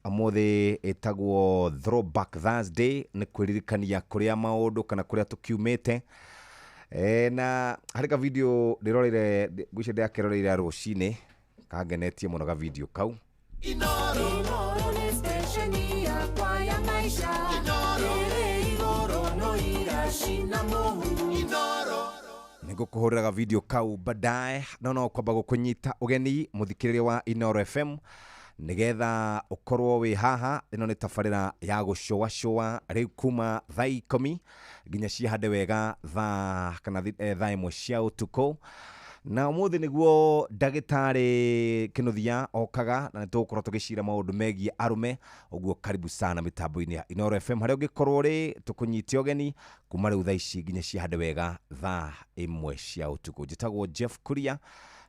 Ũmũthĩ ĩtagwo Throwback Thursday, nĩ kwĩririkania kũrĩa maũndũ kana kũrĩa tũkiumĩte. E, na harĩ ka video ndĩroreire, ngwĩciria ndĩrakeroreire rũcinĩ, kangenetie mũno ka video kau. Inoro nĩ stesheni yakwa ya maisha ĩrĩ igũrũ no iracina mũhu. Nĩngũkũhũrĩra ga video kau baadaye, no no kwamba gũkũnyita ũgeni mũthikĩrĩria wa Inoro FM nĩgetha ũkorwo wĩ haha. Ĩno nĩ tabarĩra ya gũcũacũa rĩu kuma thaa 10 nginya cihande wega thaa kana thaa 1 cia ũtukũ. Na ũmũthĩ nĩguo ndagĩtarĩ Kĩnuthia okaga na nĩtũgũkorwo tũgĩcira maũndũ megiĩ arũme. Ũguo karibu sana mĩtambo-inĩ ya Inoro FM harĩa ũngĩkorwo ũrĩ, tũkũnyite ũgeni kuma rĩu thaa ici nginya cihande wega thaa 1 cia ũtukũ. Njĩtagwo Jeff Kuria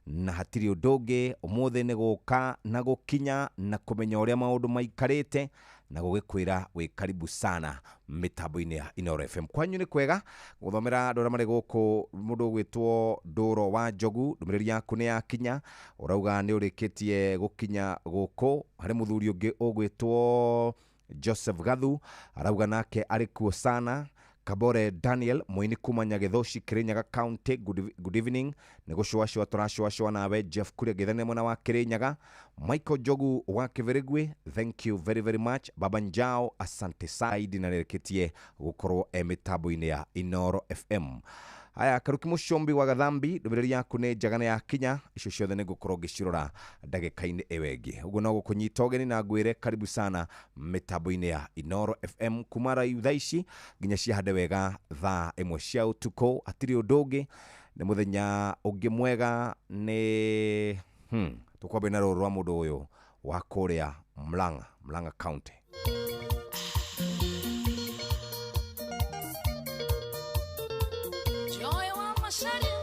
na hatirĩ ũndũ ũngĩ ũmũthĩ nĩ gũka na gũkinya na kũmenya ũrĩa maũndũ maikarĩte na gũgĩkwĩra wĩ karibu sana mĩtambo-inĩ ya Inoro FM. Kwanyu nĩ kwega gũthomera andũ arĩa marĩ gũkũ. Mũndũ ũgwĩtwo Ndũro wa Njogu, ndũmĩrĩri yaku nĩ yakinya, ũrauga nĩ ũrĩkĩtie gũkinya gũkũ. Harĩ mũthuri ũngĩ ũgwĩtwo Joseph Gathu, arauga nake arĩ kuo sana. Kabore Daniel mũini kuma Nyagĩthũci, Kirinyaga County, good evening. Nĩ gũcũacũa tũracũacũa nawe Jeff Kuria Gĩthene mwena wa Kirinyaga. Michael Njogu wa Kĩbĩrĩgwĩ, thank you very very much. Baba Njao, asante saidi na nĩrĩkĩtie gũkorwo e mĩtambo-inĩ ya Inoro FM. Haya, Karuki Mũcombi wa Gathambi, ndũmĩrĩri yaku nĩ njega na yakinya. Icio ciothe nĩ ngũkorwo ngĩcirora ndagĩka-inĩ ĩyo ĩngĩ. Ũguo no gũkũnyita ũgeni na ngwĩre karibu sana mĩtambo-inĩ ya Inoro FM kuma rĩu thaa ici nginya cihande wega thaa 1 cia ũtukũ. Hatirĩ ũndũ ũngĩ, nĩ mũthenya ũngĩ mwega. Nĩ tũkwambia na rũrũ rwa mũndũ ũyũ wa kũrĩa Murang'a, Murang'a County. Joy wa Macharia.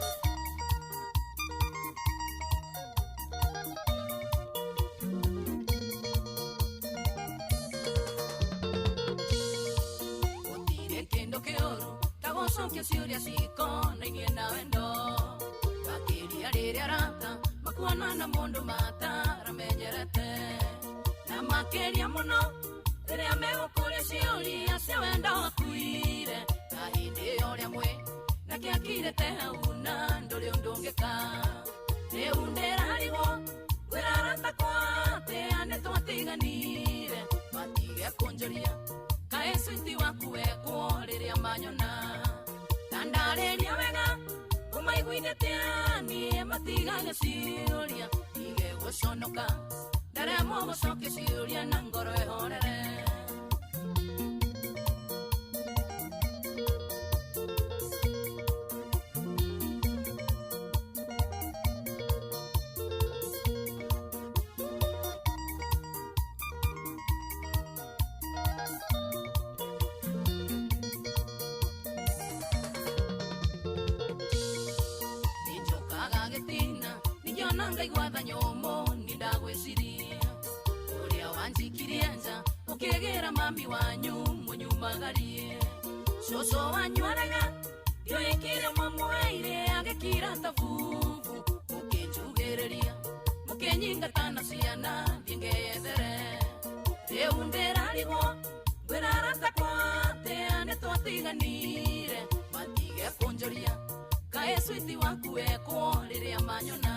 Gũtirĩ kĩndũ kĩũru ta gũcokia ciũria cikonainie na wendo, makĩria rĩrĩa arata makuona na mũndũ mataramenyerete, na makĩria mũno rĩrĩa megũkũria ciũria cia wendo wakuire na hĩndĩ ĩyo ũrĩa mwĩ na kĩakirĩte hau na ndũrĩ ũndũ ũngĩka. Rĩu ndĩrarigwo kwĩra arata kwa atĩa nĩ twatiganire, matige kũnjũria kaĩ switi waku wekwo rĩrĩa manyona, ta ndarĩria wega ũmaiguithĩte niĩ matigage ciũria, ndige gũconoka ndaremwo gũcokia ciũria na ngoro ĩhorere. Nĩnjũkaga gĩtina ningĩona ngaigua tha nyũmũ, nĩndagwĩciria ũrĩa wanjikirie nja ũkĩgĩra mami wanyu mũnyumagarie, cũcũ wanyu arega ndioĩkire mwamweire agĩkira ta bubu, mũkĩnjugĩrĩria mũkĩnyingata na ciana thiĩ ngeyethere. Rĩu ndĩrarigwo ngwĩra arata kwa atĩa nĩ twatiganire, matige kũnjũria kaĩ switi waku wekwo rĩrĩa manyona,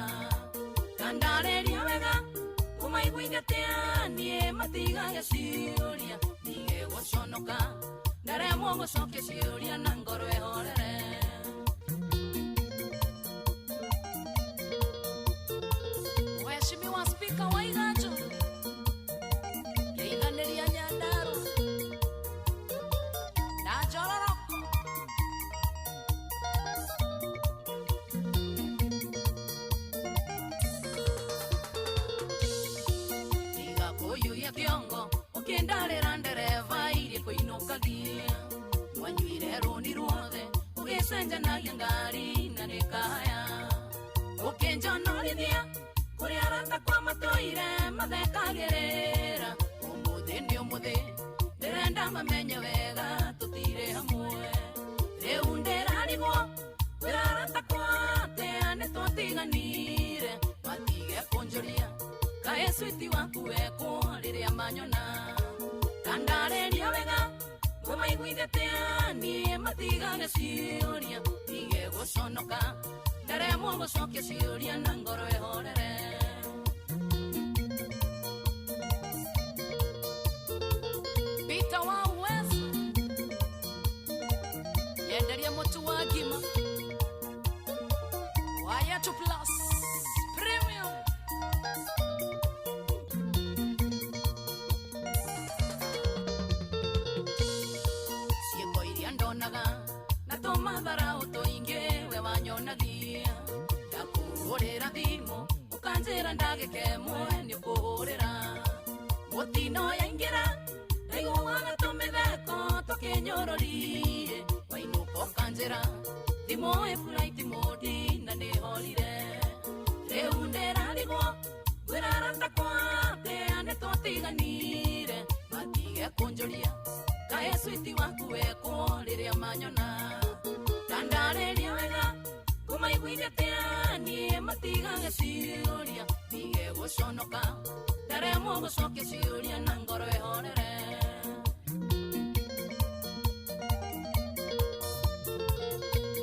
ta ndarĩria wega ũmaiguithie atĩa niĩ matigage ciũria, ndige gũconoka ndaremwo gũcokia ciũria na ngoro ĩhorere. Mheshimiwa Spika wa Iganjo, kĩiganĩria Nyandarua na Njororoko. Tiga kũiyũia kĩongo ũkĩndarĩra ndereba iria kũinũkagia, mwanyuire rũni ruothe ũgĩcenjanagia ngari na nĩ kaya, ũkĩnjonorithia kũrĩa arata kwa matũire mathekagĩrĩra. Ũmũthĩ nĩ ũmũthĩ ndĩrenda mamenye wega tũtirĩ hamwe. Rĩu ndĩrarigwo kwĩra arata kwa atĩa nĩ twatiganire, matige kũnjũria kaĩ switi waku wekwo. Rĩrĩa manyona Kandarĩria wega Ngũmaiguithia atĩa niĩ matigane ciũria Ndige gũconoka Ndaremwo gũcokia ciũria na ngoro ĩhorere Peter wa Uwezo Yenderia mũtu wa ngima Wayatu Plus Premium Ciĩko iria ndonaga na tũmathara ũtũingĩ we wanyonagia Ndakũhũrĩra thimũ ũkanjĩra ndagĩka ĩmwe nĩ ũkũhũrĩra Mũtino yaingĩra ndaiguaga tũmĩtheko tũkĩnyũrũrie Wainũka ũkanjĩra thimũ ĩ flight mode na nĩhorire Rĩu ndĩrarigwo ngwĩra arata akwa atĩa nĩtwatiganire Matige kũnjũria kaĩ switi waku wekwo rĩrĩa manyona Tandarĩria wega ngũmaiguithia atĩa niĩ matigage ciũria Ndige gũconoka ndaremwo gũcokia ciũria na ngoro ĩhorere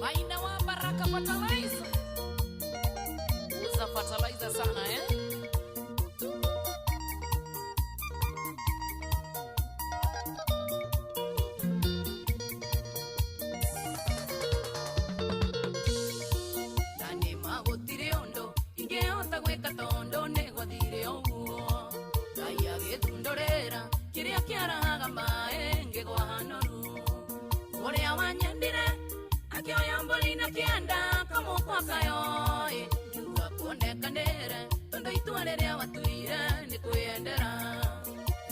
Maina wa Baraka Fertilizer Uza fertilizer sana eh? Na nĩ ma gũtirĩ ũndũ ingĩhota gwĩka tondũ nĩ gwathire ũguo Ngai agĩthundũrĩra kĩrĩa kĩarahaga maĩ ngĩgwa hanoru Ũrĩa wanyendire akĩoya mbũri na kĩanda kamũkwa kayoĩ Ngiuga kuonekanĩre tondũ itua rĩrĩa watuire nĩ kwĩyendera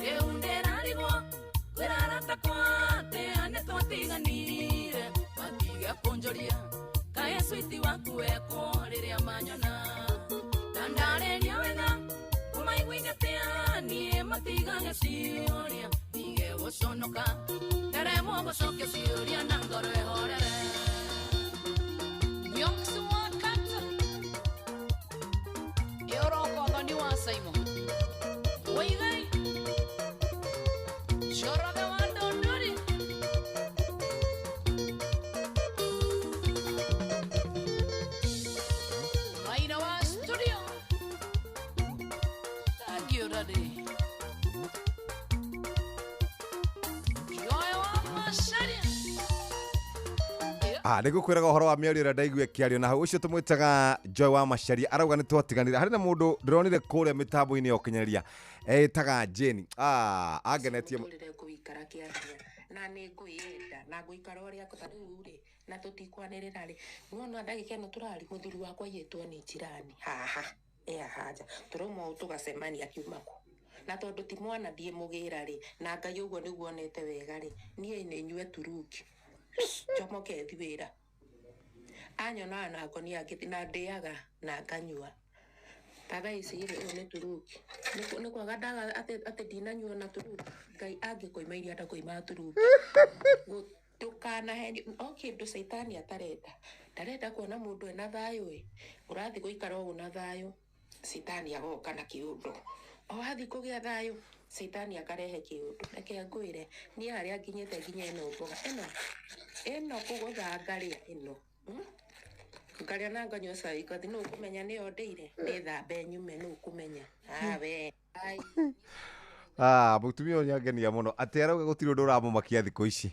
Rĩu ndĩrarigwo kwĩra arata akwa atĩa nĩtwatiganire Matige kũnjũria kaĩ switi waku wekwo rĩrĩa manyona Tandarĩria wega ngũmaiguithia atĩa niĩ matigage ciũria Ndige gũconoka ndaremwo gũcokia ciũria na ngoro ĩhorere Nyong'si wa kata Ĩũroko thoni wa Simon Waigai Njoroge wa Ndũndũri Maina wa studio Thank you, Daddy. Joy wa Macharia. Ah, nä ngå kwä raga å horo wa mä ario ä rä a ndaigua kä ario na hau å cio tå mwä taga Joy wa Macharia arauga nä twatiganire harä na må ndå ndä ronire kå rä a mä tambo-inä ya ũkinyanĩria etaga Jane ah, angenetie Mũtũrĩre ngũikara kĩaria na nĩ ngwĩyenda na ngũikara ũrĩa ta rĩu rĩ na tũtikwanĩrĩra rĩ nĩwona ndagĩka ĩno tũrari mũthuri wakwa aiyĩtwo nĩ jirani haha e haha nja tũrauma ũũ tũgacemania akiuma kũ na tondũ ti mwana ndiĩ mũgĩra rĩ na Ngai ũguo nĩguo onete wega rĩ niĩ nĩ nyue turungi njomoke thi wĩra anyonaga na ngoni angĩ na ndĩaga na nganyua ta thaa ici rĩ ũyũ nĩ turungi nĩ kwaga ndaga atĩ ndinanyua na turungi Ngai angĩkoima iria ndakoima turungi ndũkanahenio o kĩndũ caitani atarenda ndarenda kuona mũndũ ena thayũ ĩ ũrathiĩ gũikara ũũ na thayũ caitani agoka na kĩũndũ o wathiĩ kũgĩa thayũ caitani akarehe kĩũndũ reke ngwĩre niĩ harĩa nginyĩte nginya ĩno mboga ĩno ĩno kũgũtha ngarĩa ĩno ngarĩa na nganyua cai ngathi nũ ũkũmenya nĩyo ndĩire nĩ thambe nyume nũ ũkũmenya awe ai Ah, mũtumia ũyũ nĩangenia mũno atĩ arauga gũtirĩ ũndũ ũramũmakia thikũ ici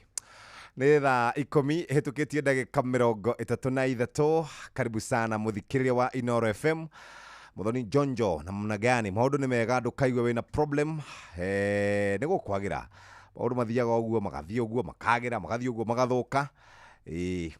nĩ thaa ikũmi hĩtũkĩtie ndagĩka mĩrongo ĩtatũ na ithatũ karibu sana mũthikĩrĩria wa Inoro FM Muthoni Jonjo namna gani maũndũ nĩ mega ndũkaigue wĩna problem eh, nĩ gũkwagĩra maũndũ mathiaga ũguo magathiĩ ũguo makagĩra magathiĩ ũguo magathũka ĩĩ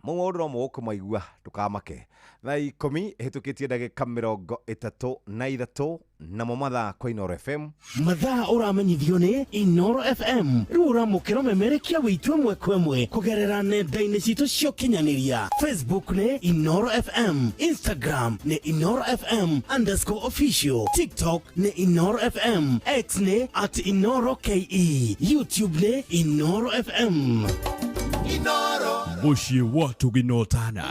mau maũndũ no mũgũkũmaigua ndũkamake thaa ikũmi hĩtũkĩtie ndagĩka mĩrongo ĩtatũ na ithatũ namo mathaa kwa Inoro FM Mathaa ũramenyithio nĩ Inoro FM rĩu ũramũkĩra ũmemerekia witũ ĩmwe kwa ĩmwe kũgerera nenda-inĩ citũ cia ũkinyanĩria Facebook nĩ Inoro FM Instagram nĩ Inoro FM underscore official TikTok nĩ Inoro FM X nĩ at Inoro KE YouTube nĩ Inoro FM Mũciĩ wa Tũginotana.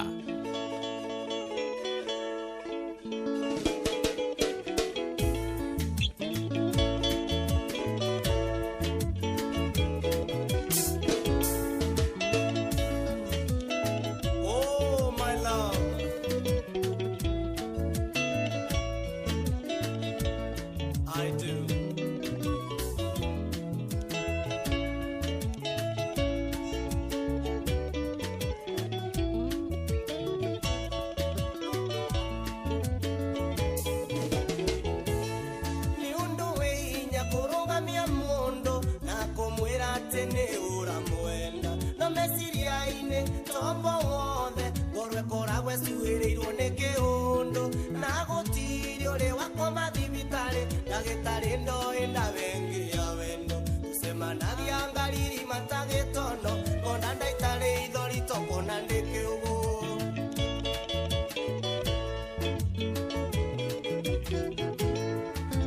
Wecuhĩrĩirwo nĩ kĩũndũ na gũtirĩ ũrĩ wakoma thibitarĩ ndagĩtarĩ ndoĩ ndawengia wendo tũcemanagia ngariri matagĩtono ngona ndaitarĩ ithori tokona ndĩ kĩũgũ.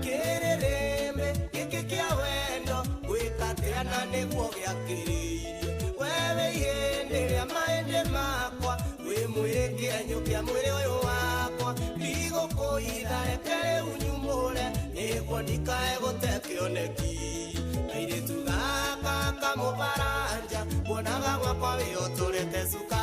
Kĩrĩrĩmbĩ gĩkĩ kĩa wendo gwĩka atĩa na nĩguo gĩakĩrĩirie wewe ihĩndĩ rĩa mahĩndĩ makwa wĩ mwĩrĩ kĩenyũ kĩa mwĩrĩ ũyũ wakwa ndigũkũitha reke rĩu nyumũre nĩguo ndikae gũte kĩoneki kairĩtu gaka kamũbaranja kuonaga gwakwa wĩyotũrĩte cuka.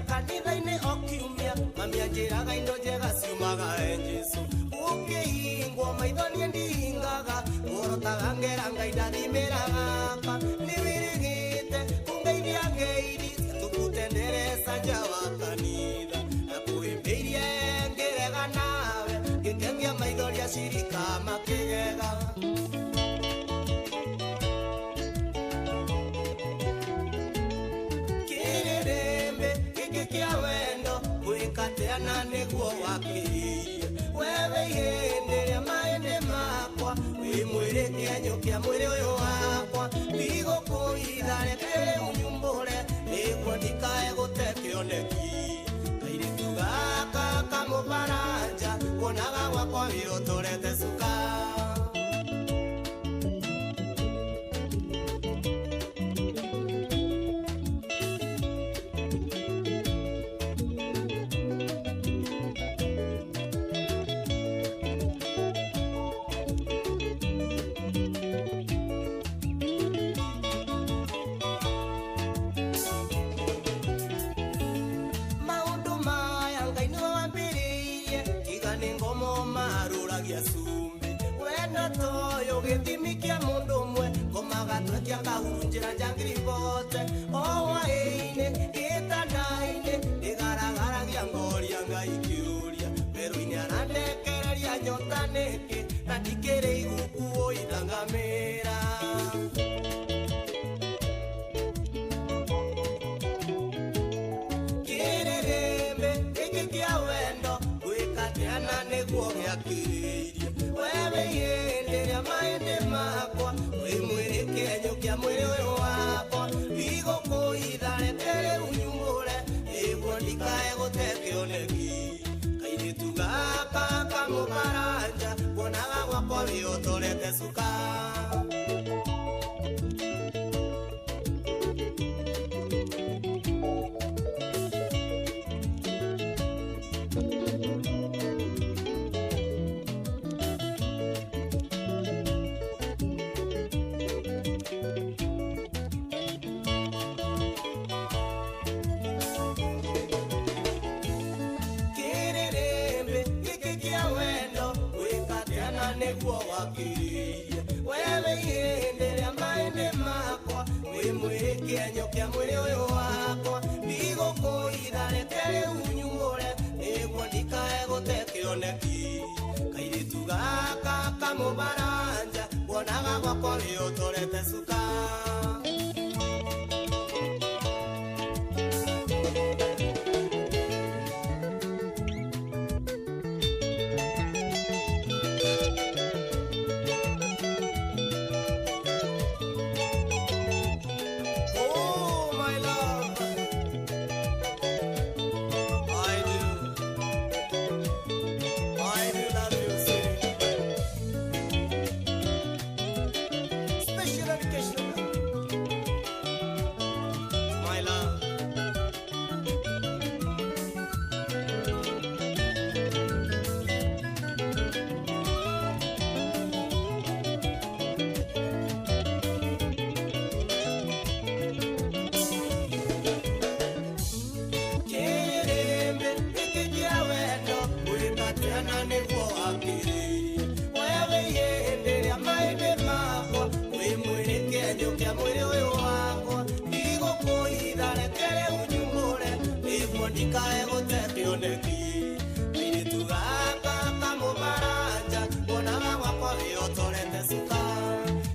Kanitha-inĩ o kiumia mami anjĩraga indo njega ciumaga he Jesũ ũkĩhingwo maitho niĩ ndihingaga ngorotaga ngera Ngai ndathimĩra gaka nĩwĩrĩgĩte kũngeithia ngeithi tũkutenderesa nja wa kanitha na kũhĩmbĩirie ngĩrega nawe ngĩkengia maitho rĩa cirika makĩgega. Kĩa wendo gwĩka atĩa na nĩguo wakĩrĩirie wewe ihĩndĩ rĩa mahĩndĩ makwa wĩ mwĩrĩ kĩenyũ kĩa mwĩrĩ ũyũ wakwa ndigũkũitha reke rĩu nyumbũre nĩguo ndikae gũte kĩoneki kairĩtu gaka kamũbaranja kuonaga gwakwa wĩyotũrete cuka. Gĩthimi kĩa mũndũ ũmwe ngomaga twekia kahurunjĩra njangiri bote o hwaĩ-inĩ gĩtanda-inĩ ndĩgaragaragia ngoria Ngai kĩũria werũ-inĩ arandekereria nyota nĩkĩ na ndikĩrĩ iguku ũitangamĩra. Kĩrĩrĩmbĩ gĩkĩ kĩa wendo gwĩka atĩa na nĩguo gĩakĩrĩirie wewe ihĩndĩ rĩa mahĩndĩ makwa wĩ mwĩrĩ kĩenyũ kĩa mwĩrĩ ũyũ wakwa ndigũkũitha reke rĩu nyumũre nĩguo ndikae gũte kĩoneki kairĩtu gaka kamũbaranja kuonaga gwakwa wĩyotũrete cuka. Nĩguo wakĩrĩirie wewe ihĩndĩ rĩa mahĩndĩ makwa wĩ mwĩrĩ kĩenyũ kĩa mwĩrĩ ũyũ wakwa ndigũkũitha reke rĩu nyumũre nĩguo ndikae gũte kĩoneki kairĩtu gaka kamũbaranja kuonaga gwakwa wĩyotũrete cuka. Tikae gũte kĩoneki Airĩtu gaka kamũbaranja Wonaga gwakwa wĩhotorete cuka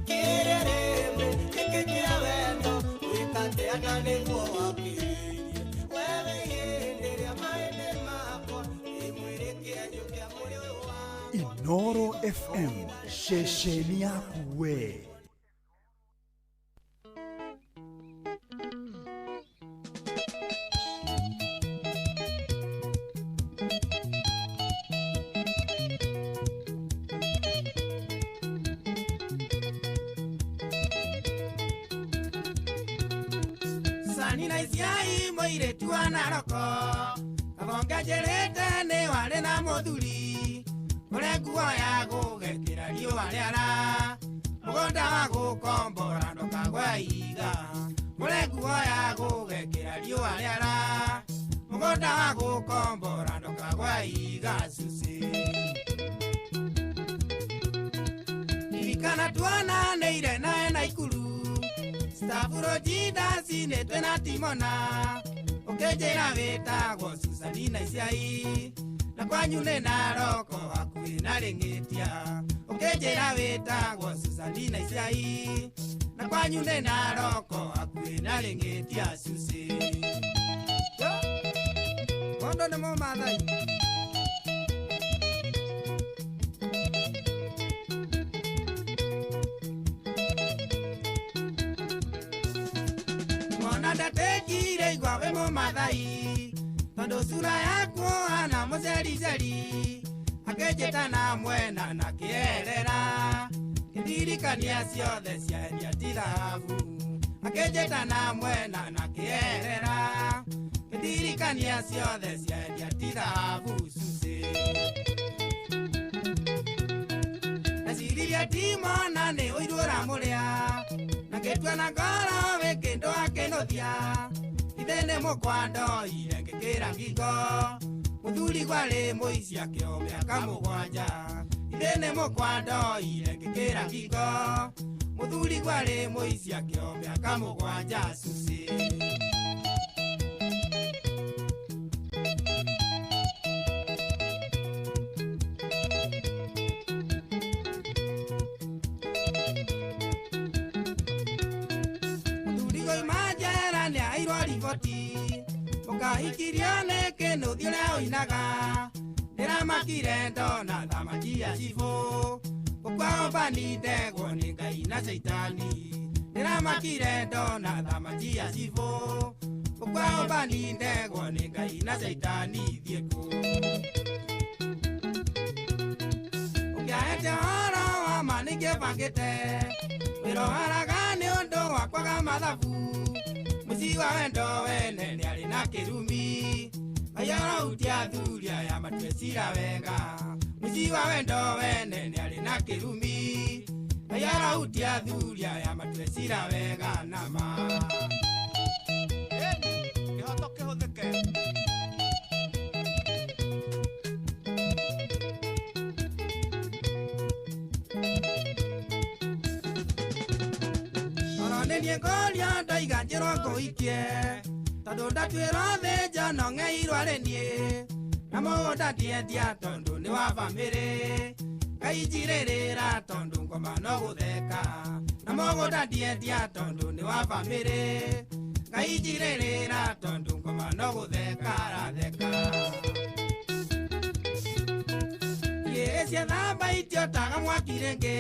Kĩrĩrĩmbĩ gĩkĩ kĩa wendo Gwĩka atĩa na nĩguo wakĩrĩirie Wewe ihĩndĩ rĩa maĩndĩ makwa Wĩ mwĩrĩ kĩenyũ kĩa mwĩrĩ ũyũ wakwa. Inoro FM, ceceni yaku we. Sani na isiai moiretu wa Naroko Kabonga njerete nĩ warĩ na mũthuri Ũrĩa nguo ya gũgekĩra riũa rĩara Mũgũnda wa gũkombora ndũkagwe iga Ũrĩa nguo ya gũgekĩra riũa rĩara Mũgũnda wa gũkombora ndũkagwe iga cuci Ririkana tuonanĩire nawe Naikuru Stavuro jinda cinĩtwe na timona Ũkĩnjĩra wĩtagwo Susani na Isiai Na kwanyu nĩ Naroko hakuhĩ na Rĩng'ĩtia Ũkĩnjĩra wĩtagwo Susani na Isiai Na kwanyu nĩ Naroko hakuhĩ na Rĩng'ĩtia cuci Mondo nĩ Mũmathai. Mwana ndatekire igwa wĩ Mũmathai Tondũ sura yaku hana mũcericeri Akĩnjĩta na mwena na kĩerera Kĩndirikania ciothe ciendia ti thahabu Akĩnjĩta na mwena na kĩerera Kĩndirikania ciothe ciendia ti thahabu cuci Ndeciririe timona nĩ ũiru ũramũrĩa Na ngĩtua na ngoro wĩ kĩndũ akĩnũthia Ithe nĩ mũkwa ndoire ngĩkĩra ngingo Mũthuri gwarĩ mũici akĩo mĩaka mũgwanja Ithe nĩ mũkwa ndoire ngĩkĩra ngingo Mũthuri gwarĩ mũici akĩo mĩaka mũgwanja cuci Mũthuri goima njera nĩaheirwo riboti Mũkahikirio nĩ kĩnũthia ũrĩa ũinaga Ndĩramakire ndona thamaki ya cibũ Gũkwao ndegwo nĩ Ngai na Caitani Ndĩramakire ndona thamaki ya cibũ Gũkwao ndegwo nĩ Ngai na Caitani thiĩ kũ Ũngĩahete ũhoro wa ma nĩngĩbangĩte Wĩroharaga nĩ ũndũ wa kwaga mathabu Mũciĩ wa wendo wene nĩarĩ na kĩrumi Ayarautia athuri aya matue cira wega Mũciĩ wa wendo wene nĩarĩ na kĩrumi Ayarautia athuri aya matue cira wega nama Kĩhoto kĩhũthĩke. Oro nĩ niĩ ngũria ndoiga njĩrwo ngũikie Tondũ ndatuĩrwo thĩnjo no ng'eirwo arĩ niĩ Na mũgũnda ndiendia tondũ nĩ wa bamĩrĩ Ngai njirĩrĩra tondũ ngoma no gũtheka Na mũgũnda ndiendia tondũ nĩ wa bamĩrĩ Ngai njirĩrĩra tondũ ngoma no gũtheka aratheka Igĩrĩ ciethamba itiotaga mwaki rĩngĩ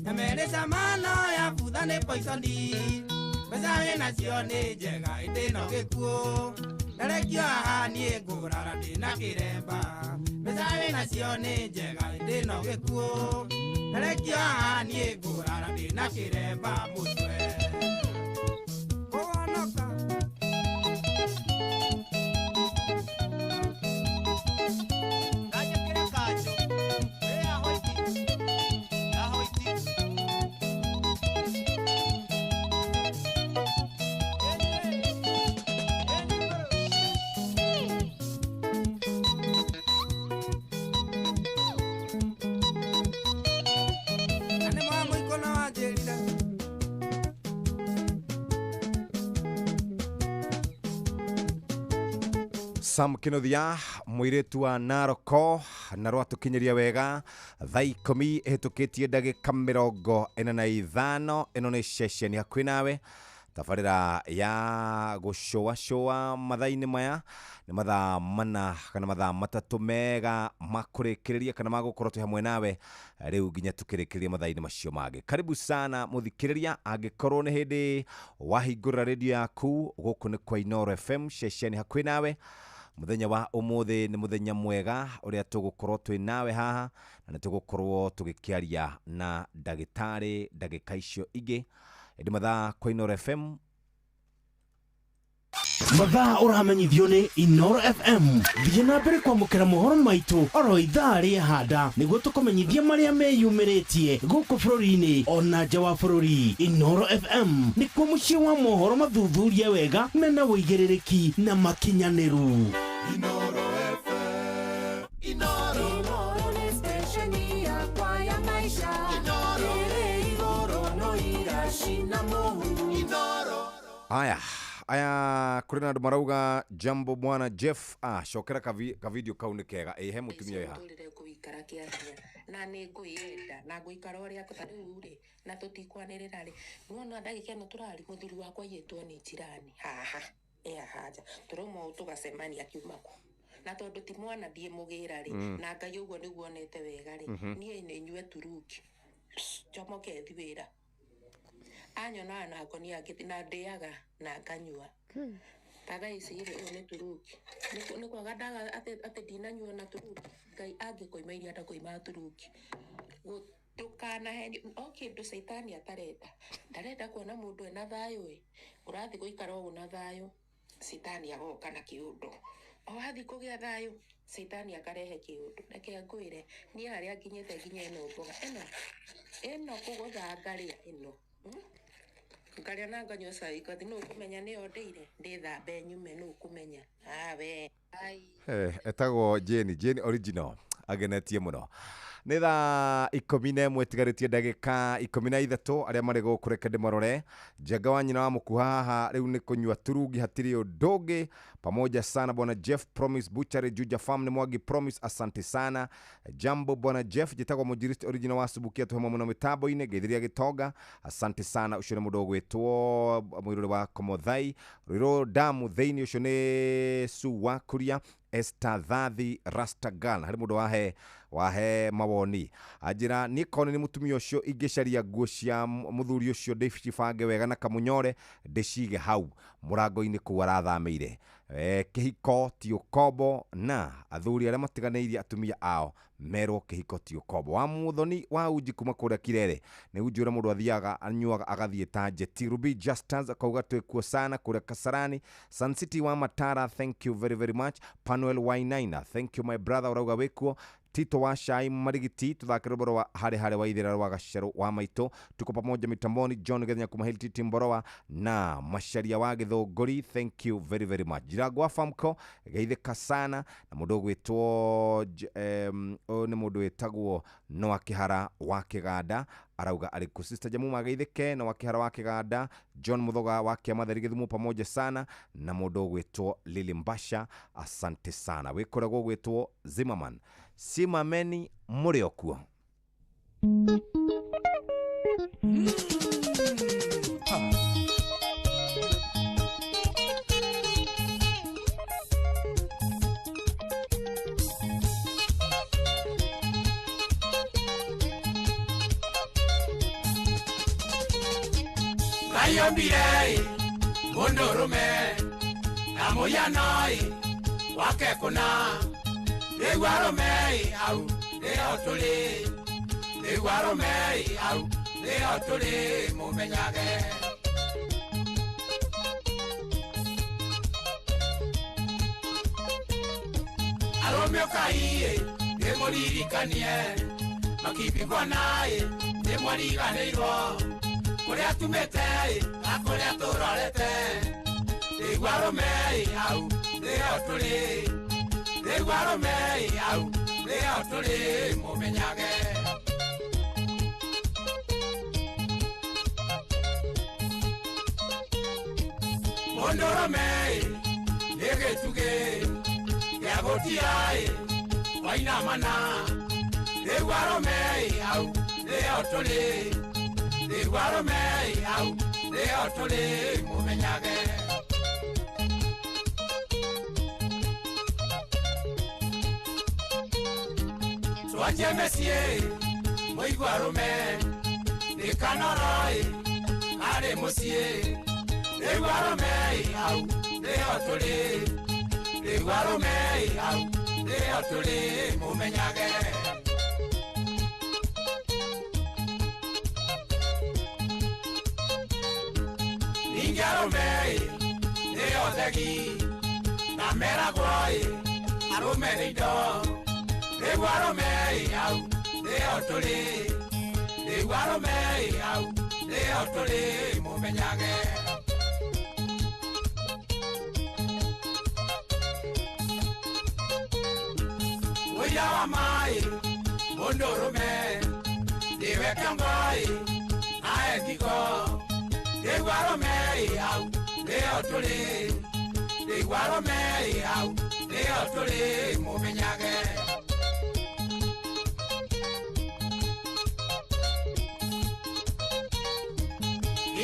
Nyamerĩ cama no yabutha nĩ poisoni Mbeca wĩnacio nĩ njega ĩndĩ no gĩkuũ Ndarekio haha niĩ ngũrara ndĩna kĩremba Mbeca wĩnacio nĩ njega ĩndĩ no gĩkuũ Ndarekio haha niĩ ngũrara ndĩna kĩremba mũtwe Kũhonoka. Nanjĩkĩre kanjũ. Ĩ ya hoiti. Ya hoiti. Na nĩ mwamũikũ no wanjĩrire Sam Kinothia mũirĩtu wa Naroko na rwatũkinyĩria wega thaa 10 ĩhĩtũkĩtie ndagĩka 45. Ĩno nĩ ceceni hakuhĩ nawe, tabarĩra ya gũcũacũa mathaa-inĩ maya nĩ mathaa 4 kana mathaa 3 mega ma kũrĩkĩrĩria kana ma gũkorwo twĩ hamwe nawe rĩu nginya tũkĩrĩkĩrĩria mathaa-inĩ macio mangĩ. Karibu sana mũthikĩrĩria, angĩkorwo nĩ hĩndĩ wahingũra redio yaku, gũkũ nĩ kwa Inooro FM ceceni hakuhĩ nawe. Muthenya wa umuthi ni muthenya mwega uria tugukorwo twi nawe haha na nitugukorwo tugikiaria na ndagitari ndagika icio ingi. Ĩndĩ mathaa kwa Inooro FM. Mathaa ũramenyithio nĩ Inooro FM. Thiĩ na mbere kwamũkĩra mohoro maitũ oro ithaa rĩa handa nĩguo tũkũmenyithia marĩa meyumĩrĩtie gũkũ bũrũri-inĩ ona nja wa bũrũri. Inooro FM nĩkuo mũciĩ wa mohoro mathuthurie wega mena ũigĩrĩrĩki na makinyanĩru. Inooro FM. Inooro. Inooro nĩ station yakwa ya maisha. Inooro. Ĩrĩ igũrũ no iracina mũhu. Inooro. Aya aya kũrĩ na andũ marauga jambo bwana Jeff. Cokera ka video kau nĩ kega. Ĩ he mũtumia wĩ ha Mũtũrĩre ngũikara kĩahinya na nĩ ngwĩyenda na ngũikara ũrĩa ta rĩu rĩ na tũtikwanĩrĩra rĩ nĩwona ndagĩka ĩno tũrari mũthuri wakwa aiyĩtwo nĩ jirani haha e haha nja tũrauma ũũ tũgacemania akiuma kũ na tondũ ti mwana ndiĩ mũgĩra rĩ na Ngai ũguo nĩguo onete wega rĩ niĩ nĩ nyue turungi njomoke thi wĩra anyonaga na ngoni angĩ na ndĩaga na nganyua ta thaa ici rĩ ũyũ nĩ turungi nĩ kwaga ndaga atĩ ndinanyua na turungi. Ngai angĩkoima iria ndakoima turungi ndũkanahenio o kĩndũ caitani atarenda ndarenda kuona mũndũ ena thayũ ĩ ũrathiĩ gũikara ũũ na thayũ caitani agoka na kĩũndũ o wathiĩ kũgĩa thayũ caitani akarehe kĩũndũ. Reke ngwĩre niĩ harĩa nginyĩte nginya ĩno mboga ĩno kũgũtha ngarĩa ĩno ngarĩa na nganyua cai ngathi nũ ũkũmenya nĩyo ndĩire ndĩthambe nyume nũ ũkũmenya awe. Etagwo Jane, Jane original agenetie mũno. Nĩ thaa 11 ĩtigarĩtie ndagĩka 13. Arĩa marĩ gũkũ reke ndĩmarore. Njenga wa nyina wa mũkuha haha rĩu nĩ kũnyua turungi hatirĩ ũndũ ũngĩ. Pamoja sana bwana Jeff Promise Butchery Juja Farm nĩ Mwangi Promise, asante sana. Jambo bwana Jeff, njĩtagwo mũnjiristi original wa Subukia tũhema mũno mĩtambo-inĩ ngeithiria gĩtonga, asante sana. Ũcio nĩ mũndũ ũgwĩtwo mũirũrĩ wa Komothai Rũirũ Damu thĩinĩ, ũcio nĩ Su wa Kuria Esther Thathi Rastagal. Harĩ mũndũ wahe mawoni anjĩra niĩ korwo nĩ mũtumia ũcio ingĩcaria nguo cia mũthuri ũcio ndĩcibange wega na kamunyore ndĩcige hau mũrango-inĩ kũu arathamĩire. Kĩhiko ti ũkombo na athuri arĩa matiganĩirie atumia ao merwo kĩhiko ti ũkombo. Wa Muthoni wa Unji kuma kũrĩa Kirere nĩ unji ũrĩa mũndũ athiaga anyuaga agathiĩ ta njeti. Ruby Justus akauga twĩkuo sana kũrĩa Kasarani. Sun City wa Matara, thank you very very much. Panuel Wainaina, thank you my brother, ũrauga wĩkuo. Tito wa Shai Marigiti tuthake rwĩmbo rwa hare hare wa ithira rwa Gacerũ wa Maitũ. Tuko pamoja mitamboni. John Gethenya kuma Hilltop Mborowa na Macharia wa Gĩthũngũri, thank you very very much. Njirangũ wa Famco geithĩka sana na mũndũ ũgwĩtwo ũyũ nĩ mũndũ wĩtagwo Noah Kĩhara wa Kĩganda arauga arĩ kũ. Sister Jamuma geithĩke Noah Kĩhara wa Kĩganda. John Muthoga wa Kĩamatheri Gĩthumo pamoja sana na mũndũ ũgwĩtwo Lily Mbasha, asante sana. Wĩkoragwo ũgwĩtwo Zimmerman simameni mũrĩ o kuo. Kayombire mũndũrũme na mũhiano wake kũna rĩu arũme au nĩo tũrĩ rĩu arũme au nĩo tũrĩ mũmenyage. Arũme ũkai ndĩmũririkanie makibingwa naĩ ndĩmwariganĩirwo kũrĩa tumĩte na kũrĩa tũrorete rĩu arũme au nĩo tũrĩ rĩu arũme au nĩo tũrĩ mũmenyage. Mũndũrũme nĩ gĩtugĩ Waitia wainamana rĩu arũme hau nĩho tũrĩ rĩu arũme hau nĩho tũrĩ mũmenyage. Twanjie mĩciĩ mũigua arũme nĩ kanoro karĩ mũciĩ rĩu arũme hau nĩho tũrĩ rĩu arũme hau nĩho tũrĩ mũmenyage. Ningĩ arũme nĩo thegi na meragwo arũme nĩ indo rĩu arũme hau nĩho tũrĩ rĩu arũme hau nĩho tũrĩ mũmenyage. Mũira wa maĩ mũndũ ũrũme nĩwe kĩongo nae ngingo rĩu arũme hau nĩho tũrĩ rĩu arũme hau nĩho tũrĩ mũmenyage.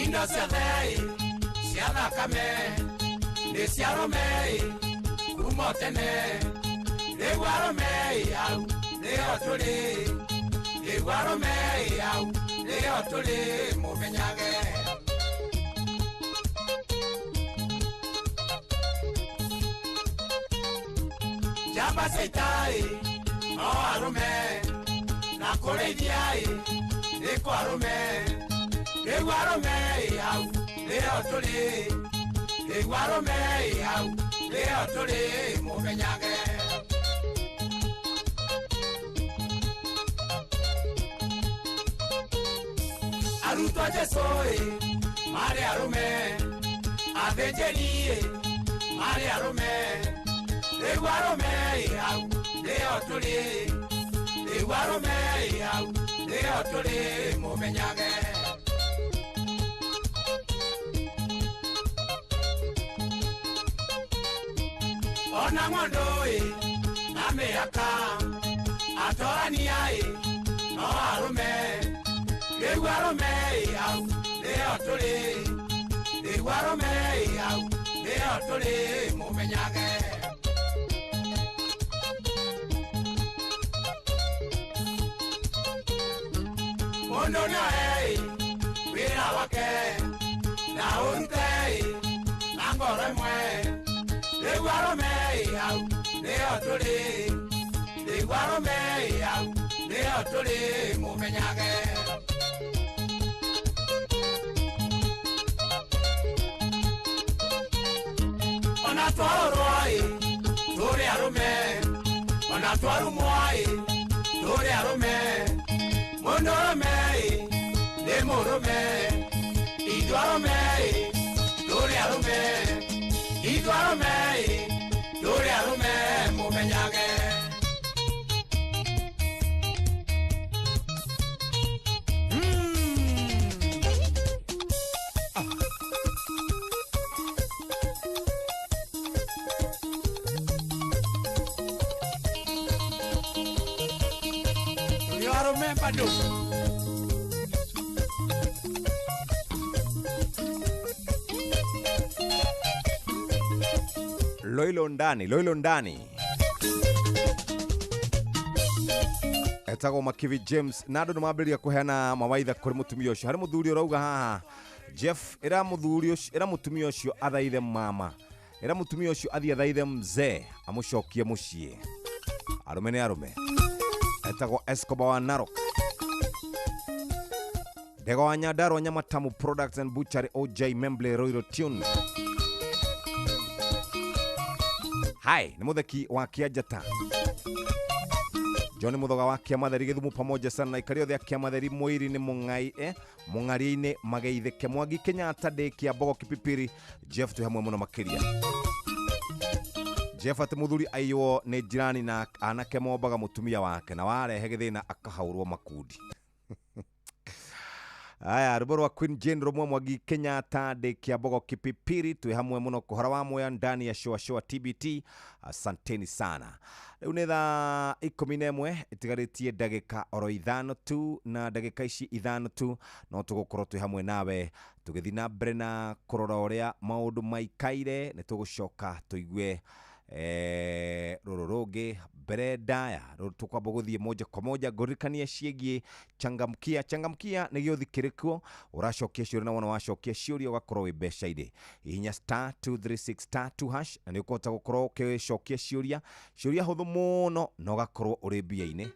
Indo ciothe cia thakame nĩ cia arũme kuma tene rĩu arũme hau nĩho tũrĩ rĩu arũme hau nĩho tũrĩ mũmenyage. Njamba cia ita no arũme na kũrĩithia nĩ kwa arũme rĩu arũme hau nĩho tũrĩ rĩu arũme hau nĩho tũrĩ mũmenyage. Arutwo a Jesũ marĩ arũme athĩnjĩri marĩ arũme rĩu arũme hau nĩho tũrĩ rĩu arũme hau nĩho tũrĩ mũmenyage. Ona ng'ondo na mĩhaka atorania no arũme rĩu arũme hau nĩho tũrĩ rĩu arũme hau nĩho tũrĩ mũmenyage. Mũndũ nĩoe wĩra wake na ũrute na ngoro ĩmwe rĩu arũme hau nĩho tũrĩ rĩu arũme hau nĩho tũrĩ mũmenyage. Ona twarorwo tũrĩ arũme ona twarumwo tũrĩ arũme mũndũ ũrũme nĩ mũrũme ithuĩ arũme tũrĩ arũme ithuĩ arũme tũrĩ arũme mũmenyage. Tũrĩ arũme bado. Loilo ndani, Loilo ndani. Etagwo Makivi James na andũ nĩmambĩrĩria kũheana mawaitha kũrĩ mũtumia ũcio. Harĩ mũthuri ũrauga haha Jeff ĩra mũthuri ũcio ĩra mũtumia ũcio athaithe mama ĩra mũtumia ũcio athiĩ athaithe mzee amũcokie mũciĩ. Arũme nĩ arũme. Etagwo Escobar wa Narok. Ndego wa Nyandarua Nyamatamu Products and Butchery OJ Memble Royal Tune. Hai, ni mutheki wa Kĩanjata John Muthoga wa Kĩamatheri Gĩthumo pamoja sana na ikari othe a Kĩamatheri Mwĩiri-inĩ Mũng'ai Mũng'aria-inĩ Mageithĩke Mwangi Kenyatta ndĩ Kĩambogo Kipipiri Jeff twĩ hamwe mũno makĩria. Jeff atĩ mũthuri aiywo nĩ jirani na anake mombaga mũtumia wake na warehe gĩthĩna akahaũrwo makundi. Aya rwĩmbo rwa Queen Jane rũmwe Mwangi Kenyatta ndĩ Kĩambogo Kipipiri twĩ hamwe mũno kũhora wa moya ndani ya Shua Shua TBT. Asanteni sana. Rĩu nĩ thaa 11 itigarĩtie ndagĩka oro 5 tu, na ndagĩka ici 5 tu no tũgũkorwo twĩ hamwe nawe tũgĩthiĩ na mbere na kũrora ũrĩa maũndũ maikaire. Nĩ tũgũcoka tũigue rũrũ rũngĩ mbere ndaya tũkwamba gũthiĩ moja kwa moja ngũririkanie ciĩgiĩ changamkia. Changamkia nĩ gĩũthi kĩrĩkuo ũracokia ciũria, na wona wacokia ciũria ũgakorwo wĩ mbeca-inĩ. Hihinya star 236 star 2 hash na nĩ ũkũhota gũkorwo ũgĩcokia ciũria, ciũria hũthũ mũno na ũgakorwo ũrĩ mbia-inĩ.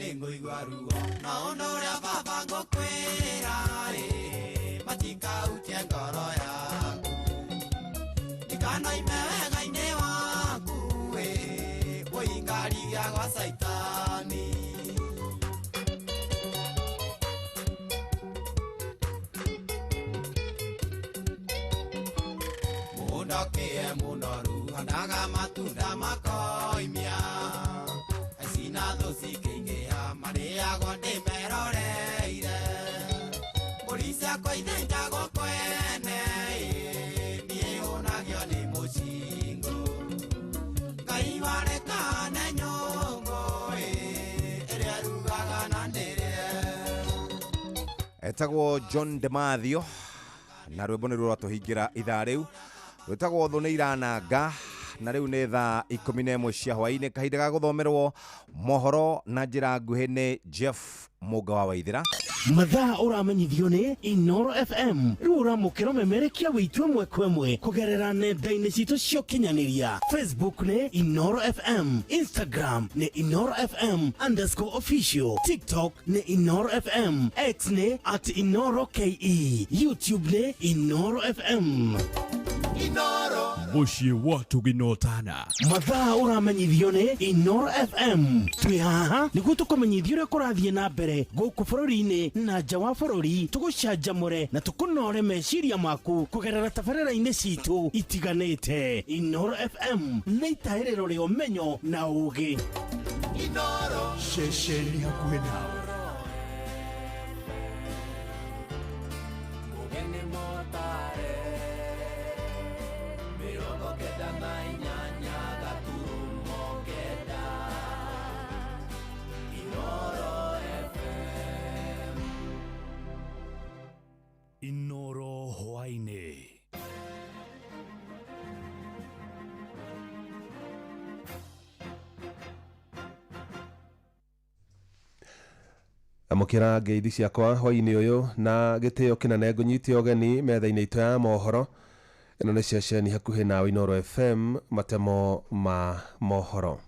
Nĩngũigua ruo na ũndũ ũrĩa baba ngũkwĩra ĩ matikautie ngoro yaku ndikanoime wega-inĩ waku ĩ ũingarigia gwa Caitani. Mũndũ kĩe mũnoru handaga matunda makoimia aici na thũ cikĩingĩha marĩagwo ndĩmeroreire mbũri ciakwa ithĩnjagwo kwene niĩ hũnagio nĩ mũcingũ Ngai warekane nyũngũ ĩrĩa ĩrugaga na ndĩrĩe. Etagwo John Demathio na rwĩmbo nĩruo rwatũhingĩra ithaa rĩu rwĩtagwo thũ nĩ irananga na rĩu nĩ thaa 11 cia hwaĩ-inĩ kahinda ga gũthomerwo mohoro na njĩra nguhĩ nĩ Jeff Mũnga wa Waithĩra. Mathaa ũramenyithio nĩ Inoro FM rĩu ũramũkĩra ũmemerekia wĩitũ ĩmwe kwa ĩmwe kũgerera nenda-inĩ citũ cia ũkinyanĩria. Facebook nĩ Inoro FM, Instagram nĩ Inoro FM _official, TikTok nĩ Inoro FM, X nĩ @InoroKE, YouTube nĩ Inoro FM. Inoro Mũciĩ wa tũginotana. Mathaa ũramenyithio nĩ Inoro FM. Twĩ haha nĩguo tũkũmenyithia ũrĩa kũrathiĩ na mbere gũkũ bũrũri-inĩ na nja wa bũrũri, tũgũcanjamũre na tũkũnore meciria maku kũgerera tabarĩra-inĩ citũ itiganĩte. Inoro FM nĩ itahĩrĩro rĩa ũmenyo na ũũgĩ. Inoro ceceni hakuhĩ nawe. Mũgeni mũtare 98 gaturumo 9 Inoro FM. Inoro hwaĩ-inĩ. Amũkĩra ngeithi ciakwa hwaĩ-inĩ ũyũ na gĩtĩo kĩnene ngũnyite ũgeni metha-inĩ itũ ya mohoro. Ĩno nĩ ceceni hakuhĩ nawe Inoro FM matemo ma mohoro.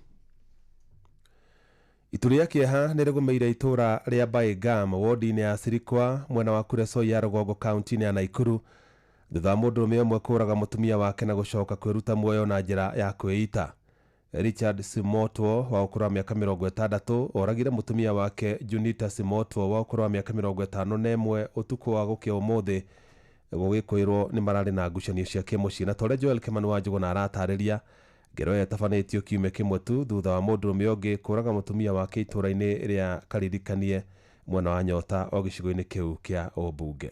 Itu rĩa kĩeha nĩ rĩgũmĩire itũra rĩa Baigam wodi-inĩ ya Sirikwa mwena wa Kuresoi ya rũgongo kaunti-inĩ ya Naikuru thutha wa mũndũrũme ũmwe kũraga mũtumia wake na gũcoka kwĩruta muoyo na njĩra ya kwĩita. Richard Simotwo wa ũkũrũ wa mĩaka 60 oragire mũtumia wake Junita Simotwo wa ũkũrũ wa mĩaka 51 ũtukũ wa gũkĩa ũmũthĩ gũgĩkwĩrwo nĩ mararĩ na ngucanio cia kĩmũciĩ. Na tore Joel Kimani wa Njũgũna aratarĩria ngero ĩyo ĩtabanĩtio kiumia kĩmwe tu thutha wa mũndũrũme ũngĩ kũraga mũtumia wake itũra-inĩ rĩa Karirikanie mwena wa Nyota o gĩcigo-inĩ kĩu kĩa ũmbunge.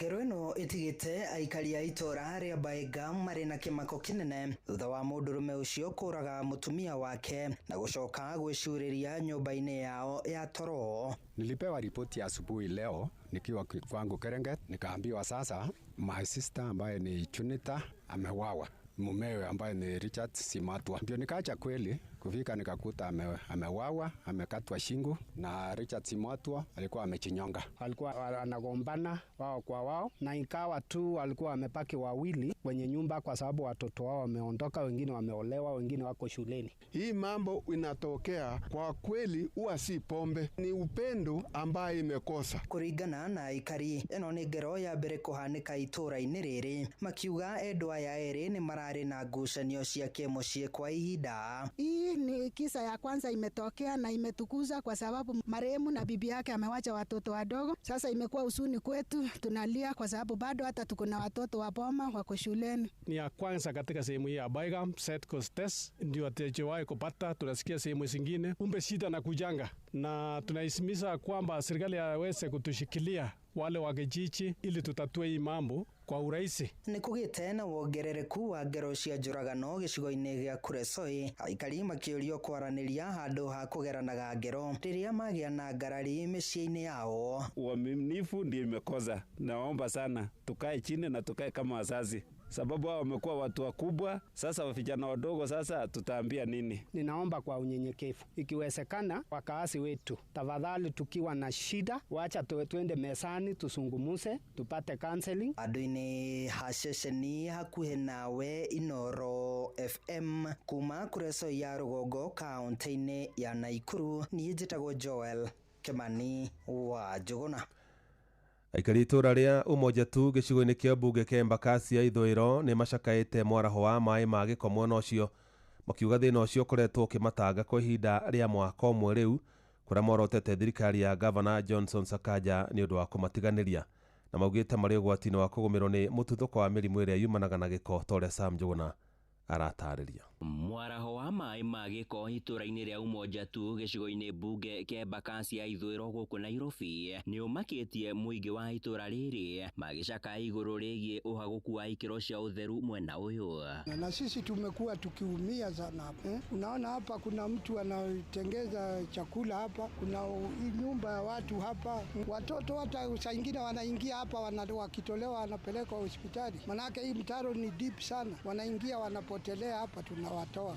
Ngero ĩno ĩtigĩte aikari a itũra rĩa Baigam marĩ na kĩmako kĩnene thutha wa mũndũrũme ũcio kũraga mũtumia wake na gũcoka gwĩcurĩria nyũmba-inĩ yao ya toro. Nilipewa ripoti ya asubuhi leo nikiwa kwangu Kerenget, nikaambiwa sasa my sister ambaye ni Junita amewawa, mumewe ambaye ni Richard Simatwa. Ndio nikaacha kweli kufika nikakuta amewawa, amekatwa shingo na Richard Simatwa alikuwa amechinyonga. Alikuwa anagombana wao kwa wao na ikawa tu alikuwa amepaki wawili kwenye nyumba kwa sababu watoto wao wameondoka, wengine wameolewa, wengine wako shuleni. Hii mambo inatokea kwa kweli huwa si pombe, ni upendo ambaye imekosa. Kuringana na aikari ĩno nĩ ngero ya mbere kũhanĩka itũra-inĩ rĩrĩ, makiuga endwa aya erĩ nĩ mararĩ na ngucanio cia kĩmũciĩ kwa ihinda. Hii ni kisa ya kwanza imetokea na imetukuza kwa sababu marehemu na bibi yake amewacha watoto wadogo. Sasa imekuwa huzuni kwetu, tunalia kwa sababu bado hata tuko na watoto wa boma wako shuleni. Ni ya kwanza katika sehemu hii ya Baigam Set Coast Test ndio hatujawahi kupata, tunasikia sehemu zingine kumbe shida na kujanga, na tunaisimiza kwamba serikali aweze kutushikilia wale wa kijiji ili tutatue hii mambo kwa urahisi. Nĩ kũgĩte na wongerereku wa ngero cia njũragano gĩcigo-inĩ gĩa Kuresoi, aikari makĩũrio kwaranĩria handũ ha kũgeranaga ngero rĩrĩa magĩa na ngarari mĩciĩ-inĩ yao. Uaminifu ndio imekosa. Naomba sana tukae chini na tukae kama wazazi, sababu hao wamekuwa watu wakubwa. Sasa vijana wadogo sasa tutaambia nini? Ninaomba kwa unyenyekevu, ikiwezekana wakaasi wetu, tafadhali, tukiwa na shida wacha tuende mezani tusungumuse, tupate counseling. Andu-inĩ ha ceceni hakuhĩ nawe Inoro FM kuma Kuresoi ya rũgongo kaunti-inĩ ya Naikuru, niĩ njĩtagwo Joel Kimani wa Njũgũna. Aikari itũra rĩa Umoja tu gĩcigo-inĩ kĩa mbunge kĩa Embakasi ya ithũĩro nĩ macakaĩte mwaraho wa maĩ ma gĩko mwena ũcio, makiuga thĩna ũcio ũkoretwo ũkĩmatanga kwa ihinda rĩa mwaka ũmwe rĩu, kũrĩa morotete thirikari ya Gavana Johnson Sakaja nĩ ũndũ wa kũmatiganĩria, na maugĩte marĩ ũgwati-inĩ wa kũgũmĩrwo nĩ mũtuthũko wa mĩrimũ ĩrĩa yumanaga na gĩko ta ũrĩa Sam Njũgũna aratarĩria. Mwaraho wa maĩ ma gĩko itũra-inĩ rĩa Umoja tu gĩcigo-inĩ mbunge kĩa Embakasi ya ithũĩro gũkũ Nairobi nĩ ũmakĩtie mũingĩ wa itũra rĩrĩ magĩcakaya igũrũ rĩgiĩ ũhagũku wa ikĩro cia ũtheru mwena ũyũ. Na sisi tumekuwa tukiumia sana hapa. Unaona hapa kuna mtu anatengeza chakula hapa, kuna nyumba ya watu hapa, watoto hata saa ingine wanaingia hapa, wakitolewa wanapelekwa hospitali, manake hii mtaro ni deep sana, wanaingia wanapotelea hapa, tunawatoa.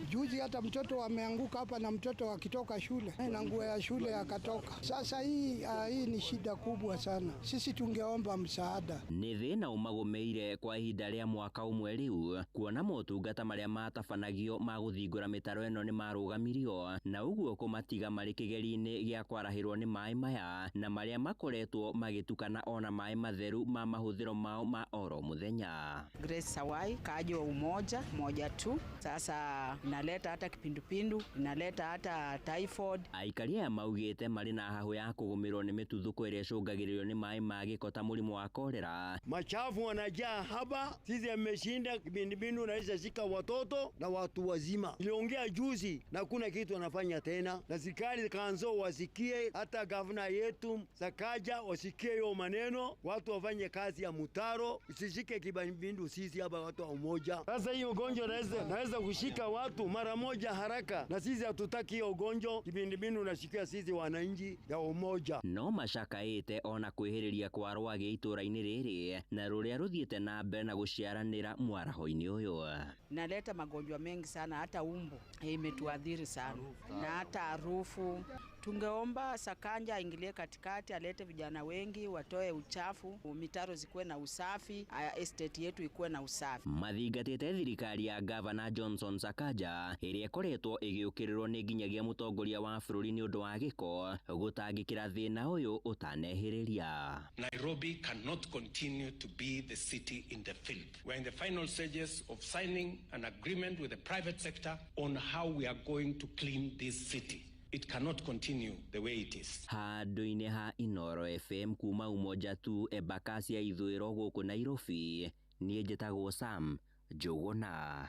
Juzi hata mtoto ameanguka hapa, na mtoto akitoka shule na nguo ya shule akatoka. Sasa hii ni shida kubwa sana, sisi tungeomba msaada. Nĩ thĩna ũmagũmĩire kwa ihinda rĩa mwaka ũmwe rĩu kuona motungata marĩa matabanagio ma gũthingũra mĩtaro ĩno nĩ marũgamirio, na ũguo kũmatiga marĩ kĩgeri-inĩ gĩa kwarahĩrwo nĩ maĩ maya na marĩa makoretwo magĩtukana ona maĩ matheru ma mahũthĩro mao ma oro mũthenya. Grace Sawai, kaaji wa Umoja moja tu. Sasa inaleta hata kipindupindu, inaleta hata typhoid. Aikari aya maugĩte marĩ na hahũ ya kũgũmĩrwo nĩ mĩtuthũko ĩrĩa ĩcũngagĩrĩrio nĩ maĩ ma gĩko ta mũrimũ wa kolera. Machafu wanajaa hapa, sisi ameshinda kipindupindu naweza shika watoto na watu wazima. Niliongea juzi na kuna kitu wanafanya tena, na serikali kanzo wasikie, hata gavana yetu Sakaja wasikie hiyo maneno, watu wafanye kazi ya mutaro, usishike kipindupindu sisi hapa watu wa Umoja. Sasa hiyo ugonjwa naweza kushika watu mara moja haraka, na sisi hatutaki hiyo ugonjwa kipindupindu unashikia sisi wananchi ya Umoja. No macakaĩte ona kwĩhĩrĩria kwa rwagĩ itũra-inĩ rĩrĩ na rũrĩa rũthiĩte na mbere na gũciaranĩra mwaraho-inĩ ũyũ. Inaleta magonjwa mengi sana, hata umbu imetuadhiri sana na hata harufu. Tungeomba Sakanja aingilie katikati, alete vijana wengi watoe uchafu, mitaro zikuwe na usafi, estate yetu ikuwe na usafi. Mathingatĩte thirikari ya Gavana Johnson Sakaja ĩrĩa ĩkoretwo ĩgĩũkĩrĩrwo nĩ nginyagia mũtongoria wa bũrũri nĩ ũndũ wa gĩko gũtangĩkĩra thĩna ũyũ ũtanehĩrĩria. Nairobi cannot continue to be the city in the filth. We are in the final stages of signing an agreement with the private sector on how we are going to clean this city. It cannot continue the way it is. Handũ-inĩ ha Inoro FM kuma Umoja tu Embakasi ya ithũĩro gũkũ Nairobi, niĩ njĩtagwo Sam Njũgũna.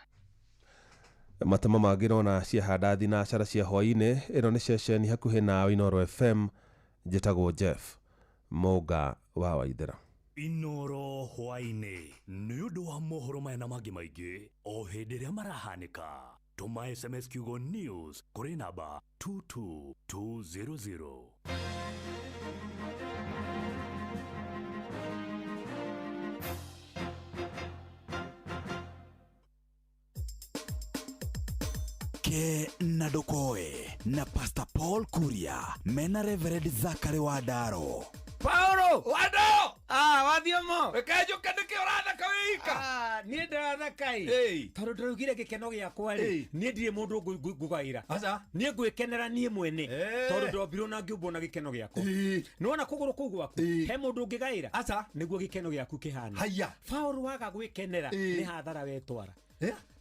Matama mangĩ rona ciahanda thinacara cia hwaĩ-inĩ. Ĩno nĩ ceceni hakuhĩ nawe Inoro FM, njĩtagwo Jeff Mũnga wa Waithera. Inoro hwaĩ-inĩ nĩ ũndũ wa mohoro maya na mangĩ maingĩ o hĩndĩ ĩrĩa marahanĩka. Tũma SMS kiugo news kũrĩ namba 22200. Ke na Ndokoe na Pastor Paul Kuria mena Reverend Zachary Wandaro. Paulo Wando wathiomo reke njuke nĩkĩ ũrathaka wĩika. Niĩ ndĩrathaka ĩ tondũ ndĩraugire gĩkeno gĩakwa rĩ, niĩ ndirĩ mũndũ ngũgaĩra, niĩ ngwĩkenera niĩ mwene tondũ ndombirwo na ngĩũmbwo na gĩkeno gĩakwa. Nĩwona kũgũrũ kũu gwaku he mũndũ ũngĩgaĩra, nĩguo gĩkeno gĩaku kĩhana. Paulo waga gwĩkenera nĩ hathara wetwara.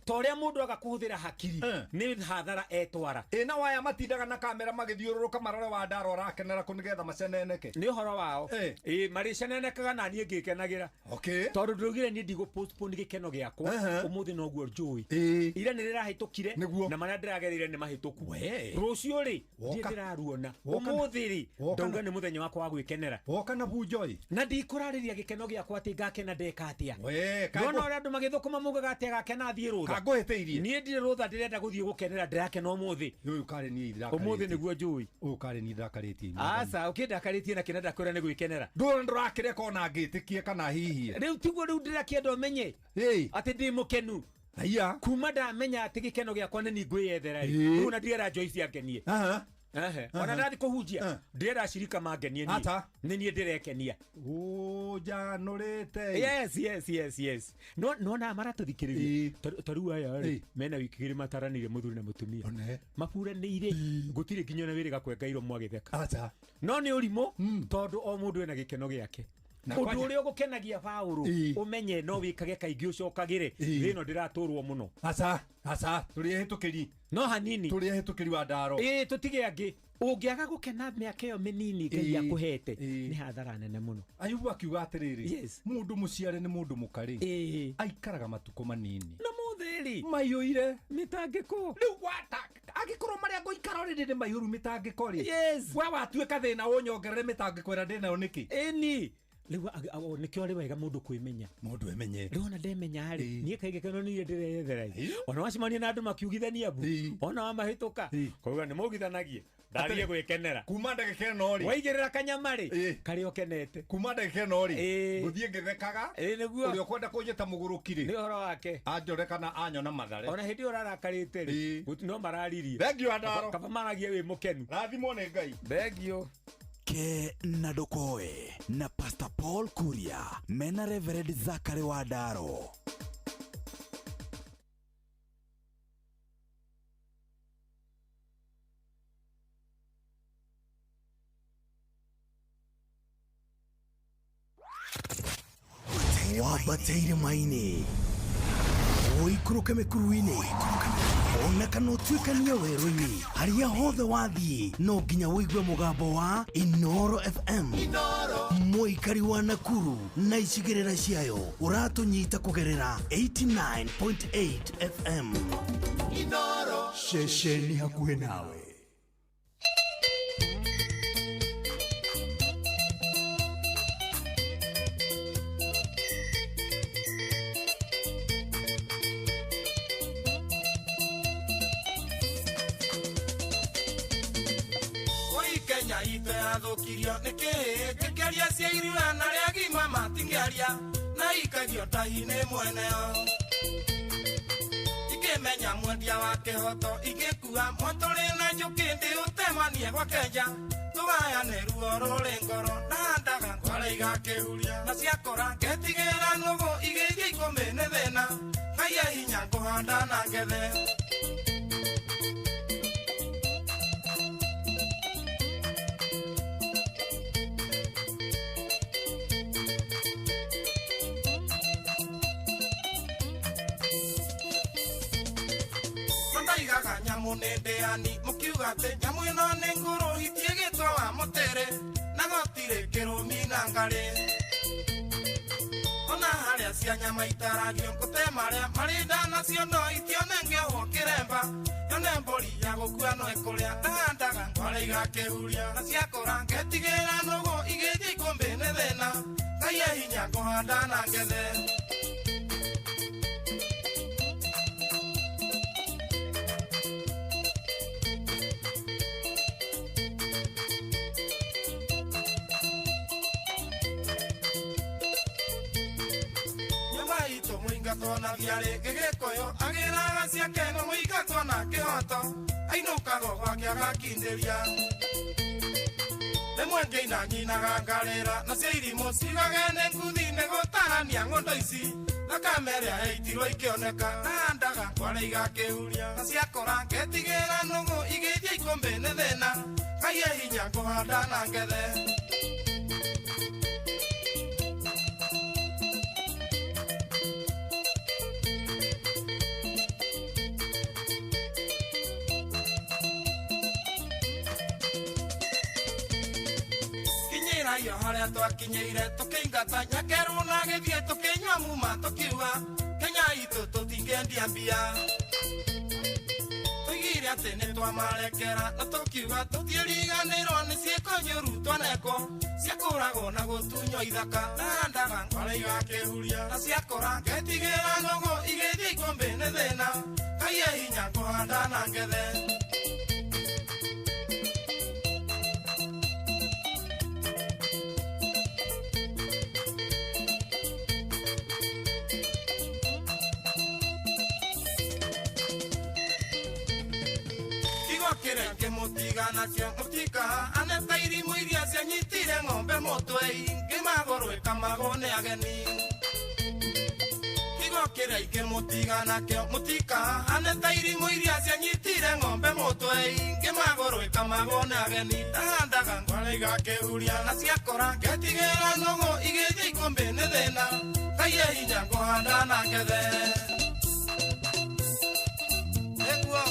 Toria mundu aga kuhuthira hakiri ni hathara etwara. Ina waya matindaga na kamera magithiururuka marore wa ndaro arakenera ku nigetha maceneneke. Ni uhoro wao. Mari cenenekaga na nie ngikenagira. Tondu ndugire nie ndigu postpone gikeno giakwa umuthi noguo njui. Ira ni rirahitukire na maria ndiragereire ni mahituku. Rucio ri ndi ndiraruona. Umuthi ri ndauga ni muthenya wakwa wa gwikenera. Woka na bunjoi. Na ndikurariria gikeno giakwa ati ngakena ndeka atia. Nona uria andu magithukuma mugaga ati agakena thie rutha. nguga. Ngũhĩtĩirie. Niĩ ndirĩ rũtha ndĩrenda gũthiĩ gũkenera ndĩrakena ũmũthĩ. Ũyũ karĩ niĩ ndĩrakarĩtie. Ũmũthĩ nĩguo njũĩ. Ũyũ karĩ niĩ ndĩrakarĩtie. Aca ũkĩndakarĩtie na kĩna ndakwĩra nĩ gwĩkenera. Ndũrona ndũrakĩreka ona ngĩtĩkie kana hihi. Rĩu tiguo rĩu ndĩrakĩenda ũmenye. Atĩ ndĩ mũkenu. Aya. Kuma ndamenya atĩ gĩkeno gĩakwa nĩ niĩ ngwĩyethera rĩ. Rĩu ona ndirera Joyce angenie. Aha. Ehe. Ona ndathi kũhunjia ndirera ashirika mangenie niĩ. Ata. Nĩ niĩ ndĩrekenia. Ũnjanũrĩte. Yes, yes, yes, yes. No nona maratũthikĩrĩria. Ta rĩu aya rĩ mena wiki igĩrĩ mataranire mũthuri na mũtumia. Maburanĩire gũtirĩ nginya ona wĩrĩga kwenga iromo agĩtheka. Aca. No nĩ ũrimũ tondũ o mũndũ ena gĩkeno gĩake. Ũndũ ũrĩa ũgũkenagia Paũlũ ũmenye no wĩkage kaingĩ ũcokagĩre thĩ ĩno ndĩratũrwo mũno. Aca, aca, tũrĩ ehĩtũkĩri. No hanini. Tũrĩ ehĩtũkĩri wa ndaro. Ĩĩ tũtige angĩ. Ũngĩaga gũkena mĩaka ĩyo mĩnini Ngai akũhete nĩ hathara nene mũno. Ayubu akiuga atĩrĩrĩ, Yes. mũndũ mũciare nĩ mũndũ mũkarĩ aikaraga matukũ manini. Na mũthĩ rĩ maiyũire mĩtangĩko. Rĩu gwata angĩkorwo marĩa ngũikara rĩ ndĩ maiyũru mĩtangĩko rĩ. Yes. We watuĩka thĩna ũnyongerere mĩtangĩko ĩrĩa ndĩnayo nĩkĩ? Ĩni. Rĩu nĩkĩo arĩ wega mũndũ kwĩmenya. Mũndũ emenye. Rĩu ona ndemenya rĩ niĩ kaingĩ keno niĩ ndĩreyethera ĩ. Ona wacemania na andũ makiugithania mbu ona wamahĩtũka kauga nĩ maugithanagie ndathiĩ gwĩkenera. Kuma ndagĩka ĩno rĩ waigĩrĩra kanyama rĩ karĩa ũkenete. Kuma ndagĩka ĩno rĩ ngũthiĩ ngĩthekaga. Ĩĩ nĩguo. Ũrĩa ũkwenda kũnjĩta mũgũrũki rĩ nĩ ũhoro wake. Anjore kana anyona Mathare. Ona hĩndĩ ĩyo ũrarakarĩte rĩ no mararirie. Thengiũ Andaro. Kaba maragia wĩ mũkenu. Rathimwo nĩ Ngai. Thengiũ. Ke na Ndokoe na Pastor Paul Kuria mena Reverend Zachary wa Ndaro. Wambateire maini ũikũrũke mĩkuru-inĩ ona kana ũtuĩkanie werũ-inĩ harĩa hothe wathiĩ no nginya ũigue mũgambo wa Inoro FM. Mũikari wa Nakuru na icigĩrĩra ciayo ũratũnyita kũgerera 89.8 FM. Inoro. Ceceni hakuhĩ nawe. Ĩrathũkirio nĩ kĩĩ ngĩkĩaria cia irua na arĩa agima matingĩaria na ikagio tahi-inĩ mweneo ikĩmenya mwendia wa kĩhoto ingĩkua mwatũrĩ na njũkĩ ndĩũtemanie gwa Kenya tũgayane ruo rũrĩ ngoro ndahandaga ngware igakĩhuria na ciakũra ngetigĩra nũgũ igĩthiĩ ikũmbĩ nĩ thĩna Ngai e hinya ngũhanda na ngethe. Nyamu nĩ ndĩani mũkiuga atĩ nyamu ĩno nĩ ngũrũ itiĩgĩtwo wa mũtĩrĩ na gũtirĩ kĩrũmi na ngarĩ ona harĩa cia nyama itaragio ngũte marĩa marĩ nda nacio no itionengehwo kĩremba yone mbũri ya gũkua no ĩkũrĩa ndahandaga ngware igakĩhuria na ciakũra ngetigĩra nũgũ igĩthiĩ ikũmbĩ nĩ thĩna Ngai e hinya ngũhanda na ngethe. Mũingatwo na thiarĩ gĩgĩkũyũ agĩraga ciake no mũingatwo na kĩhoto ainũkagwo gwake agakindĩria rĩmwe ngĩina nyinaga ngarĩra nacio irimũ ciugage nĩ nguthi nĩ gũtarania ng'ũndũ ici thakame ĩrĩa ĩitirwo ikĩoneka ndahandaga ngware igakĩhuria na ciakũra ngetigĩra nũgũ igĩthiĩ ikũmbĩ nĩ thĩna Ngai e hinya ngũhanda na ngethe. Harĩa twakinyĩire tũkĩingata nyakerũ na gĩthiĩ tũkĩnyua muma tũkiuga Kenya itũ tũtingĩendia mbia tũigire atĩ nĩ twamarekera na tũkiuga tũtiĩriganĩrwo nĩ ciĩko njũru twanekwo ciakũragwo na gũtunywo ithaka ndahandaga ngware igakĩhuria na ciakũra ngetigĩra nũgũ igĩthiĩ ikũmbĩ nĩ thĩna kaiye hinya kũhanda na ngethe. Kĩmũtiga nakĩo mũtika aneta irimũ iria cianyitire ng'ombe mũtwe ingĩ magũrũ ĩkamagwo nĩ ageni. Kigo kĩrĩa ingĩmũtiga nakĩo mũtika aneta irimũ iria cianyitire ng'ombe mũtwe ingĩ magũrũ ĩkamagwo nĩ ageni. Ndahandaga ngware igakĩhuria na ciakũra ngetigĩra nũgũ igĩthiĩ ikũmbĩ nĩ thĩna kaiye hinya ngũhanda na ngethe. Nĩguo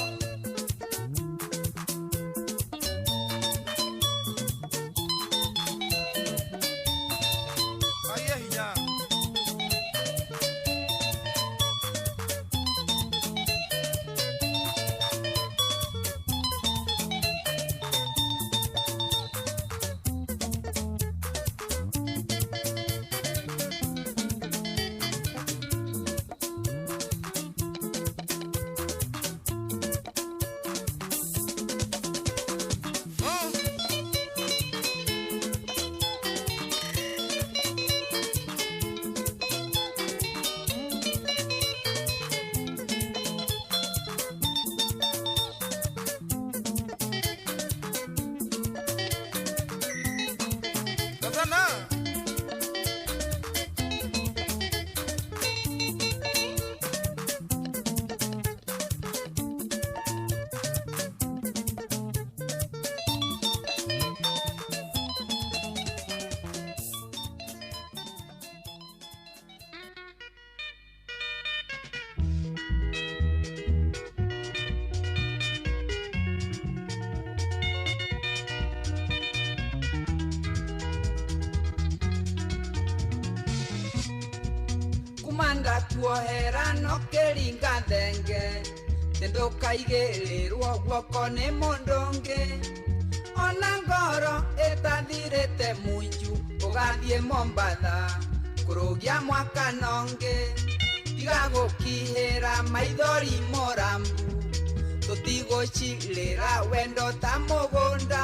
Kumanda kuohera no kĩringa thenge ndũkaigĩrĩrwo guoko nĩ mũndũ ũngĩ ona ngoro ĩtathirĩte munju ũgathiĩ Mombatha kũrũgia mwaka nongĩ tiga gũkihĩra maithori mũrambu tũtigũcirĩra wendo ta mũgũnda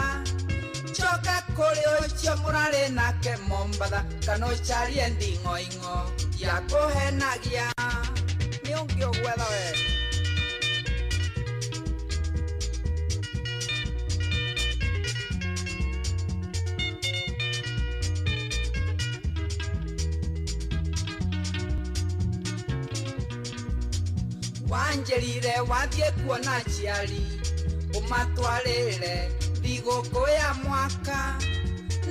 coka kũrĩ ũcio mũrarĩ nake Mombatha kana ũcarie nding'oing'o ya kũhenagia nĩ ũngĩ ũgwetha we. Wanjĩrire wathiĩ kuona aciari ũmatwarĩre thigũkũ ya mwaka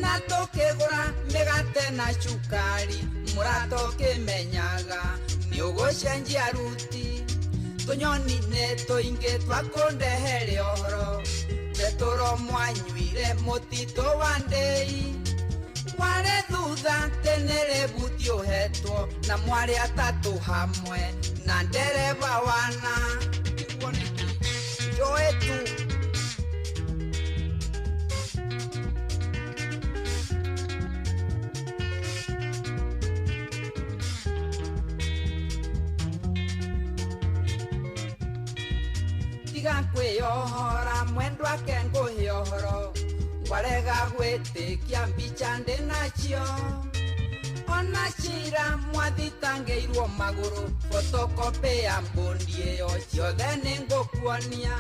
na tũkĩgũra mĩgate na cukari mũrata ũkĩmenyaga nĩ ũgũcenjia ruti tũnyoni nĩ tũingĩ twakũndehere ũhoro tetũro mwanyuire mũtitũ wa ndĩi warĩ thutha tene rĩbuti ũhetwo na mwarĩ atatũ hamwe na ndereba wana njoe tu. Tiga kwĩyohora mwendwa ake ngũhe ũhoro ngwarega gwĩtĩkia mbica ndĩ nacio ona cira mwathitangĩirwo magũrũ photocopy ya mbũndi ĩyo ciothe nĩ ngũkuonia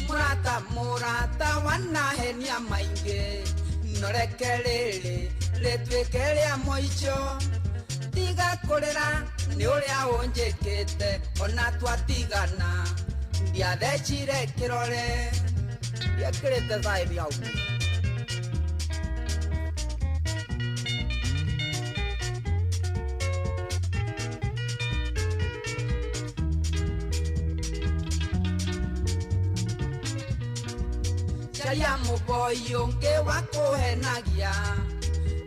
mũrata mũrata wanahenia maingĩ noreke rĩrĩ rĩtuĩke rĩa mũico tiga kũrĩra nĩ ũrĩa ũnjĩkĩte ona twatigana ndiathecire kĩrore ndiekĩrĩte thaithi hau. Caria mũboi ũngĩ wa kũhenagia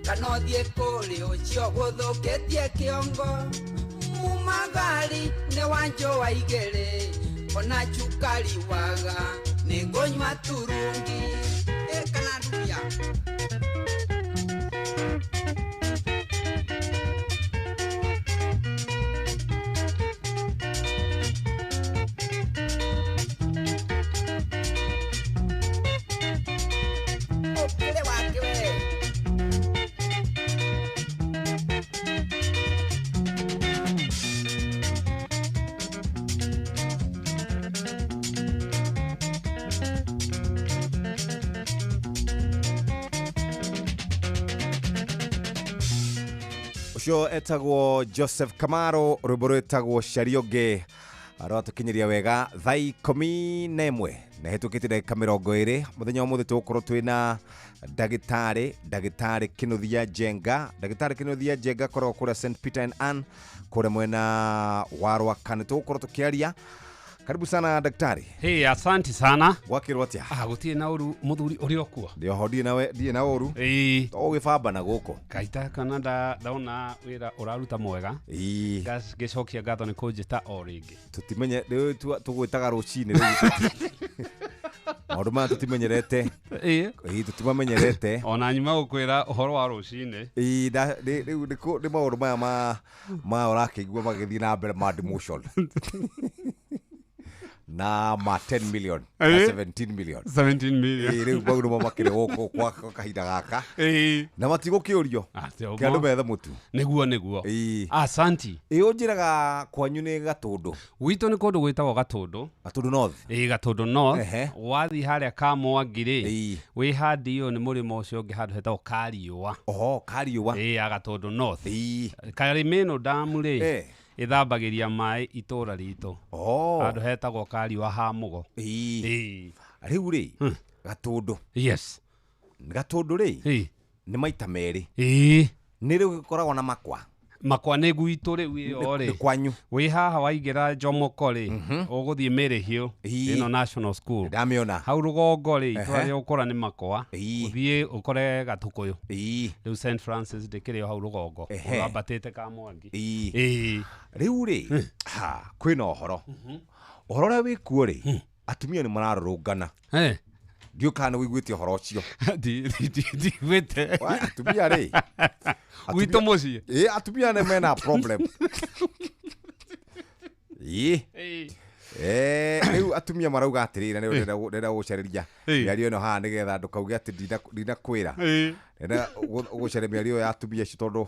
kana ũthiĩ kũrĩ ũcio gũthũkĩtie kĩongo mumagari nĩ wanjũa igĩrĩ ona cukari waga Nĩngũnyua turungi ĩkana ndubia. Ũkĩrĩ wake we. Ũcio etagwo Joseph Kamaro, rwĩmbo rwĩtagwo Carionge, rwatũkinyiria wega thaa 11 na hĩtũkĩte ndagĩka 20. Mũthenya wa ũmũthĩ tũgũkorwo twĩna ndagĩtarĩ Kinuthia Njenga. Ndagĩtarĩ Kinuthia Njenga akoragwo kũrĩa St Peter and Ann kũrĩa mwena wa Rwaka. Nĩ tũgũkorwo tũkĩaria. Karibu sana daktari. Hey, asante sana. Gwakĩrwo atĩa? Ah, gũtirĩ na ũru mũthuri ũrĩ o kuo. Ndĩ oho, ndirĩ na ũru. Ĩĩ. Tũgũgĩbamba na gũkũ. Kaita kana ndaona wĩra ũraruta mwega. Ĩĩ. Ngĩcokia ngatho nĩ kũnjĩta o rĩngĩ. Tũtimenye rĩu tũgwĩtaga rũcinĩ rĩu. Maũndũ maya tũtimenyerete. Ĩĩ. Ĩĩ, tũtimamenyerete. Ona nyuma gũkwĩra ũhoro wa rũcinĩ. Ĩĩ, rĩu nĩ maũndũ maya ma ũrakĩigua magĩthiĩ na mbere ma demotion. Na ma 10 million na 17 million. 17 million. Ĩĩ, rĩu maũndũ ma makĩrĩ gũkũ kwa kahinda gaka. Ĩĩ. Na matigũkĩũrio. Kĩ andũ methe mũtu. Nĩguo, nĩguo. Ĩĩ. Asanti. Ĩĩ, ũnjĩraga kwanyu nĩ Gatũndũ. Gwitũ nĩ kũndũ gwĩtagwo Gatũndũ. Gatũndũ North. Ĩĩ, Gatũndũ North. Ehe. Wathiĩ harĩa Kamwangi rĩ, Ĩĩ. wĩ handi ĩyo nĩ mũrĩmo ũcio ũngĩ handũ hetagwo Kariũa. Oho, Kariũa. Ĩĩ, ya Gatũndũ North. Ĩĩ. Karĩma ĩno ndamu rĩ, Eh. ĩthambagĩria maĩ itũra ritũ. Oh. Handũ hetagwo Kariũa ha Mũgo. Ĩĩ. Ĩĩ. Rĩu rĩ, Gatũndũ. Yes. Gatũndũ rĩ, Ĩĩ. nĩ maita merĩ. Ĩĩ. Nĩ rĩu gĩkoragwo na makwa. Makwa nĩ gwitũ rĩu ĩyo rĩ. Nĩ kwanyu. Wĩ haha waingĩra Jomoko rĩ, ũgũthiĩ Mary Hill, Ĩĩ. ĩno National School. Ndamĩona. Hau rũgongo rĩ, itũra Ehe. rĩa ũkora nĩ Makwa. Ĩĩ. Ũthiĩ ũkore Gatũkũyũ. Ĩĩ. Rĩu St Francis ndĩkĩrĩ o hau rũgongo. Ehe. Ũrambatĩte Kamwangi. Ĩĩ. Ĩĩ. Rĩu rĩ, ha, kwĩna ũhoro. Ũhoro ũrĩa wĩkuo rĩ, atumia nĩ mararũrũngana. Ndiũĩ kana nĩ wĩiguĩte ũhoro ũcio. Ndiguĩte. Atumia rĩ. Gwitũ mũciĩ. Ĩĩ, atumia nĩ mena problem. Ĩĩ. Rĩu atumia marauga atĩrĩrĩ, na nĩ ndĩrenda gũgũcarĩria mĩario ĩno haha nĩgetha ndũkauge atĩ ndinakwĩra. Ndĩrenda gũcaria mĩario ya atumia acio tondũ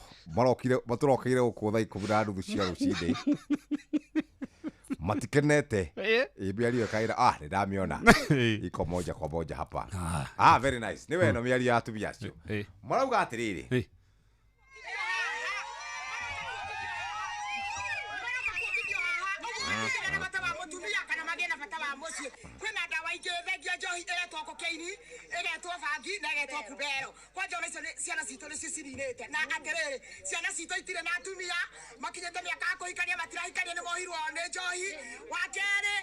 matũrokeire gũkũ thaa 10:30 cia rũcinĩ. Matikenete. Ĩĩ, mĩario ĩkaira, nĩ ndamĩona. Iko moja kwa moja hapa. Very nice. Nĩ weno mĩario ya atumia acio. Marauga atĩrĩrĩ. Kwĩna ndawa ingĩ thengia njohi ĩgetwo kokaini, ĩgetwo bangi na ĩgetwo kubero. Kwanja ona icio ciana citũ nĩcio cininĩte. Na atĩrĩrĩ, ciana citũ itirĩ na atumia, makinyĩte mĩaka ya kũhikania matirahikania nĩ mohirwo nĩ njohi. Wa kerĩ,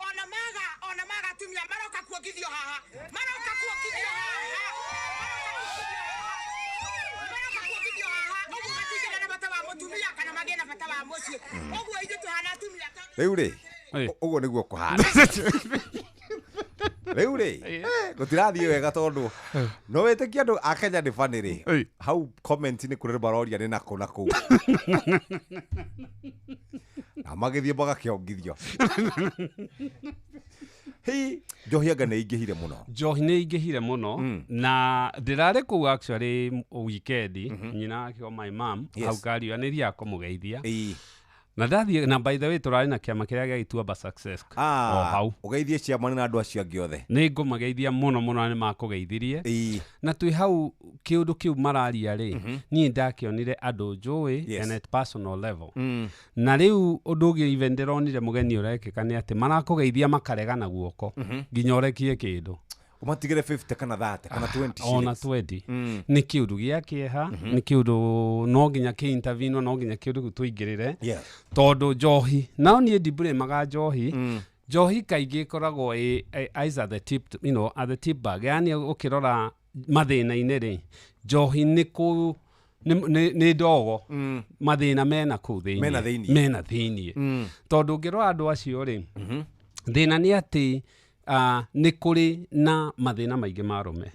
ona maga atumia maroka kuongithio haha. Maroka kuongithio haha. Maroka kuongithio haha. Ũguo matingĩgĩa na bata wa mũtumia kana magĩe na bata wa mũciĩ. Ũguo ithuĩ tũhana atumia. Rĩu rĩ, ũguo nĩguo kũhana. Rĩu rĩ, gũtirathiĩ wega tondũ no wĩtĩkie andũ a Kenya nĩ funny rĩ. Hau comment-inĩ kũrĩ maroria nĩ nakũ na kũu. Na magĩthiĩ magakĩongithio. Hĩ, njohi anga nĩ ĩingĩhire mũno. Njohi nĩ ĩingĩhire mũno na ndĩrarĩ kũu actually weekend, nyina akiuga my mom hau Kariũa nĩ thiaga kũmũgeithia. Na ndathiĩ, na by the way tũrarĩ na kĩama kĩrĩa gĩa Gĩtuamba Success o hau. Ũgeithie ciama na andũ acio angĩ othe. Nĩ ngũmageithia mũno mũno na nĩ makũgeithirie. Na twĩ hau kĩũndũ kĩu mararia rĩ, niĩ ndakĩonire andũ njũĩ and at personal level. Na rĩu ũndũ ũngĩ even ndĩronire mũgeni ũrekĩka nĩ atĩ marakũgeithia makarega na guoko nginya ũrekie kĩndũ. Ũmatigĩre 50 kana 30 kana 20 ona 20. Nĩ kĩũndũ gĩa kĩeha, nĩ kĩũndũ no nginya kĩ-intervene, no nginya kĩũndũ kĩu tũingĩrĩre. Tondũ njohi, nao niĩ ndimburĩmaga njohi. Njohi kaingĩ ĩkoragwo eyes at the tip, you know, at the tip bag. Yani ũkĩrora mathĩna-inĩ rĩ, njohi nĩ kũ nĩ ndogo. Mathĩna mena kũu thĩinĩ. Mena thĩinĩ. Mena thĩinĩ. Tondũ ũngĩrora andũ acio rĩ, thĩna nĩ atĩ Nĩ kũrĩ na mathĩna maingĩ ma arũme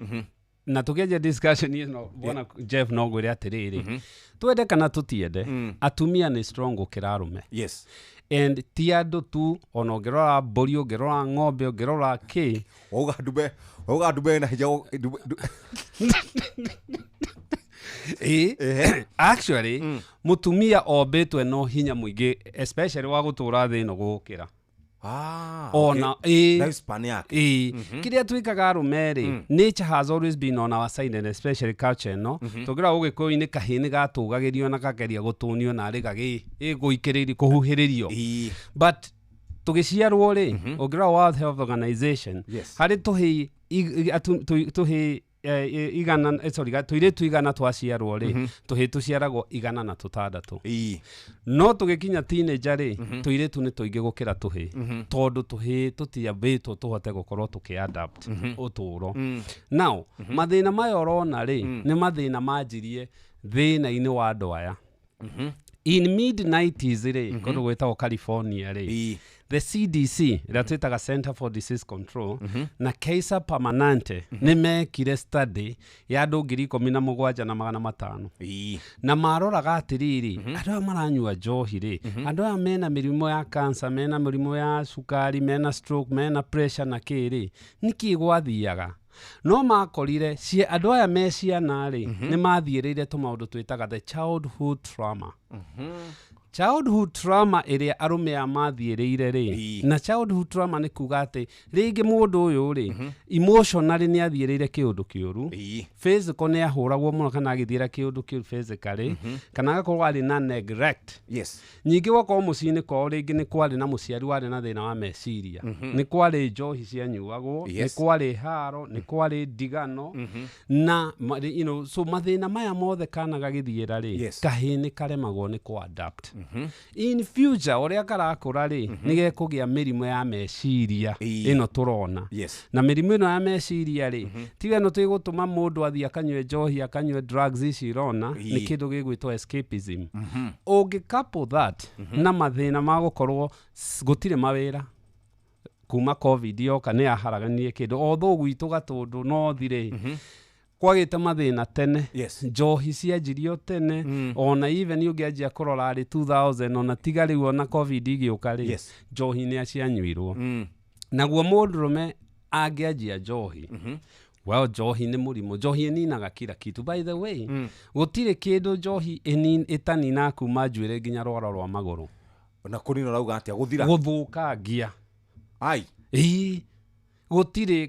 na tũkĩanjia discussion ĩno, bwana Jeff, no ngwĩre atĩrĩrĩ, twende kana tũtiende, atumia nĩ strong gũkĩra arũme. And ti andũ tu, ona ũngĩrora mbũri, ũngĩrora ng'ombe, ũngĩrora kĩ. Wauga ndumbe, wauga ndumbe na hinya Ĩ, actually mũtumia ombĩtwe no hinya mũingĩ, especially wa gũtũra thĩ ĩno gũkĩra ona ĩ lifespan yake. Ĩ, kĩrĩa twĩkaga arũme rĩ, nature has always been on our side, and especially culture ĩno tũngĩrora ũgĩkũyũ-inĩ, kahĩĩ nĩ gatũgagĩrio na kageria gũtũnio narĩ gagĩ ĩgũikĩrĩrio kũhuhĩrĩrio, but tũgĩciarwo rĩ, ũngĩrora World Health Organization, harĩ tũhĩĩ tũhĩĩ 100, sorry, tũirĩtu 100 twaciarwo rĩ, tũhĩĩ tũciaragwo 106. No tũgĩkinya teenager rĩ, tũirĩtu nĩ tũingĩ gũkĩra tũhĩĩ, tondũ tũhĩĩ tũtiambĩtwo tũhote gũkorwo tũkĩ-adapt ũtũũro. Now mathĩna maya ũrona rĩ, nĩ mathĩna manjirie thĩna-inĩ wa andũ aya in mid 90s rĩ, kũndũ gwĩtagwo California rĩ, the CDC, ĩrĩa twĩtaga Center for Disease Control, na Kaiser Permanente nĩ mekire study ya andũ 17,500, na maroraga atĩrĩrĩ, andũ aya maranyua njohi rĩ, andũ aya mena mĩrimũ ya cancer, mena mĩrimũ ya cukari, mena stroke, mena pressure na kĩ rĩ, nĩkĩ gwathiaga? No makorire andũ aya me ciana rĩ, nĩ mathiĩrĩire tũmaũndũ twĩtaga the childhood trauma. Childhood trauma ĩrĩa arũme aya mathiĩrĩire rĩ, na childhood trauma nĩ kuga atĩ rĩngĩ mũndũ ũyũ rĩ, emotionally nĩ athiĩrĩire kĩũndũ kĩũru, physical nĩ ahũragwo mũno kana agĩthiĩra kĩũndũ kĩũru physically, kana agakorwo arĩ na neglect. Ningĩ gwakorwo mũciĩ-inĩ kwao rĩngĩ nĩ kwarĩ na mũciari warĩ na thĩna wa meciria, nĩ kwarĩ njohi cianyuagwo, nĩ kwarĩ haro, nĩ kwarĩ ndigano na so mathĩna maya mothe kana gagĩthiĩra rĩ, kahĩĩ nĩ karemagwo nĩ kũ-adapt. In future ũrĩa karakũra rĩ, nĩ gekũgĩa mĩrimũ ya meciria ĩno tũrona. Na mĩrimũ ĩno ya meciria rĩ, tiga ĩno tĩgũtũma mũndũ athiĩ akanyue njohi, akanyue drugs ici irona, nĩ kĩndũ gĩgwĩtwo escapism. Ũngĩ couple that na mathĩna ma gũkorwo gũtirĩ mawĩra kuma COVID yoka, nĩ yaharaganirie kĩndũ, although gwitũ Gatũndũ no thirĩ kwagĩte mathĩna tene. Njohi cianjirio tene, ona even ũngĩanjia kũrora rĩ 2000, ona tiga rĩu, ona COVID igĩũka rĩ, njohi nĩ cianyuirwo. Naguo mũndũrũme angĩanjia njohi, well, njohi nĩ mũrimũ. Njohi ĩninaga kila kitu, by the way. Gũtirĩ kĩndũ njohi ĩtaninaga kuma njuĩrĩ nginya rwara rwa magũrũ. Na kũnina ũrauga atĩa? Gũthira? Gũthũkangia. Ai. Ĩĩ, gũtirĩ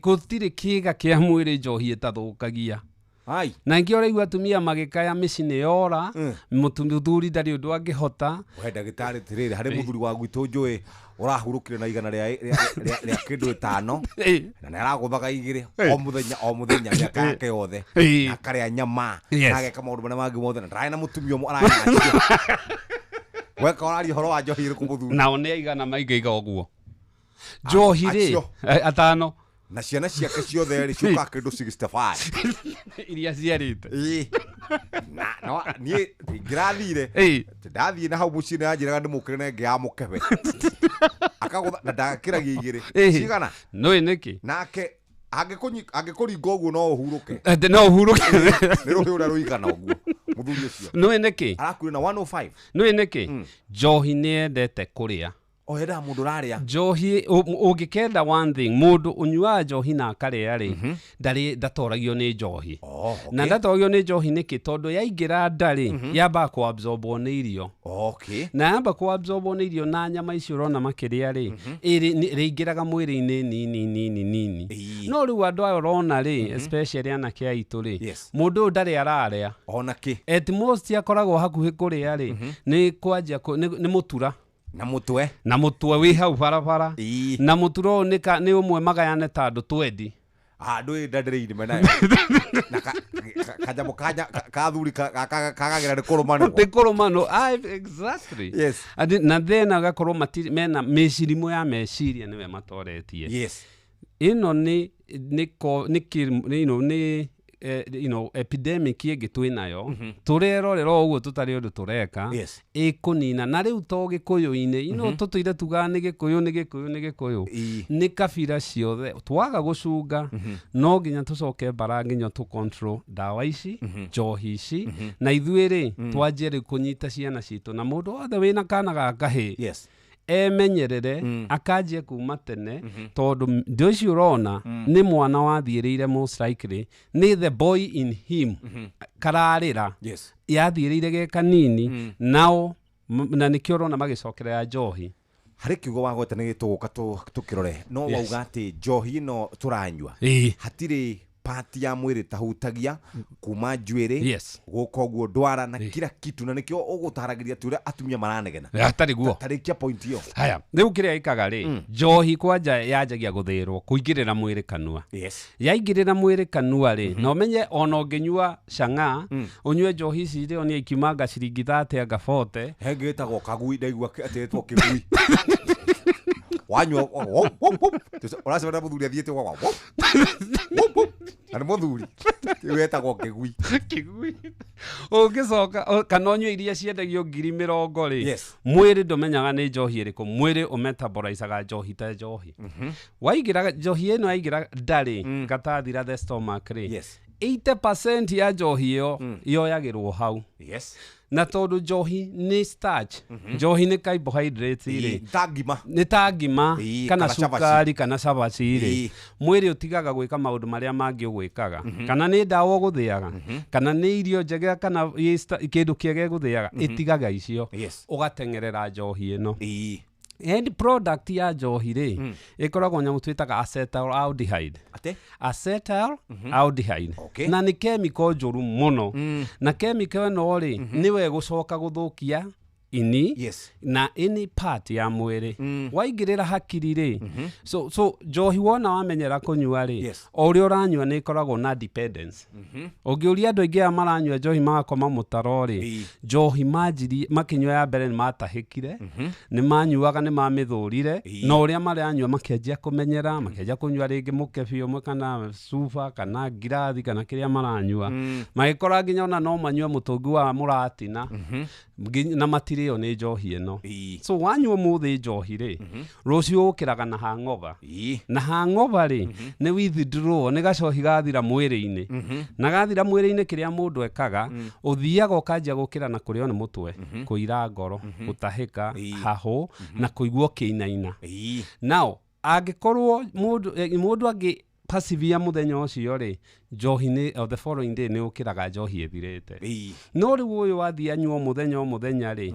kĩga kĩa mwĩrĩ njohi ĩtathũkagia. Ai. Na ingĩ ũraigua atumia magĩkaya mĩciĩ nĩ yora, mũthuri ndarĩ ũndũ angĩhota. We ndagĩtarĩ, tirĩrĩ, harĩ mũthuri wa gwitũ njũĩ ũrahurũkire na 100 rĩa kĩndũ 5, na nĩ aragũthaga 2 o mũthenya o mũthenya mĩaka yake yothe, na akarĩa nyama, na ageka maũndũ marĩa mangĩ mothe, na ndararĩ na mũtumia ũmwe ararĩ nacio. Weka ũraria ũhoro wa njohi ĩrĩkũ mũthuri? Nao nĩ aigana maigaiga ũguo njohi rĩ? Acio. 5. Na ciana ciake ciothe rĩ, ciũkaga kĩndũ 65 iria ciarĩte. Ĩĩ. Na no niĩ ngĩrathire, ndathiĩ na hau mũciĩ nĩ anjĩraga ndĩmũkĩre na ĩngĩ ya mũkebe, akagũtha na ndakĩragia 2. Cigana? Nĩũĩ nĩkĩ? Nake angĩkũringa ũguo no ũhurũke. Atĩ no ũhurũke. Nĩ rũhĩ ũrĩa rũigana ũguo mũthuri ũcio. Nĩũĩ nĩkĩ? Arakuire na 105. Nĩũĩ nĩkĩ? Njohi nĩ yendete kũrĩa. O yendaga mũndũ ũrarĩa. Njohi ũngĩkenda one thing, mũndũ ũnyuaga njohi na akarĩa rĩ, ndarĩ ndatoragio nĩ njohi. Na ndatoragio nĩ njohi nĩkĩ? Tondũ yaingĩra nda rĩ, yambaga kũabsorbwo nĩ irio. Na yamba kũabsorbwo nĩ irio na nyama icio ũrona makĩrĩa rĩ, ĩrĩingĩraga mwĩrĩ-inĩ nini nini nini. No rĩu andũ aya ũrona rĩ, especially anake aitũ rĩ, mũndũ ũyũ ndarĩ ararĩa. Ona kĩ? At most akoragwo hakuhĩ kũrĩa rĩ, nĩ kwanjia nĩ mũtura. Na mũtwe. Na mũtwe wĩ hau barabara. Na mũtura ũyũ nĩ ũmwe magayane ta andũ twendi. Ndũĩ ndanĩrĩire nayo. Na kanyamũ ka thuri kagagĩra nĩ kũrũmanwo. Nĩ kũrũmanwo. Exactly. Na then agakorwo mena mĩcirimũ ya meciria nĩwe matoretie. Ĩno nĩ nĩ ko-, nĩ kĩ-, nĩ, you know, nĩ epidemic ĩngĩ twĩ nayo, tũrerorera o ũguo tũtarĩ ũndũ tũreka. Ĩkũnina na rĩu to gĩkũyũ-inĩ ino tũtũire tugaga nĩ gĩkũyũ, nĩ gĩkũyũ, nĩ gĩkũyũ, nĩ kabira ciothe. Twaga gũcunga, no nginya tũcoke mbara nginya tũ control ndawa ici, njohi ici, na ithuĩ rĩ, twanjie rĩu kũnyita ciana citũ, na mũndũ wothe wĩna kana ga kahĩĩ emenyerere, akanjie kuma tene, tondũ ndũ ici ũrona nĩ mwana wathiĩrĩire, most likely nĩ the boy in him kararĩra. Yathiĩrĩire ge kanini nao na nĩkĩo ũrona magĩcokerera njohi. Harĩ kiugo wagweta nĩ gĩtũgũka tũkĩrore no wauga atĩ njohi ĩno tũranyua hatirĩ part ya mwĩrĩ tahutagia kuma njuĩrĩ gũka ũguo, ndwara na kila kitu, na nĩkĩo ũgũtaragĩria atĩ ũrĩa atumia maranegena. Hatarĩ guo. Tarĩkia point ĩyo. Haya, rĩu kĩrĩa ĩkaga rĩ, njohi kwanja yanjagia gũthĩrwo kũingĩrĩra mwĩrĩ kanua. Yaingĩrĩra mwĩrĩ kanua rĩ, na ũmenye ona ũngĩnyua cang'a, ũnyue njohi ici rĩ, onia ikiumanga ciringi 30 anga 40. He ngĩtagwo kagui, ndaigua atĩ ĩtwo kĩgui, wanyua ũracemania na mũthuri athiĩte ũgauga wop, wop, wop, na nĩ mũthuri kĩu etagwo kĩgui. Kĩgui ũngĩcoka kana ũnyue iria ciendagio 20,000 rĩ, mwĩrĩ ndũmenyaga nĩ njohi ĩrĩkũ. Mwĩrĩ ũmetabolizaga njohi ta njohi. Waingĩra njohi ĩno, yaingĩra ndarĩ gatathira the stomach rĩ, 80% ya njohi ĩyo yoyagĩrwo hau. Na tondũ njohi nĩ starch, njohi nĩ carbohydrates rĩ, ta ngima. Nĩ ta ngima kana kana cabaci. Cukari kana cabaci rĩ, mwĩrĩ ũtigaga gwĩka maũndũ marĩa mangĩ ũgwĩkaga, kana nĩ ndawa ũgũthĩaga, kana nĩ irio njega, kana kĩndũ kĩega ĩgũthĩaga, ĩtigaga icio, ũgateng'erera njohi ĩno. End product ya njohi rĩ, ĩkoragwo nyamũ twĩtaga acetaldehyde. Ate? Acetaldehyde. Na nĩ chemical njũru mũno, na chemical ĩno rĩ, nĩwe ĩgũcoka gũthũkia ini na any part ya mwĩrĩ waingĩrĩra hakiri rĩ. So njohi wona wamenyera kũnyua rĩ, o ũrĩa ũranyua nĩ ĩkoragwo na dependence. Ũngĩũria andũ aingĩ aya maranyua njohi magakoma mũtaro rĩ, njohi manjirie makĩnyua ya mbere nĩ matahĩkire, nĩ manyuaga, nĩ mamĩthũrire, na ũrĩa maranyua makĩanjia kũmenyera, makĩanjia kũnyua rĩngĩ mũkebe ũmwe kana cuba kana ngirathi kana kĩrĩa maranyua, magĩkora nginya ona no manyue mũtũngi wa mũratina na matirĩo nĩ njohi ĩno. So wanyua ũmũthĩ njohi rĩ, rũciũ ũkĩraga na hangover, na hangover rĩ, nĩ withdraw, nĩ gacohi gathira mwĩrĩ-inĩ. Na gathira mwĩrĩ-inĩ, kĩrĩa mũndũ ekaga, ũthiaga ũkanjia gũkĩra na kũrĩo nĩ mũtwe, kũira ngoro, gũtahĩka, hahũ na kũigua ũkĩinaina. Now angĩkorwo mũndũ angĩ pasivia mũthenya ũcio rĩ, njohi nĩ the following day nĩ ũkĩraga njohi ĩthirĩte. No rĩu ũyũ wathiĩ anyua mũthenya o mũthenya rĩ,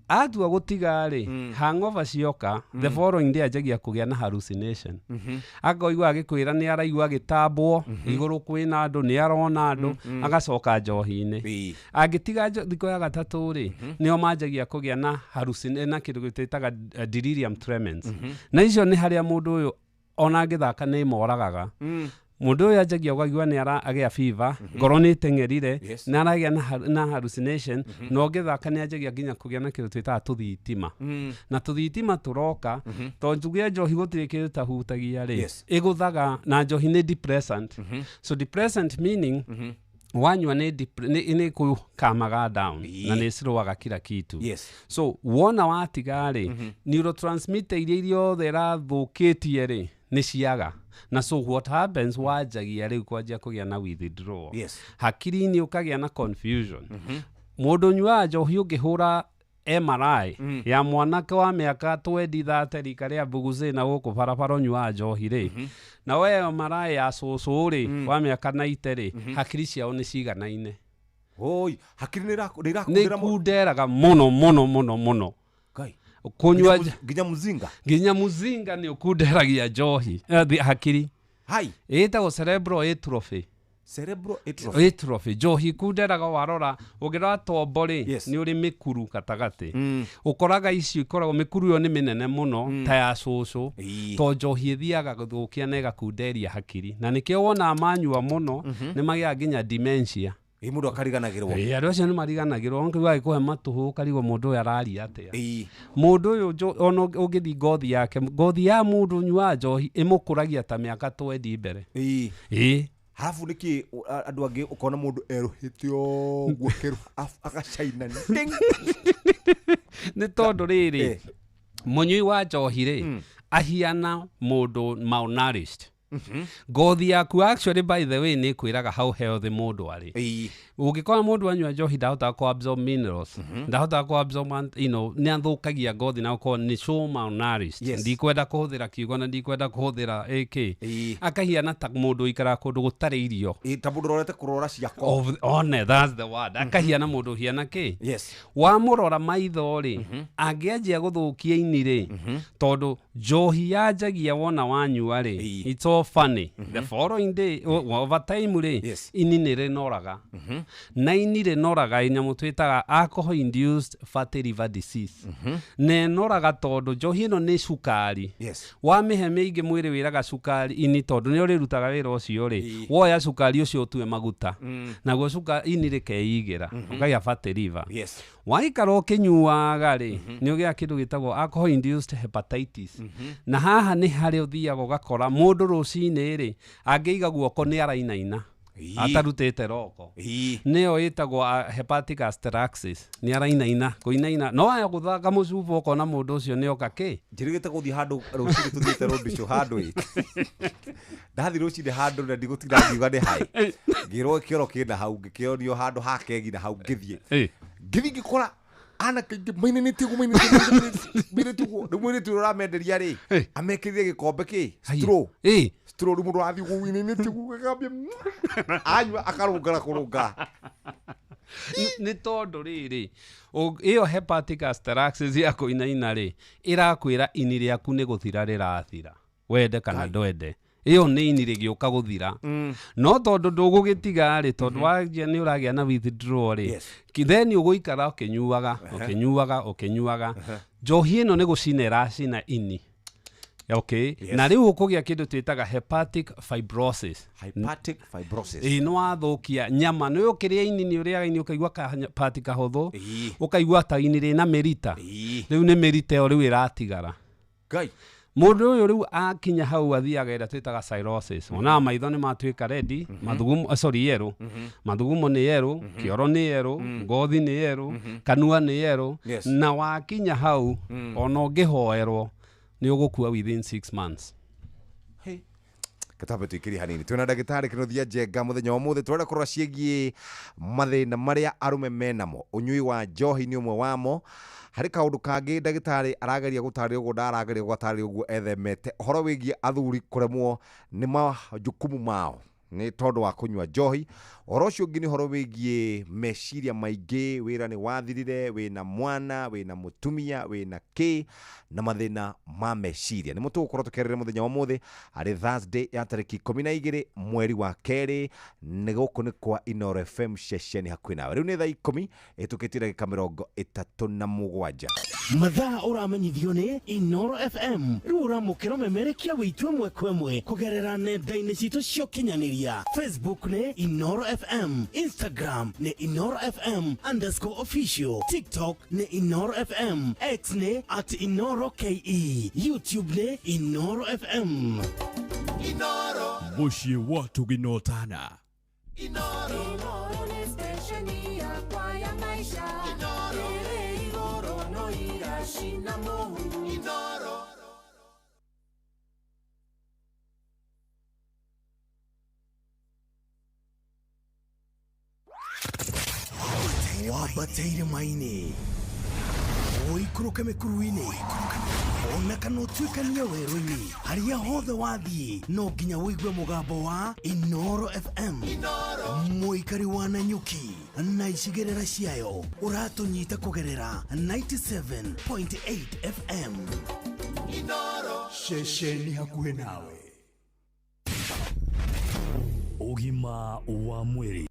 atua gũtiga rĩ, hangover cioka, the following day anjagia kũgĩa na hallucination, akoigua agĩkwĩra nĩ araigua agĩtambwo igũrũ, kwĩna andũ, nĩ arona andũ, agacoka njohi-inĩ. Angĩtiga thikũ ya gatatũ rĩ, nĩo manjagia kũgĩa na na kĩndũ gĩtĩtaga delirium tremens, na icio nĩ harĩa mũndũ ũyũ ona angĩthaka nĩ moragaga. Mũndũ ũyũ anjagia ũkaigua nĩ aragĩa fever, ngoro nĩ ĩteng'erire, nĩ aragĩa na hallucination, na ũngĩthaka nĩ anjagia nginya kũgĩa na kĩndũ twĩtaga tũthitima, na tũthitima tũroka tondũ tuge njohi gũtirĩ kĩndũ tahutagia rĩ, ĩgũthaga na njohi nĩ depressant. So depressant meaning wanyua nĩ kũkamaga down na nĩ ciroaga kila kitu. So wona watiga rĩ, neurotransmitter iria iriothe ĩrathũkĩtie rĩ, nĩ ciaga, na so what happens, wanjagia rĩu kwanjia kũgĩa na withdrawal hakiri-inĩ, ũkagĩa na confusion. Mũndũ ũnyuaga njohi, ũngĩhũra MRI ya mwanake wa mĩaka 20, 30, rika rĩa mbugucĩ na gũkũ barabara ũnyuaga njohi rĩ, na we MRI ya cũcũ rĩ, wa mĩaka 90 rĩ, hakiri ciao nĩ ciganaine. Oi, hakiri nĩ nĩ irakundera mũno. Kunderaga mũno mũno mũno mũno. Ngai. Kũnyua Nginya mzinga. Nginya muzinga nĩ ũkunderagia njohi hakiri. Hai. Ĩtagwo cerebral atrophy. Cerebral atrophy. Atrophy. Njohi kunderaga, warora ũngĩrora tombo rĩ, nĩ ũrĩ mĩkuru gatagatĩ, ũkoraga icio ikoragwo mĩkuru ĩyo nĩ mĩnene mũno ta ya cũcũ, to njohi ĩthiaga gũthũkia na ĩgakunderia hakiri, na nĩkĩo wonaga manyua mũno nĩ magĩaga nginya dementia. Ĩ, mũndũ akariganagĩrwo. Ĩ, andũ acio nĩ mariganagĩrwo, ũkaigua agĩkũhe matũhũ, ũkarigwo mũndũ ũyũ araria atĩa. Mũndũ ũyũ ona ũngĩthiĩ ngothi yake, ngothi ya mũndũ ũnyuaga njohi ĩmũkũragia ta mĩaka 20 mbere. Ĩ. Harabu nĩkĩ andũ angĩ ũkona mũndũ erũhĩte ũguo kĩrũ agacaina ding. Nĩ tondũ rĩrĩ mũnyui wa njohi rĩ ahiana mũndũ malnourished. Ngothi yaku actually by the way nĩ kwĩraga how healthy mũndũ arĩ. Ũngĩkora mũndũ anyua njohi ndahotaga kũ absorb minerals, ndahotaga kũ absorb you know, nĩ athũkagia ngothi na ũkorwo nĩ so malnourished. Ndikwenda kũhũthĩra kiugo na ndikwenda kũhũthĩra AK. Akahiana ta mũndũ ũikaraga kũndũ gũtarĩ irio. Ta mũndũ ũrorete kũrora ciako. One, that's the word. Akahiana mũndũ ũhiana kĩ? Wamũrora maitho rĩ, angĩanjia gũthũkia ini rĩ, tondũ njohi yanjagia wona wanyua rĩ, it's all funny. The following day, over time rĩ, ini nĩ rĩnoraga. Na ini rĩnoraga nyamũ twĩtaga alcohol induced fatty liver disease. Na ĩnoraga tondũ njohi ĩno nĩ cukari. Wamĩhe mĩingĩ mwĩrĩ wĩraga cukari ini tondũ nĩ ũrĩrutaga wĩra ũcio rĩ, woya cukari ũcio ũtue maguta. Naguo cukari ini rĩkeigĩra, ũkagĩa fatty liver. Waikara ũkĩnyuaga rĩ, nĩ ũgĩaga kĩndũ gĩtagwo alcohol induced hepatitis. Na haha nĩ harĩa ũthiaga ũgakora mũndũ rũcinĩ rĩ, angĩiga guoko nĩ arainaina. Atarutĩte roko. Nĩyo ĩtagwo hepatic asterixis. Nĩ arainaina, kũinaina. No aya gũthaka mũcuba ũkona mũndũ ũcio nĩ oka kĩ? Njĩrĩgĩte gũthiĩ handũ rũcinĩ tũthiĩte rũndicũ handũ ĩ. Ndathiĩ rũcinĩ handũ na ndigũtinda ngiuga nĩ haĩ. Ngĩrwo kĩoro kĩna hau, ngĩkĩonio handũ ha kegi na hau ngĩthiĩ. Ngĩthiĩ ngĩkora anake aingĩ mainĩnĩtie ũguo, mainĩnĩtie ũguo. Rĩu mũirĩtu ũrĩa ũramenderia rĩ, amekĩrire gĩkombe kĩ? Straw. Straw rĩu mũndũ arathiĩ ũguo ũinĩnĩtie ũguo, akambia anyua akarũngara kũrũngara. Nĩ tondũ rĩrĩ, ĩyo hepatic asterixis ya kũinaina rĩ, ĩrakwĩra ini rĩaku nĩ gũthira rĩrathira, wende kana ndwende. Ĩyo nĩ ini rĩgĩũka gũthira. No tondũ ndũgũgĩtiga rĩ, tondũ wanjia nĩ ũragĩa na withdrawal rĩ, then ũgũikara ũkĩnyuaga, ũkĩnyuaga, ũkĩnyuaga. Njohi ĩno nĩ gũcina ĩracina ini. Okay. Na rĩu ũkũgĩa kĩndũ twĩtaga hepatic fibrosis. Hepatic fibrosis. Ĩĩ nĩ wathũkia nyama. Nĩ ũkĩrĩa ini nĩ ũrĩaga ini ũkaigua kapati kahũthũ, ũkaigua ta ini rĩna mĩrita. Rĩu nĩ mĩrita ĩyo rĩu ĩratigara. Ngai. Mũndũ ũyũ rĩu akinya hau athiaga ĩrĩa twĩtaga cirrhosis. Wonaga maitho nĩ matuĩka rendi, mathugumo, sorry, yerũ. Mathugumo nĩ yerũ, kĩoro nĩ yerũ, ngothi nĩ yerũ, kanua nĩ yerũ. Na wakinya hau, ona ũngĩhoerwo, nĩ ũgũkua within 6 months. Katambe tuikiri hanini twina ndagĩtarĩ Kĩnuthia Njenga mũthenya wa ũmũthĩ tũrenda kũrora ciĩgiĩ mathĩna marĩa arũme menamo. Ũnyui wa njohi nĩ ũmwe wamo. Harĩ kaũndũ kangĩ ndagĩtarĩ arageria gũtarĩria ũguo ndarageria gũtarĩria ũguo ethemete ũhoro wĩgiĩ athuri kũremwo nĩ majukumu mao nĩ tondũ wa kũnyua njohi. Ũhoro ũcio ũngĩ nĩ ũhoro wĩgiĩ meciria maingĩ, wĩra nĩ wathirire, wĩna mwana, wĩna mũtumia, wĩna kĩ, na mathĩna ma meciria. Nĩmo tũgũkorwo tũkĩarĩrĩria mũthenya wa ũmũthĩ harĩ Thursday ya tarĩki 12 mweri wa kerĩ. Nĩ gũkũ nĩ kwa Inooro FM ceceni hakuhĩ nawe. Rĩu nĩ thaa 10 ĩtũkĩtie ndagĩka 37. Mathaa ũramenyithio nĩ Inooro FM. Rĩu ũramũkĩra ũmemerekia wĩitũ ĩmwe kwa ĩmwe kũgerera nenda-inĩ citũ cia ũkinyanĩria. Facebook nĩ Inooro FM, Instagram nĩ Inooro FM _official, TikTok nĩ Inooro FM, X nĩ @InooroKE, YouTube nĩ Inooro FM. Inooro. Mũciĩ wa tũginotana. Inooro nĩ stesheni yakwa ya maisha. Inooro. Ĩrĩ igũrũ no iracina mũhu. Inooro. Wambateire maini ũikũrũke mĩkuru-inĩ ona kana ũtuĩkanie werũ-inĩ, harĩa hothe wathiĩ no nginya ũigue mũgambo wa Inooro FM. Mũikari wa Nanyuki na icigĩrĩra ciayo ũratũnyita kũgerera 97.8 FM. Inooro. Ceceni hakuhĩ nawe. Ũgima wa mwĩrĩ.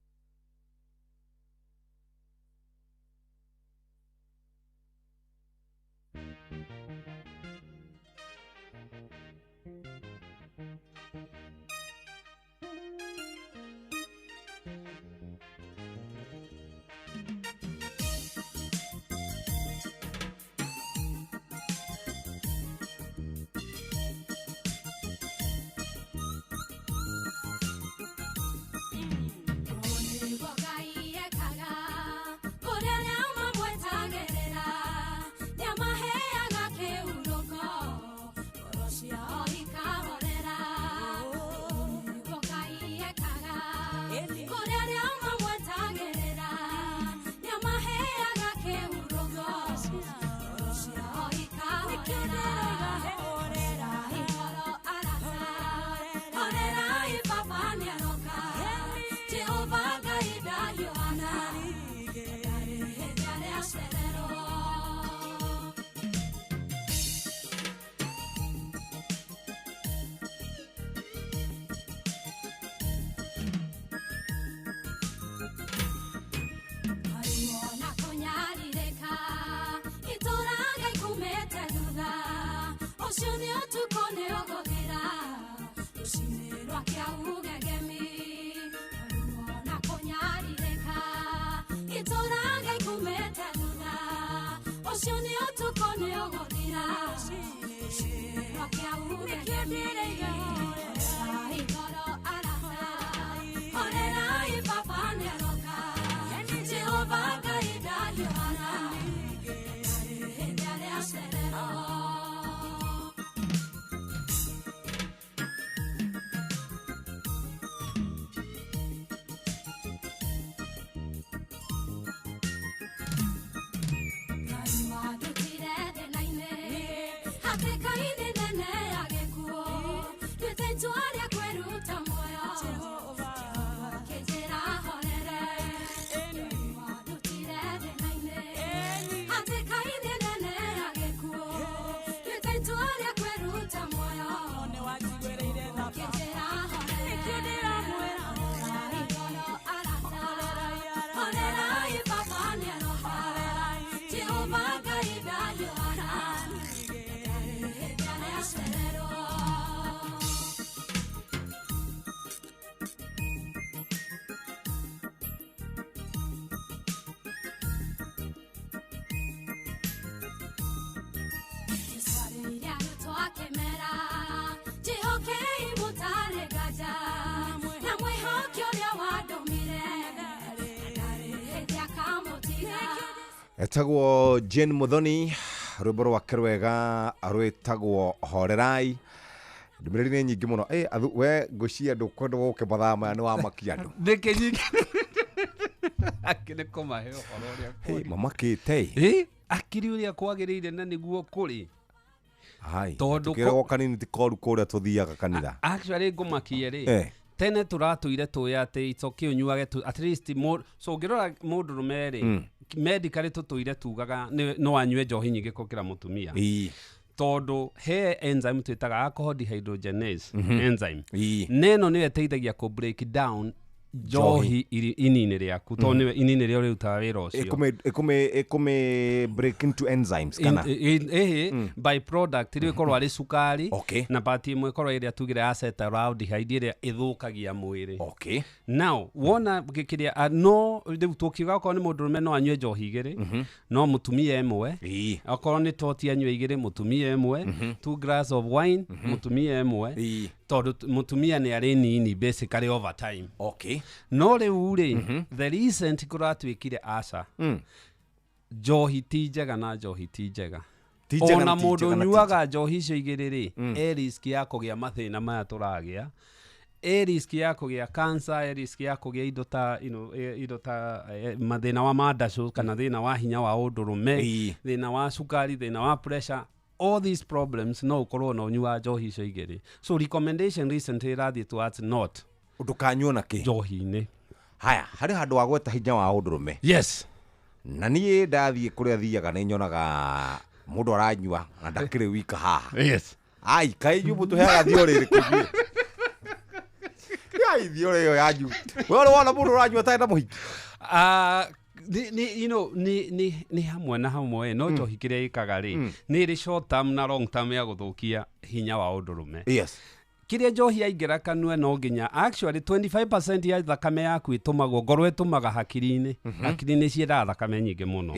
Ona kũnyarirĩka itũraga ikumĩte thutha ũcio nĩ ũtukũ nĩ ũgũthira rũcinĩ rwake augegemi ona kũnyarirĩka itũraga ikumĩte thutha ũcio nĩ ũtukũ nĩ ũgũthira rũcinĩ rwake augegemi ngoro arata horerai baba nĩaroka Jehova Ngai ndahiũhana hĩndĩ arĩa acererwo. Ngai wandutire thĩna-inĩ hatĩka-inĩ nene ya gĩkuũ nduĩte itua rĩa kwĩruta muoyo Jehova akĩnjĩra horere Ngai wandutire thĩna-inĩ hatĩka-inĩ nene ya gĩkuũ nduĩte itua rĩa kwĩruta muoyo akĩnjĩra horere Horerai ngoro arata horerai baba nĩaroka Jehova Ngai ndahiũhana hĩndĩ arĩa acererwo. Jesũ arĩire arutwo akĩmera njĩhokei mũtarĩ nganja na mwĩhoke ũrĩa wandũmire ndarĩ hĩndĩ akamũtiga. Etagwo Jane Muthoni, rwĩmbo rwake rwega rwĩtagwo horerai. Ndũmĩrĩri nĩ nyingĩ mũno. Ĩ, we ngũcia ndũkwenda gũke mathaa maya nĩ wamakia andũ. Nĩkĩ nyingĩ akĩrĩ kũmahe ũhoro ũrĩa Hey, mamakĩte ĩ. Ĩ, akiri ũrĩa kwagĩrĩire na nĩguo kũrĩ. Hai, Tondũ tũkĩragwo kanini ti koru kũrĩa tũthiaga kanitha. Actually ngũmakie rĩ Eh. tene tũratũire tũĩ atĩ it's okay ũnyuage tu at least so ũngĩrora mũndũrũme rĩ medically tũtũire tugaga no anyue njohi nyingĩ gũkĩra mũtumia. Ii. Tondũ he enzyme twĩtaga alcohol dehydrogenase enzyme. Ii. Na ĩno nĩyo ĩteithagia kũ break down njohi ini-inĩ rĩaku tondũ nĩwe ini-inĩ rĩo rĩrutaga wĩra ũcio. Ĩkũmĩ break into enzymes kana? Ĩhĩ, by product rĩu ĩkorwo arĩ cukari Okay. na part ĩmwe ĩkorwo ĩrĩa tugire acetaldehyde ĩrĩa ĩthũkagia mwĩrĩ. Okay. Now wona kĩrĩa no rĩu tũkiuga okorwo nĩ mũndũrũme no anyue njohi igĩrĩ no mũtumia ĩmwe. Ii. Okorwo nĩ toti anyue igĩrĩ mũtumia ĩmwe, 2 glass of wine mũtumia ĩmwe. Ii. Tondũ mũtumia nĩ arĩ nini basically over time. Okay. No rĩu rĩ the recent kũratuĩkire aca njohi ti njega na njohi ti njega. Ti njega Ona na ti mũndũ njega na ti ũnyuaga njohi icio igĩrĩ rĩ e risk ya kũgĩa mathĩna maya tũragĩa, e risk ya kũgĩa cancer, e risk ya kũgĩa indo ta you know, indo ta mathĩna wa mandacũ kana thĩna wa hinya wa ũndũrũme, thĩna wa cukari, thĩna wa pressure. All these problems no ũkorwo na ũnyua njohi icio igĩrĩ. So recommendation recently ĩrathiĩ towards not ndũkanyue na kĩ njohi-inĩ. Haya, harĩ handũ wa gweta hinya wa ũndũrũme. Yes. Na niĩ ndathiĩ kũrĩa thiaga nĩ nyonaga mũndũ aranyua na ndakĩrĩ wika haha. Yes. Ai, kaĩ inyuĩ mũtũheaga thiorĩ ĩrĩkũ inyuĩ? Ai, thiorĩ ĩyo yanyu. We ũrĩ wona mũndũ ũranyua atarĩ na mũhiki? Ni, you know, ni hamwe na hamwe no njohi kĩrĩa ĩkaga rĩ nĩ ĩrĩ short term na long term ya gũthũkia hinya wa ũndũrũme. Yes. Kĩrĩa njohi yaingĩra kanua no nginya actually 25% ya thakame yaku ĩtũmagwo ngoro ĩtũmaga hakiri-inĩ. Hakiri-inĩ ciendaga thakame nyingĩ mũno.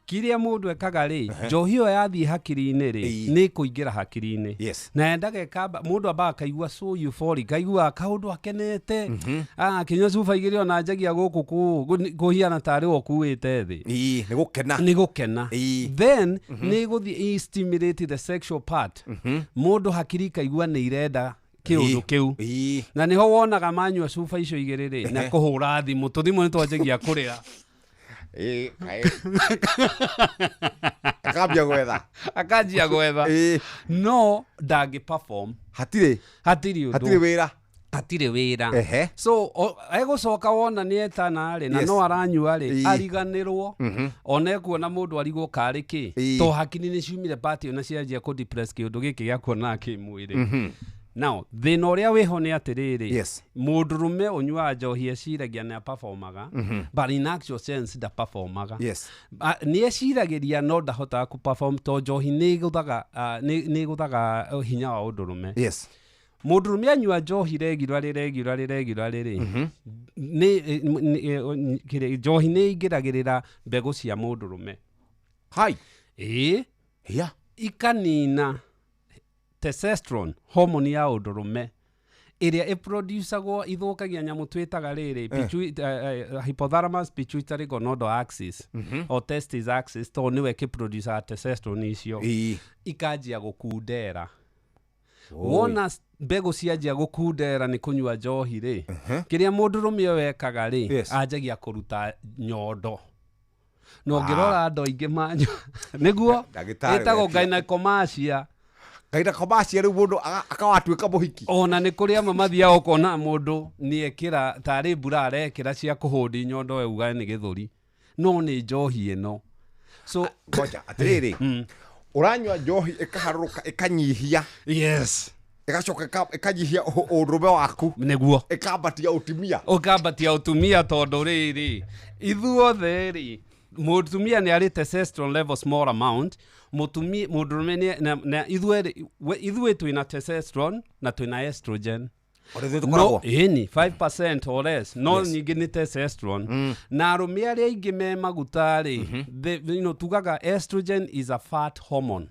Kĩrĩa mũndũ ekaga rĩ njohi ĩyo yathiĩ hakiri-inĩ rĩ nĩ ĩkũingĩra hakiri-inĩ. Yes. Na yendaga ĩkamba mũndũ ambaga akaigua so euphoric, akaigua kaũndũ akenete. Akĩnyua cuba igĩrĩ ona njagia gũkũ kũhiana tarĩ we ũkuĩte thĩ. Nĩ gũkena. Nĩ gũkena. Then nĩ ĩgũthiĩ ĩ-stimulate the sexual part. Mũndũ hakiri ikaigua nĩ irenda kĩũndũ kĩu. Na nĩho wonaga manyua cuba icio igĩrĩ rĩ na kũhũra thimũ tũthimũ nĩ twanjagia kũrĩra. Ĩ, kaĩ. Akambia gwetha. Akanjia gwetha. No ndangĩ perform. Hatirĩ. Hatirĩ ũndũ. Hatirĩ wĩra. Hatirĩ wĩra. Ehe. So egũcoka wona nĩ etana rĩ, na no aranyua rĩ, ariganĩrwo. Ona ekuona mũndũ arigwo karĩ kĩ. To hakiri nĩ ciumire part ĩyo na cianjia kũ depress kĩũndũ gĩkĩ gĩa kuonaga kĩmwĩrĩ. Now thĩna ũrĩa wĩho nĩ atĩrĩrĩ, mũndũrũme ũnyuaga njohi eciragia nĩ aperformaga, but in actual sense ndaperformaga. Nĩ eciragĩria no ndahotaga kũ-perform to njohi nĩ ĩgũthaga, nĩ ĩgũthaga hinya wa ũndũrũme. Mũndũrũme anyua njohi regularly regularly regularly rĩ, nĩ njohi nĩ ĩingĩragĩrĩra mbegũ cia mũndũrũme. Hai. Ĩĩ. Ikanina testosterone, hormone ya ũndũrũme ĩrĩa ĩproducagwo, ithũkagia nyamũ twĩtaga rĩrĩ hypothalamus pituitary gonadal axis o testis axis, tondũ nĩwe ĩkĩproducaga testosterone icio. Ikanjia gũkundera. Wona mbegũ cianjia gũkundera nĩ kũnyua njohi rĩ, kĩrĩa mũndũrũme ũyũ ekaga rĩ, anjagia kũruta nyondo. Na ũngĩrora andũ aingĩ manyua nĩguo Ndagĩtarĩ ĩtagwo wekire. gynecomastia. Gynecomastia rĩu mũndũ akawatuĩka mũhiki. Ona nĩ kũrĩ amwe mathiaga ũkona mũndũ nĩ ekĩra tarĩ mbura arekĩra cia kũhũndi nyondo we uga nĩ gĩthũri, no nĩ njohi ĩno. So ngoja atĩrĩrĩ, ũranyua njohi ĩkaharũrũka ĩkanyihia. Ĩgacoka ĩkanyihia ũndũrũme waku. Nĩguo. Ĩkambatia ũtumia. Ũkambatia ũtumia tondũ rĩrĩ, ithuothe rĩ, mũtumia nĩ arĩ testosterone level small amount, mũtumia mũndũrũme nĩ na ithuĩ ithuĩ twĩna testosterone na twĩna estrogen. Ona ithuĩ tũkoragwo? No, ĩni 5% or less, no nyingĩ nĩ testosterone. Na arũme arĩa aingĩ me maguta rĩ, tugaga estrogen is a fat hormone.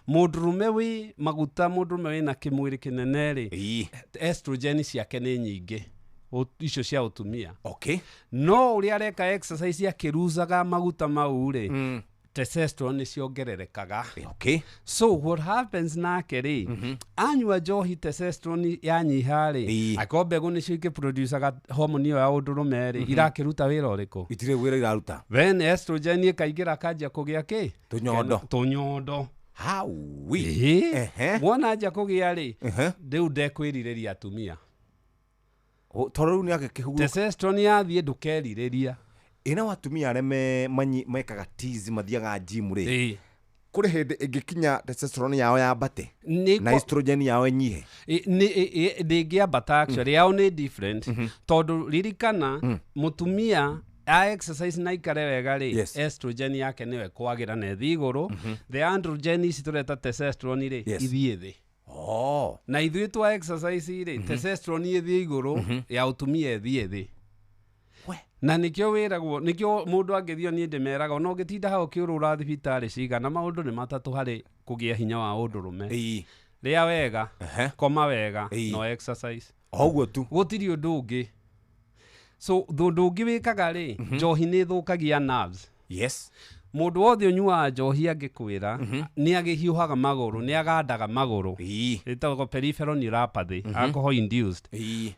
Mũndũrũme wĩ maguta, mũndũrũme wĩna kĩmwĩrĩ kĩnene rĩ, estrogen ciake nĩ nyingĩ, icio cia ũtumia. No ũrĩa areka exercise akĩruzaga maguta mau rĩ, testosterone nĩ ciongererekaga. So what happens nake rĩ, anyua njohi testosterone yanyiha rĩ, akorwo mbegũ nĩcio ikĩproducaga hormone ĩyo ya ũndũrũme rĩ, irakĩruta wĩra ũrĩkũ? Itirĩ wĩra iraruta. Then estrogen ĩkaingĩra akanjia kũgĩa kĩ? Tũnyondo. Tũnyondo. Haui. Ĩĩ. Wona anjia kũgĩa rĩ, rĩu ndekwĩrirĩria atumia. Tondũ rĩu nĩ agĩkĩhurũka. Testosterone yathiĩ ndũkerirĩria. Ĩna atumia arĩa mekaga tizi mathiaga gym rĩ, kũrĩ hĩndĩ ĩngĩkinya testosterone yao yambate na estrogen yao ĩnyihe? Ndĩngĩambata actually, yao nĩ different. Tondũ ririkana mũtumia a exercise na ikare wega rĩ, estrogen yake nĩyo ĩkwagĩra na ĩthiĩ igũrũ. The androgen ici tũreta testosterone rĩ, ithiĩ thĩ. Na ithuĩ twa exercise rĩ, testosterone ĩthiĩ igũrũ, ya ũtumia ĩthiĩ thĩ. Na nĩkĩo wĩragwo, nĩkĩo mũndũ angĩthiĩ, niĩ ndĩmeraga ona ũngĩtinda hau ũkĩũrũra thibitarĩ cigana, maũndũ nĩ matatũ harĩ kũgĩa hinya wa ũndũrũme. Rĩa wega, koma wega, no exercise. O ũguo tu. Gũtirĩ ũndũ ũngĩ. So ũndũ ũngĩ wĩkaga rĩ, njohi nĩ ĩthũkagia nerves. Mũndũ wothe ũnyuaga njohi angĩkwĩra, nĩ agĩhiũhaga magũrũ, nĩ agandaga magũrũ. Ĩtagwo peripheral neuropathy, alcohol induced.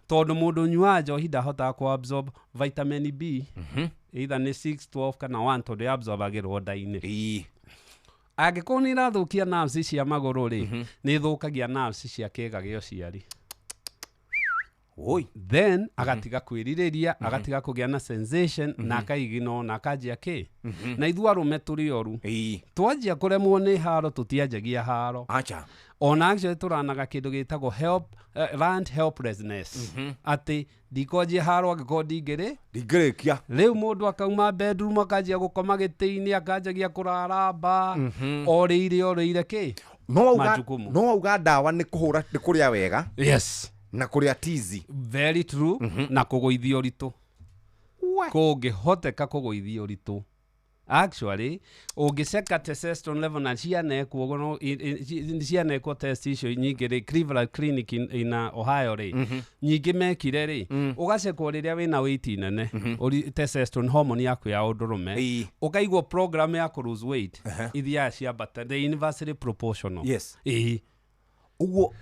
Tondũ mũndũ ũnyuaga njohi ndahotaga kũ absorb vitamin B, either nĩ 6, 12 kana 1, tondũ absorbagĩrwo nda-inĩ. Angĩkorwo nĩ ĩrathũkia nerves cia magũrũ rĩ, nĩ ĩthũkagia nerves cia kĩĩga gĩa ũciari. Then agatiga kwĩrirĩria, agatiga kũgĩa na sensation, na akaigino na akanjia kĩ. Na ithuĩ arũme tũrĩ oru. Twanjia kũremwo nĩ haro, tũtianjagia haro. Acha. Ona actually tũranaga kĩndũ gĩtagwo learned helplessness. Atĩ ndikwanjia haro angĩkorwo ndingĩrĩ. Ndingĩrĩkia. Rĩu mũndũ akauma bedroom akanjia gũkoma gĩtĩ-inĩ, akanjagia kũraramba, orĩire orĩire kĩ? No Majukumu. wauga ndawa nĩ kũhũra, nĩ kũrĩa wega. Na kũrĩa tizi. Very true. Na kũgũithia ũritũ. Kũngĩhoteka kũgũithia ũritũ. Actually, ũngĩceka testosterone level na cianekwo, no, cianekwo test icio nyingĩ rĩ, Cleveland Clinic in Ohio rĩ, nyingĩ mekire rĩ, ũgacekwo rĩrĩa wĩna weight nene, testosterone hormone yaku ya ũndũrũme, ũkaigwo program ya kũ lose weight, ithiaga ciambata, the inversely proportional. Ũguo,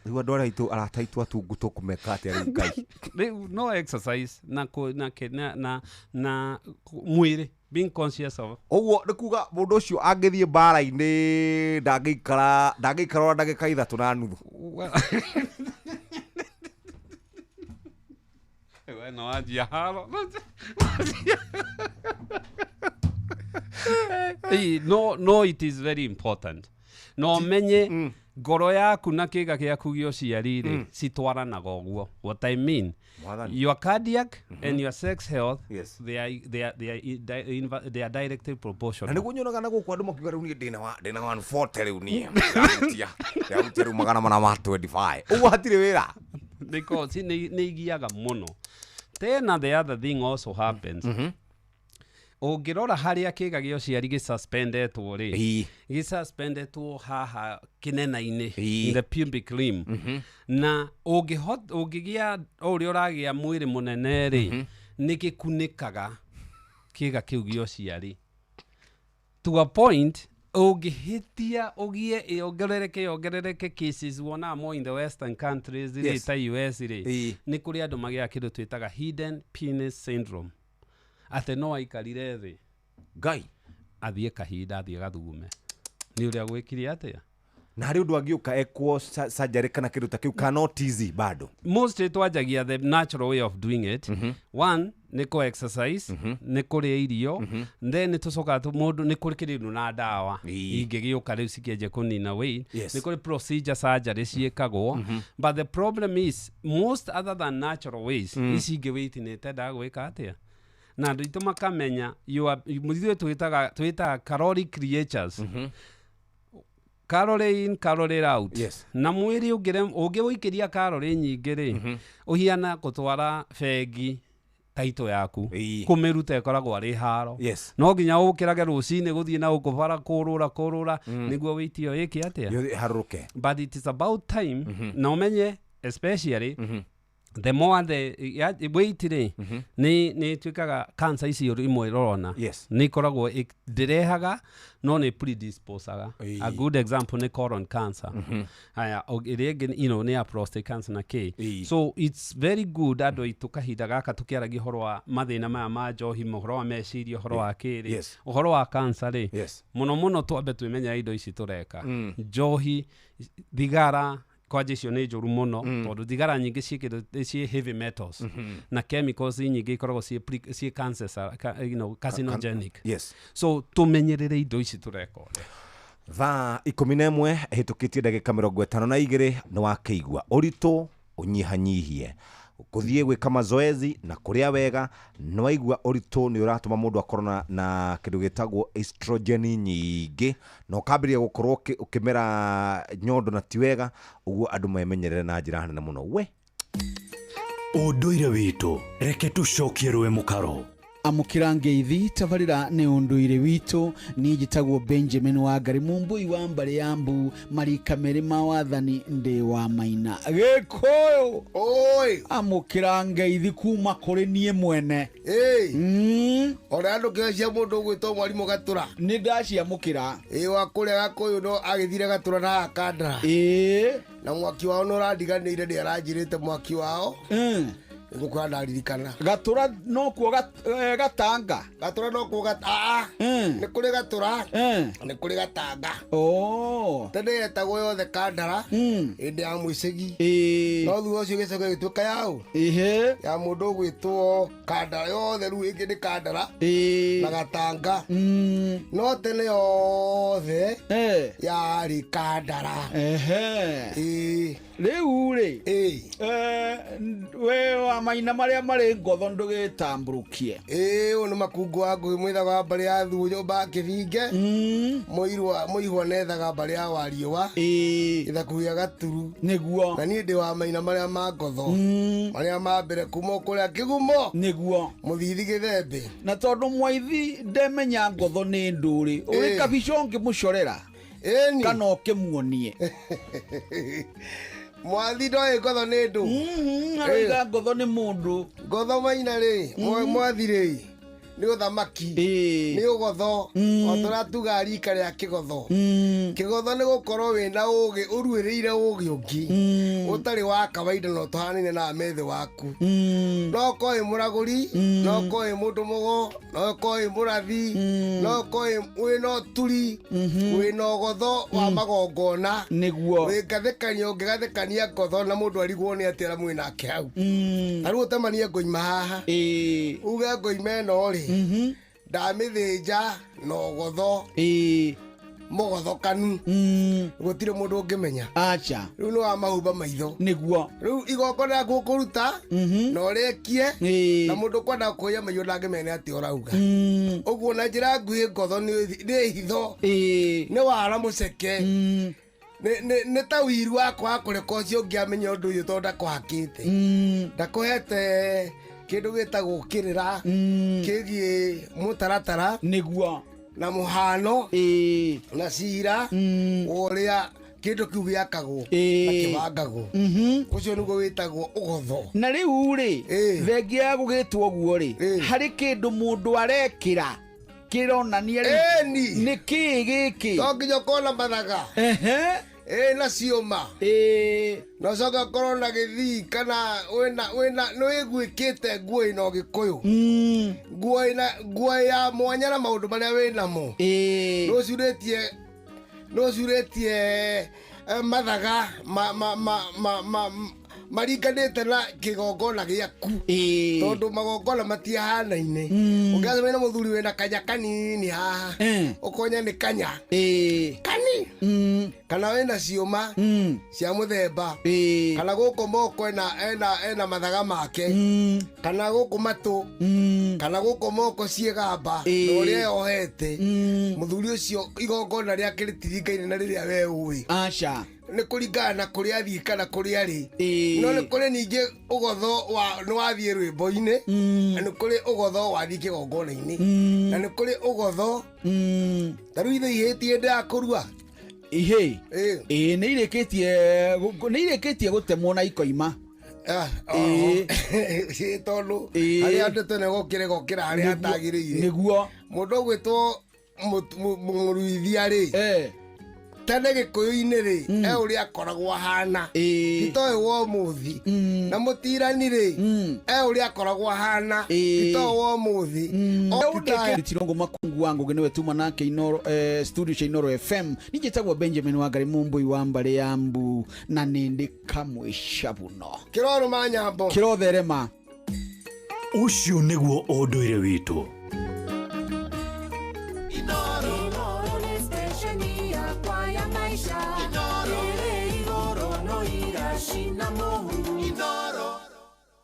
Rĩu andũ arĩa aitũ arata aitũ atungu tũkũmeka atĩa rĩu Ngai? Rĩu no exercise na kũ- na kĩ- na na na mwĩrĩ being conscious of. Ũguo nĩ kuga mũndũ ũcio angĩthiĩ mbara-inĩ ndangĩikara ona ndagĩka 3.5. We no wanjia haro. Ĩĩ, no it is very important no menye ngoro yaku na kĩga gĩaku gĩa ũciari rĩ citwaranaga ũguo. What I mean, Mwathani. your cardiac and your sex health, Yes. they are directly Na proportional. nĩguo nyonaga na gũkũ andũ makiuga rĩu niĩ ndĩna 140 rĩu niĩ ndĩrahutia rĩu 425, ũguo hatirĩ wĩra. Because nĩ igiaga mũno. Tena the other thing also happens, ũngĩrora harĩa kĩga gĩa ũciari gĩsuspendetwo rĩ, gĩsuspendetwo haha kĩnena-inĩ, in the pubic limb, na ũngĩgĩa o ũrĩa ũragĩa mwĩrĩ mũnene rĩ, nĩ gĩkunĩkaga kĩga kĩu gĩa ũciari to a point ũngĩhĩtia ũgĩe ĩongerereke yongerereke. Cases wonaga more in the western countries rĩ, ta US rĩ, nĩ kũrĩ andũ magĩaga kĩndũ twĩtaga hidden penis syndrome, atĩ no aikarire thĩ Ngai athiĩ kahinda athiĩ gathugume nĩ ũrĩa gwĩkire atĩa. Na harĩ ũndũ angĩũka ekwo surgery kana kĩndũ ta kĩu, kana no tizi bado? Mostly twanjagia the natural way of doing it. One nĩ kũ exercise, nĩ kũrĩa irio, then nĩ tũcokaga mũndũ nĩ kũrĩ kĩrĩndũ na ndawa ingĩgĩũka rĩu cikĩanjia kũnina weight. Nĩ kũrĩ procedure surgery ciĩkagwo, but the problem is most other than natural ways, ici ingĩ weight nĩ ĩtendaga gwĩka atĩa, na andũ aitũ makamenya you are- ithuĩ twĩtaga caloric creatures, calorie in, calorie out. Na mwĩrĩ ũngĩwũikĩria calorie nyingĩ rĩ, ũhiana gũtwara bengi taito yaku kũmĩruta ĩkoragwo arĩ haro. No nginya ũkĩrage rũcinĩ gũthiĩ na gũkũ bara kũrũra kũrũra nĩguo weight ĩyo ĩke atĩa? Ĩharũrũke. But it is about time na ũmenye especially the more the ya, weight rĩ, nĩ ĩtuĩkaga cancer icio imwe ũrona nĩ ikoragwo ndĩrehaga no nĩ predisposaga. A good example nĩ colon cancer. Haya, ĩrĩa ĩngĩ nĩ ya prostate cancer na kĩ. So it's very good andũ aitũ kahinda gaka tũkĩaragia ũhoro wa mathĩna maya ma njohi, ũhoro wa meciria, ũhoro wa kĩrĩ, ũhoro wa cancer rĩ, mũno mũno twambe twĩmenyere indo ici tũreka. Njohi, thigara kwanja, icio nĩ njũru mũno, tondũ thigara nyingĩ ciĩ kĩndũ ciĩ heavy metals na chemicals nyingĩ ikoragwo ciĩ cancer, carcinogenic. So tũmenyerere indo ici tũreka ũrĩa. Thaa 11 ĩhĩtũkĩtie ndagĩka 52. Nĩ wakĩigua ũritũ ũnyihanyihie kũthiĩ gwĩka mazoezi na kũrĩa wega. Nĩ waigua ũritũ nĩ ũratũma mũndũ akorwo na kĩndũ gĩtagwo estrogen nyingĩ na ũkambĩrĩria gũkorwo ũkĩmera nyondo, na ti wega ũguo. Andũ memenyerere na njĩra nene mũno we. Ũndũire witũ, reke tũcokie rũĩ mũkaro. Amũkĩra ngeithi, tabarĩra nĩ ũndũire witũ. Niĩ njĩtagwo Benjamin Wangari, Mũmbũi wa mbarĩ ya mbu, marika merĩ ma wathani, ndĩ wa maina Gĩkũyũ. Oi. Amũkĩra ngeithi kuma kũrĩ niĩ mwene. Ona andũ kĩo cia mũndũ ũgwĩtwo mwarimũ Gatũra. Nĩ ndaciamũkĩra. Ĩ wa kũrĩa Gakũyũ no agĩthire Gatũra na akandara. Na mwaki wao nĩ ũrandiganĩire, nĩ aranjĩrĩte mwaki wao. Ngũkora ndaririkana. Gatũra nokuo Gatanga. Gatũra nokuo nĩ kũrĩ Gatũra, nĩ kũrĩ Gatanga. Tene yetagwo yothe Kandara hĩndĩ ya mũicegi, no thutha ũcio gĩcoka gĩtuĩka yaũ ya mũndũ ũgwĩtwo Kandara yothe. Rĩu ĩngĩ nĩ Kandara na Gatanga, no tene yothe yarĩ Kandara. Rĩu rĩ, we wa maina marĩa marĩ ngotho, ndũgĩtambũrũkie. Ĩĩ, ũyũ nĩ makungu wa ngũĩ mwĩthaga wa mbarĩ ya thuũ nyũmba ya kĩbinge mũirwa mũihwa nethaga mbarĩ ya wariũa gĩthaku gĩa gaturu. Nĩguo. Na niĩ ndĩ wa maina marĩa ma ngotho marĩa ma mbere kuma o kũrĩa kĩgumo. Nĩguo. Mũthithi gĩthembe. Na tondũ mwaithi ndemenya ngotho nĩ ndũrĩ ũrĩ kabica ũngĩmũcorera kana ũkĩmuonie. Mwathi ndoĩ ngotho nĩ ndũ. Aroiga ngotho nĩ mũndũ. Ngotho maina rĩ, mwathi rĩ, Nĩ ũthamaki, nĩ ũgotho, o tũrĩa tugaga rika rĩa kĩgotho. Kĩgotho nĩ gũkorwo wĩna ũgĩ ũruĩrĩire ũgĩ ũngĩ ũtarĩ wa kawaida na ũtũhanaine na methĩ waku. No ũkorwo wĩ mũragũri, no ũkorwo wĩ mũndũ mũgo, no ũkorwo wĩ mũrathi, no ũkorwo wĩna ũturi, wĩna ũgotho wa magongona. Nĩguo. Wĩ ngathĩkanio, ũngĩgathĩkania ngotho na mũndũ arigwo nĩ atĩa ũrĩa mwĩ nake hau. Ta rĩu ũtemanie ngoima haha, uge ngoima ĩno rĩ, ndamĩthĩnja na ũgotho mũgothokanu, gũtirĩ mũndũ ũngĩmenya. Acha. Rĩu nĩ wa mahumba maitho. Nĩguo. Rĩu igongona rĩaku ũkũruta na ũrĩkie, na mũndũ ũkwenda kũiya maiyũ ndangĩmenya nĩ atĩa ũrauga. Ũguo na njĩra nguhĩ, ngotho nĩ hitho, nĩ wara mũceke, nĩ ta wiru wakwa wa kũreka ũcio ũngĩ amenye ũndũ ũyũ, tondũ ndakũhakĩte, ndakũhete kĩndũ gĩtagwo kĩrĩra kĩgiĩ mũtaratara. Nĩguo. Na mũhano na cira wa ũrĩa kĩndũ kĩu gĩakagwo na kĩbangagwo. Ũcio nĩguo wĩtagwo ũgotho. Na rĩu rĩ, thengia ya gũgĩtwo ũguo rĩ, harĩ kĩndũ mũndũ arekĩra kĩronania rĩ nĩ kĩĩ gĩkĩ? No nginya ũkorwo na mathaga ĩ na ciũma, na ũcoke ũkorwo na gĩthii, kana wĩna nĩ wĩguĩkĩte nguo ĩna ũgĩkũyũ, nguo ĩna nguo ya mwanya na maũndũ marĩa wĩnamo. Nĩ ũcurĩtie mathaga ma maringanĩte na kĩgongona gĩaku, tondũ magongona matiahanaine. Ũngĩacemania na mũthuri wĩna kanya kanini haha, ũkonya nĩ kanya kani, kana wĩna ciũma cia mũthemba, kana gũkũ moko ena mathaga make, kana gũkũ matũ, kana gũkũ moko ciĩgamba na ũrĩa yohete mũthuri ũcio, igongona rĩake rĩtiringaine na rĩrĩa we ũĩ. Aca. Nĩ kũringana na kũrĩa athiĩ kana kũrĩa arĩ. No nĩ kũrĩ ningĩ ũgotho wa nĩ wathiĩ rwĩmbo-inĩ, na nĩ kũrĩ ũgotho wathiĩ kĩgongona-inĩ, na nĩ kũrĩ ũgotho ta rĩu ithe ihĩtie hĩndĩ ya kũrua. Ihĩ ĩĩ nĩ irĩkĩtie gũtemwo na ikoima. Ĩĩ, tondũ harĩa ndeto ĩno ĩgokĩra ĩgokĩra harĩa hatagĩrĩire. Nĩguo. Mũndũ ũgwĩtwo mũruithia rĩ, tene gĩkũyũ-inĩ rĩ, e ũrĩa akoragwo ahana, ti ta ũyũ wa ũmũthĩ. Na mũtirani rĩ, e ũrĩa akoragwo ahana, ti ta ũyũ wa ũmũthĩ. Tirongo makungu wa Ngugi niwe tuma nake Inoro, studio cia Inoro FM. Ninjĩtagwo Benjamin Wangari Mumbui wa mbarĩ ya mbu, na nĩndĩ kamwe cabuno. Kĩrorũma nyambo. Kĩrotherema. Ũcio nĩguo ũndũire witũ. Inoro nĩ stesheni yakwa ya maisha ĩrĩ igũrũ no iracina mũhu.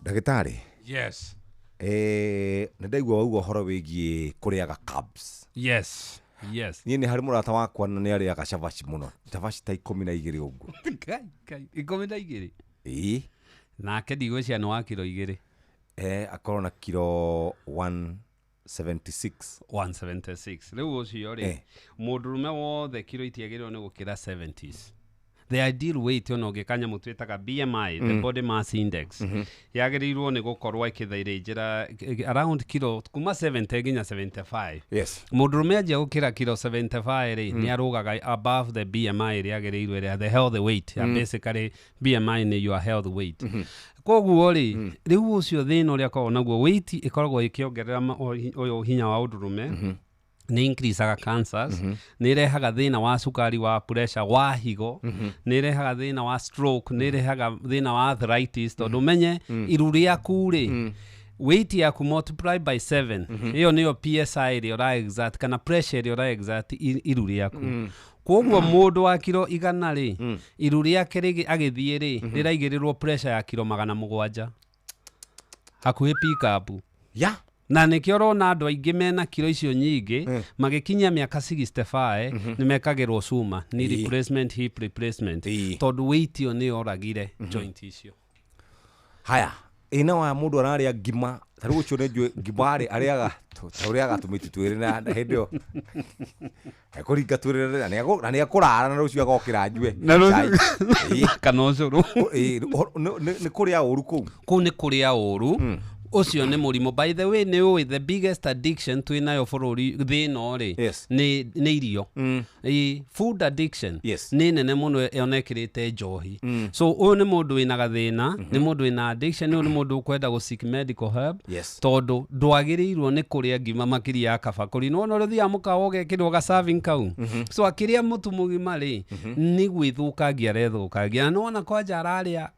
Ndagĩtarĩ. Yes. Nĩ ndaigua wauga ũhoro wĩgiĩ kũrĩaga carbs. Yes. Niĩ nĩ harĩ mũrata wakwa na nĩ arĩaga cabaci mũno, cabaci ta 12 ũguo. Ngai, Ngai, 12? Ĩĩ. Nake ndigwĩciria nĩ wa kiro 2. Akorwo na kiro 176. 176 rĩu ũcio rĩ, mũndũrũme wothe kiro itiagĩrĩirwo nĩ gũkĩra 70s, the ideal weight. Ona ũngĩka nyamũ twĩtaga BMI, the body mass index, yagĩrĩirwo nĩ gũkorwo ĩkĩthaire njĩra around kiro kuma 70 nginya 75. Mũndũrũme anjia gũkĩra kiro 75 rĩ, nĩ arũgaga above the BMI ĩrĩa yagĩrĩirwo, ĩrĩa the health weight ya. Basically BMI nĩ your health weight. Koguo rĩ, rĩu ũcio thĩna ũrĩa akoragwo naguo, weight ĩkoragwo ĩkĩongerera ũyũ hinya wa ũndũrũme, nĩ increasaga cancers, nĩ ĩrehaga thĩna wa cukari, wa pressure, wa higo, nĩ ĩrehaga thĩna wa stroke, nĩ ĩrehaga thĩna wa arthritis, tondũ ũmenye iru rĩaku rĩ, weight yaku multiply by 7, ĩyo nĩyo PSI ĩrĩa ũra exert kana pressure ĩrĩa ũra exert iru rĩaku. Koguo mũndũ wa kiro 100 rĩ, iru rĩake agĩthiĩ rĩ, rĩraigĩrĩrwo pressure ya kiro 700, hakuhĩ pick up. Na nĩkĩo ũrona andũ aingĩ mena kiro icio nyingĩ magĩkinyia mĩaka 65 nĩ mekagĩrwo cuma, knee replacement, hip replacement, tondũ weight ĩyo nĩ yoragire joint icio. Haya, ĩna wa mũndũ ararĩa ngima ta rĩu ũcio nĩ njũĩ ngima rĩ, arĩaga ta ũrĩaga tũmĩtu twĩrĩ, na hĩndĩ ĩyo ekũringa twĩrĩ na nĩ ekũrara, na rũciũ agokĩra anyue Na rũciũ- cai. Kana ũcũrũ. Ĩĩ, nĩ kũrĩa ũru kũu. Kũu nĩ kũrĩa ũru. Ũcio nĩ mũrimũ. By the way, nĩ ũĩ the biggest addiction twĩ nayo bũrũri thĩ ĩno rĩ, nĩ irio. Food addiction nĩ nene mũno yonekĩrĩte njohi. So ũyũ nĩ mũndũ wĩna gathĩna, nĩ mũndũ wĩna addiction, ũyũ nĩ mũndũ ũkwenda gũ seek medical help. Tondũ ndwagĩrĩirwo nĩ kũrĩa ngima makĩria ya kabakũri. Nĩwona ũrĩa ũthiaga mũkawa ũgekĩrwo ga serving kau. So akĩrĩa mũtu mũgima rĩ, nĩ gwĩthũkangia arethũkangia. Na nĩwona kwanja ararĩa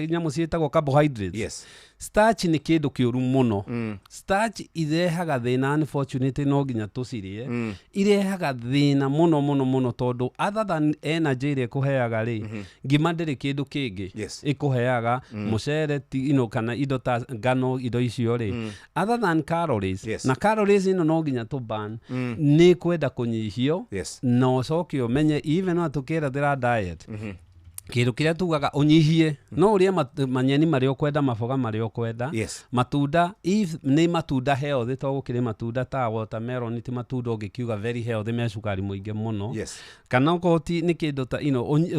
nyamũ ciĩtagwo carbohydrates. Starch nĩ kĩndũ kĩũru mũno. Starch irehaga thĩna, unfortunately no nginya tũcirĩe. Irehaga thĩna mũno mũno mũno, tondũ other than energy ĩrĩa ĩkũheaga rĩ, ngima ndĩrĩ kĩndũ kĩngĩ ĩkũheaga. Mũcere ti, kana indo ta ngano, indo icio rĩ, other than calories, na calories ĩno no nginya tũ burn, nĩ kwenda kũnyihio. Na ũcoke ũmenye, even no tũkĩerethera diet, kĩndũ kĩrĩa tugaga ũnyihie, no ũrĩe manyeni marĩa ũkwenda, maboga marĩa ũkwenda, matunda if nĩ matunda healthy, to gũkĩrĩ matunda ta watermelon, ti matunda ũngĩkiuga very healthy, me cukari mũingĩ mũno. Kana okorwo ti nĩ kĩndũ ta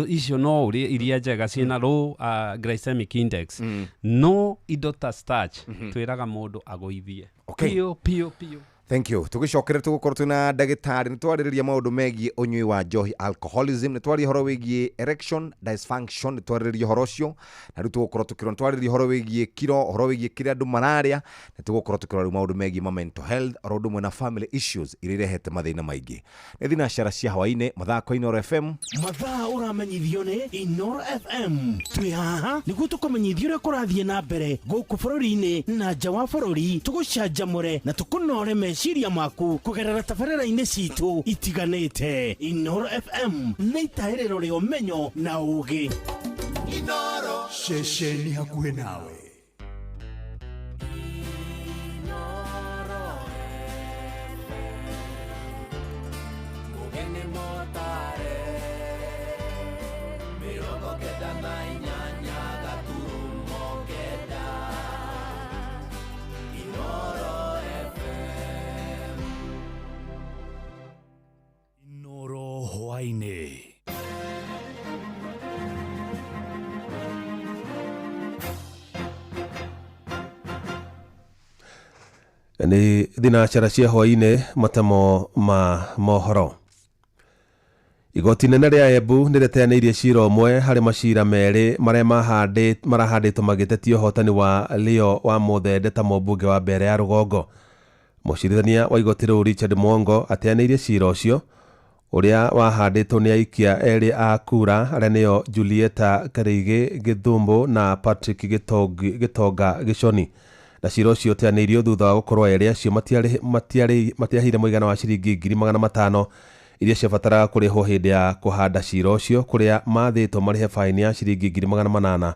icio no ũrĩe iria njega ciĩna low glycemic index. No indo ta starch twĩraga mũndũ agũithie piũ piũ piũ. Thank you. Tugicokere tugukorwo twina ndagĩtarĩ, nĩ twarĩrĩria maũndũ megiĩ ũnyui wa njohi, alcoholism, nĩ twaria ũhoro wĩgiĩ erection dysfunction, nĩ twarĩrĩria ũhoro ũcio, na rĩu tũgũkorwo tũkĩrora, nĩ twarĩrĩria ũhoro wĩgiĩ kiro, ũhoro wĩgiĩ kĩrĩa andũ mararĩa, nĩ tũgũkorwo tũkĩrora rĩu maũndũ megiĩ ma mental health, oro ũndũ ũmwe na family issues iria irehete mathĩna maingĩ. Nĩ thinacara cia hwaĩ-inĩ, mathako Inooro FM. Mathaa ũramenyithio nĩ Inooro FM. Twĩ haha nĩguo tũkũmenyithie ũrĩa kũrathiĩ na mbere gũkũ bũrũri-inĩ na nja wa bũrũri, tũgũcanjamũre na tũkũnore meciria maku kũgerera tabarĩra-inĩ citũ itiganĩte. Inooro FM nĩ itahĩrĩro rĩa ũmenyo na ũũgĩ. Inooro, ceceni hakuhĩ nawe. Mugeni motare 98 gaturumo 9 Inooro FM. Inooro hwaĩ-inĩ. Nĩ thinacara cia hwaĩ-inĩ, matemo ma mohoro. Igoti inene rĩa Embu nĩ rĩteanĩirie cira ũmwe harĩ macira merĩ marĩa marahandĩtwo magĩtetia ũhotani wa Leo wa Mũthende ta mũmbunge wa mbere ya rũgongo. Mũcirithania wa igoti rĩu Richard Mwongo ateanĩirie cira ũcio ũrĩa wahandĩtwo nĩ aikia erĩ a kura arĩa nĩo Julieta Karĩigĩ Gĩthumbu na Patrick Gĩtonga Gĩconi. Na cira ũcio ũteanĩirio thutha wa gũkorwo erĩ acio matiarĩhire mũigana wa ciringi 500,000 iria ciabataraga kũrĩhwo hĩndĩ ya kũhanda cira ũcio, kũrĩa mathĩtwo marĩhe faini ya ciringi 800,000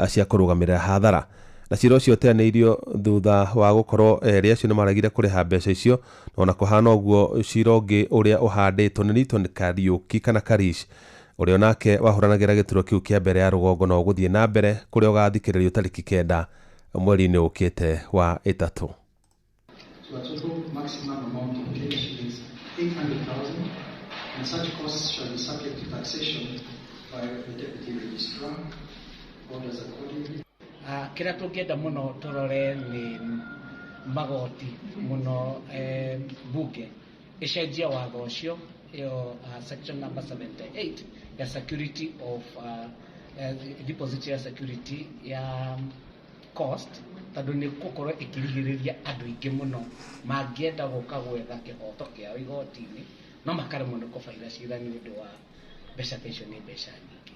cia kũrũgamĩrĩra hathara. Na cira ũcio ũteanĩirio thutha wa gũkorwo erĩ acio nĩmaregire kũrĩha mbeca icio, na ona kũhana ũguo cira ũngĩ ũrĩa ũhandĩtwo nĩ Newton Kariũki kana Karish, ũrĩa onake wahũranagĩra gĩturwa kĩu kĩa mbere ya rũgongo, no ũgũthiĩ na mbere kũrĩa ũgathikĩrĩrio tarĩki 9 mweri-inĩ ũkĩte wa 3. So a total maximum amount of Kenya shillings 800,000, and such costs shall be subject to taxation by the Deputy Registrar. Orders accordingly. Kĩrĩa tũngĩenda mũno tũrore nĩ magoti mũno, bunge ĩcenjie watho ũcio, ĩyo section number 78 ya security of deposit ya security ya cost, tondũ nĩ gũkorwo ĩkĩrigĩrĩria andũ aingĩ mũno mangĩenda gũka gwetha kĩhoto kĩao igoti-inĩ, no makaremwo nĩ kũbaira cira nĩ ũndũ wa mbeca ta icio, nĩ mbeca nyingĩ.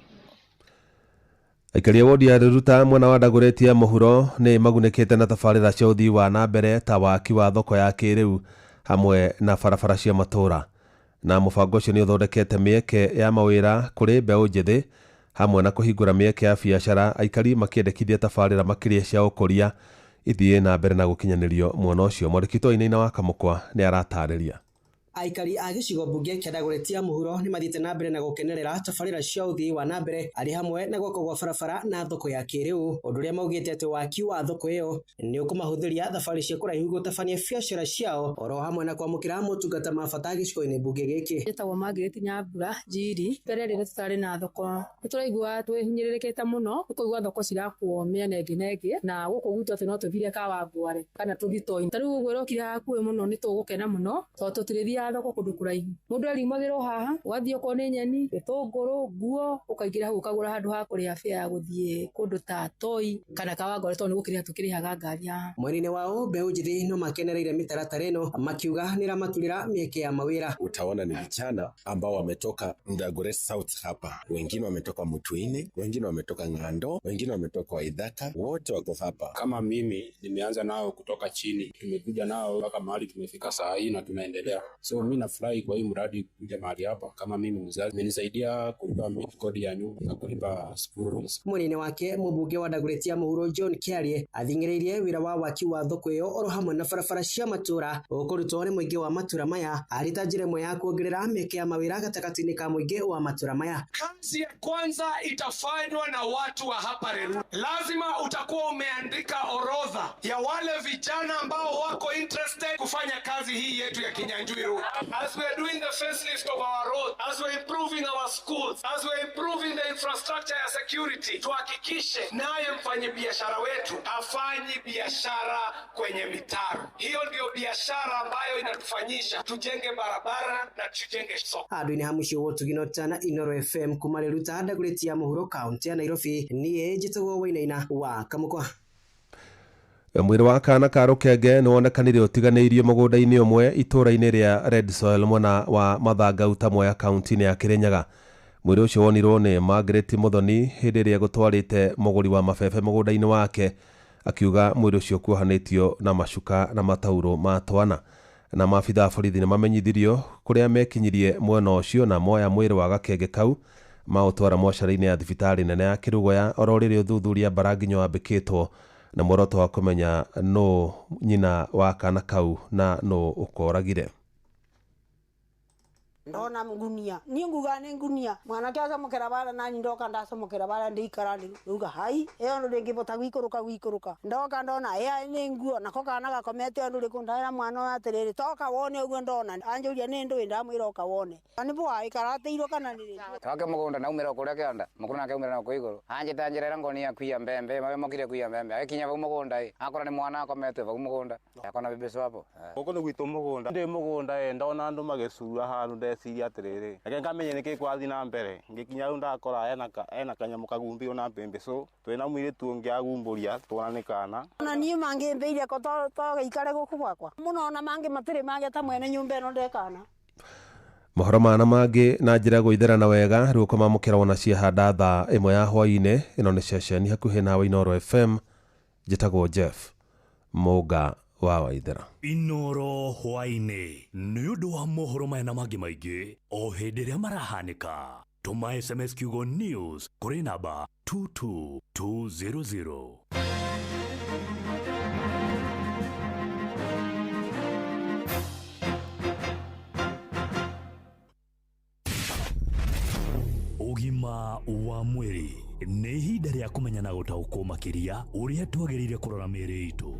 Aikari a wodi ya Riruta mwena wa Dagoretti ya mũhuro nĩ magunĩkĩte na tabarĩra cia ũthii wa na mbere ta waki wa thoko ya kĩrĩu hamwe na barabara cia matũũra. Na mũbango ũcio nĩ ũthondekete mĩeke ya mawĩra kũrĩ mbeũ njĩthĩ hamwe na kũhingũra mĩeke ya biacara, aikari makĩendekithia tabarĩra makĩria cia ũkũria ithiĩ na mbere na gũkinyanĩrio mwena ũcio. Mwandĩki witũ Wainaina wa Kamũkwa nĩ aratarĩria. Aikari a gĩcigo mbunge kĩa Dagoretti ya mũhuro nĩ mathiĩte na mbere na gũkenerera tabarĩra cia ũthii wa na mbere arĩ hamwe na gwakwo gwa barabara na thoko ya kĩrĩu, ũndũ ũrĩa maugĩte atĩ waki wa thoko ĩyo nĩ ũkũmahũthĩria thabarĩ cia kũraihu gũtabania biacara ciao oro hamwe na kwamũkĩra motungata ma bata gĩcigo-inĩ mbunge gĩkĩ. Njĩtagwo Margaret Nyambura Njiri. Mbere rĩrĩa tũtarĩ na thoko nĩ tũraigua twĩhinyĩrĩrĩkĩte mũno, nĩ kũigua thoko cirakwo mĩena ĩngĩ na ĩngĩ, na gũkũ gwitũ atĩ no tũthire Kawangware kana tũthitoi. Ta rĩu ũguo ĩrokire hakuhĩ mũno nĩ tũgũkena mũno tondũ tũtirĩthiaga thoko kũndũ kũraihu. Mũndũ ariumagĩrwo haha, ũgathiĩ okorwo nĩ nyeni, gĩtũngũrũ, nguo, ũkaingĩra hau ũkagũra handũ ha kũrĩha fare ya gũthiĩ kũndũ ta Toi kana Kawangware tondũ nĩ gũkĩrĩha tũkĩrĩhaga ngari haha. Mwena-inĩ wao mbeũ njĩthĩ no makenereire mĩtaratara ĩno makiuga nĩ ĩramaturĩra mĩeke ya mawĩra. Utaona ni vijana ambao wametoka Dagoretti South hapa, wengine wametoka Mutuini, wengine wametoka Ng'ando, wengine wametoka Waithaka, wote wako hapa. Kama mimi nimeanza nao kutoka chini, tumekuja nao mpaka mahali tumefika saa hii na tunaendelea. So mi nafurahi kwa hii mradi kuja mahali hapa. Kama mimi mzazi, imenisaidia kulipa kodi ya nyumba na kulipa school fees. Mwena-inĩ wake mũmbunge wa Dagoretti ya mũhuro John Kiarie athing'ĩrĩirie wĩra wa waki wa thoko ĩyo oro hamwe na barabara cia matũra ũkũrutwo nĩ mũingĩ wa matũra maya arĩ ta njĩra ĩmwe ya kuongerera mĩeke ya mawĩra gatagatĩ-inĩ ka mũingĩ wa matũra maya. Kazi ya kwanza itafanywa na watu wa hapa Reru. Lazima utakuwa umeandika orodha ya wale vijana ambao wako interested kufanya kazi hii yetu ya Kinyanjui Road. As we are doing the facelift of our road, as we are improving our schools, as we are improving the infrastructure ya security, tuhakikishe naye mfanyabiashara wetu afanyi biashara kwenye mitaro. Hiyo ndiyo biashara ambayo inatufanyisha tujenge barabara na tujenge soko. Handũ-inĩ ha mũciĩ wa ũtugi na ũtana Inooro FM kuma Riruta Dagoretti ya mũhuro kaũntĩ ya Nairobi, niĩ njĩtagwo Wainaina wa Kamũkwa. Mwĩrĩ wa kana ka rũkenge nĩ wonekanire ũtiganĩirio mũgũnda-inĩ ũmwe itũũra-inĩ rĩa Red Soil mwena wa Mathangauta Mwea kaũntĩ-inĩ ya Kĩrĩnyaga. Mwĩrĩ ũcio wonirwo nĩ Margaret Muthoni hĩndĩ ĩrĩa gũtwarĩte mũgũri wa mabebe mũgũnda-inĩ wake, akiuga mwĩrĩ ũcio kuohanĩtio na macuka na matauro ma twana. Na maabitha a borithi nĩ mamenyithirio kũrĩa mekinyirie mwena ũcio na moya mwĩrĩ wa gakenge kau maũtwara mocarĩ-inĩ ya thibitarĩ nene ya Kĩrũgũya oro rĩrĩ ũthuthuria mbaranginyo wambĩkĩtwo na muoroto wa kũmenya nũ nyina wa kana kau na nũ ũkoragire. Ndona ngunia ni nguga ni ngunia mwanake acomokera bara nani ndoka ndacomokera bara ndikara nduga hai eyo ndo ndingibota gwikuruka gwikuruka ndoka ndona ea ni nguo nako kana gakomete andu riku ndaira mwana wa atiriri toka wone uguo ndona anjuria ni ndu ndamwira oka wone ni bwa ikarateirwo kana ni twake mugunda naumira kuria kianda mukuru nake umira na iguru anjita njira ngonia kuia mbembe mawe mokire kuia mbembe akinya vau mugunda i akora ni mwana akomete vau mugunda akona bibi wapo guku ni gwitu mugunda ndi mugunda ndona andu magicura handu ndeciria atiriri reke ngamenye niki kwathi na mbere ngikinya riu ndakora ena kanyamu kagumbirwo na mbembe so twina mwiritu ungi agumburia twona ni kana ona nie mangimbeirie ko to giikare guku gwakwa muno ona mangi matiri mageta mwene nyumba ino ndekana. Mohoro mana mangĩ na njĩra gũitherana wega rĩu ũkamamũkĩra wona ciahanda thaa ĩmwe ya hwaĩ-inĩ. Ĩno nĩ ceceni hakuhĩ nawe Inooro FM. Njĩtagwo Jeff Mũnga wa Waithera. Inooro hwaĩ-inĩ nĩ ũndũ wa mohoro maya na mangĩ maingĩ o hĩndĩ ĩrĩa marahanĩka. Tũma SMS kiugo news kũrĩ namba 22200. Ũgima wa mwĩrĩ nĩ ihinda rĩa kũmenya na gũtaũkwo makĩria ũrĩa twagĩrĩire kũrora mĩĩrĩ itũ.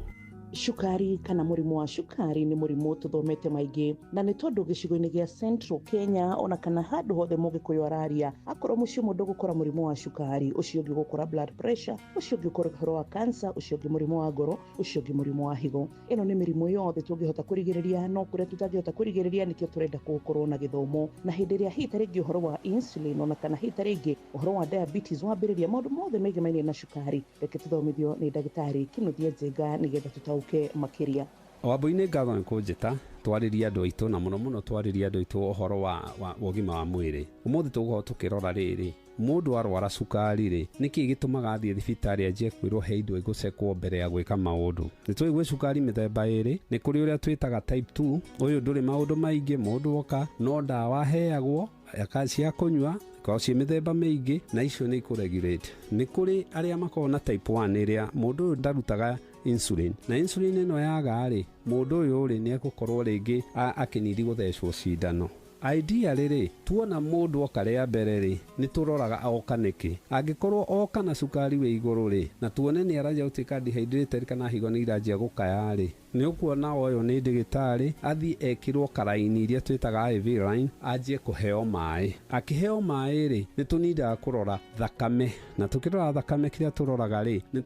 Cukari kana mũrimũ wa cukari nĩ mũrimũ tũthomete maingĩ, na nĩ tondũ gĩcigo-inĩ gĩa Central Kenya ona kana handũ hothe mũgĩkũyũ araria, akorwo mũciĩ ũmwe ndũgũkora mũrimũ wa cukari, ũcio ũngĩ ũgũkora blood pressure, ũcio ũngĩ ũkora ũhoro wa cancer, ũcio ũngĩ mũrimũ wa ngoro, ũcio ũngĩ mũrimũ wa higo. Ĩno nĩ mĩrimũ yothe tũngĩhota kũrigĩrĩria, no kũrĩa tũtangĩhota kũrigĩrĩria nĩkĩo tũrenda gũkorwo na gĩthomo. Na hĩndĩ ĩrĩa hihi ta rĩngĩ ũhoro wa insulin ona kana hihi ta rĩngĩ ũhoro wa diabetes wambĩrĩria, maũndũ mothe megemainie na cukari, reke tũthomithio nĩ ndagĩtarĩ Kĩnuthia Njenga nĩgetha tũtaũke makiria. Wambui-inĩ ngatho nĩ kũnjĩta twarĩrie andũ aitũ na mũno mũno twarĩrie andũ aitũ ũhoro wa ũgima wa mwĩrĩ. Ũmũthĩ tũgũkorwo tũkĩrora rĩrĩ, mũndũ arwara cukari rĩ, nĩkĩ gĩtũmaga athiĩ thibitarĩ anjie kwĩrwo he indo igũcekwo mbere ya gwĩka maũndũ. Nĩ tũĩ gwĩ cukari mĩthemba ĩrĩ, nĩ kũrĩ ũrĩa twĩtaga type 2, ũyũ ndũrĩ maũndũ maingĩ, mũndũ oka no ndawa aheagwo cia kũnyua korwo ciĩ mĩthemba mĩingĩ na icio nĩ ikũregulate. Nĩ kũrĩ arĩa makoragwo na type 1 ĩrĩa mũndũ ũyũ ndarutaga Insulin na insulin ĩno yaga rĩ, mũndũ ũyũ rĩ, nĩ egũkorwo rĩngĩ akĩnidi gũthecwo cindano. Ideally rĩ, tuona mũndũ oka rĩa mbere rĩ, nĩ tũroraga oka nĩkĩ. Angĩkorwo oka na cukari wĩ igũrũ rĩ, na tuone nĩ aranjia gũtuĩka dehydrated kana higo nĩ iranjia gũkaya rĩ, nĩ ũkuona ũyũ nĩ ndagĩtarĩ athiĩ ekĩrwo karaini iria twĩtaga IV line, anjie kũheo maĩ. Akĩheo maĩ rĩ, nĩ tũnindaga kũrora thakame, na tũkĩrora thakame kĩrĩa tũroraga rĩ, nĩ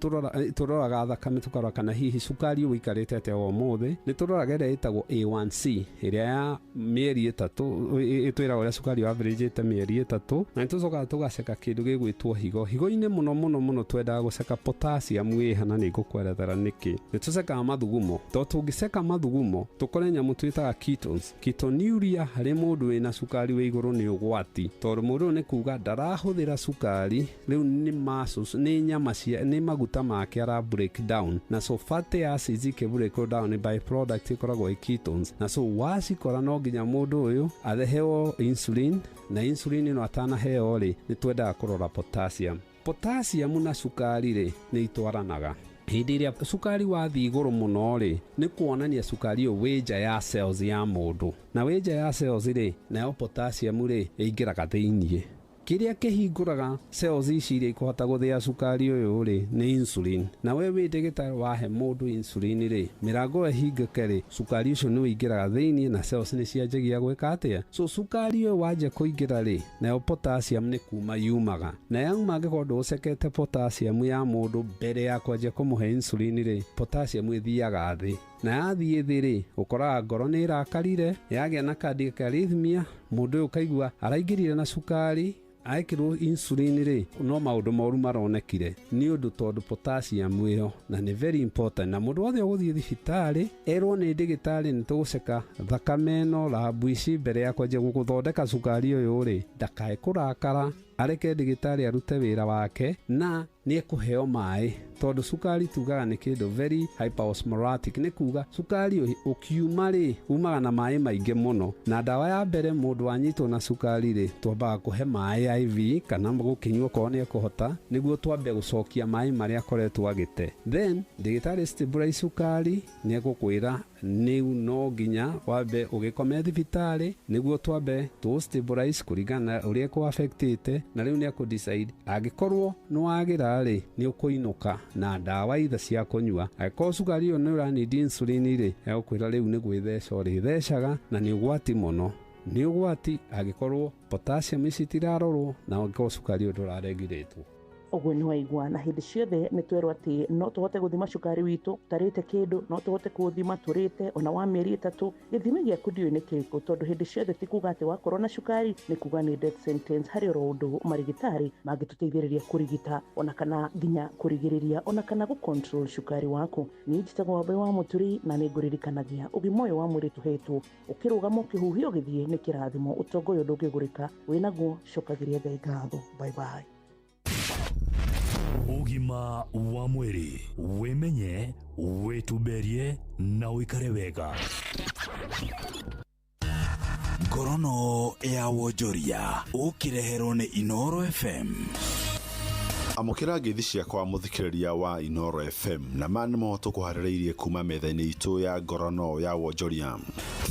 tũroraga thakame tũkarora kana hihi cukari ũikarĩte atĩa o ũmũthĩ. Nĩ tũroraga ĩrĩa ĩtagwo A1C ĩrĩa ya mĩeri 3, ĩtwĩraga ũrĩa cukari averagĩte mĩeri 3, na nĩ tũcokaga tũgaceka kĩndũ gĩgwĩtwo higo. Higo-inĩ mũno mũno mũno twendaga gũceka potassium ĩha, na nĩ ngũkwerethera nĩkĩ. Nĩ tũcekaga mathugumo, tondũ tũngĩceka mathugumo tũkore nyamũ twĩtaga ketones. Ketonuria harĩ mũndũ wĩna cukari wĩ igũrũ nĩ ũgwati, tondũ mũndũ ũyũ nĩ kuga ndarahũthĩra cukari, rĩu nĩ muscles, nĩ nyama cia, nĩ maguta make ara break down, na so fatty acids ikĩ break down nĩ by product ĩkoragwo ĩ ketones, na so wacikora no nginya mũndũ ũyũ atheheo insulin, na insulin ĩno atanaheo rĩ, nĩ twendaga kũrora potassium. Potassium na cukari rĩ, nĩ itwaranaga. Hĩndĩ ĩrĩa cukari wathiĩ igũrũ mũno rĩ, nĩ kuonania cukari ũyũ wĩ nja ya cells ya mũndũ, na wĩ nja ya cells rĩ, nayo potassium rĩ, ĩingĩraga thĩiniĩ. Kĩrĩa kĩhingũraga cells ici iria ikũhota gũthĩa cukari ũyũ rĩ, nĩ insulin. Na we wĩ ndagĩtarĩ wahe mũndũ insulin rĩ, mĩrango ĩyo ĩhingũke rĩ, cukari ũcio nĩ ũingĩraga thĩiniĩ na cells nĩ cianjagia gwĩka atĩa. So cukari ũyũ wanjia kũingĩra rĩ, nayo potassium nĩ kuma yumaga, na yauma angĩkorwo ndũcekete potassium ya mũndũ mbere ya kwanjia kũmũhe insulin rĩ, potassium ĩthiaga thĩ, na yathiĩ thĩ rĩ, ũkoraga ngoro nĩ ĩrakarire, yagĩa na cardiac arrhythmia, mũndũ ũyũ ũkaigua araingĩrire na cukari, aekĩrwo insulin rĩ, no maũndũ moru maronekire nĩ ũndũ tondũ potassium ĩyo na nĩ very important. Na mũndũ wothe ũgũthiĩ thibitarĩ erwo nĩ ndagĩtarĩ nĩ tũgũceka thakame ĩno rabu ici mbere ya kwanjia gũgũthondeka cukari ũyũ rĩ, ndakae kũrakara, areke ndagĩtarĩ arute wĩra wake, na nĩ ekũheo maĩ, tondũ cukari tugaga nĩ kĩndũ very hyperosmotic, nĩ kuga cukari ũkiuma rĩ, umaga na maĩ maingĩ mũno. Na ndawa ya mbere mũndũ anyitwo na cukari rĩ, twambaga kũhe maĩ IV kana gũkĩnyua okorwo nĩ ekũhota, nĩguo twambe gũcokia maĩ marĩa akoretwo agĩte. Then ndagĩtarĩ stabilize cukari, nĩ egũkwĩra nĩu no nginya wambe ũgĩkome thibitarĩ nĩguo twambe tũ stabilize kũringana na ũrĩa ĩkũ affectĩte, na rĩu nĩ ekũ decide angĩkorwo nĩ wagĩra rĩ, nĩ ũkũinũka na ndawa itha cia kũnyua. Angĩkorwo cukari ũyũ nĩ ũranidi insulin rĩ, egũkwĩra rĩu nĩ gwĩtheca ũrĩthecaga, na nĩ ũgwati mũno, nĩ ũgwati angĩkorwo potassium ici itirarorwo na angĩkorwo cukari ũyũ ndũraregirĩtwo. Ũguo nĩ waigua, na hĩndĩ ciothe nĩ twerwo atĩ no tũhote gũthima cukari witũ tũtarĩte kĩndũ, no tũhote kũũthima tũrĩte ona wa mĩeri 3. Gĩthimi gĩaku ndiũĩ nĩ kĩrĩkũ, tondũ hĩndĩ ciothe ti kuga atĩ wakorwo na cukari nĩ kuga nĩ death sentence. Harĩ oro ũndũ marigitari mangĩtũteithĩrĩria kũrigita ona kana nginya kũrigĩrĩria ona kana gũ control cukari waku. Niĩ njĩtagwo Wambui wa Mũturi, na nĩ ngũririkanagia ũgima ũyũ wa mwĩrĩ tũhetwo, ũkĩrũgama ũkĩhuhia ũgĩthiĩ nĩ kĩrathimo, ũtonga ũyũ ndũngĩgũrĩka, wĩnaguo cokagĩria Ngai ngatho. Bye bye. Ũgima wa mwĩrĩ, wĩmenye, wĩtumberie na ũikare wega. Ngorono ya wonjoria ũkĩreherwo nĩ Inoro FM. Amũkĩra ngeithi ciakwa mũthikĩrĩria wa Inoro FM, na ma nĩmo tũkũharĩrĩirie kuma metha-inĩ itũ ya ngorono ya wonjoria.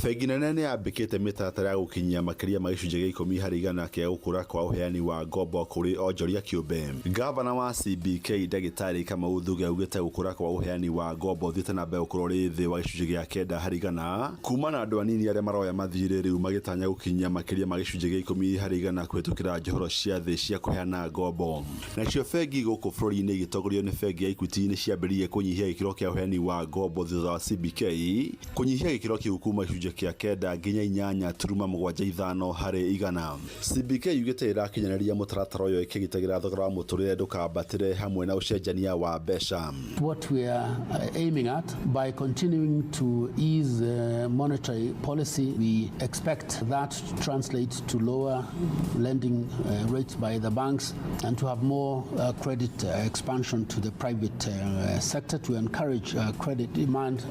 Bengi nene nĩ yambĩkĩte mĩtaratara ya gũkinyia makĩria ma gĩcunjĩ gĩa 10 harĩ igana kĩa gũkũra kwa ũheani wa ngombo kũrĩ onjoria kĩũmbe. Gavana wa CBK ndagĩtarĩ Kamau Thuge augĩte gũkũra kwa ũheani wa ngombo ũthiĩte na mbere gũkorwo ũrĩ thĩ wa gĩcunjĩ gĩa 9 harĩ igana kuma na andũ anini arĩa maroya mathirĩ rĩu magĩtanya gũkinyia makĩria ma gĩcunjĩ gĩa 10 harĩ igana kũhĩtũkĩra njohero cia thĩ cia kũheana ngombo. Nacio bengi gũkũ bũrũri-inĩ igĩtongorio nĩ bengi ya Equity nĩ ciambĩrĩirie kũnyihia gĩkĩro kĩa ũheani wa ngombo thutha wa CBK kũnyihia gĩkĩro kĩu kuma gĩcunjĩ kĩa 9 nginya 8.75 harĩ igana. CBK yugĩte ĩrakinyanĩria mũtaratara ũyũ ĩkĩgitagĩra thogora wa mũtũrĩre ndũkambatĩre hamwe na ũcenjania wa mbeca. What we are aiming at by continuing to ease monetary policy, we expect that to translate to lower lending rates by the banks and to have more credit expansion to the private sector to encourage credit demand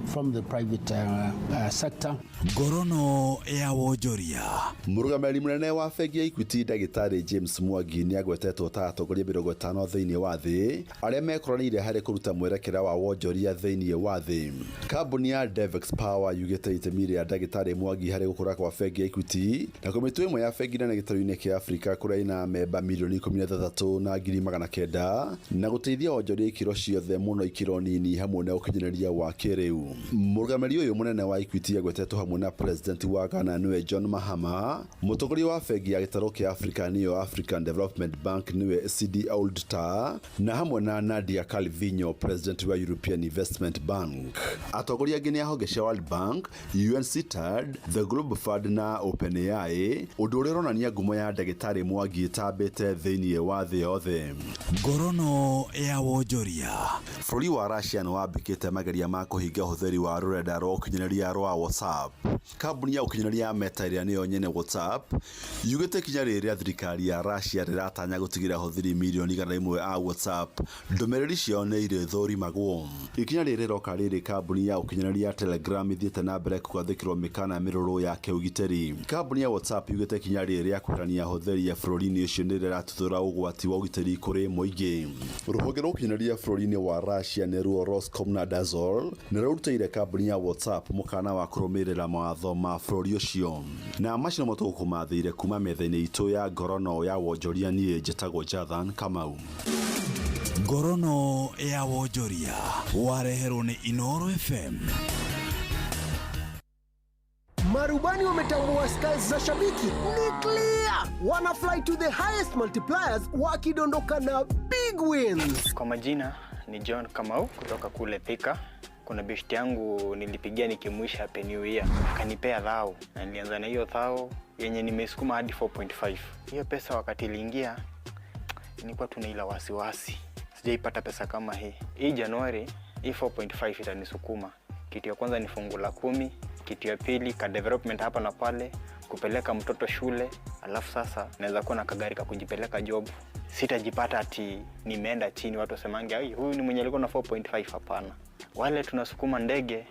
from the private sector. sector. Ngorono ya wonjoria. Mũrũgamĩrĩri mũnene wa bengi ya Equity ndagĩtarĩ James Mwangi nĩ agwetetwo ta atongoria 50 thĩinĩ wa thĩ arĩa mekoranĩire harĩ kũruta mwerekera wa wonjoria thĩinĩ wa thĩ. Kambuni ya Devex Power yugĩte itemi rĩa ndagĩtarĩ Mwangi harĩ gũkũra kwa bengi ya Equity na kũmĩtua ĩmwe ya bengi nene gĩtarũ-inĩ kĩa Afrika kũrĩa ina memba milioni 16,900 na gũteithia wonjoria ikĩro ciothe mũno ikĩro nini hamwe na ũkinyanĩria wa kĩrĩu. Mũrũgamĩrĩri ũyũ mũnene wa Equity agwetetwo hamwe na president wa Ghana nĩwe John Mahama, mũtongoria wa bengi ya gĩtarũ kĩa Afrika nĩyo African Development Bank nĩwe CD Ould Tah, na hamwe na Nadia Calvino president wa European Investment Bank. Atongoria angĩ nĩ a honge cia World Bank, UNCTAD, The Global Fund na OpenAI, ũndũ ũrĩa ũronania ngumo ya ndagĩtarĩ Mwangi ĩtambĩte thĩinĩ wa thĩ yothe. Ngorono ya wonjoria. Bũrũri wa Russia nĩ wambĩkĩte mageria ma kũhinga ũhũthĩri wa rũrenda rwa ũkinyanĩria rwa WhatsApp. Kambuni ya ũkinyanĩria ya Meta ĩrĩa nĩyo nyene WhatsApp yugĩte ikinya rĩrĩa thirikari ya Russia rĩratanya gũtigĩrĩra ahũthĩri milioni 100 a WhatsApp ndũmĩrĩri ciao nĩ irĩthũrimagwo. Ikinya rĩrĩ rĩroka rĩrĩ kambuni ya ũkinyanĩria ya Telegram ĩthiĩte na mbere kũgathĩkĩrwo mĩkana mĩrũrũ ya kĩũgitĩri. Kambuni ya WhatsApp yugĩte ikinya rĩrĩ rĩa kweherania ahũthĩri a bũrũri-inĩ ũcio nĩ rĩratuthũra ũgwati wa ũgitĩri kũrĩ mũingĩ. Rũhonge rwa ũkinyanĩria bũrũri-inĩ wa Russia nĩruo Roskomnadzor nĩ rũrutĩire kambuni ya WhatsApp mũkana wa kũrũmĩrĩra mawatho ma bũrũri ũcio. Na macio nĩmo tũgũkũmathĩire kuma metha-inĩ itũ ya ngorono ya wonjoria. Niĩ njĩtagwo Jathan Kamau. Ngorono ya wonjoria wareherwo nĩ Inoro FM. Marubani wametambua skies za shabiki ni clear, wana fly to the highest multipliers wakidondoka na big wins. Kwa majina ni John Kamau kutoka kule Thika. Kuna beshti yangu nilipigia nikimwisha happy new year, akanipea thao na nilianza na hiyo thao yenye nimesukuma hadi 4.5. Hiyo pesa wakati iliingia nilikuwa tuna ila wasiwasi, sijaipata pesa kama hii. Hii Januari hii 4.5 itanisukuma. Kitu ya kwanza ni fungu la 10, kitu ya pili ka development hapa na pale, kupeleka mtoto shule, alafu sasa naweza kuwa na kagari ka kujipeleka job. Sitajipata ati nimeenda chini watu wasemange ai huyu ni mwenye alikuwa na 4.5. Hapana. Wale tunasukuma ndege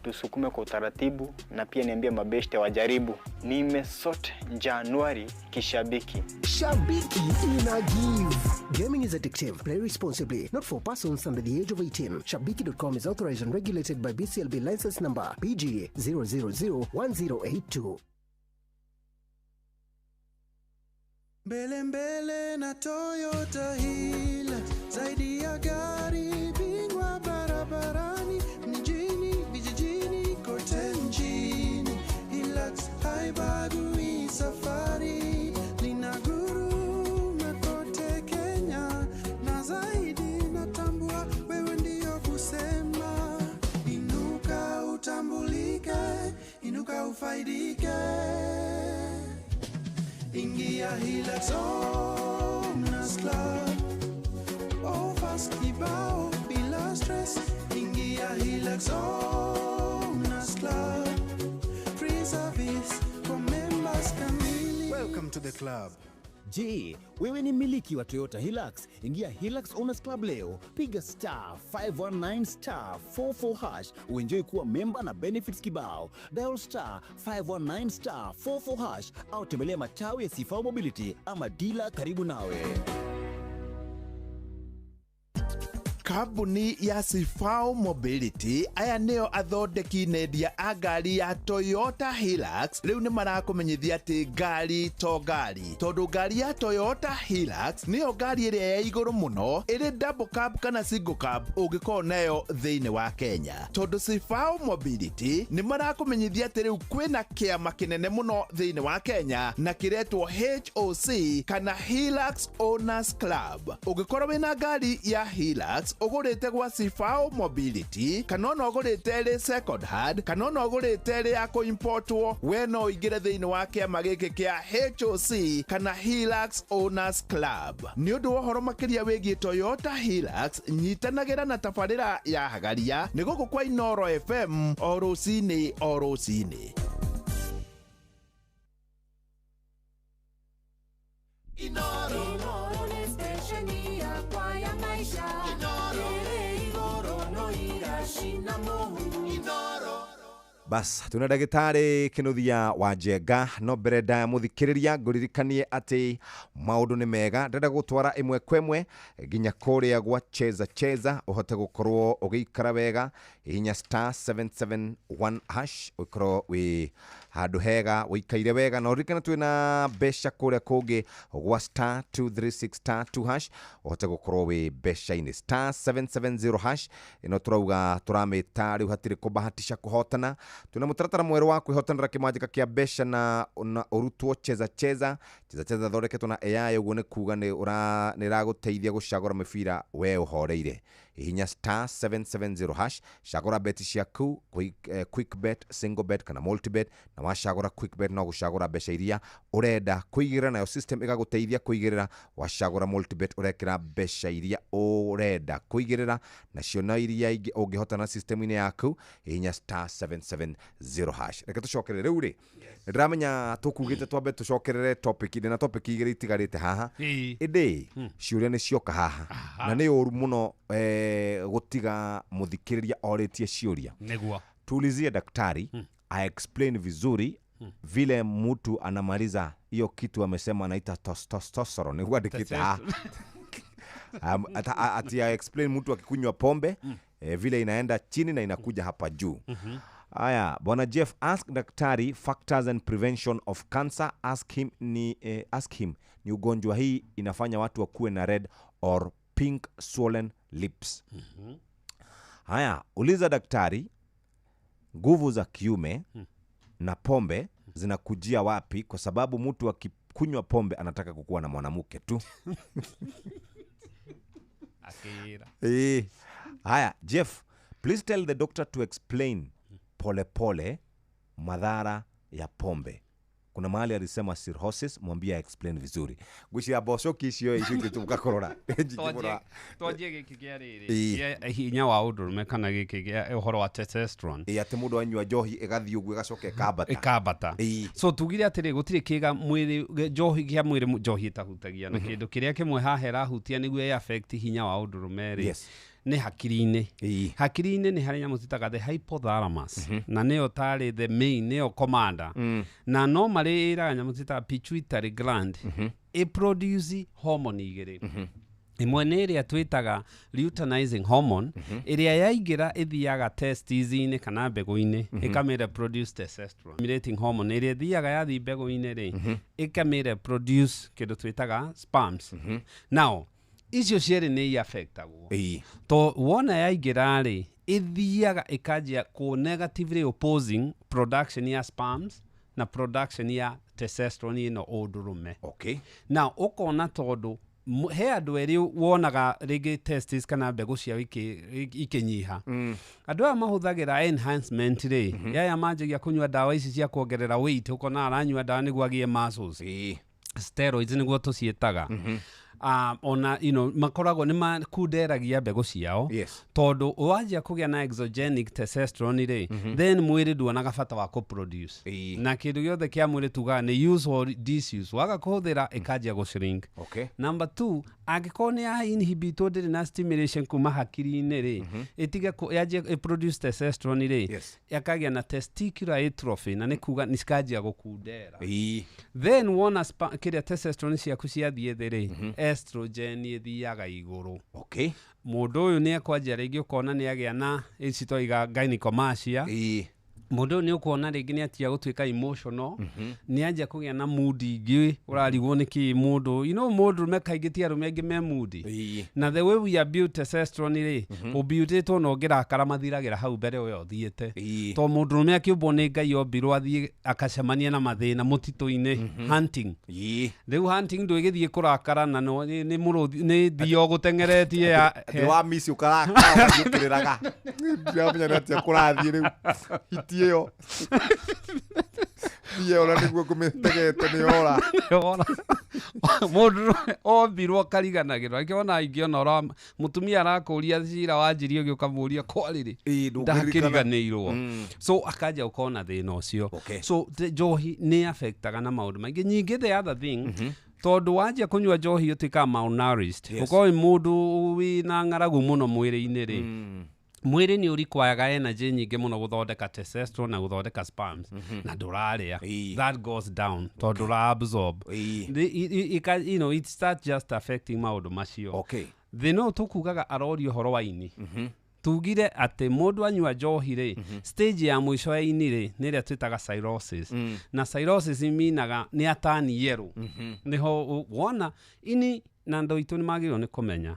tusukume kwa utaratibu, na pia niambie mabeshte wajaribu. Nimesort Januari kishabiki. Shabiki ina give. Gaming is addictive. Play responsibly. Not for persons under the age of 18. Shabiki.com is authorized and regulated by BCLB license number PG 0001082. Mbele mbele na Toyota Hilux, zaidi ya gari bingwa barabarani, mjini, vijijini, kote nchini. Hilux haibagui safari, linaguruma kote Kenya, na zaidi natambua wewe ndiyo kusema. Inuka utambulike, inuka ufaidike. Ingia Hilux Owners Club. Offers kibao bila stress. Ingia Hilux Owners Club. Free service for members kamili. Welcome to the club. Je, wewe ni mmiliki wa Toyota Hilux? Ingia Hilux Owners Club leo, piga star 519 star 44 hash uenjoy kuwa memba na benefits kibao. Dial star 519 star 44 hash au tembelea matawi ya Sifao Mobility ama dealer karibu nawe. Kambuni ya Sifao Mobility aya nĩo athondeki nendia a ngari ya Toyota Hilux rĩu nĩ marakũmenyithia atĩ ngari to ngari, tondũ ngari ya Toyota Hilux nĩyo ngari ĩrĩa ya igũrũ mũno ĩrĩ double cab kana single cab ũngĩkorwo nayo thĩinĩ wa Kenya, tondũ Sifao Mobility nĩ marakũmenyithia atĩ rĩu kwĩna kĩama kĩnene mũno thĩinĩ wa Kenya na kĩretwo HOC kana Hilux Owners Club. Ũngĩkorwo wĩna ngari ya Hilux ũgũrĩte gwa Sifao Mobility kana ona ũgũrĩte ĩrĩ second hand kana ona ũgũrĩte ĩrĩ ya kũimportwo, we no ũingĩre thĩinĩ wa kĩama gĩkĩ kĩa HOC kana Hilux Owners Club. Nĩ ũndũ wa ũhoro makĩria wĩgiĩ Toyota Hilux, nyitanagĩra na tabarĩra ya Hagaria nĩ gũkũ kwa Inoro FM o rũcinĩ o rũcinĩ. Inoro nĩ stesheni yakwa ya maisha. Inoro ĩrĩ igũrũ no iracina mũhu. Inoro. Bas tuna ndagĩtarĩ Kĩnuthia wa Njenga. No mbere ndaya mũthikĩrĩria, ngũririkanie atĩ maũndũ nĩ mega. Ndĩrenda gũtwara ĩmwe kwa ĩmwe nginya kũrĩa gwa Cheza Cheza, ũhote gũkorwo ũgĩikara wega. Hihinya *771# ũkorwo wĩ handũ hega, ũikaire wega. Na ũririkane twĩna mbeca kũrĩa kũngĩ gwa *236*2# ũhote gũkorwo wĩ mbeca-inĩ. *770# ĩno tũrauga tũramĩta rĩu, hatirĩ kũbahatisha kũhotana. Twĩna mũtaratara mwerũ wa kwĩhotanĩra kĩmanjĩka kĩa mbeca na ũrutwo Cheza Cheza. Cheza Cheza thondeketwo na AI, ũguo nĩ kuga nĩ ĩragũteithia gũcagũra mĩbira we ũhoreire. Hihinya *770# cagũra beti ciaku, quick bet, single bet kana multi bet. Na wacagũra quick bet, no gũcagũra mbeca iria ũrenda kũigĩrĩra, nayo system ĩgagũteithia kũigĩrĩra. Wacagũra multi bet, ũrekĩra mbeca iria ũrenda kũigĩrĩra, nacio na iria ingĩ ũngĩhotana system-inĩ yaku. Hihinya *770#. Reke tũcokerere rĩu rĩ, nĩ ndĩramenya tũkugĩte twambe tũcokerere topic ndĩ na topic igĩrĩ itigarĩte haha. Ĩndĩ ciũria nĩ cioka haha, na nĩ ũru mũno gũtiga mũthikĩrĩria orĩtie ciũria. Nĩguo. Tuulizie daktari a explain vizuri vile mtu anamaliza hiyo kitu amesema anaita testosterone, nĩguo andĩkĩte haha. Ati a explain mtu akikunywa pombe vile inaenda chini na inakuja hapa juu. Aya, bwana Jeff, ask daktari factors and prevention of cancer. Ask him ni ugonjwa hii inafanya watu wakuwe na red or pink swollen lips. Haya, uliza daktari nguvu za kiume na pombe zinakujia wapi, kwa sababu mtu akikunywa pombe anataka kukuwa na mwanamke tu. Akira. Haya, Jeff, please tell the doctor to explain pole pole madhara ya pombe. Kuna mahali alisema cirrhosis, mwambie explain vizuri. Ngwĩciria mboco icio icio ingĩ tũgakorora. Twanjie gĩkĩ kĩa rĩrĩ kĩa hinya wa ũndũrũme, kana gĩkĩ kĩa ũhoro wa testosterone. Ĩ, atĩ mũndũ anyua njohi ĩgathiĩ ũguo, ĩgacoka ĩkambata. Ĩkambata. So tugire atĩrĩ, gũtirĩ kĩga mwĩrĩ njohi kĩa mwĩrĩ njohi ĩtahutagia, na kĩndũ kĩrĩa kĩmwe haha ĩrahutia nĩguo ĩ affect hinya wa ũndũrũme rĩ, nĩ hakiri-inĩ. Hakiri-inĩ nĩ harĩ nyamũ twĩtaga the hypothalamus, na nĩyo tarĩ the main, nĩyo commander. Na no marĩ ĩraga nyamũ twĩtaga pituitary gland ĩ produce hormone igĩrĩ. Ĩmwe nĩ ĩrĩa twĩtaga luteinizing hormone, ĩrĩa yaingĩra ĩthiaga testis-inĩ kana mbegũ-inĩ, ĩkamĩra produce testosterone. Stimulating hormone ĩrĩa ĩthiaga yathiĩ mbegũ-inĩ rĩ, ĩkamĩra produce kĩndũ twĩtaga sperms. Now icio cierĩ nĩ iaffectagwo to wona yaingĩra rĩ, ĩthiaga ĩkanjia kũ negatively opposing production ya sperms na production ya testosterone ĩno ũndũrũme. Now ũkona tondũ he andũ erĩ wonaga rĩngĩ testis kana mbegũ ciao ikĩnyiha. Andũ aya mahũthagĩra enhancement rĩ, yaya manjagia kũnyua ndawa ici cia kuongerera weight, ũkona aranyua ndawa nĩguo agĩe muscles, steroids nĩguo tũciĩtaga. Ona makoragwo nĩ makunderagia mbegũ ciao, tondũ wanjia kũgĩa na exogenic testosterone rĩ, then mwĩrĩ nduonaga bata wa kũproduce, na kĩndũ gĩothe kĩa mwĩrĩ tugaga nĩ use or disuse, waga kũhũthĩra ĩkanjia gũshrink. Number two, angĩkorwo nĩ ya inhibitwo, ndĩrĩ na stimulation kuma hakiri-inĩ rĩ, ĩtige yanjie ĩproduce testosterone rĩ, yakagĩa na testicular atrophy, na nĩ kuga nĩ cikanjia gũkundera. Then wona kĩrĩa testosterone ciaku ciathiĩ thĩ rĩ, estrogen ĩthiaga igũrũ. Mũndũ ũyũ nĩ ekwanjia rĩngĩ ũkona nĩ agĩa na ici twaiga gynecomastia. Mũndũ ũyũ nĩ ũkuona rĩngĩ nĩ atiga gũtuĩka emotional, nĩ anjia kũgĩa na mood ingĩ, ũrarigwo nĩ kĩ mũndũ mũndũ kaingĩ ti arũme aingĩ me moody. Na the way we are built, testosterone rĩ, ũbuildĩtwo na ũngĩrakara mathiragĩra hau mbere ũyũ ũthiĩte, to mũndũrũme akĩũmbwo nĩ Ngai ombirwo athiĩ akacemania na mathĩna mũtitũ-inĩ, hunting. Rĩu hunting ndũgĩthiĩ kũrakara na nĩ mũrũthi nĩ thio gũteng'eretie ya Nĩ wa mici ũkarakara ũgĩũkĩrĩraga, ndiramenya nĩ atĩa kũrathiĩ rĩu. Hiti ĩyo thiĩ ona nĩguo ngũmĩtegete nĩ ora. Ora. Mũndũ ombirwo kariganagĩrwo akĩona aingĩ ona mũtumia arakũria cira wanjirie ũgĩ ũkamũria kwarĩrĩ. Ndũngĩririkana. Ndakĩriganĩirwo. So akanjia gũkorwo na thĩna ũcio. So njohi nĩ affectaga na maũndũ maingĩ. Nyingĩ the other thing, tondũ wanjia kũnyua njohi ũtuĩkaga malnourished. Ũkorwo wĩ mũndũ wĩna ng'aragu mũno mwĩrĩ-inĩ rĩ, Mwĩrĩ nĩ ũrikwayaga energy nyingĩ mũno gũthondeka testosterone na gũthondeka sperms, na ndũrarĩa, that goes down tondũ ndũra absorb. It starts just affecting maũndũ macio. Thĩna ũyũ tũkugaga aroria ũhoro wa ini. Tugire atĩ mũndũ anyua njohi rĩ, stage ya mũico ya ini rĩ, nĩ ĩrĩa twĩtaga cirrhosis. Na cirrhosis minaga nĩ atani yellow. Nĩho wona ini, na andũ aitũ nĩ magĩrĩirwo nĩ kũmenya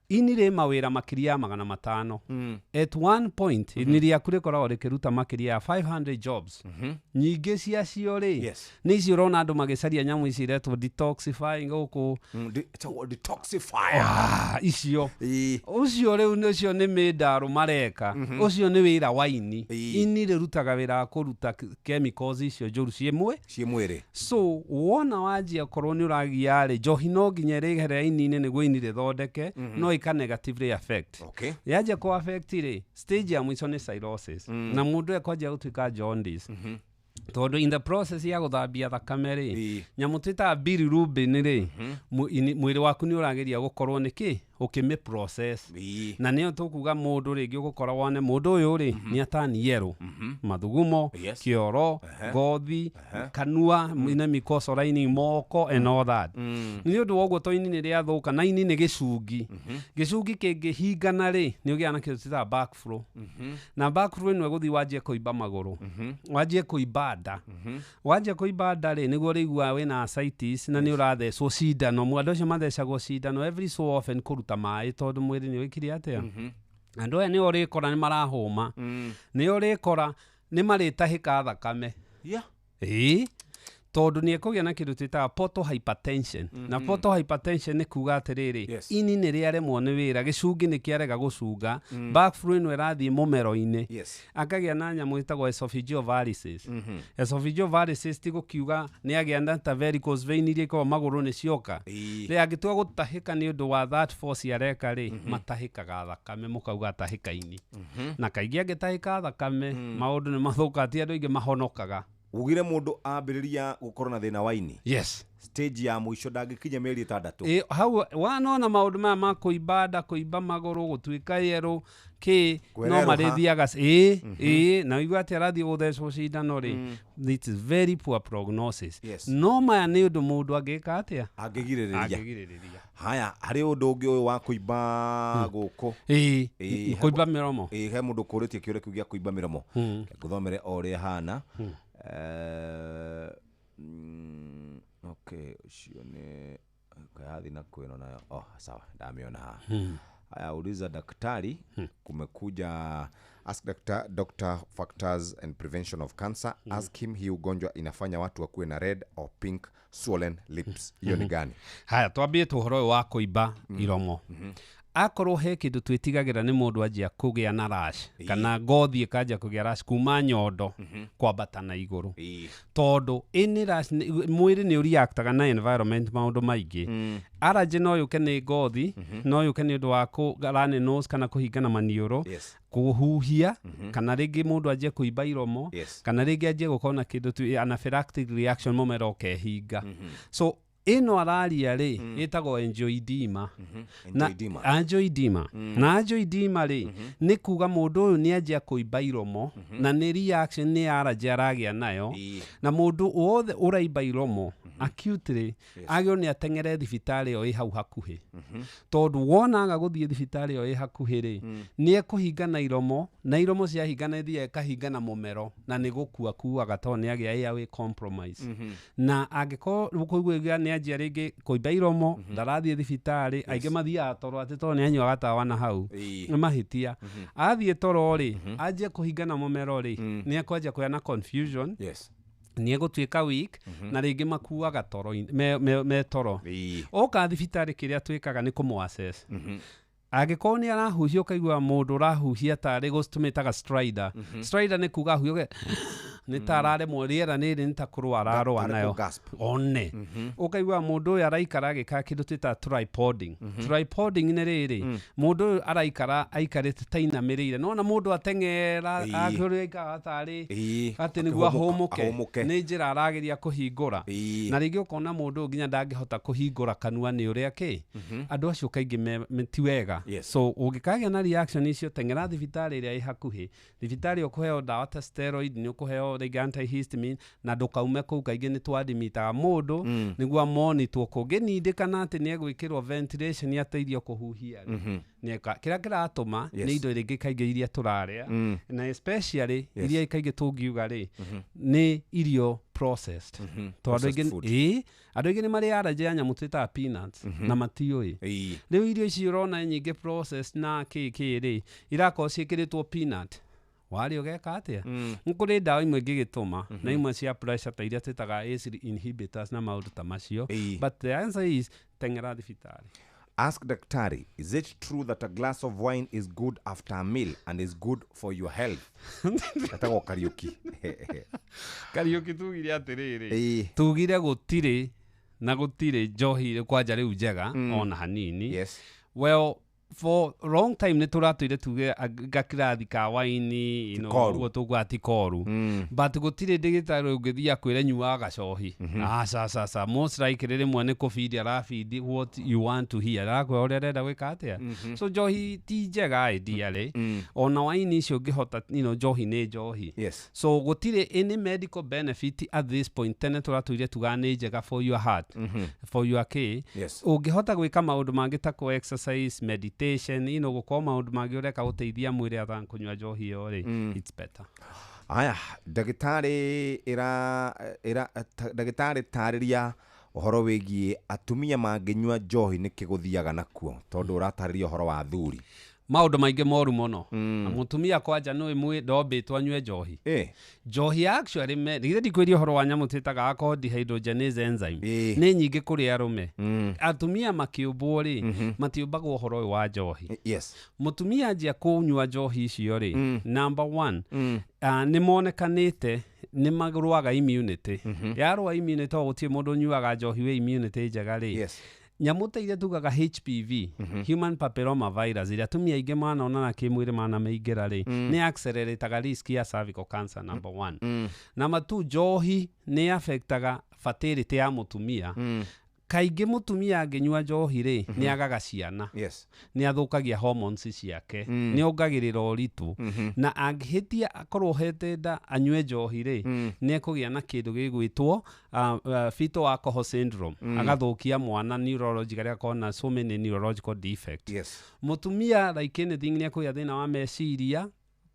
ini rĩ mawĩra makĩria ya 500. At one point ini rĩaku rĩkoragwo rĩkĩruta makĩria ya 500 jobs. Nyingĩ ciacio rĩ, nĩ icio ũrona andũ magĩcaria nyamũ ici iretwo detoxifying gũkũ. Detoxifier. Ah, icio ũcio rĩu ũcio nĩ mĩndarũ mareka. Ũcio nĩ wĩra wa ini. Ini rĩrutaga wĩra wa kũruta chemicals icio njũru ciĩ mwĩ ciĩ mwĩrĩ. So wona wanjia korwo nĩ ũragia rĩ njohi, no nginya ĩrĩgerera ini-inĩ nĩguo ini rĩthondeke. No ĩka negatively affect. Yanjia kũ affect rĩ, stage ya mũico nĩ cirrhosis. Na mũndũ ekwanjia gũtuĩka jaundice, tondũ in the process ya gũthambia thakame rĩ, nyamũ twĩtaga bilirubin rĩ, mwĩrĩ waku nĩ ũrageria gũkorwo nĩ kĩ ũkĩmĩ process. Na nĩyo tũkuga mũndũ rĩngĩ ũgũkora wone mũndũ ũyũ rĩ, nĩ atani yellow mathugumo, kĩoro, ngothi, kanua, ina mucosal lining, moko and all that. Nĩ ũndũ wa ũguo to ini nĩ rĩathũka, na ini nĩ gĩcungi. Gĩcungi kĩngĩhingana rĩ, nĩ ũgĩaga na kĩndũ twĩtaga backflow. Na backflow ĩno ĩgũthiĩ wanjie kũimba magũrũ, wanjie kũimba nda. Wanjia kũimba nda rĩ, nĩguo ũrĩiguaga wĩna ascites na nĩ ũrathecwo cindano. Andũ acio mathecagwo cindano every so often kũruta maĩ, tondũ mwĩrĩ nĩ wĩkire atĩa. Andũ aya nĩo ũrĩkora nĩ marahũma, nĩo ũrĩkora nĩ marĩtahĩka thakame. Ĩĩ, tondũ nĩ ekũgĩa na kĩndũ twĩtaga portal hypertension. Na portal hypertension nĩ kuga atĩrĩrĩ, ini nĩ rĩaremwo nĩ wĩra, gĩcungi nĩ kĩarega gũcunga, backflow ĩno ĩrathiĩ mũmero-inĩ. Akagĩa na nyamũ ĩtagwo esophageal varices. Esophageal varices ti gũkiuga nĩ agĩa na ta varicose vein iria ikoragwo magũrũ nĩ cioka rĩ. Angĩtua gũtahĩka nĩ ũndũ wa that force areka rĩ, matahĩkaga thakame, mũkauga atahĩka ini. Na kaingĩ angĩtahĩka thakame, maũndũ nĩ mathũka, ti andũ aingĩ mahonokaga. Ugire mũndũ ambĩrĩria gũkorwo na thĩna wa ini, stage ya mũico ndangĩkinya mĩeri 6. Ĩ, hau wanona maũndũ maya ma kũimba nda, kũimba magũrũ, gũtuĩka yerũ kĩ, no Kwererũha. marĩthiaga ĩ na ũigua atĩ arathiĩ gũthecwo cindano rĩ, it is very poor prognosis. No maya nĩ ũndũ mũndũ angĩka atĩa? Angĩgirĩrĩria. Angĩgirĩrĩria. Haya, harĩ ũndũ ũngĩ ũyũ wa kũimba gũkũ. Ĩ, kũimba mĩromo. Ĩ, he mũndũ kũrĩtie kĩũria kĩu gĩa kũimba mĩromo. Ngũthomere o ũrĩa hana. Okay, ũcio nĩ kayathi na kwĩno nayo. Oh, sawa, ndamĩona haha. Haya, uliza daktari. Kumekuja ask doctor, doctor factors and prevention of cancer. Ask him, hii ugonjwa inafanya watu wakuwe na red or pink swollen lips, hiyo ni gani? Haya, twambie tũhoro ũyũ wa kũimba iromo. Akorwo he kĩndũ twĩtigagĩra nĩ mũndũ anjia kũgĩa na rash, kana ngothi ĩkanjia kũgĩa rash kuma nyondo kwambata na igũrũ, tondũ ĩnĩ rash mwĩrĩ nĩ ũreactaga na environment maũndũ maingĩ. Allergy no yũke nĩ ngothi, no yũke nĩ ũndũ wa kũ runny nose kana kũhingana maniũrũ, kũhuhia, kana rĩngĩ mũndũ anjie kũimba iromo, kana rĩngĩ anjie gũkorwo na kĩndũ tu anaphylactic reaction, mũmero ũkehinga. So ĩno araria rĩ, ĩtagwo angioedema. Na Angioedema. Angioedema. Na angioedema rĩ, nĩ kuga mũndũ ũyũ nĩ anjia kũimba iromo, na nĩ reaction, nĩ allergy aragĩa nayo. Na mũndũ wothe ũraimba iromo acutely agĩrĩirwo nĩ ateng'ere thibitarĩ ĩyo ĩ hau hakuhĩ, tondũ wonaga gũthiĩ thibitarĩ ĩyo ĩ hakuhĩ rĩ, nĩ ekũhingana iromo, na iromo ciahingana ithiaga ĩkahingana mũmero, na nĩ gũkua kuaga tondũ nĩ agĩa airway compromise. Na angĩkorwo kũigua nĩ anjia rĩngĩ kũimba iromo, ndarathiĩ thibitarĩ, aingĩ mathiaga toro atĩ tondũ nĩ anyuaga tawa na hau nĩ mahĩtia. Athiĩ toro rĩ, anjie kũhingana mũmero rĩ, nĩ ekwanjia kũgĩa na confusion, nĩ egũtuĩka weak, na rĩngĩ makuaga toro me toro. Oka thibitarĩ, kĩrĩa twĩkaga nĩ kũmũ assess. Angĩkorwo nĩ arahuhia, ũkaigua mũndũ ũrahuhia tarĩ tũmĩtaga stridor. Stridor nĩ kuga ahuhia Nĩ ta araremwo rĩera rĩrĩ, nĩ ta kũrũa ararũa Tarĩ nayo. kũ-gasp. One ũkaigua mũndũ ũyũ araikara agĩka kĩndũ twĩtaga tripoding. Tripoding nĩ rĩrĩ, mũndũ ũyũ araikara aikarĩte ta inamĩrĩire, nona mũndũ ateng'era akĩũrĩa aikaraga tarĩ atĩ nĩguo Akĩhũmũka- ahũmũke. Ahũmũke. Nĩ njĩra arageria kũhingũra, na rĩngĩ ũkona mũndũ ũyũ nginya ndangĩhota kũhingũra kanua nĩ ũrĩa kĩ. Andũ acio kaingĩ ti wega. So ũngĩkagĩa na reaction icio, teng'era thibitarĩ ĩrĩa ĩ hakuhĩ. Thibitarĩ ũkũheo ndawa ta steroid, nĩ ũkũheo rĩngĩ antihistamine, na ndũkaume kũu. Kaingĩ nĩ twadimitaga mũndũ nĩguo amonitwo, kũngĩnindĩkana atĩ nĩ egwĩkĩrwo ventilation ateithio kũhuhia rĩ, nĩeka kĩrĩa kĩratũma nĩ indo rĩngĩ kaingĩ iria tũrarĩa, na especially iria kaingĩ tũngiuga rĩ, nĩ irio processed, tondũ andũ Processed aingĩ food. ĩĩ, andũ aingĩ nĩ marĩ allergy ya nyamũ twĩtaga peanuts na matiũĩ. Rĩu irio ici ũrona nyingĩ processed na kĩ kĩ rĩ, irakorwo ciĩkĩrĩtwo peanut, warĩ ũgeka atĩa? Nĩ kũrĩ ndawa imwe ingĩgĩtũma, na imwe cia pressure ta iria twĩtaga ACE inhibitors na maũndũ ta macio, but the answer is teng'era thibitarĩ. Ask Daktari, is it true that a glass of wine is good after a meal and is good for your health? Etagwo Kariuki. Kariũki, tugire atĩrĩrĩ, tugire gũtirĩ na gũtirĩ njohi kwanja rĩu njega ona hanini. Well, for long time nĩ tũratũire tuge gakirathi ka waini Ti koru. Ũguo tũguga ti koru, but gũtirĩ ndĩgĩtarĩ ũngĩthiĩ akwĩre nyua gacohi. Aca, aca, aca. Most likely rĩmwe nĩ kũbindi arabindi what you want to hear, arakwĩra ũrĩa arenda gwĩka atĩa. So njohi ti njega ideally, ona waini icio ũngĩhota, njohi nĩ njohi. So gũtirĩ any medical benefit at this point. Tene tũratũire tugaga nĩ njega for your heart, for your kĩ. Ũngĩhota gwĩka maũndũ mangĩ ta kũ exercise, meditation, gũkorwo maũndũ mangĩ ũreka gũteithia mwĩrĩ other than kũnyua njohi ĩyo rĩ, it's better. Aya, ndagĩtarĩ ĩra ĩra ndagĩtarĩ, tarĩria ũhoro wĩgiĩ atumia mangĩnyua njohi nĩkĩ gũthiaga nakuo, tondũ ũratarĩria ũhoro wa athuri. Maũndũ maingĩ moru mũno. Na mũtumia kwanja nĩ mwĩ ndombĩtwo anyue njohi. Njohi actually githĩ ndikwĩria ũhoro wa nyamũ twĩtaga alcohol dehydrogenase enzyme nĩ nyingĩ kũrĩ arũme. Atumia makĩũmbwo rĩ, matiũmbagwo ũhoro ũyũ wa njohi. Mũtumia anjia kũnyua njohi icio rĩ, number one, nĩ monekanĩte nĩ marũaga immunity. Yarũa immunity, o gũtirĩ mũndũ ũnyuaga njohi wĩ immunity njega rĩ, nyamũ ta iria tugaga HPV, human papilloma virus, ĩrĩa atumia aingĩ manonana kĩmwĩrĩ manamĩingĩra rĩ, nĩ accelerataga risk ya cervical cancer, number one. Number two, njohi nĩ affectaga fertility ya mũtumia. Kaingĩ mũtumia angĩnyua njohi rĩ, nĩ agaga ciana. Nĩ athũkagia hormones ciake, nĩ ongagĩrĩra ũritũ, na angĩhĩtia akorwo hete nda anyue njohi rĩ, nĩ ekũgĩa na kĩndũ gĩgwĩtwo fetal alcohol syndrome, agathũkia mwana neurologically, akorwo na so many neurological defect. Mũtumia, like anything, nĩ ekũgĩa thĩna wa meciria,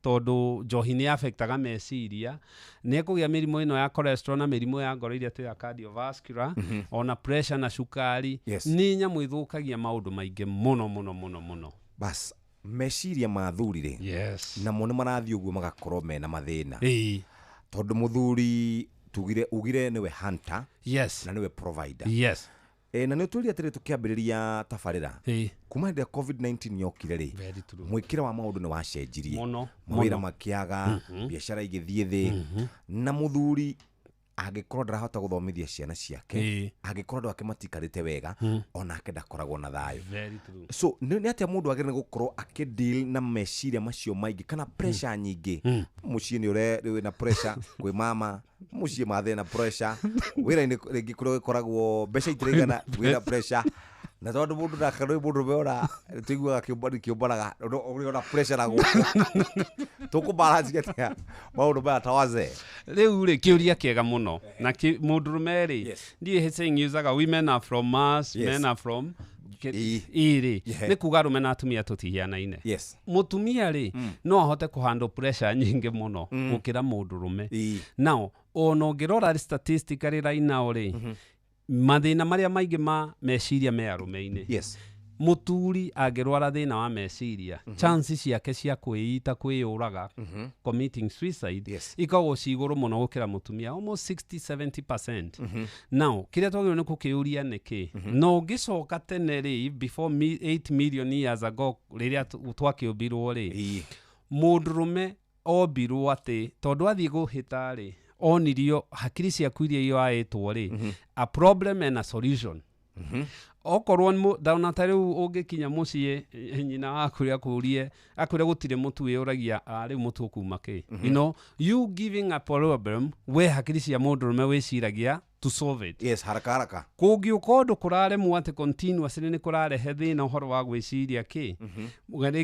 tondũ njohi nĩ affectaga meciria. Nĩ ekũgĩa mĩrimũ ĩno ya cholesterol na mĩrimũ ya ngoro iria twĩra cardiovascular, ona pressure na cukari. Nĩ nyamũ ĩthũkagia maũndũ maingĩ mũno mũno mũno mũno. Bas, meciria ma athuri rĩ, namo nĩ marathiĩ ũguo magakorwo mena mathĩna, tondũ mũthuri tugire ugire nĩwe hunter na nĩwe provider. E, na nĩ ũtwĩrire atĩrĩ tũkĩambĩrĩria tabarĩra, kuma hĩndĩ ya COVID-19 yokire rĩ, Very true. mwĩkĩre wa maũndũ nĩ wacenjirie. Mũno, Mawĩra mũno. makĩaga, biacara igĩthiĩ thĩ, na mũthuri angĩkorwo ndarahota gũthomithia ciana ciake, angĩkorwo andũ ake matikarĩte wega, onake ndakoragwo na thayũ. Very true. So nĩ atĩa mũndũ agĩrĩire gũkorwo akĩdeal na meciria macio maingĩ kana pressure nyingĩ? Mũciĩ nĩ ũre wĩna pressure, kwĩ mama mũciĩ mathe na pressure, wĩra-inĩ rĩngĩ kũrĩa gũkoragwo mbeca itiraigana wĩna pressure, na tondũ mũndũ nake nĩ mũndũ ona tũiguaga kĩũmbani kĩũmbanaga ũrĩ ona pressure, na gũkũ tũkũbalance atĩa maũndũ maya ta wazee? Rĩu rĩ, kĩũria kĩega mũno na mũndũrũme rĩ, ndiĩ saying yuzaga women are from Mars, men are from ĩ rĩ, nĩ kuga arũme na atumia tũtihianaine. Mũtumia rĩ, no ahote kũhandle pressure nyingĩ mũno gũkĩra mũndũrũme. Now ona ũngĩrora statistically right now rĩ, mathĩna marĩa maingĩ ma meciria me arũme-inĩ. Mũturi angĩrwara thĩna wa meciria, chance ciake cia kwĩita, kwĩyũraga, committing suicide, ikoragwo ci igũrũ mũno gũkĩra mũtumia, almost 60 70%. Now kĩrĩa twagĩrĩirwo nĩ gũkĩũria nĩkĩ, na ũngĩcoka tene rĩ, before 8 million years ago, rĩrĩa twakĩũmbirwo rĩ, mũndũrũme Ombirwo atĩ tondũ athiĩ kũhĩta rĩ, onirio hakiri ciaku iria ioaĩtwo rĩ, a problem and a solution. Okorwo ndona ta rĩu ũngĩkinya mũciĩ, nyina waku akũrie, akwĩre gũtirĩ mũtu, wĩyũragia, "Ah, rĩu mũtu ũkuma kĩ?" You giving a problem, we hakiri cia mũndũrũme wĩciragia to solve it. Yes, haraka haraka. Kũngĩũka ũndũ kũraremwo atĩ continuously nĩ kũrarehe thĩna ũhoro wa gwĩciria kĩ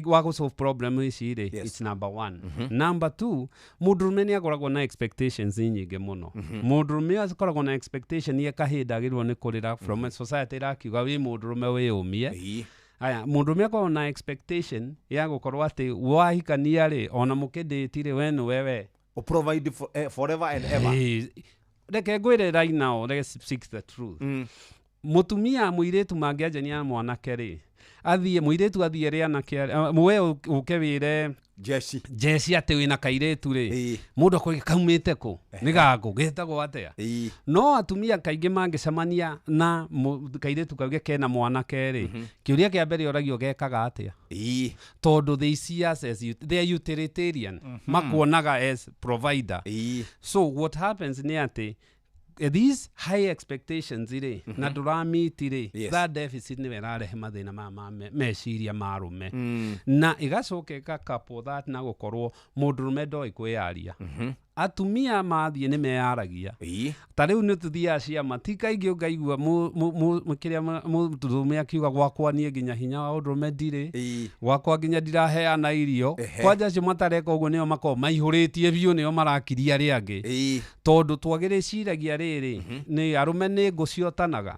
wa gũ solve problem ici rĩ, it's number one. Number two, mũndũrũme nĩ akoragwo na expectations nyingĩ mũno. Mũndũrũme akoragwo na expectation ye kahĩnda agĩrĩirwo nĩ kũrĩra from a society ĩrakiuga wĩ mũndũrũme wĩyũmie. Aya, mũndũrũme akoragwo na expectation ya gũkorwo atĩ wahikania rĩ, ona mũkĩndĩti rĩ, we nĩwe we provide for, forever and ever. Reke ngwĩre right now, let's speak the truth. Mũtumia mũirĩtu mangĩanjania na mwanake rĩ, athiĩ mũirĩtu athiĩ rĩ anake, we ũke wĩre jeci jeci atĩ wĩna kairĩtu rĩ, mũndũ akoiga kaumĩte kũ, nĩ gakũ, getagwo atĩa? No atumia kaingĩ mangĩcemania na kairĩtu kauge kena mwanake rĩ, kĩũria kĩa mbere ũragio, gekaga atĩa? Tondũ they see us as they are utilitarian. Makuonaga as provider. So what happens nĩ atĩ these high expectations rĩ, na ndũramiti rĩ, that deficit nĩwe ĩrarehe mathĩna maya ma meciria ma arũme, na ĩgacoka ĩga that na gũkorwo mũndũrũme ndoĩ kwĩyaria. Atumia mathiĩ nĩ meyaragia. Ta rĩu nĩ tũthiaga ciama, ti kaingĩ ũkaigua kĩrĩa mũndũrũme akiuga, "Gwakwa niĩ nginya hinya wa ũndũrũme ndirĩ, gwakwa nginya ndiraheana irio." Kwanja acio matareka ũguo nĩo makoragwo maihũrĩtie biũ, nĩo marakiria arĩa angĩ, tondũ twagĩrĩciragia rĩrĩ nĩ arũme nĩ ngũ ciotanaga,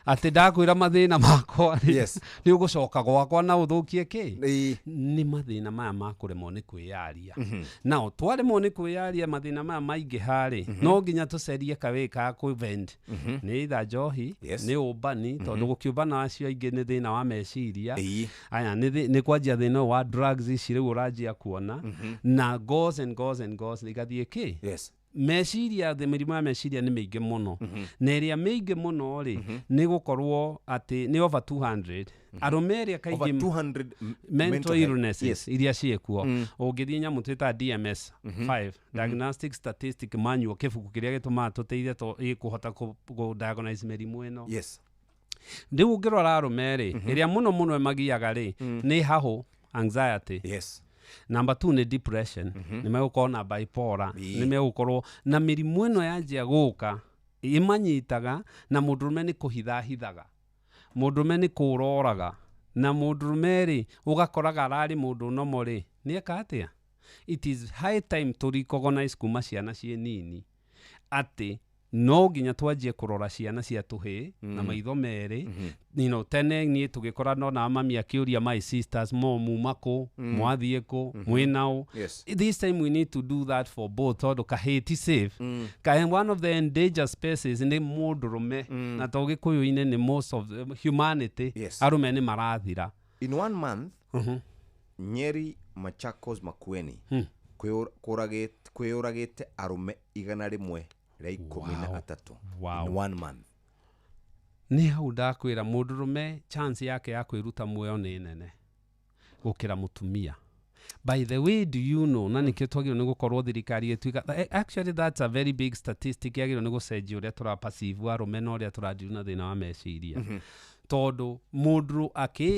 atĩ ndakwĩra mathĩna makwa rĩ, nĩ ũgũcoka gwakwa na ũthũkie kĩ. Nĩ mathĩna maya ma kũremwo nĩ kwĩyaria. Nao twaremwo nĩ kwĩyaria, mathĩna maya maingĩha rĩ, no nginya tũcerie kawĩ ka kũvent, nĩ either njohi, nĩ ũmbani, tondũ gũkĩũmbana acio aingĩ nĩ thĩna wa meciria. Aya, nĩ kwanjia thĩna ũyũ wa drugs ici rĩu ũranjia kuona, na goes and goes and goes, igathiĩ kĩ meciria. Mĩrimũ ya meciria nĩ mĩingĩ mũno, na ĩrĩa mĩingĩ mũno rĩ, nĩ gũkorwo atĩ nĩ over 200 arũme ĩrĩa Over kaingĩ 200 mental mental health. illnesses iria ciĩkuo. Ũngĩthiĩ nyamũ twĩtaga DMS 5, Diagnostic Statistic Manual, kĩbuku kĩrĩa gĩtũmaga tũteithie kũhota kũ diagnose mĩrimũ ĩno. Rĩu ũngĩrora arũme rĩ, ĩrĩa mũno mũno ĩmagiaga rĩ, nĩ hahũ, anxiety. Number two nĩ depression. Nĩ megũkorwo na bipolar, nĩ megũkorwo na mĩrimũ ĩno yanjia gũka ĩmanyitaga, na mũndũrũme nĩ kũhithahithaga, mũndũrũme nĩ kũroraga, na mũndũrũme rĩ, ũgakoraga ararĩ mũndũ nomo rĩ, nĩ eka atĩa. It is high time to recognize kuma ciana ciĩ nini atĩ no nginya twanjie kũrora ciana cia tũhĩĩ na maitho merĩ. Tene niĩ tũgĩkora nona mami akĩũria my sisters, mo muma kũ, mwathiĩ kũ, mwĩnaũ. This time we need to do that for both, tondũ kahĩĩ ti safe. Kaĩ one of the endangered species nĩ mũndũrũme, na to gĩkũyũ-inĩ, nĩ most of the humanity. Arũme nĩ marathira. In one month, Nyeri, Machakos, Makueni, kwĩyũragĩte arũme 113 in one month. Nĩ hau ndakwĩra mũndũrũme chance yake ya kwĩruta muoyo nĩ nene gũkĩra mũtumia. By the way, do you know, na nĩkĩo twagĩrĩirwo nĩ gũkorwo thirikari ĩtuĩka, actually that's a very big statistic yagĩrĩirwo nĩ gũcenjia ũrĩa tũra perceive arũme na ũrĩa tũradeal na thĩna wa meciria, tondũ mũndũ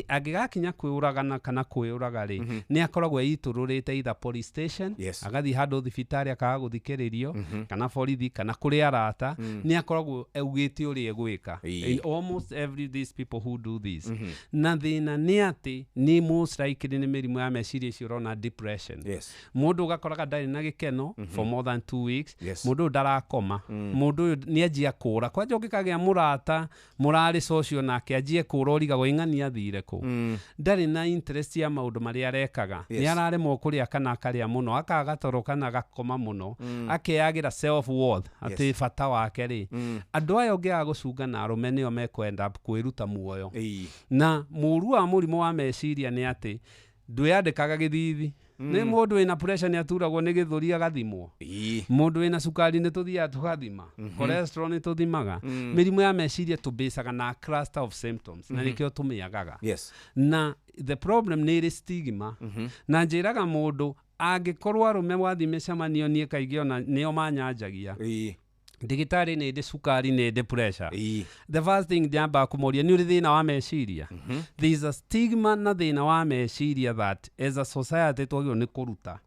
angĩgakinya kwĩũragana kana kwĩũraga rĩ, nĩ akoragwo eitũrũrĩte either police station, agathiĩ handũ thibitarĩ akaga gũthikĩrĩrio, kana borithi, kana kũrĩ arata, nĩ akoragwo augĩte ũrĩa egwĩka. In almost every these people who do this, na thĩna nĩ atĩ nĩ most likely nĩ mĩrimũ ya meciria icio ũrona, depression. Mũndũ ũgakoraga ndarĩ na gĩkeno for more than 2 weeks. Mũndũ ũyũ ndarakoma, mũndũ ũyũ nĩ anjia kũra. Kwanja ũngĩkagĩa mũrata mũrarĩ social nake, anjie kũra, ũrigagwo ing'ani athire kũ. Ndarĩ na interest ya maũndũ marĩa arekaga. Nĩ araremwo kũrĩa kana akarĩa mũno, akaga toro kana agakoma mũno, akeyagĩra self worth, atĩ bata wake rĩ. Andũ aya ũngĩaga gũcunga na arũme nĩo mekwenda kwĩruta muoyo. Na mũru wa mũrimũ wa meciria nĩ atĩ ndwĩyandĩkaga gĩthithi. Nĩ mũndũ wĩna pressure nĩ aturagwo nĩ gĩthũri agathimwo, mũndũ wĩna cukari nĩ tũthiaga tũgathima, cholesterol nĩ tũthimaga. Mĩrimũ ya meciria tũbĩcaga na cluster of symptoms, na nĩkĩo tũmĩagaga. Na the problem nĩ ĩrĩ stigma, na njĩraga mũndũ Angĩkorwo arũme wathiĩ mĩcemanio, niĩ kaingĩ ona nĩo manyanjagia, ndagĩtarĩ, nĩ ndĩ cukari, nĩ ndĩ pressure. The first thing ndĩambaga kũmoria, nĩ ũrĩ thĩna wa meciria? There is a stigma na thĩna wa meciria that as a society twagĩrĩirwo nĩ kũruta,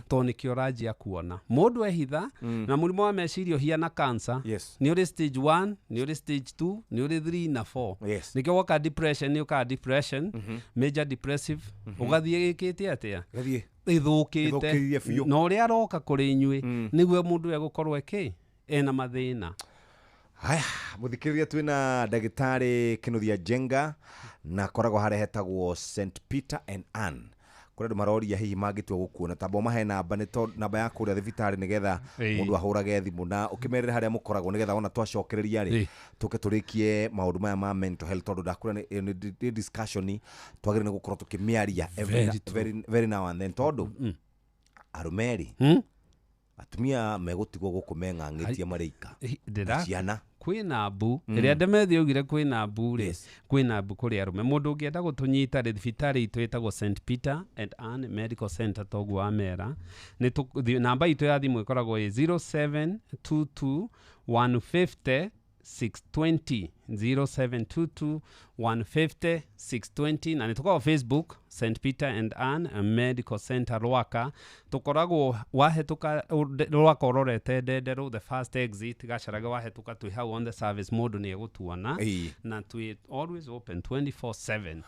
tondũ nĩkĩo ũranjia kuona mũndũ ehitha. Na mũrimũ wa meciria ũhiana cancer. Nĩ ũrĩ stage 1, nĩ ũrĩ stage 2, nĩ ũrĩ 3 na 4. Nĩkĩo woka depression, nĩ ũkaga depression, major depressive, ũgathiĩ ĩkĩte atĩa? Gathiĩ ĩthũkĩte. Ĩthũkĩire biũ. Na ũrĩa aroka kũrĩ inyuĩ, nĩguo mũndũ egũkorwo ĩkĩ ena mathĩna. Haya, mũthikĩrĩria, twĩna ndagĩtarĩ Kĩnuthia Njenga na akoragwo harĩa hetagwo St Peter and Ann. Kũrĩ andũ maroria hihi mangĩtua gũkuona, tamba ũmahe namba, nĩ tondũ namba ya kũrĩa thibitarĩ, nĩgetha mũndũ ahũrage thimũ na ũkĩmerĩre harĩa mũkoragwo, nĩgetha wona twacokereria rĩ, tũke tũrĩkie maũndũ maya ma mental health, tondũ ndakwĩra nĩ discussion twagĩrĩire nĩ gũkorwo tũkĩmĩaria every, Very true. very, very now and then, tondũ arũme rĩ, atumia megũtigwo gũkũ meng'ang'ĩtie marĩ ika na ciana. Kwĩna mbu ĩrĩa Ndemethi augire, kwĩna mbu rĩ, kwĩna mbu kũrĩ arũme. Mũndũ ũngĩenda gũtũnyita rĩ, thibitarĩ itũ ĩtagwo St Peter and Ann Medical Center, toguo wamera. Namba itũ ya thimũ ĩkoragwo ĩ 0722 150 620, 0722 150 620. Na nĩ tũkoragwo Facebook, St Peter and Ann Medical Center Rwaka. Tũkoragwo wahetũka Rwaka ũrorete Ndenderũ, the first exit Gacarage, wahetũka twĩ hau on the service, mũndũ nĩ egũtuona. Na twĩ always open 24/7.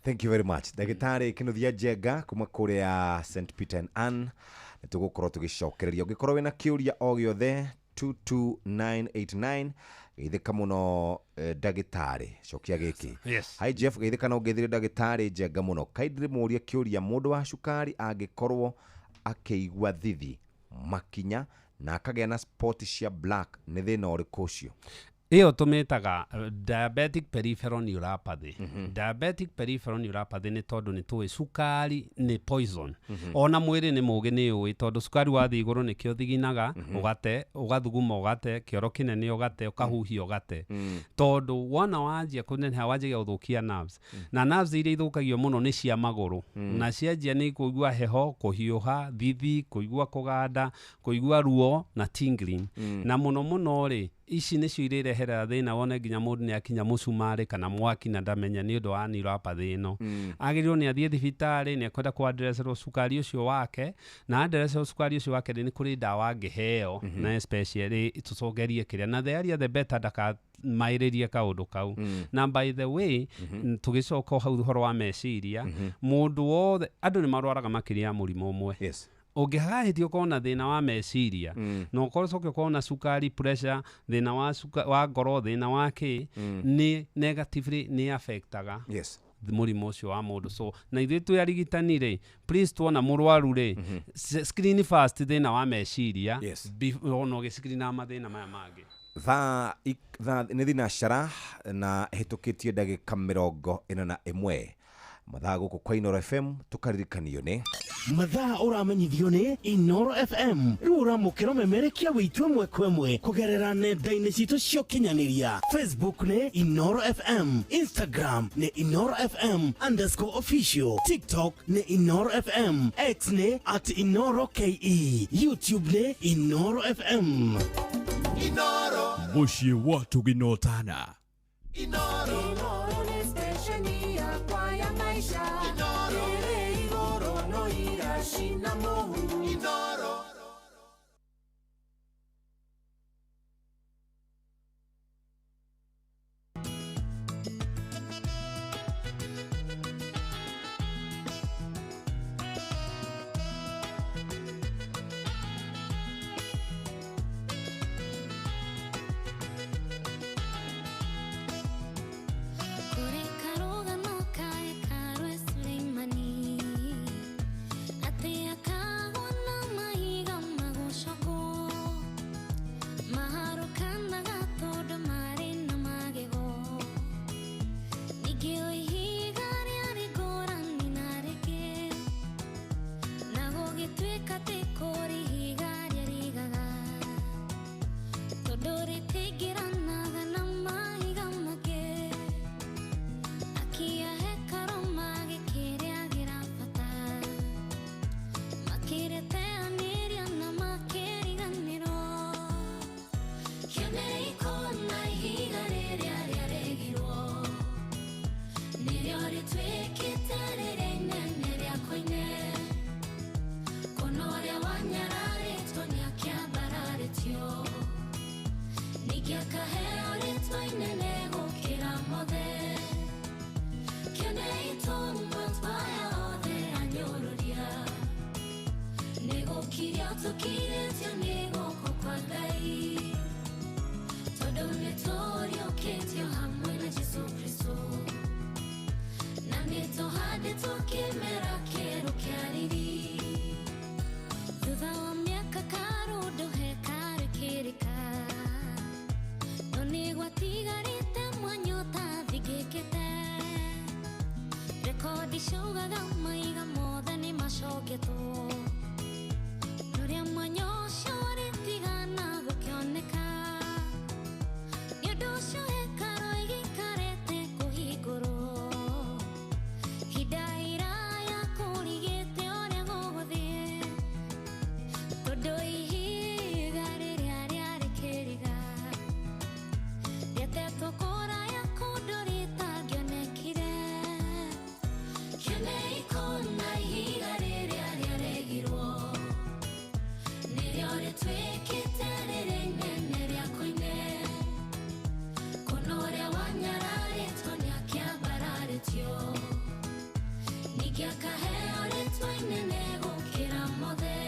Thank you very much, ndagĩtarĩ Kĩnuthia Njenga kuma kũrĩa St Peter and Ann. Nĩ tũgũkorwo tũgĩcokereria. Ũngĩkorwo wĩna kĩũria o gĩothe, 22989. Geithĩka mũno, ndagĩtarĩ, cokia gĩkĩ. Hi Jeff, geithĩka na ũngeithĩrie ndagĩtarĩ Njenga mũno. Kindly mũrie kĩũria, mũndũ wa cukari angĩkorwo akĩigua thithi makinya na akagĩa na spot cia black, nĩ thĩna ũrĩkũ ũcio? Ĩyo tũmĩtaga diabetic peripheral neuropathy. Diabetic peripheral neuropathy nĩ tondũ nĩ tũĩ cukari nĩ poison. Ona mwĩrĩ nĩ mũgĩ, nĩ ũĩ tondũ cukari wathiĩ igũrũ, nĩkĩo thiginaga, ũgate, ũgathuguma, ũgate kĩoro kĩnene, ũgate, ũkahuhia, ũgate. Tondũ wona wanjia kũneneha, wanjagia gũthũkia nerves, na nerves iria ithũkagio mũno nĩ cia magũrũ. Na cianjia nĩ kũigua heho, kũhiũha, thithi, kũigua kũganda, kũigua ruo na tingling. Na mũno mũno rĩ, ici nĩcio irĩreherera thĩna, wone nginya mũndũ nĩ akinya mũcumarĩ kana mwaki na ndamenya nĩ ũndũ wa neuropathy ĩno. Agĩrĩirwo nĩ athiĩ thibitarĩ, nĩ ekwenda kwanderecerwo cukari ũcio wake, na anderecerwo cukari ũcio wake rĩ, nĩ kũrĩ ndawa angĩheo, na especially tũcokerie kĩrĩa, na the earlier the better, ndakamaĩrĩrie kaũndũ kau. Na by the way, tũgĩcoka hau ũhoro wa meciria, mũndũ wothe, andũ nĩ marwaraga makĩria ya mũrimũ ũmwe. Ũngĩhahĩtia ũkorwo na thĩna wa meciria, na ũkorwo coke ũkorwo na cukari, pressure, thĩna wa ngoro, thĩna wa kĩ, nĩ negatively nĩ affectaga mũrimũ ũcio wa mũndũ. So na ithuĩ twĩ arigitani rĩ, please, tuona mũrwaru rĩ, screen first thĩna wa meciria ona ũgĩscreenaga mathĩna maya mangĩ. Thaa nĩ thinacara na ĩhĩtũkĩtie ndagĩka 41, mathaa gũkũ kwa Inoro FM tũkaririkanio nĩ Mathaa ũramenyithio nĩ Inoro FM. Rĩu ũramũkĩra ũmemerekia wĩitũ ĩmwe kwa ĩmwe kũgerera nenda-inĩ citũ cia ũkinyanĩria. Facebook nĩ Inoro FM, Instagram nĩ Inoro FM_official, TikTok nĩ Inoro FM, X nĩ @InoroKE, YouTube nĩ Inoro FM. Inoro. Mũciĩ wa tũginotana. Inoro. Inoro nĩ stesheni yakwa ya maisha. Inoro. Ĩrĩ igũrũ no iracina mũhu. Inoro. Kũrĩ karũgano kaĩ karwe Suleimani, atĩ akagwa. rĩtuĩkĩte rĩrĩa inene rĩa koine. Kũna ũrĩa wanyararĩtwo nĩakĩambararĩtio, ningĩ akaheo rĩtwa inene gũkĩra mothe. Kĩonei tũmwe aya othe anyũrũria, nĩgũkirio tũkirĩtio nĩ guoko kwa Ngai, tondũ nĩtũriũkĩtio hamwe na Jesũ Kristũ, na nĩtũhandĩtwo kĩmera kĩerũ kĩa riri. Thutha wa mĩaka karũndũ hekarũ ĩkĩrĩka, no nĩgwatigarĩte mwanya ũtathingĩkĩte. Rekodi ciaugaga maiga mothe nĩmacogetwo, rũrĩa mwanya ũcio ũrĩtigana gũkĩoneka. Nĩ ũndũ ũcio hekarũ ĩgĩikarĩte kũhingũrwo, ihinda iraya kũrigĩte ũrĩa gũgũthiĩ, tondũ ihiga rĩrĩa rĩarĩ kĩriga rĩatetwo kũraya kũndũ rĩtangĩonekire. Kĩonei kũna ihiga rĩrĩa rĩaregirwo, nĩrĩo rĩtuĩkĩte rĩrĩa inene rĩa koine. Kũna ũrĩa wanyararĩtwo nĩakĩambararĩtio, ningĩ akaheo rĩtwa inene gũkĩra mothe.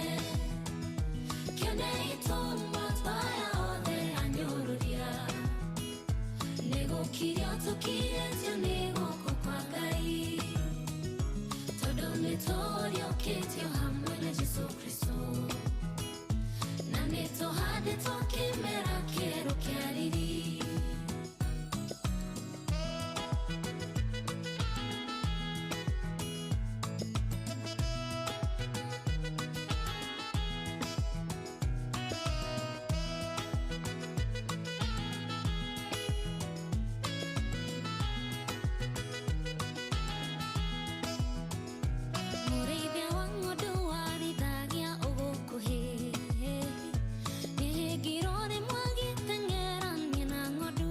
Kĩonei tũmwe aya othe anyũrũria, nĩgũkirio tũkirĩtio nĩ guoko kwa Ngai, tondũ nĩtũriũkĩtio hamwe na Jesũ Kristũ, na nĩtũhandĩtwo kĩmera kĩerũ kĩa riri. Mũrĩithia wa ng'ondu warithagia ũgũkuhĩ, nĩhĩngirwo rĩmwe agĩteng'erania na ng'ondu.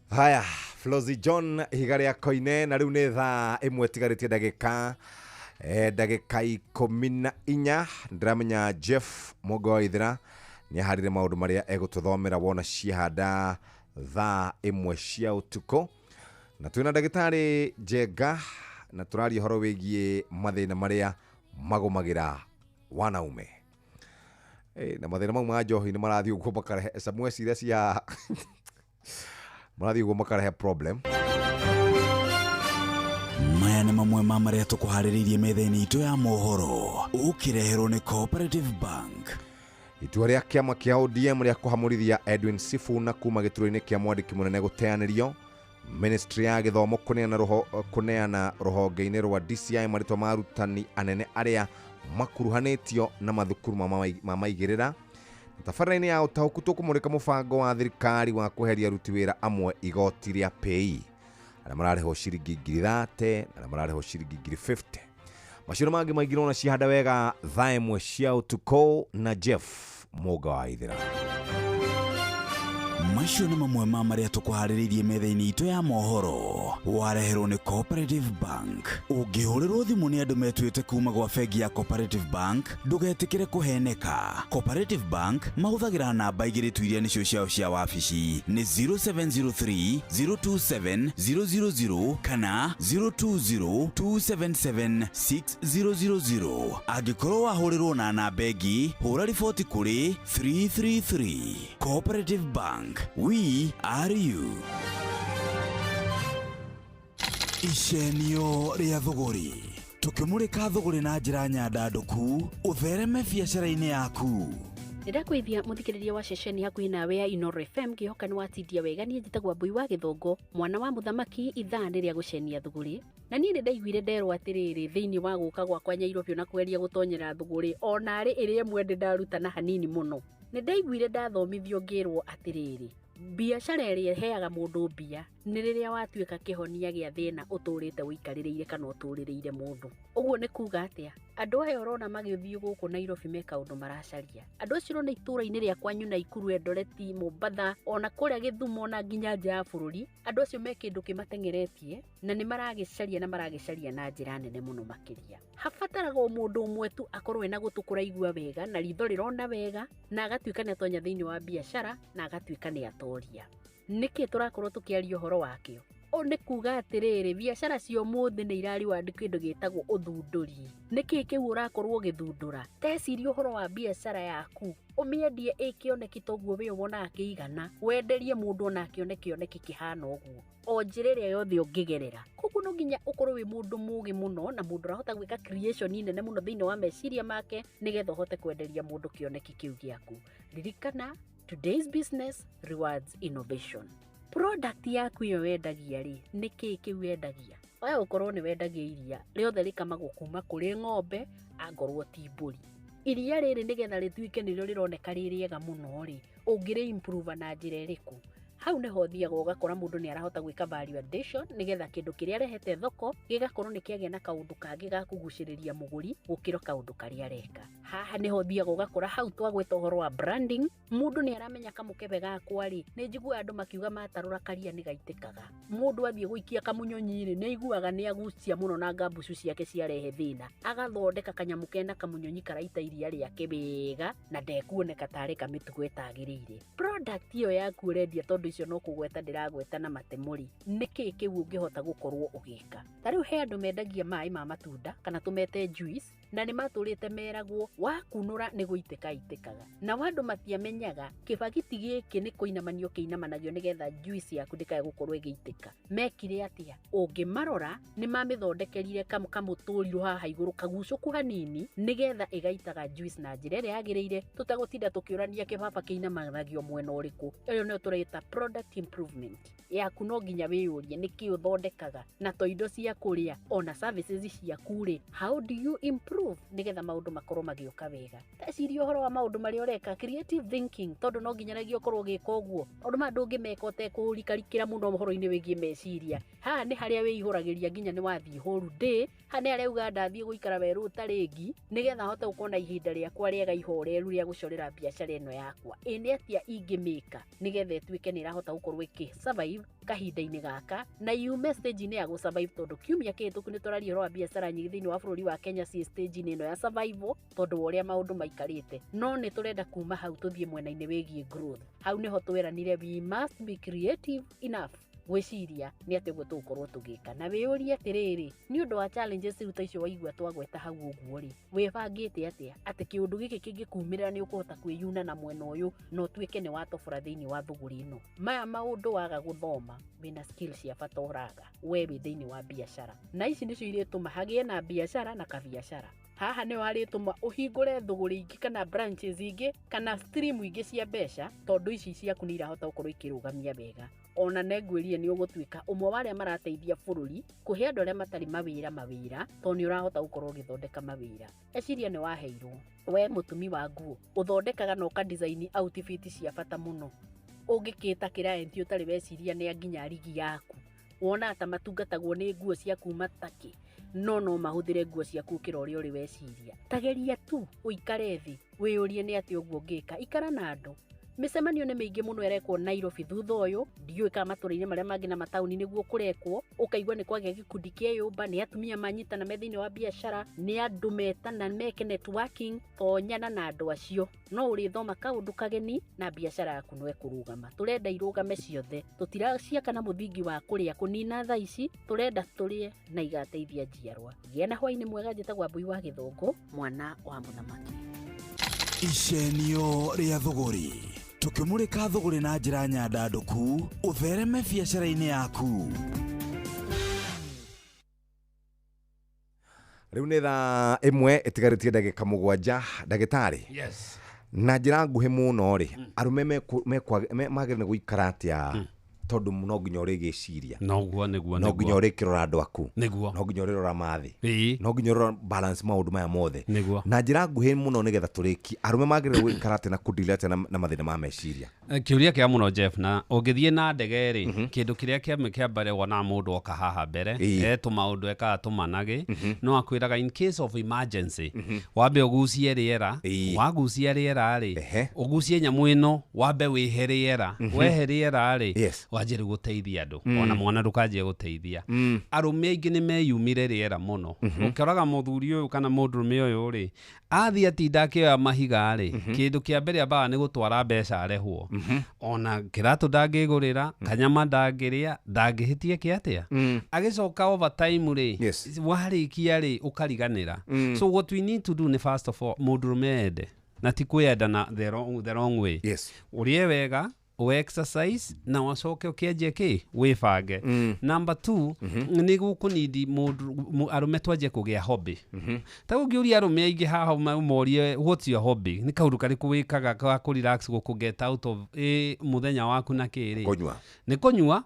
Haya, Flozy John ihiga rĩa koine. Na rĩu nĩ thaa 1 tigarĩtie ndagĩka ndagĩka 14. Ndĩramenya Jeff Mũngo wa Ithira nĩ aharire maũndũ marĩa egũtũthomera wona ciahanda thaa 1 cia ũtukũ. Na twĩna ndagĩtarĩ Njenga na tũraria ũhoro wĩgiĩ mathĩna marĩa magũmagĩra wanaume. Na mathĩna mau ma njohi nĩ marathiĩ ũguo makarehe SMS iria cia marathiĩ ũguo makarehe problem. Maya nĩ mamwe ma marĩa tũkũharĩrĩirie metha-inĩ itũ ya mohoro, ũkĩreherwo nĩ Cooperative Bank. Itua rĩa kĩama kĩa ODM rĩa kũhamũrithia Edwin Sifuna kuma gĩturwa-inĩ kĩa mwandĩki mũnene gũteanĩrio. Ministry ya gĩthomo kũneana rũhonge-inĩ rwa DCI marĩtwa ma arutani anene arĩa makuruhanĩtio na mathukuru ma maigĩrĩra. Tabarĩra-inĩ ya ũtaũku tũkũmũrĩka mũbango wa thirikari wa kweheria aruti wĩra amwe igoti rĩa PAYE, arĩa mararĩhwo ciringi 30,000 arĩa mararĩhwo ciringi 50,000. Macio na mangĩ maingĩ nona cihanda wega thaa 1 cia ũtukũ na Jeff Mũnga wa Ithira. Macio nĩ mamwe ma marĩa tũkũharĩrĩirie metha-inĩ itũ ya mohoro, wareherwo nĩ Cooperative Bank. Ũngĩhũrĩrwo thimũ nĩ andũ metuĩte kuma gwa bengi ya Cooperative Bank, ndũgetĩkĩre kũheneka. Cooperative Bank mahũthagĩra namba 2 tu iria nĩcio ciao cia wabici, nĩ 0703 027 000 kana 020 277 6000. Angĩkorwo wahũrĩrwo na namba ĩngĩ, hũra riboti kũrĩ 333. Cooperative Bank, we are you. Icenio rĩa thũgũrĩ, tũkĩmũrĩka thũgũrĩ na njĩra nyandandũku, ũthereme biacara-inĩ yaku. Ndĩrakwĩthia mũthikĩrĩria wa ceceni hakuhĩ nawe ya Inoro FM ngĩhoka nĩ watindia wega. Niĩ njĩtagwo Mbui wa Gĩthũngũ, mwana wa mũthamaki. Ithaa nĩ rĩa gũcenia thũgũrĩ, na niĩ nĩ ndaiguire nderwo atĩrĩrĩ thĩinĩ wa gũka gwakwa Nyairobi na kweria gũtonyera thũgũrĩ onarĩ ĩrĩa ĩmwe ndĩ ndaruta na hanini mũno. Nĩ ndaiguire ndathomithio ngĩrwo atĩrĩrĩ, biacara ĩrĩa ĩheaga mũndũ mbia nĩ rĩrĩa watuĩka kĩhonia gĩa thĩna ũtũrĩte ũikarĩrĩire kana ũtũrĩrĩire mũndũ. Ũguo nĩ kuga atĩa? Andũ aya ũrona magĩthiĩ gũkũ Nairobi me kaũndũ maracaria. Andũ acio ũrona itũũra-inĩ rĩa kwanyu Naikuru, Eldoret, Mombatha, ona kũrĩa Gĩthumo na nginya nja ya bũrũri, andũ acio me kĩndũ kĩmateng'eretie na nĩ maragĩcaria na maragĩcaria na njĩra nene mũno makĩria. Habataraga o mũndũ ũmwe tu akorwo ena gũtũ kũraigua wega na ritho rĩrona wega na agatuĩka nĩ atonya thĩinĩ wa biacara na agatuĩka nĩ atoria. Nĩkĩ tũrakorwo tũkĩaria ũhoro wakĩo? Ũũ nĩ kuga atĩrĩrĩ, biacara cia ũmũthĩ nĩ irariwandi kĩndũ gĩtagwo ũthundũri. Nĩkĩ kĩu ũrakorwo ũgĩthundũra? Teciria ũhoro wa biacara yaku, ũmĩendie ĩ kĩoneki toguo we wonaga kĩigana, wenderie mũndũ ona akĩone kĩoneki kĩhana ũguo, o njĩra ĩrĩa yothe ũngĩgerera. Koguo no nginya ũkorwo wĩ mũndũ mũgĩ mũno na mũndũ ũrahota gwĩka creation nene mũno thĩinĩ wa meciria make nĩgetha ũhote kwenderia mũndũ kĩoneki kĩu gĩaku. Ririkana, today's business rewards innovation. Product yaku ĩyo wendagia rĩ, nĩ kĩĩ kĩu wendagia? Oya ũkorwo nĩ wendagia iria rĩothe rĩkamagwo kuma kũrĩ ng'ombe angorwo ti mbũri. Iria rĩrĩ nĩgetha rĩtuĩke nĩrĩo rĩroneka rĩ rĩega mũno rĩ, ũngĩrĩ improve na njĩra ĩrĩkũ? Hau nĩho ũthiaga ũgakora mũndũ nĩ arahota gwĩka value addition nĩgetha kĩndũ kĩrĩa arehete thoko gĩgakorwo nĩ kĩagĩa na kaũndũ kangĩ ga kũgucĩrĩria mũgũri gũkĩra kaũndũ karĩa areka. Haha nĩho ũthiaga ũgakora hau twagweta ũhoro wa branding, mũndũ nĩ aramenya kamũkebe gakwa rĩ, nĩ njiguaga andũ makiuga matarũra karia nĩ gaitĩkaga. Mũndũ athiĩ gũikia kamunyonyi rĩ, nĩ aiguaga nĩ agucia mũno na ngambucu ciake ciarehe thĩna. Agathondeka kanyamũ kena kamunyonyi karaita iria rĩake wega na ndekuoneka tarĩ kamĩtugo ĩtagĩrĩire. Product ĩyo yaku ũrendia tondũ icio no kũgweta ndĩragweta na matemũri, nĩkĩ kĩu ũngĩhota gũkorwo ũgĩka? Ta rĩu he andũ mendagia maĩ ma matunda kana tũmete juice, na nĩ matũrĩte meragwo wakunũra nĩ gũitĩka itĩkaga. Nao andũ matiamenyaga kĩbagiti gĩkĩ nĩ kũinamanio kĩinamanagio nĩgetha juice yaku ndĩkae gũkorwo ĩgĩitĩka. Mekire atĩa? Ũngĩmarora nĩ mamĩthondekerire kamũtũrirũ haha igũrũ kagucũku hanini nĩgetha ĩgaitaga juice na njĩra ĩrĩa yagĩrĩire tũtagũtinda tũkĩũrania kĩbaba kĩinamanagio mwena ũrĩkũ. Ĩyo nĩyo tũreta product improvement. Yaku no nginya wĩyũrie nĩkĩ ũthondekaga na to indo cia kũrĩa ona services ciaku rĩ, how do you improve nĩgetha maũndũ makorwo magĩũka wega. Teciria ũhoro wa maũndũ marĩa ũreka, creative thinking, tondũ no nginyanagia ũkorwo ũgĩka ũguo. Maũndũ maya ndũngĩmeka ũtekũrikarikĩra mũno ũhoro-inĩ wĩgiĩ meciria. Haha nĩ harĩa wĩihũragĩria nginya nĩ wathiĩ holiday, haha nĩ harĩa uga ndathiĩ gũikara werũ ũtarĩ ngi nĩgetha hote gũkorwo na ihinda rĩakwa rĩega ihoreru rĩa gũcorera biacara ĩno yakwa. Ĩ nĩ atĩa ingĩmĩka nĩgetha ĩtuĩke nĩ ĩrahota gũkorwo ĩkĩ survive kahinda-inĩ gaka na yume stage-inĩ ya gũ survive, tondũ kiumia kĩhĩtũku nĩ tũraria ũhoro wa biacara nyingĩ thĩinĩ wa bũrũri wa Kenya ciĩ stage-inĩ ĩno ya survival tondũ wa ũrĩa maũndũ maikarĩte. No nĩ tũrenda kuma hau tũthiĩ mwena-inĩ wĩgiĩ growth. Hau nĩho tweranire we must be creative enough gwĩciria nĩ atĩ ũguo tũgũkorwo tũgĩka. Na wĩyũrie atĩrĩrĩ, nĩ ũndũ wa challenges rĩu ta icio waigua twagweta hau ũguo rĩ, wĩbangĩte atĩa atĩ kĩũndũ gĩkĩ kĩngĩkumĩrĩra nĩ ũkũhota kwĩyuna na mwena ũyũ na ũtuĩke nĩ watobora thĩinĩ wa thũgũrĩ ĩno. Maya maũndũ waga gũthoma, wĩna skills cia bata ũraga we wĩ thĩinĩ wa biacara, na ici nĩcio irĩtũma hagĩe na biacara na kabiacara. Haha nĩho harĩtũma ũhingũre thũgũrĩ ingĩ kana branches ingĩ kana stream ingĩ cia mbeca, tondũ ici ciaku nĩ irahota gũkorwo ikĩrũgamia wega. Ona nengwĩrire nĩ ũgũtuĩka ũmwe wa arĩa marateithia bũrũri kũhe andũ arĩa matarĩ mawĩra mawĩra, tondũ nĩ ũrahota gũkorwo ũgĩthondeka mawĩra. Eciria nĩ waheirwo we mũtumi wa nguo ũthondekaga na ũka design outfit cia bata mũno, ũngĩkĩta client ũtarĩ weciria nĩ nginya rigi yaku, wonaga ta matungatagwo nĩ nguo cia kuma Turkey, no mahũthĩre nguo ciaku gũkĩra ũrĩa ũrĩ weciria. Tageria tu ũikare thĩ wĩyũrie nĩ atĩa ũguo ũngĩka. Ikara na andũ. Mĩcemanio nĩ mĩingĩ mũno ĩrekwo Nairobi thutha ũyũ, ndiũĩ kana matũra-inĩ marĩa mangĩ na mataũni nĩguo kũrekwo, ũkaigua nĩ kwagĩa gĩkundi kĩeyũmba, nĩ atumia manyitana me thĩinĩ wa biacara, nĩ andũ metana meke networking, tonyana na andũ acio, no ũrĩthoma kaũndũ kageni na biacara yaku no ĩkũrũgama. Tũrenda irũgame ciothe, tũtiraciaka na mũthingi wa kũrĩa kũnina thaa ici, tũrenda tũrĩe na igateithia njiarwa. Gĩa na hwaĩ-inĩ mwega, njĩtagwo Mbui wa Gĩthũngũ, mwana wa mũthamaki. Icenio rĩa thũgũrĩ, tukimurika thũgũrĩ na njĩra nyandandũku ũthereme biacara-inĩ yaku. Rĩu nĩ thaa 1 ĩtigarĩtie ndagĩka 7. Ndagĩtarĩ, yes, na njĩra nguhĩ mũno rĩ, arũme magĩrĩire gũikara atĩa tondũ no nginya ũrĩgĩciria, noguo nĩguo, no nginya ũrĩkĩrora andũ aku, nĩguo, no nginya ũrĩrora mathĩ, no nginya ũrĩrora balance maũndũ maya mothe, nĩguo. Na njĩra nguhĩ mũno nĩgetha tũrĩkie, arũme magĩrĩire gũikara atĩa na kũdeal atĩa na mathĩna ma meciria? Kĩũria kĩa mũno Jeff, na ũngĩthiĩ na ndege rĩ, kĩndũ kĩrĩa kĩa mbere wonaga mũndũ oka haha mbere, e tũmaũndũ ekaga tũmanagĩ, no akwĩraga in case of emergency, wambe ũgucie rĩera. Wagucia rĩera rĩ, ũgucie nyamũ ĩno, wambe wĩhe rĩera. Wehe rĩera rĩ, wanjie rĩu gũteithia andũ. Ona mwana ndũkanjie gũteithia. Arũme aingĩ nĩ meyumire rĩera mũno. Ũkoraga mũthuri ũyũ kana mũndũrũme ũyũ rĩ, athiĩ atinda akĩoya mahiga rĩ, kĩndũ kĩa mbere ambaga nĩ gũtwara mbeca arehwo. Ona kĩratũ ndangĩgũrĩra, kanyama ndangĩrĩa, ndangĩhĩtie kĩ atĩa. Agĩcoka over time rĩ, warĩkia rĩ, ũkariganĩra. So what we need to do nĩ, first of all, mũndũrũme ende, na ti kwĩyenda na the wrong way. Ũrĩe wega, o exercise, na wacoke ũkĩanjie kĩ wĩbange. Number two, nĩ gũkũnindi mũndũ arũme twanjie kũgĩa hobby. Ta ũngĩũria arũme aingĩ haha ũmorie, "What's your hobby?" Nĩ kaũndũ karĩkũ wĩkaga ga kũ relax, gũkũ get out of mũthenya waku na kĩrĩ? Kũnyua. Nĩ kũnyua.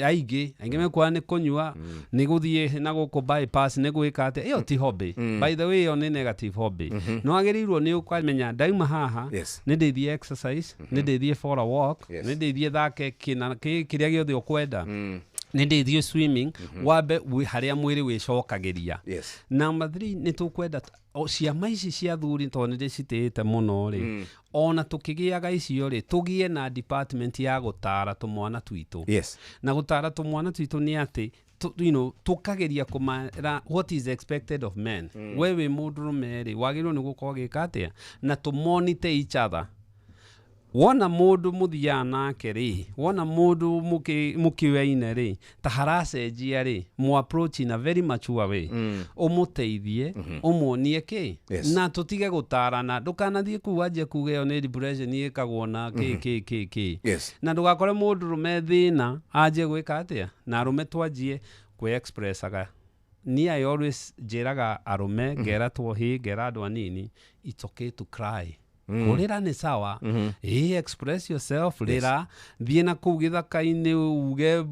Aingĩ aingĩ mekuoya nĩ kũnyua, nĩ gũthiĩ na gũkũ bypass, nĩ gwĩka atĩa. Ĩyo ti hobby, by the way, ĩyo nĩ negative hobby. Nĩ wagĩrĩirwo nĩ ũkamenya, ndauma haha, nĩ ndĩthiĩ exercise, nĩ ndĩthiĩ for a walk, nĩ ndĩthiĩ thake kĩna kĩrĩa gĩothe ũkwenda, nĩ ndĩthiĩ swimming, wambe harĩa mwĩrĩ wĩcokagĩria. Number three, nĩ tũkwenda ciama ici cia thuri, tondũ nĩ ndĩcitĩĩte mũno rĩ, ona tũkĩgĩaga icio rĩ, tũgĩe na department ya gũtara tũmwana twitũ. Na gũtara tũmwana twitũ nĩ atĩ tũkageria kũmera what is expected of men. We wĩ mũndũrũme rĩ, wagĩrĩirwo nĩ gũkorwo gĩka atĩa, na tũmonite each other. Wona mũndũ mũthiaga nake rĩ, wona mũndũ mũkĩoyaine rĩ, ta haracenjia rĩ, mũ approach in a very mature way, ũmũteithie, ũmuonie kĩ. Na tũtige gũtarana. Ndũkanathiĩ kuu wanjie kuga ĩyo nĩ depression ĩkagwo na kĩ kĩ kĩ kĩ. Na ndũgakore mũndũrũme thĩna anjie gwĩka atĩa. Na arũme twanjie kwĩ expressaga. Niĩ I always njĩraga arũme, ngera twohi, ngera andũ anini, it's okay to cry. Kũrĩra nĩ sawa. Ĩ express yourself, rĩra, thiĩ na kũu gĩthaka-inĩ uge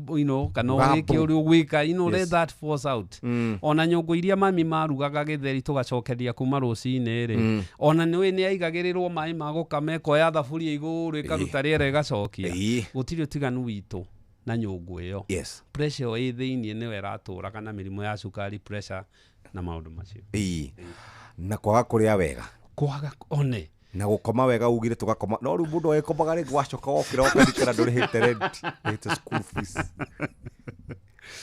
kana Ugambu. ũgĩke ũrĩa ũgwĩka, let that force out. Ona nyũngũ iria mami marugaga gĩtheri tũgacokeria kuma rũcinĩ rĩ, ona nĩ nĩ aigagĩrĩrwo maĩ ma gũkama, ĩkoya thaburia igũrũ, ĩkaruta rĩera, ĩgacokia. Gũtirĩ ũtiganu witũ na nyũngũ ĩyo. Pressure ĩyo ĩ thĩiniĩ nĩyo ĩratũraga na mĩrimũ ya cukari, pressure na maũndũ macio. Ĩĩ. Na kwaga kũrĩa wega. Kwaga one. Na gũkoma wega, ugire tũgakoma, no rĩu mũndũ agĩkomaga rĩngĩ, wacoka wokĩra ũkarikana ndũrĩhĩte rent, ndũrĩhĩte school fees.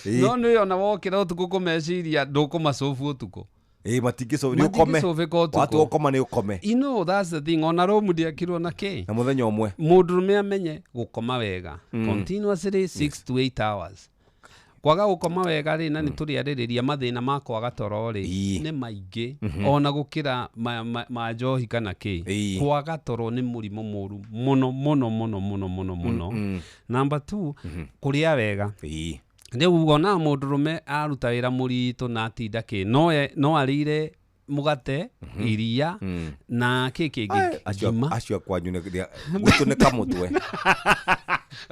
Ĩĩ. No nĩ ona wokĩra ũtukũ kũmeciria, ndũkũmacobu ũtukũ. Ĩĩ, matingĩcũbĩka, nĩ ũkome. Matingĩcũbĩka ũtukũ. Watua gũkoma nĩ ũkome. That's the thing, ona romu ndĩakirwo na kĩ. Na mũthenya ũmwe. Mũndũrũme amenye gũkoma wega continuously 6 to 8 hours. Kwaga gũkoma wega rĩ, na nĩ tũrĩarĩrĩria mathĩna ma kwaga toro rĩ, nĩ maingĩ ona gũkĩra ma njohi kana kĩ. Kwaga toro nĩ mũrimũ mũru mũno mũno mũno mũno mũno mũno. Number two, kũrĩa wega. Rĩu wona mũndũrũme aruta wĩra mũritũ na atinda kĩ, no arĩire mũgate, iria na kĩ kĩngĩ. Acio Ngima. acio kwanyu gwitũ nĩ kamũtwe.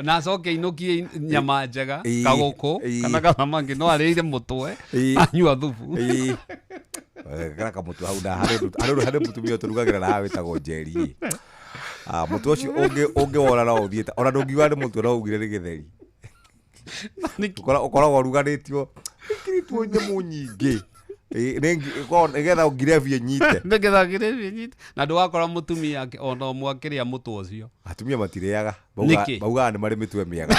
Na acoke inũkie nyama njega, kagũkũ kana kathamaki, no arĩire mũtwe, anyua thubu. Ĩĩ. Gara kamũtwe hau na harĩ mũtumia tũrugagĩra na haha wĩtagwo Njeri. Ah, mũtwe ũcio ũngĩwona no ũthiĩte, ona ndũngiuga nĩ mũtwe, no ugire nĩ gĩtheri. Ũkoragwo ũruganĩtio, ĩkĩrĩtwo nyamũ nyingĩ. Ĩĩ, nĩgetha ngirebi ĩnyite. Nĩgetha ngirebi ĩnyite. Na ndũgakora mũtumia ona ũmwe akĩrĩa mũtwe ũcio. Atumia matirĩaga. Nĩkĩ? Maugaga nĩ marĩ mĩtwe mĩega.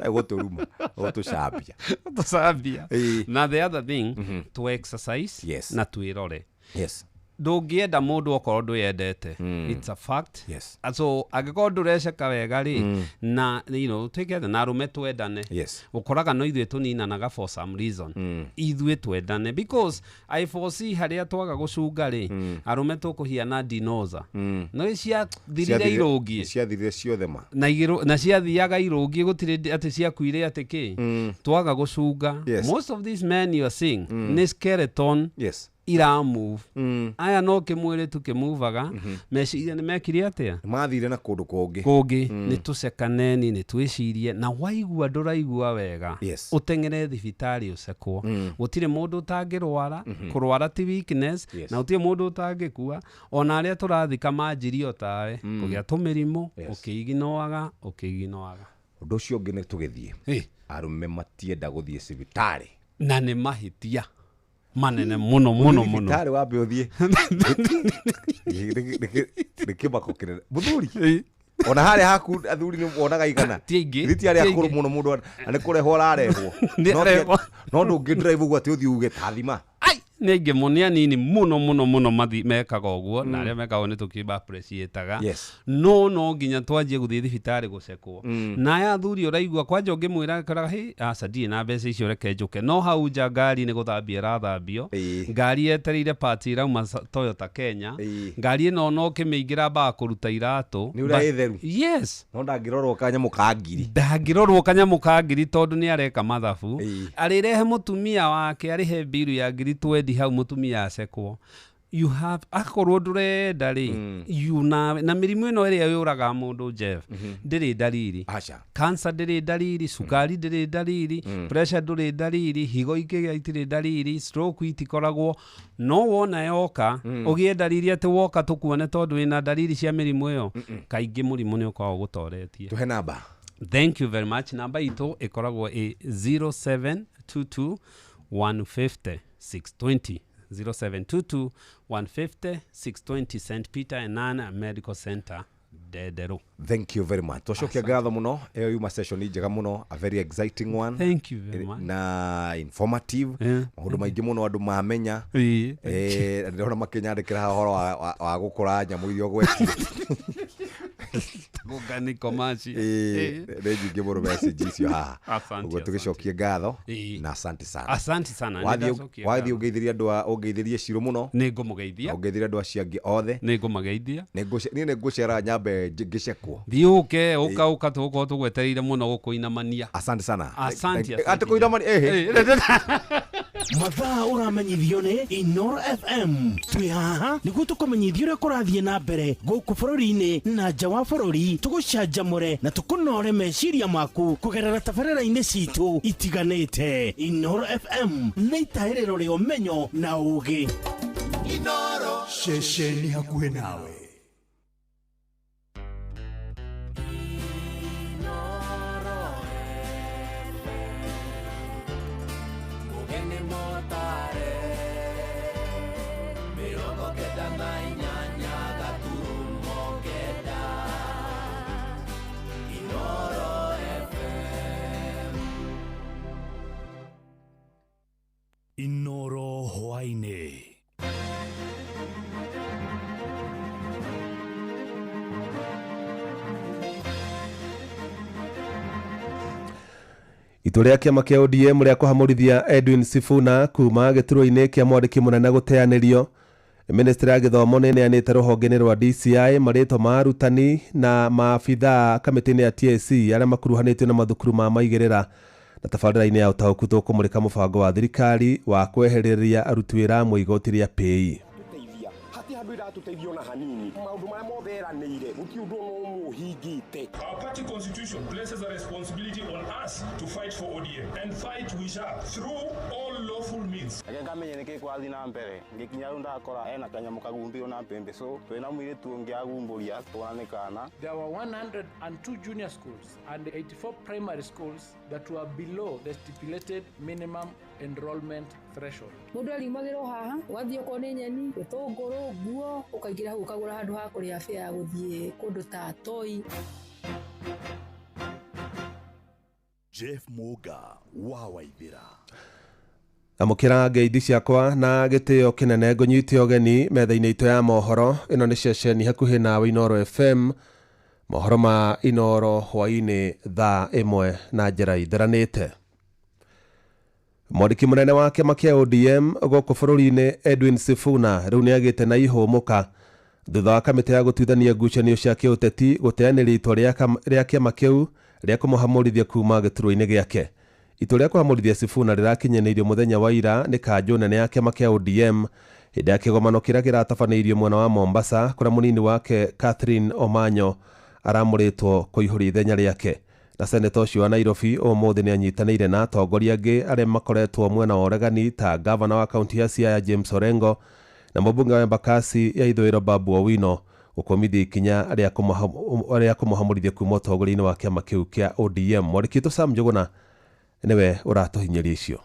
Gũtũruma, gũtũcambia. Gũtũcambia. Na the other thing, to exercise na twĩrore. Ndũngĩenda mũndũ okorwo ndwĩyendete. It's a fact. So angĩkorwo ndũreceka wega rĩ, na twĩke atĩa, na arũme twendane. Ũkoraga no ithuĩ tũninanaga for some reason. Ithuĩ twendane, because I foresee harĩa twaga gũcunga rĩ, arũme tũkũhiana dinoza. No ciathirire irũngiĩ. Ciathirire ciothe ma. Na na ciathiaga irũngiĩ, gũtirĩ atĩ ciakuire atĩ kĩ. Twaga gũcunga. Most of these men you are seeing nĩ skeleton. ira move. Aya no kĩmwĩrĩ tu kĩmuvaga, meciria nĩ mekire atĩa? Mathire na kũndũ kũngĩ. Kũngĩ. Nĩ tũcekaneni, nĩ twĩcirie, na waigua ndũraigua wega, ũteng'ere thibitarĩ ũcekwo. Gũtirĩ mũndũ ũtangĩrwara. Kũrwara ti weakness. Na gũtirĩ mũndũ ũtangĩkua, ona arĩa tũrathika manjirie o tawe, kũgĩa tũmĩrimũ. Ũkĩiginoaga, ũkĩiginoaga. Ũndũ ũcio ũngĩ nĩ tũgĩthiĩ, arũme matienda gũthiĩ cibitarĩ. Na nĩ mahĩtia manene mũno mũno mũno. Thibitarĩ wambe ũthiĩ nĩ kĩmako kĩnene, mũthuri. Ona harĩa haku athuri nĩ wonaga igana. Ti aingĩ. Githĩ ti arĩa Ti akũrũ aingĩ. mũno mũndũ na nĩ kũrehwo ararehwo. Nĩ arehwo. No ndũngĩ drive ũguo atĩ ũthiĩ uge ta thima. Nĩ aingĩ mũno, nĩ anini mũno mũno mũno mathi mekaga ũguo, na arĩa mekaga ũguo nĩ tũkĩba appreciate-aga. No nginya twanjie gũthiĩ thibitarĩ gũcekwo. Na aya athuri ũraigua kwanja ũngĩmwĩra koraga, "Hĩ, aca, ndirĩ na mbeca icio, reke njũke." No hau nja ngari nĩ gũthambia ĩrathambio, ngari yetereire parts irauma Toyota Kenya. Ngari ĩno no ũkĩmĩingĩra ambaga kũruta iratũ. Nĩ ũrĩa ĩtheru. Yes. No ndangĩrorwo kanyamũ ka ngiri. Ndangĩrorwo kanyamũ ka ngiri tondũ nĩ areka mathabu. Arĩrehe mũtumia wake, arĩhe mbiru ya ngiri 20 hau, mũtumia acekwo. You have akorwo ndũrenda rĩ, you na mĩrimũ ĩno ĩrĩa yũraga mũndũ, Jeff, ndĩrĩ ndariri. Aca. Cancer ndĩrĩ ndariri, cukari ndĩrĩ ndariri, pressure ndũrĩ ndariri, higo ingĩgĩa itirĩ ndariri, stroke itikoragwo. No wona yoka, ũgĩe ndariri atĩ woka tũkuone tondũ wĩna ndariri cia mĩrimũ ĩyo, kaingĩ mũrimũ nĩ ũkoragwo ũgũtoretie. Tũhe namba. Thank you very much. Namba itũ ĩkoragwo ĩ 0722 150 620, 0722 150 620, St Peter and Anna Medical Center, Ndenderũ. Thank you very much. Twacokia ngatho mũno. Ĩyo yuma session njega mũno, a very exciting one. Thank you very much. Na informative, maũndũ maingĩ mũno andũ mamenya. Na ndĩrona makĩnyandĩkĩra haha ũhoro wa gũkũra nyamũ iria ũgwetire. Gũkaniko maci. Nĩ nyingĩ mũno message icio haha. Asante, ũguo tũgĩcokie ngatho na asante sana. Asante sana. Wathiĩ Nĩndacokia wathiĩ ngatho. ũngeithĩrie andũ a ũngeithĩrie Ciro mũno. Nĩ ngũmũgeithia. Ũngeithĩrie andũ acio angĩ othe. Nĩ ngũmageithia. Niĩ nĩ ngũcera nyambe ngĩcekwo. Thiĩ ũke, ũka ũka, tũgũkorwo tũgwetereire mũno gũkũinamania. Asante sana. Asante. Atĩ kũinamania, ĩhĩ. Mathaa ũramenyithio nĩ Inoro FM. Twĩ haha nĩguo tũkũmenyithia ũrĩa kũrathiĩ na mbere gũkũ bũrũri-inĩ na nja wa bũrũri, tũgũcanjamũre na tũkũnore meciria maku kũgerera tabarĩra-inĩ citũ itiganĩte. Inoro FM nĩ itahĩrĩro rĩa ũmenyo na ũũgĩ. Inoro ceceni hakuhĩ nawe. Mugeni motare 98.9 Inoro FM. Inoro hwaini. Itua rĩa kĩama kĩa ODM rĩa kũhamũrithia Edwin Sifuna kuma gĩturwa-inĩ kĩa mwandĩki mũnene gũteanĩrio. Ministry ya gĩthomo nĩ ĩneanĩte rũhonge-inĩ rwa DCI marĩtwa ma arutani na maabithaa kamĩtĩ-inĩ ya TSC arĩa makuruhanĩtio na mathukuru ma maigĩrĩra. Na tabarĩra-inĩ ya ũtaũku tũkũmũrĩka mũbango wa thirikari wa kwehereria aruti wĩra amwe igoti rĩa PAYE. Hati handu iratuteithia ona hanini, maundu maria mothe eranĩire gũtirĩ ũndũ ona ũmwe ũhingĩte. Our party constitution places a responsibility on us to fight for ODM, and fight we shall through all lawful means. Reke ngamenye nĩkĩ kũrathiĩ na mbere. Ngĩkinya rĩu ndakora ena kanyamũ kagumbĩirwo na mbembe, twĩna mũirĩtu ũngĩ agumbũria twana nĩ kana. There were 102 junior schools and 84 primary schools that were below the stipulated minimum enrollment threshold. Mũndũ ariumagĩrwo haha, ũgathiĩ okorwo nĩ nyeni, gĩtũngũrũ, nguo, ũkaingĩra hau ũkagũra handũ ha kũrĩa fare ya gũthiĩ kũndũ ta Toi. Jeff Muga wa Waithira. Amũkĩra ngeithi ciakwa na gĩtĩo kĩnene, ngũnyite ũgeni metha-inĩ itũ ya mohoro. Ĩno nĩ ceceni hakuhĩ nawe, Inoro FM, mohoro ma Inoro hwainĩ thaa 1 na njĩra itheranĩte. Mwandĩki mũnene wa kĩama kĩa ODM gũkũ bũrũri-inĩ Edwin Sifuna rĩu nĩ agĩte na ihũmũka thutha wa kamĩtĩ ya gũtuithania ngucanio cia kĩũteti gũteanĩria itua rĩa kĩama kĩu rĩa kũmũhamũrithia kuma gĩturwa-inĩ gĩake. Itua rĩa kũhamũrithia Sifuna rĩrakinyanĩirio mũthenya wa ira nĩ kanjũ nene ya kĩama kĩa ODM. Hĩndĩ ya kĩgomano kĩrĩa kĩratabanĩirio mwena wa Mombasa kũrĩa mũnini wake Catherine Omanyo aramũrĩtwo kũihũria ithenya rĩake. Na seneta ũcio wa Nairobi ũmũthĩ nĩ anyitanĩire na atongoria angĩ arĩa makoretwo mwena wa ũregani ta gavana wa kaunti ya Siaya James Orengo na mũmbunge wa Embakasi ya ithũĩro Babu Owino gũkũmithia ikinya rĩa kũmũhamũrithia kuma ũtongoria-inĩ wa kĩama kĩu kĩa ODM. Mwandĩki witũ Sam Njũgũna nĩwe ũratũhinyĩria icio.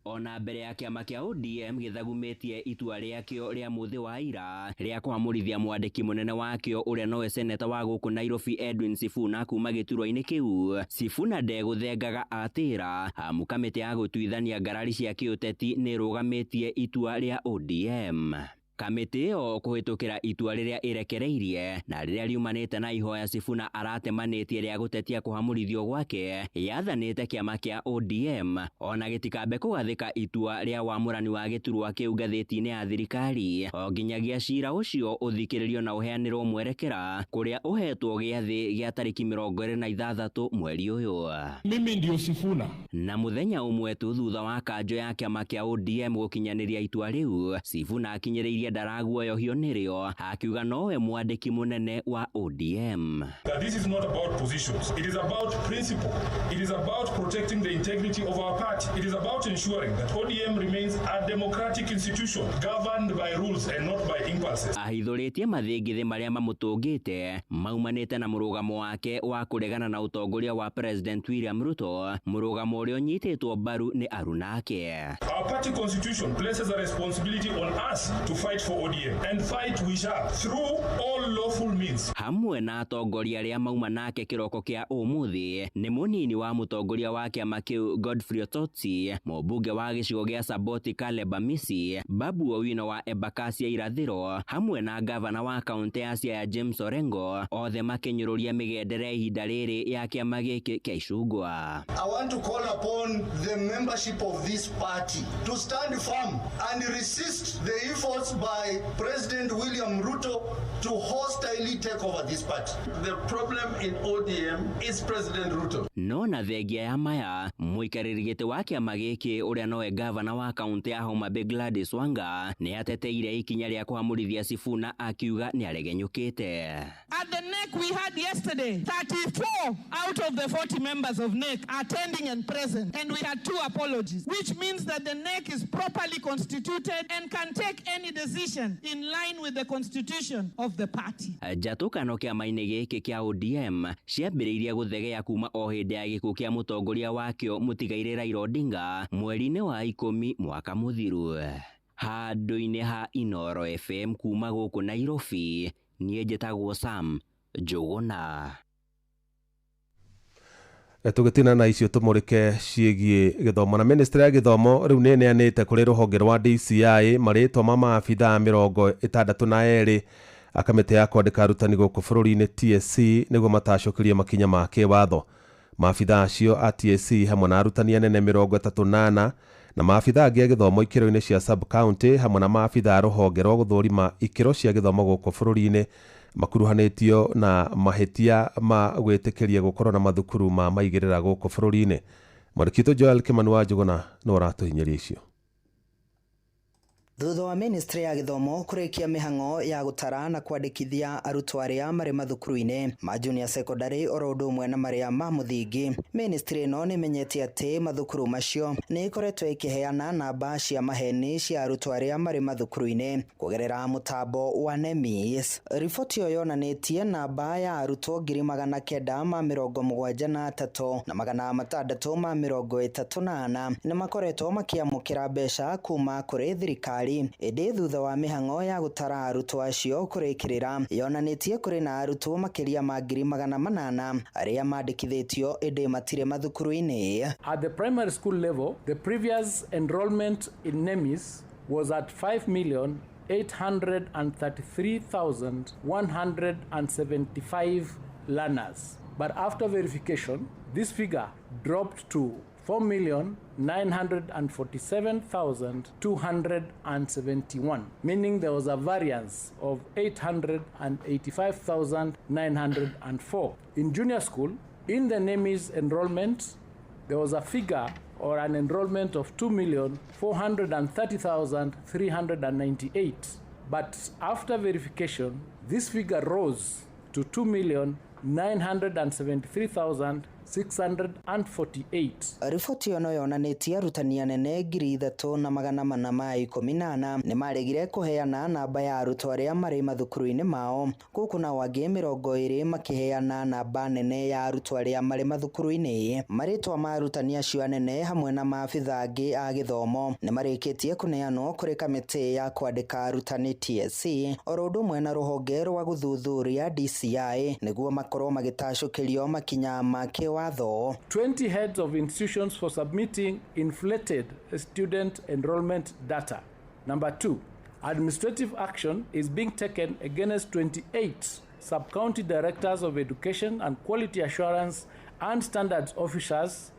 Ona mbere ya kĩama kĩa ODM gĩthagumĩtie itua rĩakĩo rĩa mũthĩ wa ira rĩa kũhamũrithia mwandĩki mũnene wakĩo ũrĩa nowe seneta wa gũkũ Nairobi Edwin Sifuna kuma gĩturwa-inĩ kĩu. Sifuna ndegũthengaga atĩra amu kamĩtĩ ya gũtuithania ngarari cia kĩũteti nĩ ĩrũgamĩtie itua rĩa ODM. Kamĩtĩ ĩyo kũhĩtũkĩra itua rĩrĩa ĩrekereirie na rĩrĩa riumanĩte na ihoya Sifuna aratemanĩtie rĩa gũtetia kũhamũrithio gwake yathanĩte kĩama kĩa ODM ona gĩtikambe kũgathĩka itua rĩa wamũrani wa gĩturwa kĩu ngathĩti-inĩ ya thirikari o nginyagia cira ũcio ũthikĩrĩrio na ũheanĩrwo mwerekera kũrĩa ũhetwo gĩathĩ gĩa tarĩki 26 mweri ũyũ. Mimi ndio Sifuna. Na mũthenya ũmwe tu thutha wa kanjo ya kĩama kĩa ODM gũkinyanĩria itua rĩu, Sifuna akinyĩrĩirie ndaraguoyohio nĩrĩo akiuga nowe mwandĩki mũnene wa ODM. That this is not about positions. It is about principle. It is about protecting the integrity of our party. It is about ensuring that ODM remains a democratic institution governed by rules and not by impulses. Ahithũrĩtie mathĩngĩthĩ marĩa mamũtũngĩte maumanĩte na mũrũgamo wake wa kũregana na ũtongoria wa President William Ruto, mũrũgamo ũrĩa ũnyitĩtwo mbaru nĩ arunake. Our party constitution places a responsibility on us to fight for ODM and fight we shall through all lawful means. Hamwe na atongoria arĩa mauma nake kĩroko kĩa ũmũthĩ nĩ mũnini wa mũtongoria wa kĩama kĩu Godfrey Ototsi, mũmbunge wa gĩcigo gĩa Saboti Caleb Amisi, Babu Owino wa Embakasi ya irathĩro hamwe na gavana wa kaunti ya Siaya James Orengo, othe makĩnyũrũria mĩgendere ya ihinda rĩrĩ ya kĩama gĩkĩ kĩa icungwa. I want to call upon the membership of this party to stand firm and resist the efforts by President William Ruto to hostilely take over this party. The problem in ODM is President Ruto. No na thengia ya maya mũikarĩri gĩtĩ wa kĩama gĩkĩ ũrĩa nowe gavana wa kaunti ya Homa Bay Gladys Wanga nĩ ateteire ikinya rĩa kũhamũrithia Sifuna akiuga nĩ aregenyũkĩte. At the NEC we had yesterday, 34 out of the 40 members of NEC attending and present, and we had 2 apologies, which means that the NEC is properly constituted and can take any decision in line with the constitution of the party. Njatũkano kĩama-inĩ gĩkĩ kĩa ODM ciambĩrĩirie gũthegea kuma o hĩndĩ ya gĩkuũ kĩa mũtongoria wakĩo mũtigairĩ Raila Odinga mweri-inĩ wa 10 mwaka mũthiru. Handũ-inĩ ha Inooro FM kuma gũkũ Nairobi, niĩ njĩtagwo Sam Njũgũna. Tũgĩtina na icio tũmũrĩke ciĩgiĩ gĩthomo. Na ministry ya gĩthomo rĩu nĩ ĩneanĩte kũrĩ rũhonge rwa DCI marĩtwa ma maabithaa 62 a kamĩtĩ ya kwandĩka arutani gũkũ bũrũri-inĩ TSC nĩguo matacũkĩrie makinya ma kĩwatho. Maabithaa acio a TSC hamwe na arutani anene 34 na maabithaa angĩ a gĩthomo ikĩro-inĩ cia sub county hamwe na maabithaa a rũhonge rwa gũthũrima ikĩro cia gĩthomo gũkũ bũrũri-inĩ makuruhanĩtio na mahĩtia ma gwĩtĩkĩria gũkorwo na mathukuru ma maigĩrĩra gũkũ bũrũri-inĩ. Mwandĩki witũ Joel Kimani wa Njũgũna nĩ ũratũhinyĩria icio. Thutha wa ministry ya gĩthomo kũrĩkia mĩhang'o ya gũtara na kwandĩkithia arutwo arĩa marĩ mathukuru-inĩ ma junior secondary oro ũndũ ũmwe na marĩa ma mũthingi, ministry ĩno nĩ ĩmenyete atĩ mathukuru macio nĩ ĩkoretwo ĩkĩheana namba cia maheni cia arutwo arĩa marĩ mathukuru-inĩ kũgerera mũtambo wa NEMIS. Riboti ĩyo yonanĩtie namba ya arutwo 973 na 634 nĩ makoretwo makĩamũkĩra mbeca kuma kũrĩ thirikari. Ĩndĩ thutha wa mĩhang'o ya gũtara arutwo acio kũrĩkĩrĩra yonanĩtie kũrĩ na arutwo makĩria ma 800 arĩa mandĩkithĩtio ĩndĩ matirĩ mathukuru-inĩ. At the primary school level, the previous enrollment in NEMIS was at 5,833,175 learners. But after verification, this figure dropped to 4,947,271, meaning there was a variance of 885,904. In junior school, in the NEMIS enrollment, there was a figure or an enrollment of 2,430,398. But after verification, this figure rose to 2,973,648. Riboti ĩyo no yonanĩtie arutani anene 3414 nĩ maregire kũheana namba ya arutwo arĩa marĩ mathukuru-inĩ mao, gũkũ nao angĩ 20 makĩheana namba nene ya arutwo arĩa marĩ mathukuru-inĩ. Marĩtwa ma arutani acio anene hamwe na maabitha angĩ a gĩthomo nĩ marĩkĩtie kũneanwo kũrĩ kamĩtĩ ya kwandĩka arutani TSC oro ũndũ ũmwe na rũhonge rwa gũthuthuria DCI nĩguo makorwo magĩtacũkĩrio makinya ma kĩwatho. 20 heads of institutions for submitting inflated student enrollment data. Number 2, administrative action is being taken against 28 sub-county directors of education and quality assurance and standards officers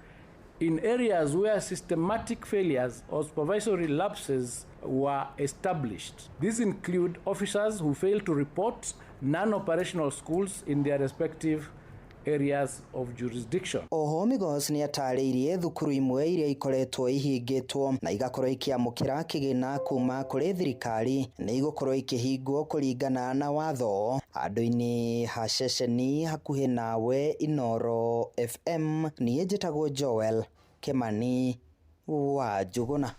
in areas where systematic failures or supervisory lapses were established. These include officers who failed to report non-operational schools in their respective areas of jurisdiction. Oho Migos nĩ atarĩirie thukuru imwe iria ikoretwo ihingĩtwo na igakorwo ikĩamũkĩra kĩgĩna kuma kũrĩ thirikari nĩ igũkorwo ikĩhingwo kũringana na watho. Handũ-inĩ ha ceceni hakuhĩ nawe Inoro FM, niĩ njĩtagwo Joel Kimani wa Njuguna.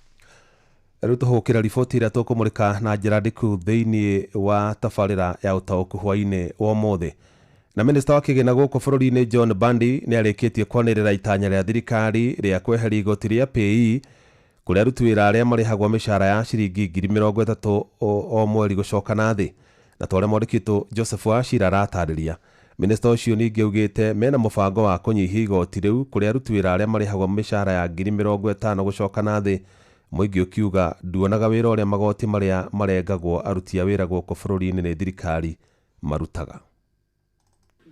Rĩu tũhũkĩra riboti ĩrĩa tũkũmũrĩka na njĩra ndiku thĩinĩ wa tabarĩra ya ũtaũku hwainĩ wa ũmũthĩ. Na minista wa kĩgĩna gũkũ bũrũri-inĩ John Mbadi nĩ arĩkĩtie kwanĩrĩra itanya rĩa thirikari rĩa kweheria igoti rĩa PAYE kũrĩ aruti wĩra arĩa marĩhagwo mĩcara ya ciringi 30,000 o mweri gũcoka na thĩ. Na ta ũrĩa mwandĩki witũ Joseph Wachira aratarĩria, minista ũcio ningĩ augĩte mena mũbango wa kũnyihia igoti rĩu kũrĩ aruti wĩra arĩa marĩhagwo mĩcara ya 50,000 gũcoka na thĩ. Mũingĩ ũkiuga nduonaga wĩra ũrĩa magoti marĩa marengagwo aruti a wĩra gũkũ bũrũri-inĩ nĩ thirikari marutaga.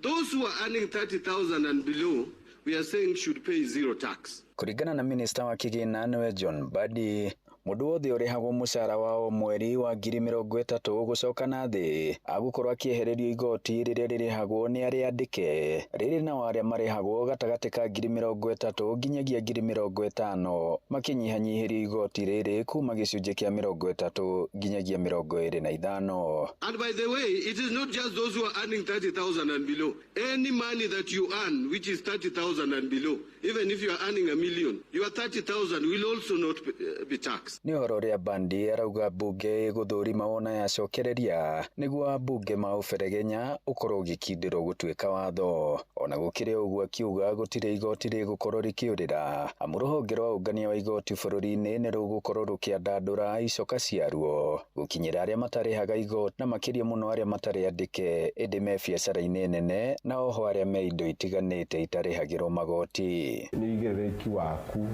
Those who are earning 30,000 and below, we are saying should pay zero tax. Kũringana na minista wa kĩgĩna nĩwe John Mbadi, mũndũ wothe ũrĩhagwo mũcara wa o mweri wa 30,000 gũcoka na thĩ agũkorwo akĩehererio igoti rĩrĩa rĩrĩhagwo nĩ arĩa andĩke, rĩrĩ nao arĩa marĩhagwo gatagatĩ ka 30,000 nginyagia 50,000 makĩnyihanyihĩrio igoti rĩrĩ kuma gĩcunjĩ kĩa 30 nginyagia 25. And by the way, it is not just those who are earning 30,000 and below. Any money that you earn, which is 30,000 and below, even if you are earning a million, your 30,000 will also not be taxed. Nĩ ũhoro ũrĩa Mbadi arauga mbunge ĩgũthũrima wona yacokereria nĩguo ambunge maũberegenya ũkorwo ũgĩkindĩrwo gũtuĩka watho. Ona gũkĩrĩ ũguo akiuga gũtirĩ igoti rĩgũkorwo rĩkĩũrĩra amu rũhonge rwa ũngania wa igoti bũrũri-inĩ nĩ rũgũkorwo rũkĩandandũra icoka ciaruo gũkinyĩra arĩa matarĩhaga igoti na makĩria mũno arĩa matarĩ andĩke ĩndĩ me biacara-inĩ nene na oho arĩa me indo itiganĩte itarĩhagĩrwo magoti. Nĩ ũigĩrĩrĩki waku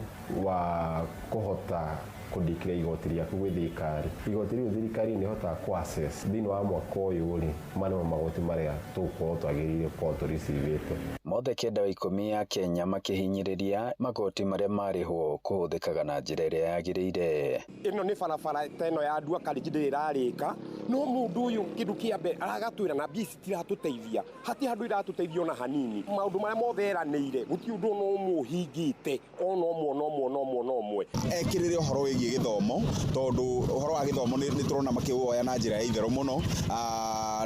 wa kũhota kũndikĩra igoti rĩaku gwĩ thirikari. Igoti rĩu thirikari nĩ ĩhotaga kũ assess thĩinĩ wa mwaka ũyũ rĩ, maya nĩmo magoti marĩa tũgũkorwo twagĩrĩire gũkorwo tũricivĩte. Mothe 91 ya Kenya makĩhinyĩrĩria magoti marĩa marĩhwo kũhũthĩkaga na njĩra ĩrĩa yagĩrĩire. Ĩno nĩ barabara ta ĩno ya Ndua Karĩnji ndĩrĩ ĩrarĩka, no mũndũ ũyũ kĩndũ kĩa mbere aragatwĩra na mbia ici citiratũteithia, hatirĩ handũ iratũteithia ona hanini. Maũndũ marĩa mothe eranĩire gũtirĩ ũndũ ona ũmwe ũhingĩte, ona ũmwe ona ũmwe ona ũmwe ona ũmwe. Ekĩrĩre ũhoro wĩgiĩ gĩthomo tondũ ũhoro wa gĩthomo nĩ tũrona makĩwoya na njĩra ya itherũ mũno.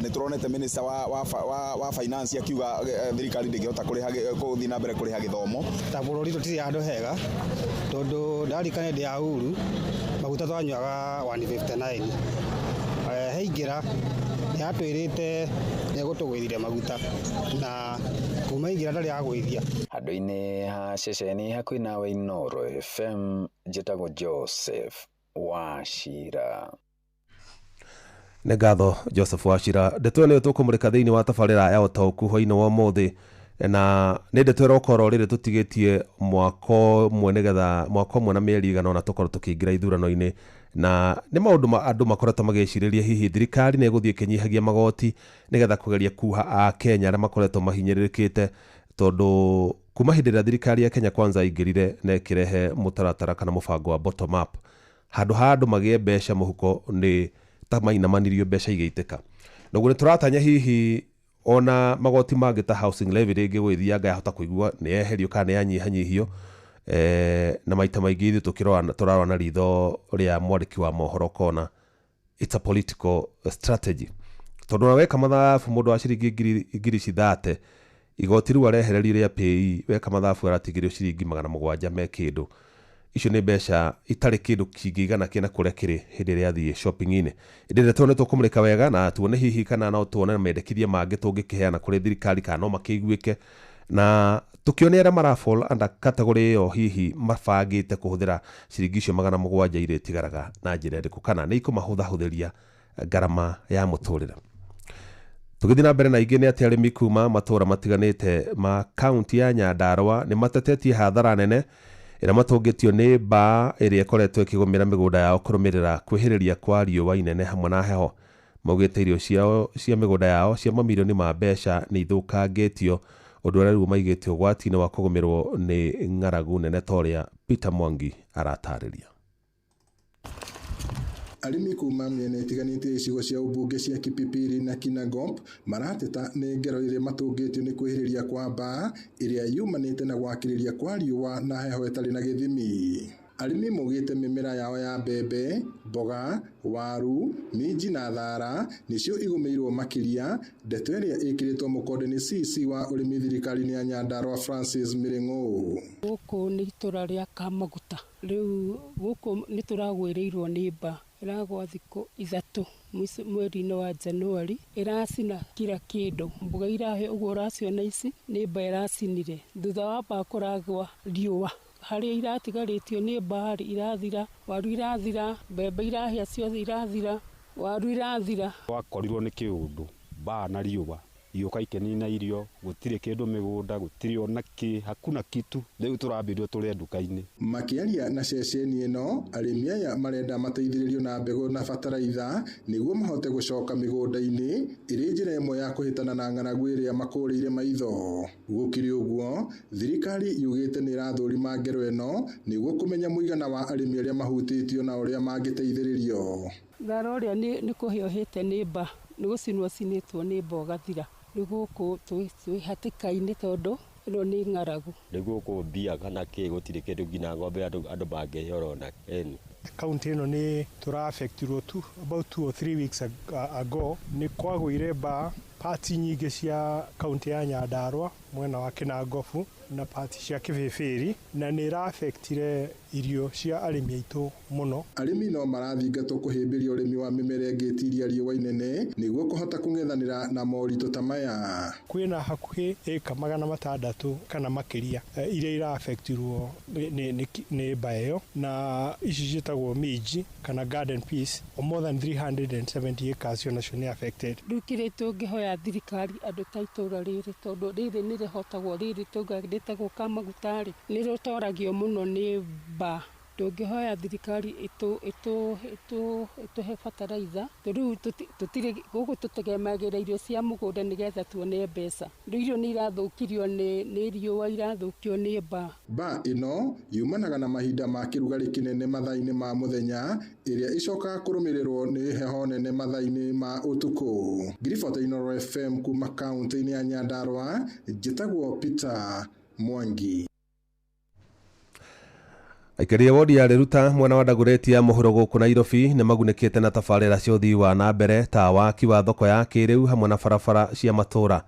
Nĩ tũronete minister wa finance akiuga thirikari ndĩngĩhota kũrĩha gũthiĩ na mbere kũrĩha gĩthomo. Ta bũrũri tũtirĩ handũ hega tondũ ndarikana hĩndĩ ya Uhuru maguta twanyuaga 159 heingĩra nĩ atwĩrĩte nĩ egũtũgũithĩria maguta na kuma aingĩra ndarĩ agũithia. Handũ-inĩ ha ceceni hakuhĩ nawe Inoro FM, njĩtagwo Joseph Wachira. Nĩ ngatho Joseph Wachira. Ndeto ĩno nĩyo tũkũmũrĩka thĩinĩ wa tabarĩra ya ũtaũku hwainĩ wa ũmũthĩ, na nĩ ndeto ĩrokorwo rĩrĩ tũtigĩtie mwaka ũmwe nĩgetha mwaka ũmwe na mĩeri ĩigana ũna tũkorwo tũkĩingĩra ithurano-inĩ, na nĩ maũndũ ma andũ makoretwo magĩcirĩria hihi thirikari nĩ ĩgũthiĩ ĩkĩnyihagia magoti nĩgetha kũgeria kuha Akenya arĩa makoretwo mahinyĩrĩrĩkĩte, tondũ kuma hĩndĩ ĩrĩa thirikari ya Kenya Kwanza ĩingĩrire na ĩkĩrehe mũtaratara kana mũbango wa bottom up, handũ ha andũ magĩe mbeca mũhuko nĩ ta mainamanirio mbeca igĩitĩka. Noguo nĩ tũratanya hihi ona magoti mangĩ ta housing levy rĩngĩ gũgĩthianga yahota kũigua nĩ yeherio kana nĩ yanyihanyihio. Na maita maingĩ ithuĩ tũkĩrora tũrarora na ritho rĩa mwandĩki wa mohoro kona it's a political strategy, tondũ ona weka mathabu mũndũ wa ciringi ngiri cithate igoti rĩu arehererio rĩa PAYE, weka mathabu aratigĩrio ciringi 700 me kĩndũ. Icio nĩ mbeca itarĩ kĩndũ kĩngĩigana kĩna kũrĩa kĩrĩ hĩndĩ ĩrĩa athiĩ shopping-inĩ. Ĩndĩ ĩrĩa tuone tũkũmũrĩka wega na tuone hihi kana no tuone mendekithia mangĩ tũngĩkĩheana kũrĩ thirikari kana no makĩiguĩke, na tũkĩone arĩa mara fall under category ĩyo hihi mabangĩte kũhũthĩra ciringi icio 700 iria itigaraga na njĩra ĩrĩkũ, kana nĩ ikũmahũthahũthĩria ngarama ya mũtũrĩre. Tũgĩthiĩ na mbere na ingĩ nĩ atĩ arĩmi kuma matũũra matiganĩte ma kaunti ya Nyandarua nĩ matetetie hathara nene ĩrĩa matũngĩtio nĩ mbaa ĩrĩa ĩkoretwo ĩkĩgũmĩra mĩgũnda yao kũrũmĩrĩra kwĩhĩrĩria kwa riũa inene hamwe na heho. Maugĩte irio ciao cia mĩgũnda yao cia mamirioni ma mbeca nĩ ithũkangĩtio, ũndũ ũrĩa rĩu maigĩte ũgwati-inĩ wa kũgũmĩrwo nĩ ng'aragu nene ta ũrĩa Peter Mwangi aratarĩria. Arĩmi kuma mĩena ĩtiganĩte ya icigo cia ũmbunge cia Kipipiri na Kinangop marateta nĩ ngero ĩrĩa matũngĩtio nĩ kwĩhĩrĩria kwa mbaa ĩrĩa yumanĩte na gwakĩrĩria kwa riũa na heho ĩtarĩ na gĩthimi. Arĩmi maugĩte mĩmera yao ya mbembe, mboga, waru, minji na thara nĩcio igũmĩirwo makĩria, ndeto ĩrĩa ĩkĩrĩtwo mũkonde nĩ CC wa ũrĩmi thirikari-inĩ ya Nyandarua Francis Mĩrĩng'ũ. Gũkũ nĩ itũra rĩa Kamaguta, rĩu gũkũ nĩ tũragwĩrĩirwo nĩ mbaa, ĩragwa thikũ 3 mweri-inĩ wa Januari, ĩracina kila kĩndũ, mboga irahĩa ũguo ũraciona ici nĩ mbaa ĩracinire, thutha wa mbaa kũragwa riũa, harĩa iratigarĩtio nĩ mbaa irathira, waru irathira, mbembe irahĩa ciothe irathira, waru irathira. Wakorirwo nĩ kĩũndũ mbaa na riũa iũka ikĩnina irio, gũtirĩ kĩndũ mĩgũnda, gũtirĩ ona kĩ, hakuna kitu, rĩu tũrambĩrĩrio tũrĩe nduka-inĩ. Makĩaria na ceceni ĩno, arĩmi aya marenda mateithĩrĩrio na mbegũ na bataraitha nĩguo mahote gũcoka mĩgũnda-inĩ ĩrĩ njĩra ĩmwe ya kũhĩtana na ng'aragu ĩrĩa makũrĩire maitho. Gũkĩrĩ ũguo, thirikari yugĩte nĩ ĩrathũrima ngero ĩno nĩguo kũmenya mũigana wa arĩmi arĩa mahutĩtio na ũrĩa mangĩteithĩrĩrio. Thara ũrĩa nĩ kũhĩa ũhĩte nĩ mbaa, nĩ gũcinwo cinĩtwo nĩ mbaa ũgathira. Rĩu gũkũ twĩ hatĩka-inĩ tondũ ĩno nĩ ng'aragu. Rĩu gũkũ mbia kana kĩ gũtirĩ kĩndũ nginya ng'ombe andũ mangĩhĩa ona ĩni. Kaunti ĩno nĩ tũra-affectirwo about 2 or 3 weeks ago, nĩ kwagũire mbaa pati nyingĩ cia kaunti ya Nyandarua mwena wa Kinangofu na pati cia Kibibiri, na nĩ ĩra-affectire irio cia arĩmi aitũ mũno. Arĩmi no marathingatwo kũhĩmbĩria ũrĩmi wa mĩmera ĩngĩtiria riũa inene nĩguo kũhota kũng'ethanĩra na moritũ ta maya. Kwĩna hakuhĩ ĩka 600 kana makĩria iria ira-affectirwo nĩ mbaa ĩyo, na ici ciĩtagwo minji kana garden peas, more than 370 acres onacio nĩ affected. Rĩu kĩrĩa tũngĩhoya thirikari andũ ta itũra rĩrĩ, tondũ rĩrĩ nĩ rĩhotagwo, rĩrĩ rĩtagwo Kamaguta rĩ, nĩ rĩtoragio mũno nĩ mbaa. Tũngĩhoya thirikari ĩtũhe bataraitha, rĩu tũtirĩ gũkũ tũtegemagĩra irio cia mũgũnda nĩgetha tuone mbeca. Rĩu irio nĩ irathũkirio nĩ riũa, irathũkio nĩ mbaa. Mbaa ĩno yumanaga na mahinda ma kĩrugarĩ kĩnene mathaa-inĩ ma mũthenya, ĩrĩa ĩcokaga kũrũmĩrĩrwo nĩ heho nene mathaa-inĩ ma ũtukũ. Ngiribota Inooro FM kuma kaunti-inĩ ya Nyandarua, njĩtagwo Peter Mwangi. Aikari a wodi ya Riruta mwena wa Dagoretti ya mũhuro gũkũ Nairobi nĩ magunĩkĩte na tabarĩra cia ũthii wa na mbere ta waki wa thoko ya kĩrĩu hamwe na barabara cia matũũra.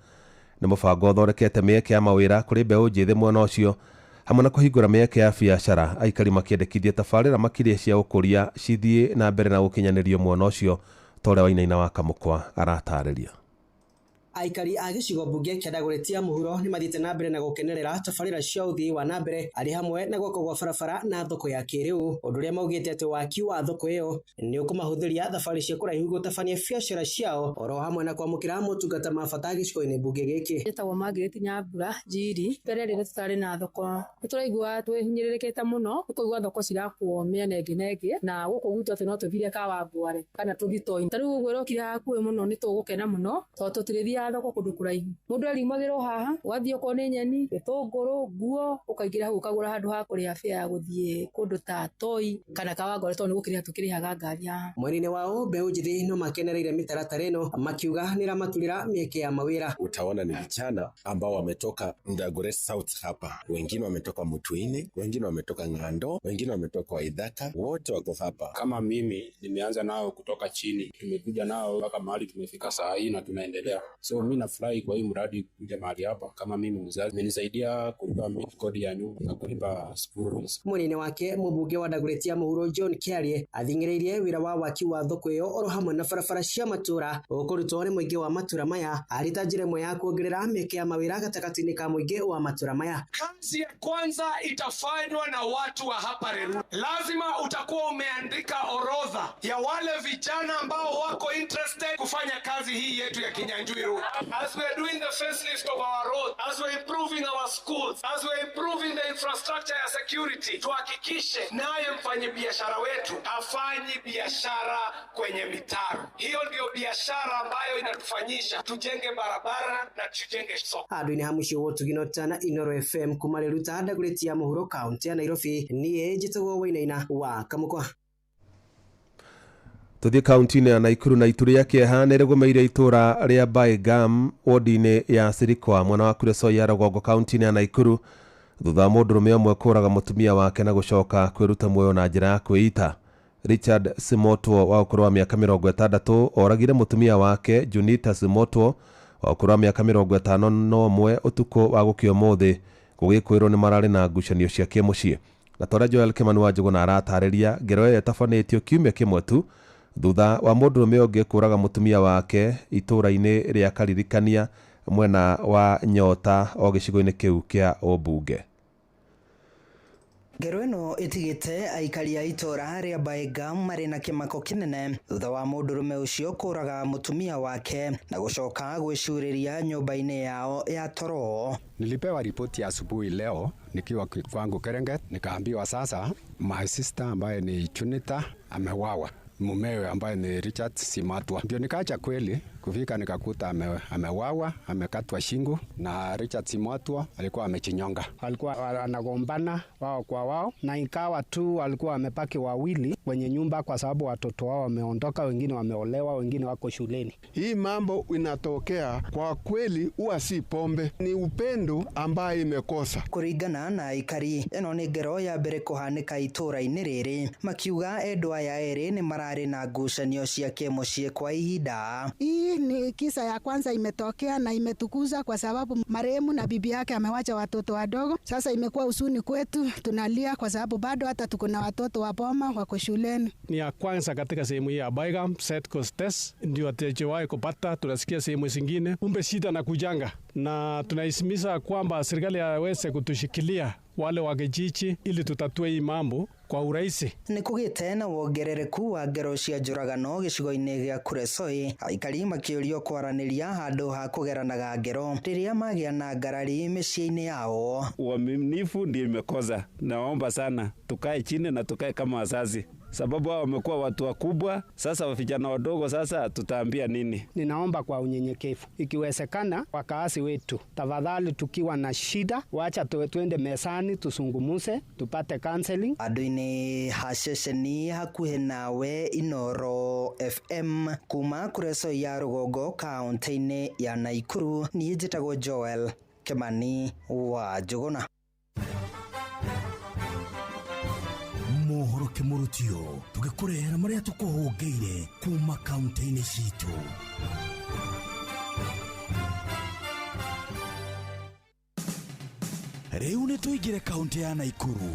Nĩ mũbango ũthondekete mĩeke ya mawĩra kũrĩ mbeũ njĩthĩ mwena ũcio hamwe na kũhingũra mĩeke ya biacara. Aikari makĩendekithia tabarĩra makĩria cia ũkũria cithiĩ na mbere na gũkinyanĩrio mwena ũcio ta ũrĩa Wainaina wa Kamũkwa aratarĩria. Aikari a gĩcigo mbunge kĩa Dagoretti ya mũhuro nĩ mathiĩte na mbere na gũkenerera tabarĩra cia ũthii wa na mbere arĩ hamwe na gwakwo gwa barabara na thoko ya kĩrĩu, ũndũ ũrĩa maugĩte atĩ waki wa thoko ĩyo nĩ ũkũmahũthĩria thabarĩ cia kũraihu gũtabania biacara ciao oro hamwe na kwamũkĩra motungata ma bata gĩcigo-inĩ mbunge gĩkĩ. Njĩtagwo Margaret Nyambura Njiri. Mbere rĩrĩa tũtarĩ na thoko nĩ tũraigua twĩhinyĩrĩrĩkĩte mũno, nĩ kũigua thoko cirakwo mĩena ĩngĩ na ĩngĩ, na gũkũ gwitũ atĩ no tũthire Kawangware kana Tũgitoi. Ta rĩu ũguo ĩrokire hakuhĩ mũno nĩ tũgũkena mũno tondũ tũtirĩthiaga ũthiaga thoko kũndũ kũraihu. Mũndũ ariumagĩra o haha, ũgathiĩ okorwo nĩ nyeni, gĩtũngũrũ, nguo, ũkaingĩra hau ũkagũra handũ ha kũrĩha fare ya gũthiĩ kũndũ ta Toi kana Kawangware tondũ nĩ gũkĩrĩha tũkĩrĩhaga ngari haha. Mwena-inĩ wao mbeũ njĩthĩ no makenereire mĩtaratara ĩno makiuga nĩ ĩramaturĩra mĩeke ya mawĩra. Utaona ni vijana ambao wametoka Dagoretti South hapa, wengine wametoka Mutuini, wengine wametoka Ng'ando, wengine wametoka Waithaka, wote wako hapa. Kama mimi nimeanza nao kutoka chini, tumekuja nao mpaka mahali tumefika saa hii na tunaendelea. So mi nafurahi kwa hii mradi kuja mahali hapa. Kama mimi mzazi, imenisaidia kulipa kodi ya nyumba na kulipa school fees. Mwena-inĩ wake mũmbunge wa Dagoretti ya mũhuro John Kiarie athing'ĩrĩirie wĩra wa waki wa thoko ĩyo oro hamwe na barabara cia matũra ũkũrutwo nĩ mũingĩ wa matũra maya arĩ ta njĩra ĩmwe ya kuongerera mĩeke ya mawĩra gatagatĩ-inĩ ka mũingĩ wa matũra maya. Kazi ya kwanza itafanywa na watu wa hapa Reru. Lazima utakuwa umeandika orodha ya wale vijana ambao wako interested kufanya kazi hii yetu ya Kinyanjui Road. As we are doing the facelift of our road, as we are improving our schools, as we are improving the infrastructure ya security, tuhakikishe naye mfanyabiashara wetu hafanyi biashara kwenye mitaro. Hiyo ndiyo biashara ambayo inatufanyisha tujenge barabara na tujenge soko. Handũ-inĩ ha mũciĩ wa Ũtugi na Ũtana, Inooro FM kuma Riruta Dagoretti ya mũhuro kaũntĩ ya Nairobi, niĩ njĩtagwo Wainaina wa Kamũkwa. Tuthiĩ kaunti-inĩ ya Naikuru na ituri ya kĩeha nĩ rĩgũmĩire itũũra rĩa Baigam wodi-inĩ ya Sirikwa mwena wa Kuresoi ya rũgongo kaunti-inĩ ya Naikuru thutha wa mũndũrũme ũmwe kũraga mũtumia wake na gũcoka kwĩruta muoyo na njĩra ya kwĩita. Richard Simotwo wa ũkũrũ wa mĩaka 60 oragire mũtumia wake Junita Simotwo wa ũkũrũ wa mĩaka 51 ũtukũ wa gũkĩa ũmũthĩ gũgĩkwĩrwo nĩ mararĩ na ngucanio cia kĩmũciĩ. Na torĩa Joel Kimani wa Njũgũna aratarĩria, ngero ĩyo ĩtabanĩtio kiumia kĩmwe tu thutha wa mũndũrũme ũngĩ kũraga mũtumia wake itũũra-inĩ rĩa Karirikania mwena wa Nyota o gĩcigo-inĩ kĩu kĩa ũmbunge. Ngero ĩno ĩtigĩte aikari a itũũra rĩa Baigam marĩ na kĩmako kĩnene thutha wa mũndũrũme ũcio kũraga mũtumia wake na gũcoka gwĩcurĩria nyũmba-inĩ yao ya toro. Nilipewa ripoti ya asubuhi leo nikiwa kwangu Kerenget, nikaambiwa sasa my sister ambaye ni Junita amewawa, mumewe ambaye ni Richard Simatwa. Ndio nikaacha kweli kufika nikakuta amewawa, amekatwa shingo na Richard Simatwa alikuwa amechinyonga. Alikuwa anagombana wao kwa wao na ikawa tu walikuwa wamepaki wawili kwenye nyumba kwa sababu watoto wao wameondoka, wengine wameolewa, wengine wako shuleni. Hii mambo inatokea kwa kweli huwa si pombe, ni upendo ambaye imekosa. Kuringana na aikari ĩno nĩ ngero ya mbere kũhanĩka itũũra-inĩ rĩrĩ, makiuga endwa aya erĩ nĩ mararĩ na ngucanio cia kĩmũciĩ kwa ihinda. Hii ni kisa ya kwanza imetokea na imetukuza kwa sababu marehemu na bibi yake amewacha watoto wadogo. Sasa imekuwa huzuni kwetu, tunalia kwa sababu bado hata tuko na watoto wa boma wako shuleni. Ni ya kwanza katika sehemu hii ya Baigam Set Coast Test ndio hatujawahi kupata, tunasikia sehemu zingine kumbe shida na kujanga, na tunaisimisa kwamba serikali aweze kutushikilia wale wa kijiji ili tutatue hii mambo kwa urahisi. Nĩ kũgĩte na wongerereku wa ngero cia njũragano gĩcigo-inĩ gĩa Kuresoi, aikari makĩũrio kwaranĩria handũ ha kũgeranaga ngero rĩrĩa magĩa na ngarari mĩciĩ-inĩ yao. Uaminifu ndio imekosa. Naomba sana tukae chini na tukae kama wazazi, sababu hao wamekuwa watu wakubwa, sasa vijana wadogo, sasa tutaambia nini? Ninaomba kwa unyenyekevu, ikiwezekana wakaasi wetu, tafadhali tukiwa na shida wacha tuende mesani tusungumuse tupate counseling. Andũ-inĩ ha ceceni hakuhĩ nawe Inooro FM kuma Kuresoi ya rũgongo kaũntĩ-inĩ ya Naikuru, niĩ njĩtagwo Joel Kimani wa Njũgũna. Mohoro kĩmũrutio tũgĩkũrehera marĩa tũkũhũngĩire kuma kaunti-inĩ citũ. Rĩu nĩ tũingĩre kaunti ya Naikuru.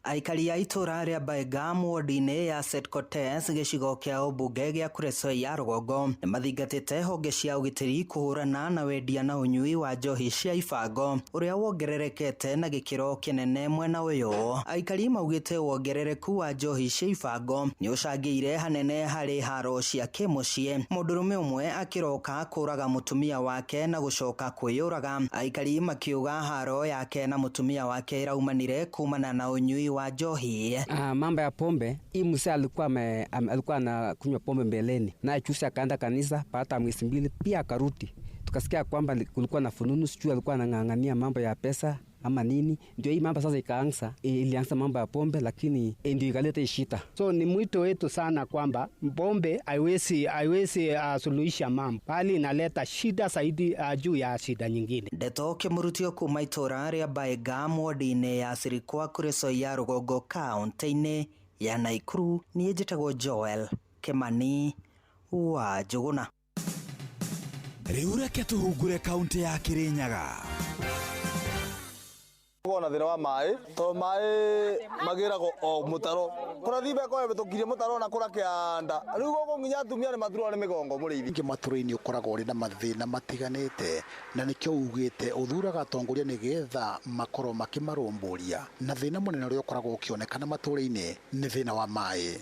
Aikari a itũũra rĩa Baigam wodi-inĩ ya Setkotes gĩcigo kĩa ũmbunge gĩa Kuresoi ya rũgongo nĩ mathingatĩte honge cia ũgitĩri kũhũrana na wendia na ũnyui wa njohi cia ibango ũrĩa wongererekete na gĩkĩro kĩnene mwena ũyũ. Aikari maugĩte wongerereku wa njohi cia ibango nĩ ũcangĩire hanene harĩ haro cia kĩmũciĩ, mũndũrũme ũmwe akĩroka kũraga mũtumia wake na gũcoka kwĩyũraga. Aikari makiuga haro yake na mũtumia wake ĩraumanire kumana na ũnyui wa njohi. Mambo ya pombe hii, mzee alikuwa anakunywa pombe mbeleni, naye juzi akaenda kanisa baada ya mwezi 2 pia akarudi. Tukasikia kwamba kulikuwa na fununu, sijui alikuwa anang'ang'ania mambo ya pesa ama nini, ndio hii mambo sasa ikaanza, ilianza mambo ya pombe, lakini ndio ikaleta shida. So ni mwito wetu sana kwamba pombe haiwezi suluhisha mambo, bali inaleta shida zaidi juu ya shida nyingine. Ndeto kĩmũrutio kuma itũra rĩa Baigam wodi-inĩ ya Sirikwa kũrĩ Soia Rũgongo kaũntĩ-inĩ ya Naikuru. Niĩ njĩtagwo Joel Kimani wa Njũgũna. Rĩu reke tũhungure kaũntĩ ya Kĩrĩnyaga. Kuona thina wa maĩ to maĩ magĩragwo o mũtaro kũrĩa thimba ĩkoragwo ĩhĩtũkirie mũtaro na kũrĩa kĩanda rĩu gũkũ nginya atumia nĩ maturwo nĩ mĩgongo mũrĩithi. Ingĩ matũra-inĩ ũkoragwo ũrĩ na mathĩna matiganĩte na nĩkĩo ugĩte ũthuraga atongoria nĩgetha makorwo makĩmarũmbũria, na thĩna mũnene ũrĩa ũkoragwo ũkĩonekana matũra-inĩ nĩ thĩna wa maĩ.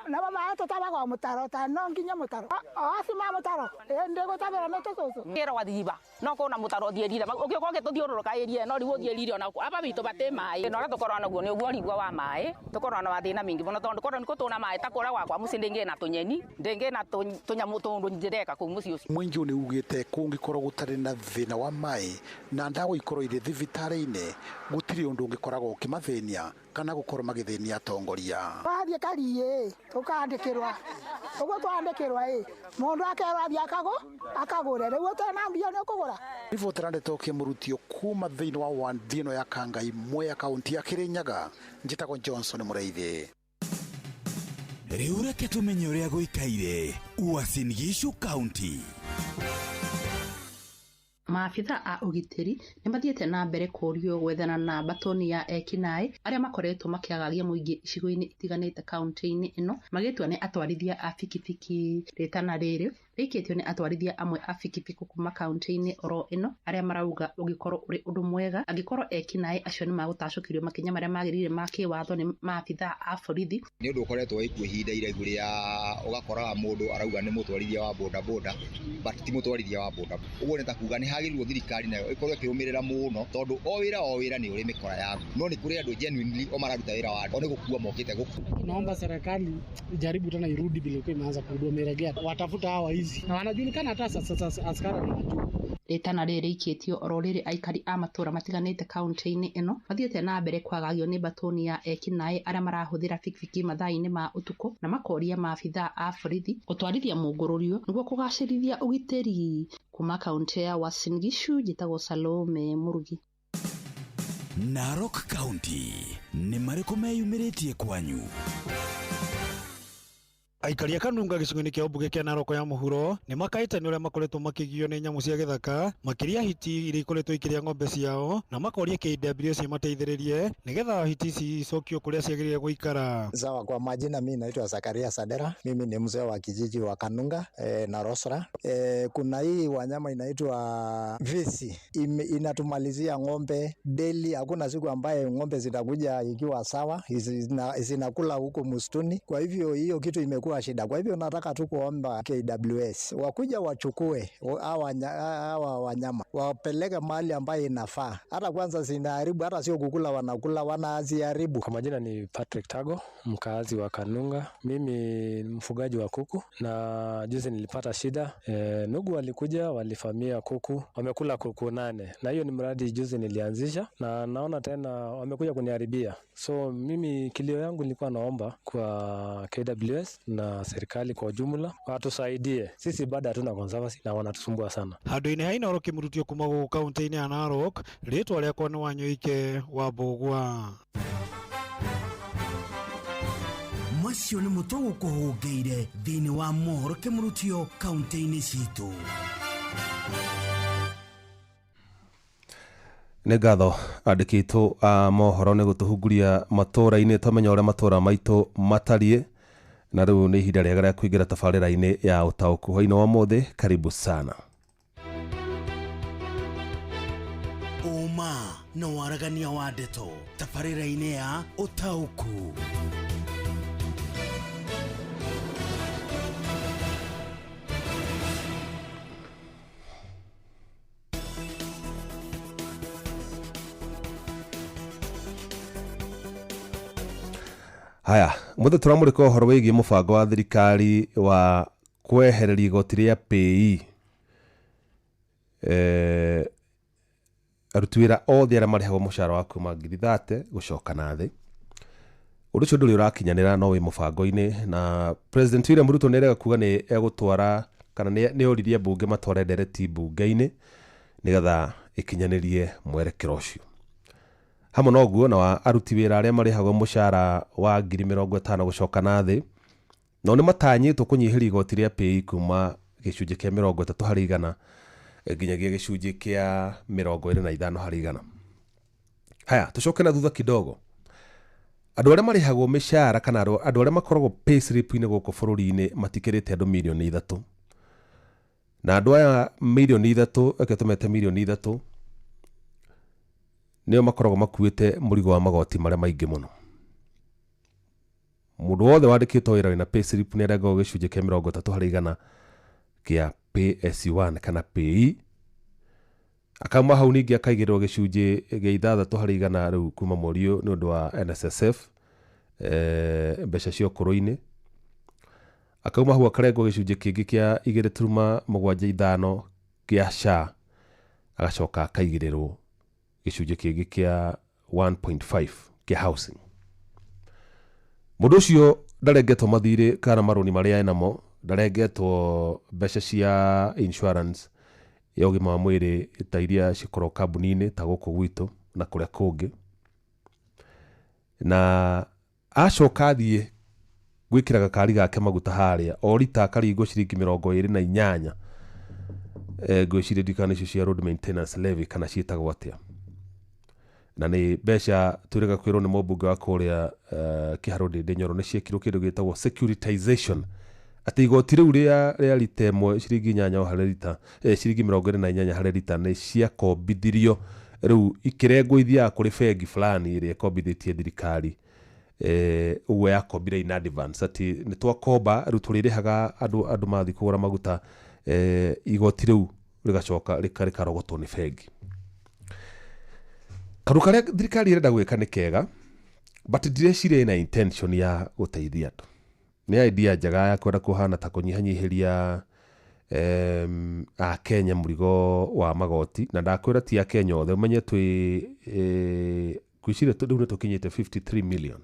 Namo maĩ tũtabaga o mũtaro ta no nginya mũtaro o acio ma mũtaro ndĩgũtabĩra nĩ tũcũcũ kĩrwa thiba no kũna mũtaro ũthiĩ rira ũgĩũka ũgĩtũthiũrũrũka ĩria no rĩu ũthiĩ rira ona aba bitũ batĩ maĩ na ũrĩa tũkoragwo naguo nĩ ũguo rigua wa maĩ tũkoragwo na mathĩna maingĩ mũno tondũ korwo nĩ gũtũna maĩ ta kũrĩa gwakwa mũciĩ ndĩngĩ na tũnyeni ndĩngĩ na tũnyamũ tũndũ ndĩreka kũu mũciĩ ũcio. Mũingĩ nĩ ugĩte kũngĩkorwo gũtarĩ na thĩna wa maĩ na ndawa ikorwo irĩ thibitarĩ-inĩ gũtirĩ ũndũ ũngĩkoragwo ũkĩmathĩnia kana gũkorwo magĩthĩnia atongoria. Wathiĩ kariĩ tũkandĩkĩrwa ũguo twandĩkĩrwa ĩ mũndũ akerwo athiĩ akagũre rĩu ũtarĩ na mbia nĩ ũkũgũra. Ribotera ndeto kĩmũrutio kuma thĩinĩ wa wandi ĩno ya Kangai Mwea kaunti ya Kĩrĩnyaga. Njĩtagwo Johnson Mũrĩithi. Rĩu reke tũmenye ũrĩa gũikaire Uasin Gishu County. Maabitha a ũgitĩri nĩ mathiĩte na mbere kũũrio gwethana na mbatoni ya ekinaĩ arĩa makoretwo makĩagagia mũingĩ icigo-inĩ itiganĩte kaunti-inĩ ĩno magĩtua nĩ atwarithia a bikibiki. Rĩtana rĩrĩ rĩikĩtio nĩ atwarithia amwe a bikibiki kuma kaunti-inĩ oro ĩno arĩa marauga ũngĩkorwo ũrĩ ũndũ mwega angĩkorwo ekinaĩ acio nĩ magũtacũkĩrio makinya marĩa magĩrĩire ma kĩwatho nĩ maabitha a borithi. Nĩ ũndũ ũkoretwo wĩkuo ihinda iraihu rĩa ũgakoraga mũndũ arauga nĩ mũtwarithia wa bodaboda but ti mũtwarithia wa boda. Ũguo nĩ ta kuga nĩ hagĩrĩirwo thirikari nayo ĩkorwo ĩkĩrũmĩrĩra mũno tondũ o wĩra nĩ ũrĩ mĩkora yaguo, no nĩ kũrĩ andũ genuinely o mararuta wĩra wa o nĩ gũkua mokĩte gũkũ. Naomba serikali ijaribu tena irudi vile ilikuwa imeanza kurudi, wameregea watafuta hawa hizi na wanajulikana, hata sasa askari wanajua. Rĩtana rĩrĩ rĩikĩtio oro rĩrĩ aikari a matũra matiganĩte kaunti-inĩ ĩno mathiĩte na mbere kwagagio nĩ mbatoni ya ekinaĩ arĩa marahũthĩra bikibiki mathaa-inĩ ma ũtukũ na makoria maabitha a borithi gũtwarithia mũngũrũrio nĩguo kũgacĩrithia ũgitĩri. Kuma kaunti ya Uasin Gishu njĩtagwo Salome Mũrugi. Narok County nĩ marĩkũ meyumĩrĩtie kwanyu? Aikari a Kanunga gĩcigo-inĩ kĩa ũmbunge kĩa Narok ya mũhuro nĩ makaĩte nĩ ũrĩa makoretwo makĩgio nĩ nyamũ cia gĩthaka makĩria hiti iria ikoretwo ikĩrĩa ng'ombe ciao na makoria KWS imateithĩrĩrie nĩgetha hiti ici icokio kũrĩa ciagĩrĩire gũikara. Sawa, kwa majina mimi naitwa Zakaria Sadera, mimi ni mzee wa kijiji wa Kanunga na Rosra. Kuna hii wanyama inaitwa visi, inatumalizia ng'ombe daily. Hakuna siku ambaye ng'ombe zitakuja ikiwa sawa, zinakula huko msituni. Kwa hivyo hiyo kitu imekuwa shida. Kwa hivyo nataka tu kuomba KWS wakuja wachukue hawa wanyama wapeleke mahali ambaye inafaa. Hata kwanza zinaharibu, hata sio kukula, wanakula wanaziharibu. Kwa majina ni Patrick Tago, mkazi wa Kanunga. Mimi ni mfugaji wa kuku na juzi nilipata shida. Nugu walikuja walifamia kuku, wamekula kuku 8 na hiyo ni mradi juzi nilianzisha na naona tena wamekuja kuniharibia. So mimi kilio yangu nilikuwa naomba kwa KWS na serikali kwa ujumla watusaidie. Sisi bado hatuna conservancy na wanatusumbua sana. Handu-inĩ ha Inooro kĩmũrutio kuma gũkũ kaunti-inĩ ya Narok, rĩtwa rĩakwa nĩ Wanyoike wa Mbũgua. Macio nĩ mũtwe gũkũhũngĩire thĩinĩ wa mohoro kĩmũrutio kaunti-inĩ citũ. Nĩ ngatho andĩki aitũ a mohoro nĩ gũtũhunguria matũra-inĩ twamenya ũrĩa matũra maitũ matariĩ, na rĩu nĩ ihinda rĩega rĩa kũingĩra tabarĩra-inĩ ya ũtaũku hwaĩ-inĩ wa ũmũthĩ. Karibu sana. Ũma na waragania wa ndeto tabarĩra-inĩ ya ũtaũku. Haya, mũthĩ tũramũrĩka ũhoro wĩgiĩ mũbango wa thirikari wa kwehereria igoti rĩa PAYE aruti wĩra othe arĩa marĩhagwo mũcara wa kuma 30,000 gũcoka na thĩ. Ũndũ ũcio ndũrĩ ũrakinyanĩra no wĩ mũbango-inĩ, na President William Ruto nĩ arega kuga nĩ egũtwara kana nĩ oririe mbunge matware ndereti mbunge-inĩ nĩgetha ĩkinyanĩrie mwerekero ũcio. Hamwe na ũguo na wa aruti wĩra arĩa marĩhagwo mũcara wa 50,000 gũcoka na thĩ, no nĩ matanyĩtwo kũnyihĩria igoti rĩa PAYE kuma gĩcunjĩ kĩa 30% nginyagia gĩcunjĩ kĩa 25%. Haya, tũcoke na thutha kidogo. Andũ arĩa marĩhagwo mĩcara kana andũ arĩa makoragwo pay slip-inĩ gũkũ bũrũri-inĩ matikĩrĩte andũ mirioni 3. Na andũ aya mirioni 3, reke tũmete mirioni 3, nĩo makoragwo makuĩte mũrigo wa magoti marĩa maingĩ mũno. Mũndũ wothe wandĩkĩtwo wĩra wĩna pay slip nĩ arengagwo gĩcunjĩ kĩa 30% kĩa pay as you earn kana PAYE. Akauma hau ningĩ akaigĩrĩrwo gĩcunjĩ gĩa 6% rĩu kuma mweri ũyũ nĩ ũndũ wa NSSF, mbeca cia ũkũrũ-inĩ. Akauma hau akarengwo gĩcunjĩ kĩngĩ kĩa 2.75 kĩa SHA, agacoka akaigĩrĩrwo gĩcunjĩ kĩngĩ kĩa 1.5 kĩa housing. Mũndũ ũcio ndarengetwo mathirĩ kana marũni marĩa enamo, ndarengetwo mbeca cia insurance ya ũgima wa mwĩrĩ ta iria cikoragwo kambuni-inĩ ta gũkũ gwitũ na kũrĩa kũngĩ. Na acoka athiĩ gwĩkĩra gakari gake maguta harĩa, o rita akaringwo ciringi 28. Ngwĩciria ndikana icio cia road maintenance levy kana ciĩtagwo atĩa. Na nĩ mbeca twĩrĩga kwĩrwo nĩ mũmbunge wa kũrĩa Kĩharũ Ndĩndĩ Nyoro nĩ ciekirwo kĩndũ gĩtagwo securitization, atĩ igoti rĩu rĩa rita ĩmwe ciringi 8 o harĩ rita, ciringi 28 harĩ rita nĩ ciakombithirio rĩu ikĩrengwo ithiaga kũrĩ bengi fulani ĩrĩa ĩkombithĩtie thirikari, ũguo yakombire in advance atĩ nĩ twakomba rĩu tũrĩrĩhaga andũ mathiĩ kũgũra maguta, igoti rĩu rĩgacoka rĩkarogotwo nĩ bengi. Kaũndũ karĩa thirikari ĩrenda gwĩka nĩ kega, but ndireciria ĩna intention ya gũteithia andũ. Nĩ idea njega ya kwenda kũhana ta kũnyihanyihĩria Akenya mũrigo wa magoti, na ndakwĩra ti Akenya othe, ũmenye twĩ ngwĩciria rĩu nĩ tũkinyĩte 53 million.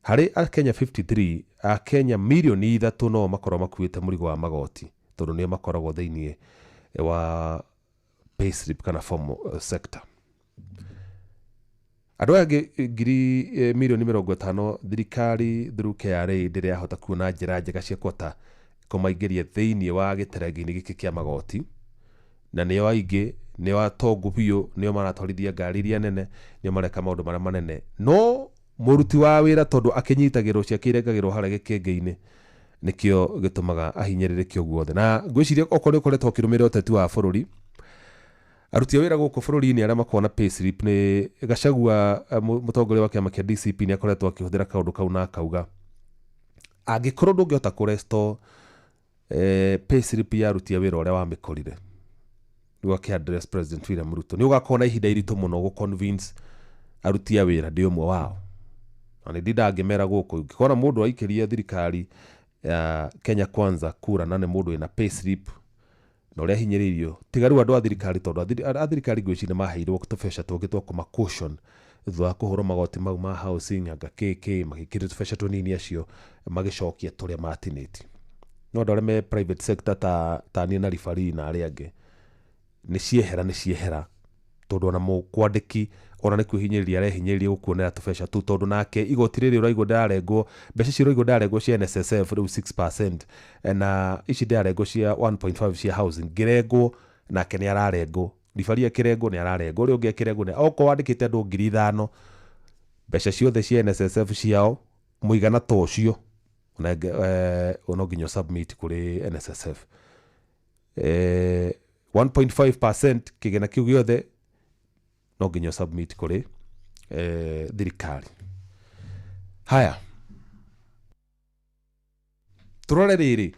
Harĩ Akenya 53, Akenya mirioni 3 no makorwo makuĩte mũrigo wa magoti, tondũ nĩo makoragwo thĩiniĩ wa payslip kana formal sector. Andũ aya angĩ 50,000,000 thirikari through KRA ndĩrĩ yahota kuona njĩra njega cia kũhota kũmaingĩria thĩiniĩ wa gĩterengi-inĩ gĩkĩ kĩa magoti, na nĩo aingĩ, nĩo atongu biũ, nĩo maratwarithia ngari iria nene, nĩo mareka maũndũ marĩa manene. No mũruti wa wĩra tondũ akĩnyitagĩrwo ciake irengagĩrwo harĩa gĩkĩngĩ-inĩ, nĩkĩo gĩtũmaga ahinyĩrĩrĩke ũguo othe. Na ngwĩciria okorwo nĩ ũkoretwo ũkĩrũmĩrĩra ũteti wa bũrũri, aruti a wĩra gũkũ bũrũri-inĩ arĩa makoragwo na payslip nĩ Gachagua, mũtongoria wa kĩama kĩa DCP nĩ akoretwo akĩhũthĩra kaũndũ kau na akauga angĩkorwo ndũngĩhota kũrestore payslip ya aruti a wĩra ũrĩa wamĩkorire, nĩguo akĩ-address President William Ruto, nĩ ũgakorwo na ihinda iritũ mũno gũ-convince aruti a wĩra ndĩ ũmwe wao. Na nĩ ndindaga ngĩmera gũkũ, ũngĩkora mũndũ aikĩria thirikari ya Kenya Kwanza kura na nĩ mũndũ wĩna payslip na ũrĩa ahinyĩrĩirio, tiga rĩu andũ a thirikari, tondũ a thirikari ngwĩciria nĩ maheirwo tũbeca tũngĩ twa kũma caution thutha wa kũhũrwo magoti mau ma housing anga KK, magĩkĩrwo tũbeca tũnini acio magĩcokia tũrĩa matinĩtie. No andũ arĩa me private sector ta niĩ na referee na arĩa angĩ, nĩ ciehera, nĩ ciehera, tondũ ona mũkwandĩki ona nĩ kwĩhinyĩrĩria arehinyĩrĩria gũkuonera tũbeca tũu, tondũ nake igoti rĩrĩ ũraigua ndĩrarengwo, mbeca icio ũraigua ndĩrarengwo cia NSSF rĩu 6%, na ici ndĩrarengwo cia 1.5 cia housing, ngĩrengwo nake nĩ ararengwo, ribari akĩrengwo nĩ ararengwo, ũrĩa ũngĩ akĩrengwo nĩ okorwo wandĩkĩte andũ 5,000, mbeca ciothe cia NSSF ciao mũigana ta ũcio no nginya submit kũrĩ NSSF. 1.5% kĩgĩna kĩu gĩothe no nginya submit kũrĩ thirikari. Haya, tũrore rĩrĩ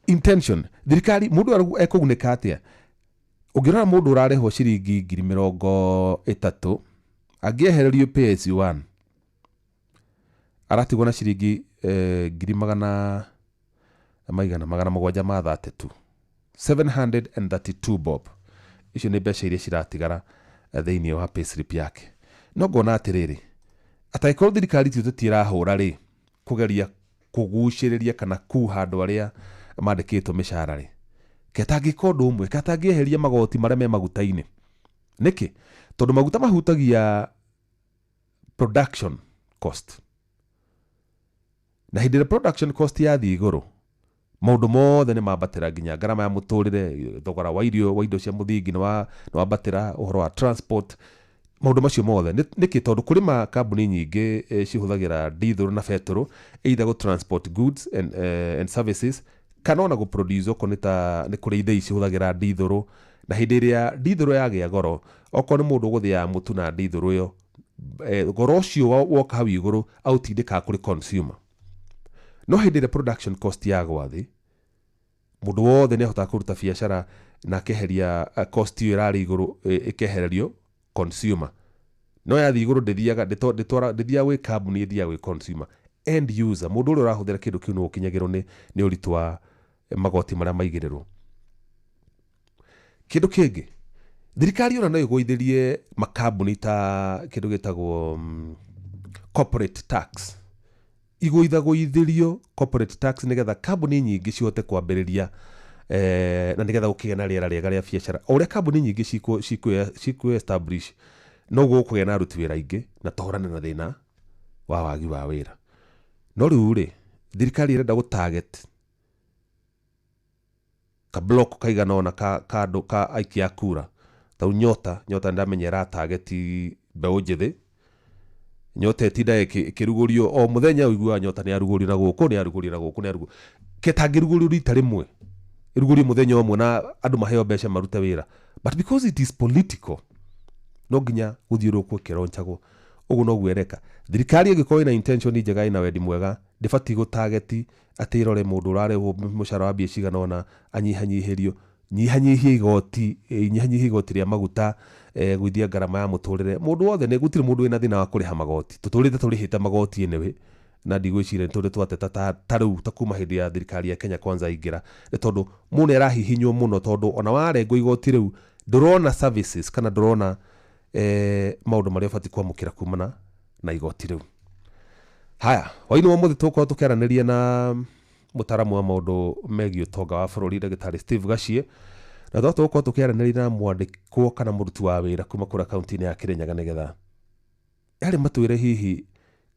intention thirikari mũndũ ekũgunĩka atĩa. Ũngĩrora mũndũ ũrarĩhwo ciringi 30,000 angĩehererio pay as you earn Aratigwo na ciringi ngiri magana maigana magana mũgwanja ma 32, 732 bob. Icio nĩ mbeca iria ciratigara thĩinĩ wa payslip yake. No ngona atĩrĩrĩ, atangĩkorwo thirikari ti ũteti ĩrahũra rĩ, kũgeria kũgucĩrĩria kana kuha andũ arĩa mandĩkĩtwo mĩcara rĩ, ketangĩka ũndũ ũmwe, ketangĩeheria magoti marĩa me maguta-inĩ. Nĩkĩ? Tondũ maguta mahutagia production cost, na hĩndĩ ĩrĩa production cost yathiĩ igũrũ, maũndũ mothe nĩ mambatĩra, nginya ngarama ya mũtũrĩre, thogora wa irio, wa indo cia mũthingi nĩ wambatĩra, ũhoro wa transport, maũndũ macio mothe. Nĩkĩ? Tondũ kũrĩ makambuni nyingĩ cihũthagĩra diesel na betũrũ either gũ transport goods and services kana ona gũ produce. Okorwo nĩ ta nĩ kũrĩ ithĩi cihũthagĩra diesel, na hĩndĩ ĩrĩa diesel yagĩa goro, okorwo nĩ mũndũ ũgũthĩa mũtu na diesel ĩyo, goro ũcio woka hau igũrũ aũtindĩkaga kũrĩ consumer. No hĩndĩ ĩrĩa production cost yagwa thĩ, mũndũ wothe nĩ ahotaga kũruta biacara na akeheria cost ĩyo ĩrarĩ igũrũ, ĩkehererio consumer. No yathiĩ igũrũ, ndĩthiaga ndĩthiaga gwĩ kambuni, ĩthiaga gwĩ consumer, end user, mũndũ ũrĩa ũrahũthĩra kĩndũ kĩu nĩwe ũkinyagĩrwo nĩ ũritũ wa magoti marĩa maigĩrĩrwo. Kĩndũ kĩngĩ, thirikari ona no ĩgũithĩrie makambuni ta kĩndũ gĩtagwo corporate tax, igũithagũithĩrio corporate tax nĩgetha kambuni nyingĩ cihote kwambĩrĩria na nĩgetha gũkĩgĩa na rĩera rĩega rĩa biacara. O ũrĩa kambuni nyingĩ cikũ establish, noguo gũkũgĩa na aruti wĩra aingĩ na tũhũrane na thĩna wa wagi wa wĩra. No rĩu rĩ, thirikari ĩrenda gũ target ka block kaigana ũna ka andũ ka aikia a kura. Tau Nyota, Nyota ndamenya ĩra target mbeũ njĩthĩ. Nyota ĩtindaga ĩkĩrugũrio o mũthenya, ũiguaga Nyota nĩ yarugũrio na gũkũ, nĩ yarugũrio na gũkũ, nĩ yarugũrio. Ketangĩrugũrio rita rĩmwe, ĩrugũrio mũthenya ũmwe na andũ maheo mbeca marute wĩra. But because it is political, no nginya gũthiũrũrũkwo ĩkĩronchagwo. Ũguo noguo ĩreka. Thirikari ĩngĩkorwo ĩna intention njega, ĩna wendi mwega, ndĩbatiĩ gũ target atĩ ĩrore mũndũ ũrarĩhwo mũcara wa mbia cigana ũna anyihanyihĩrio. Nyihanyihia igoti, nyihanyihia igoti rĩa maguta, gũithia ngarama ya mũtũrĩre. Mũndũ wothe nĩ gũtirĩ mũndũ wĩna thĩna wa kũrĩha magoti. Tũtũrĩte tũrĩhĩte magoti anyway, na ndigwĩciria nĩ tũrĩ twateta ta rĩu ta kuma hĩndĩ ya thirikari ya Kenya Kwanza ingĩra, nĩ tondũ mũndũ nĩ arahihinywo mũno, tondũ ona warengwo igoti rĩu ndũrona services kana ndũrona maũndũ marĩa ũbatiĩ kwamũkĩra kumana na igoti rĩu. Haya, hwaĩ-inĩ wa ũmũthĩ tũgũkorwo tũkĩaranĩria na mũtaaramu wa maũndũ megiĩ ũtonga wa bũrũri, ndagĩtarĩ Steve Gachie, na tũgũkorwo tũkĩaranĩria na mwandĩkwo kana mũruti wa wĩra kuma kũrĩa kaunti-inĩ ya Kĩrĩnyaga, nĩgetha arĩ matwĩre hihi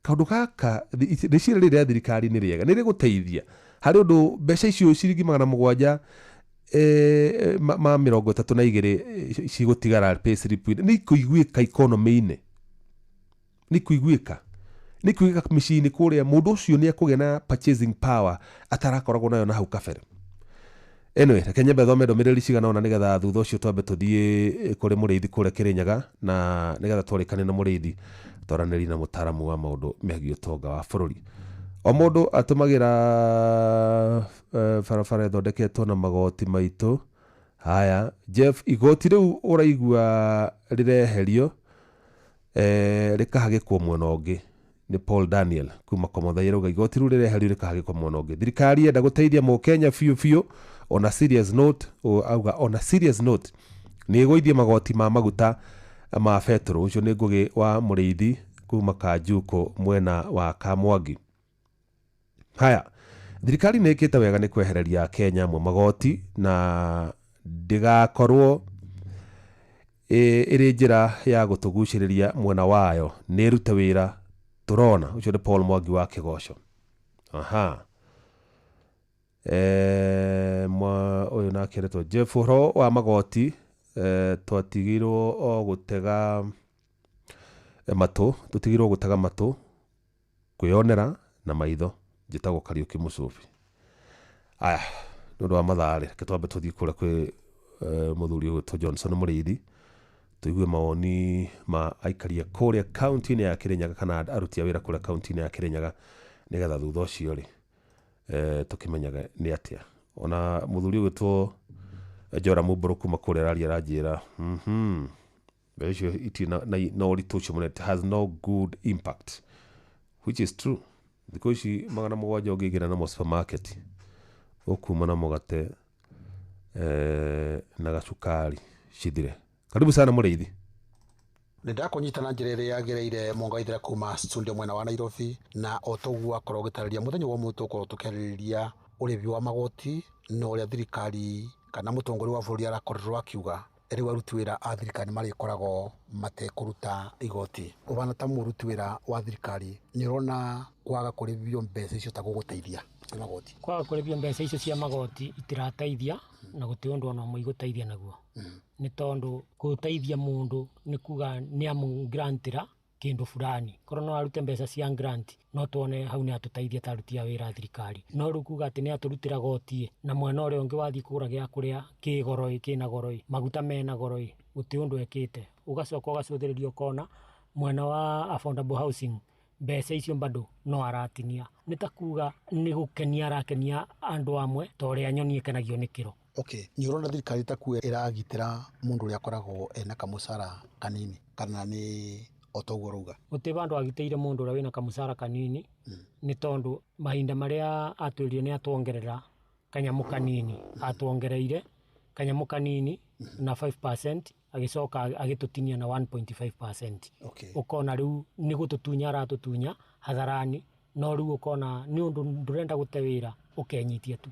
kaũndũ gaka, rĩciria rĩrĩ rĩa thirikari nĩ rĩega, nĩ rĩgũteithia harĩ ũndũ mbeca icio ciringi 732 cigũtigara payslip-inĩ nĩ ikũiguĩka economy-inĩ, nĩ ikuiguĩka mĩciĩ-inĩ kũrĩa, mũndũ ũcio nĩ ekũgĩa na purchasing power atarakoragwo nayo na hau kabere. Anyway, reke nyambe thome ndũmĩrĩri cigana ũna, nĩgetha thutha ũcio twambe tũthiĩ kũrĩ mũrĩithi kũrĩa Kĩrĩnyaga, na nĩgetha twarĩkane na mũrĩithi twaranĩrie na mũtaaramu wa maũndũ megiĩ ũtonga wa bũrũri. O mũndũ atũmagĩra barabara ĩthondeketwo na magoti maitũ. Haya, Jeff, igoti rĩu ũraigua rĩreherio rĩkahagĩkwo mwena ũngĩ. Nĩ Paul Daniel kuma Komothai arauga igoti rĩu rĩreherio rĩkahagĩkwo mwena ũngĩ. Thirikari yenda gũteithia mũkenya biũ biũ. On a serious note, auga on a serious note nĩ ĩgũithie magoti ma maguta ma betũrũ. Ũcio nĩ Ngũgĩ wa Mũrĩithi kuma Kanjuko mwena wa Kamwangi. Haya, thirikari nĩ ĩkĩte wega nĩ kwehereria Kenya amwe magoti, na ndĩgakorwo ĩrĩ njĩra ya gũtũgucĩrĩria mwena wayo, nĩ ĩrute wĩra tũrona. Ũcio nĩ Paul Mwangi wa Kĩgoco. Aha, ũyũ nake aretwo Jeff, ũhoro wa magoti twatigirwo o gũtega matũ, tũtigirwo gũtega matũ kwĩyonera na maitho. Njĩtagwo Kariũki Mũcũbi. Aya, nĩ ũndũ wa mathaa rĩ, reke twambe tũthiĩ kũrĩa kwĩ mũthuri ũgwĩtwo Johnson Mũrĩithi, tũigue mawoni ma aikari a kũrĩa kaunti-inĩ ya Kĩrĩnyaga kana aruti a wĩra kũrĩa kaunti-inĩ ya Kĩrĩnyaga, nĩgetha thutha ũcio rĩ, tũkĩmenyaga nĩ atĩa. Ona mũthuri ũgwĩtwo Joram Mbũrũ kuma kũrĩa araria aranjĩra mbeca icio itirĩ na ũritũ ũcio mũnene, it has no good impact, which is true. Thikũ ici 700 ũngĩingĩra namo supermarket ũkuma na mũgate na gacukari cithire. Karibu sana mũrĩithi. Nĩ ndakũnyita na njĩra ĩrĩa yagĩrĩire Mũngaithĩra kuma studio mwena wa Nairobi, na o toguo akorwo ũgĩtarĩria mũthenya wa ũmũthĩ tũgũkorwo tũkĩarĩrĩria ũrĩmi wa magoti na ũrĩa thirikari kana mũtongoria wa bũrũri arakorirwo akiuga rĩu aruti wĩra a thirikari marĩkoragwo matekũruta igoti. Ũhana ta mũruti wĩra wa thirikari, nĩ ũrona kwaga kũrĩhio mbeca icio ta gũgũteithia cia magoti? Kwaga kũrĩhio mbeca icio cia magoti itirateithia, na gũtirĩ ũndũ ona ũmwe igũteithia naguo. Nĩ tondũ gũteithia mũndũ nĩ kuga nĩ amũ-grantĩra kĩndũ fulani. Korwo no arute mbeca cia grant, no tuone hau nĩ atũteithia ta aruti a wĩra a thirikari. No rĩu kuga atĩ nĩ atũrutĩra goti, na mwena ũrĩa ũngĩ wathiĩ kũgũra gĩa kũrĩa kĩ goro ĩ, kĩna goro ĩ, maguta mena goro ĩ, gũtirĩ ũndũ ekĩte. Ũgacoka ũgacũthĩrĩria ũkona mwena wa affordable housing mbeca icio bado no aratinia. Nĩ ta kuga nĩ gũkenia arakenia andũ amwe ta ũrĩa nyoni ĩkenagio nĩ kĩro. Okay, nĩ ũrona thirikari ta kuo ĩragitĩra mũndũ ũrĩa akoragwo ena kamũcara kanini kana nĩ o toguo ũrauga? Gũtirĩ vandũ agitĩire mũndũ ũrĩa wĩna kamũcara kanini, nĩ tondũ mahinda marĩa atwĩrire nĩ atuongerera kanyamũ kanini, atuongereire kanyamũ kanini na 5%, agĩcoka agĩtũtinia na 1.5%. Ũkona rĩu nĩ gũtũtunya aratũtunya hadharani, no rĩu ũkona nĩ ũndũ ndũrenda gũte wĩra ũkenyitia tu.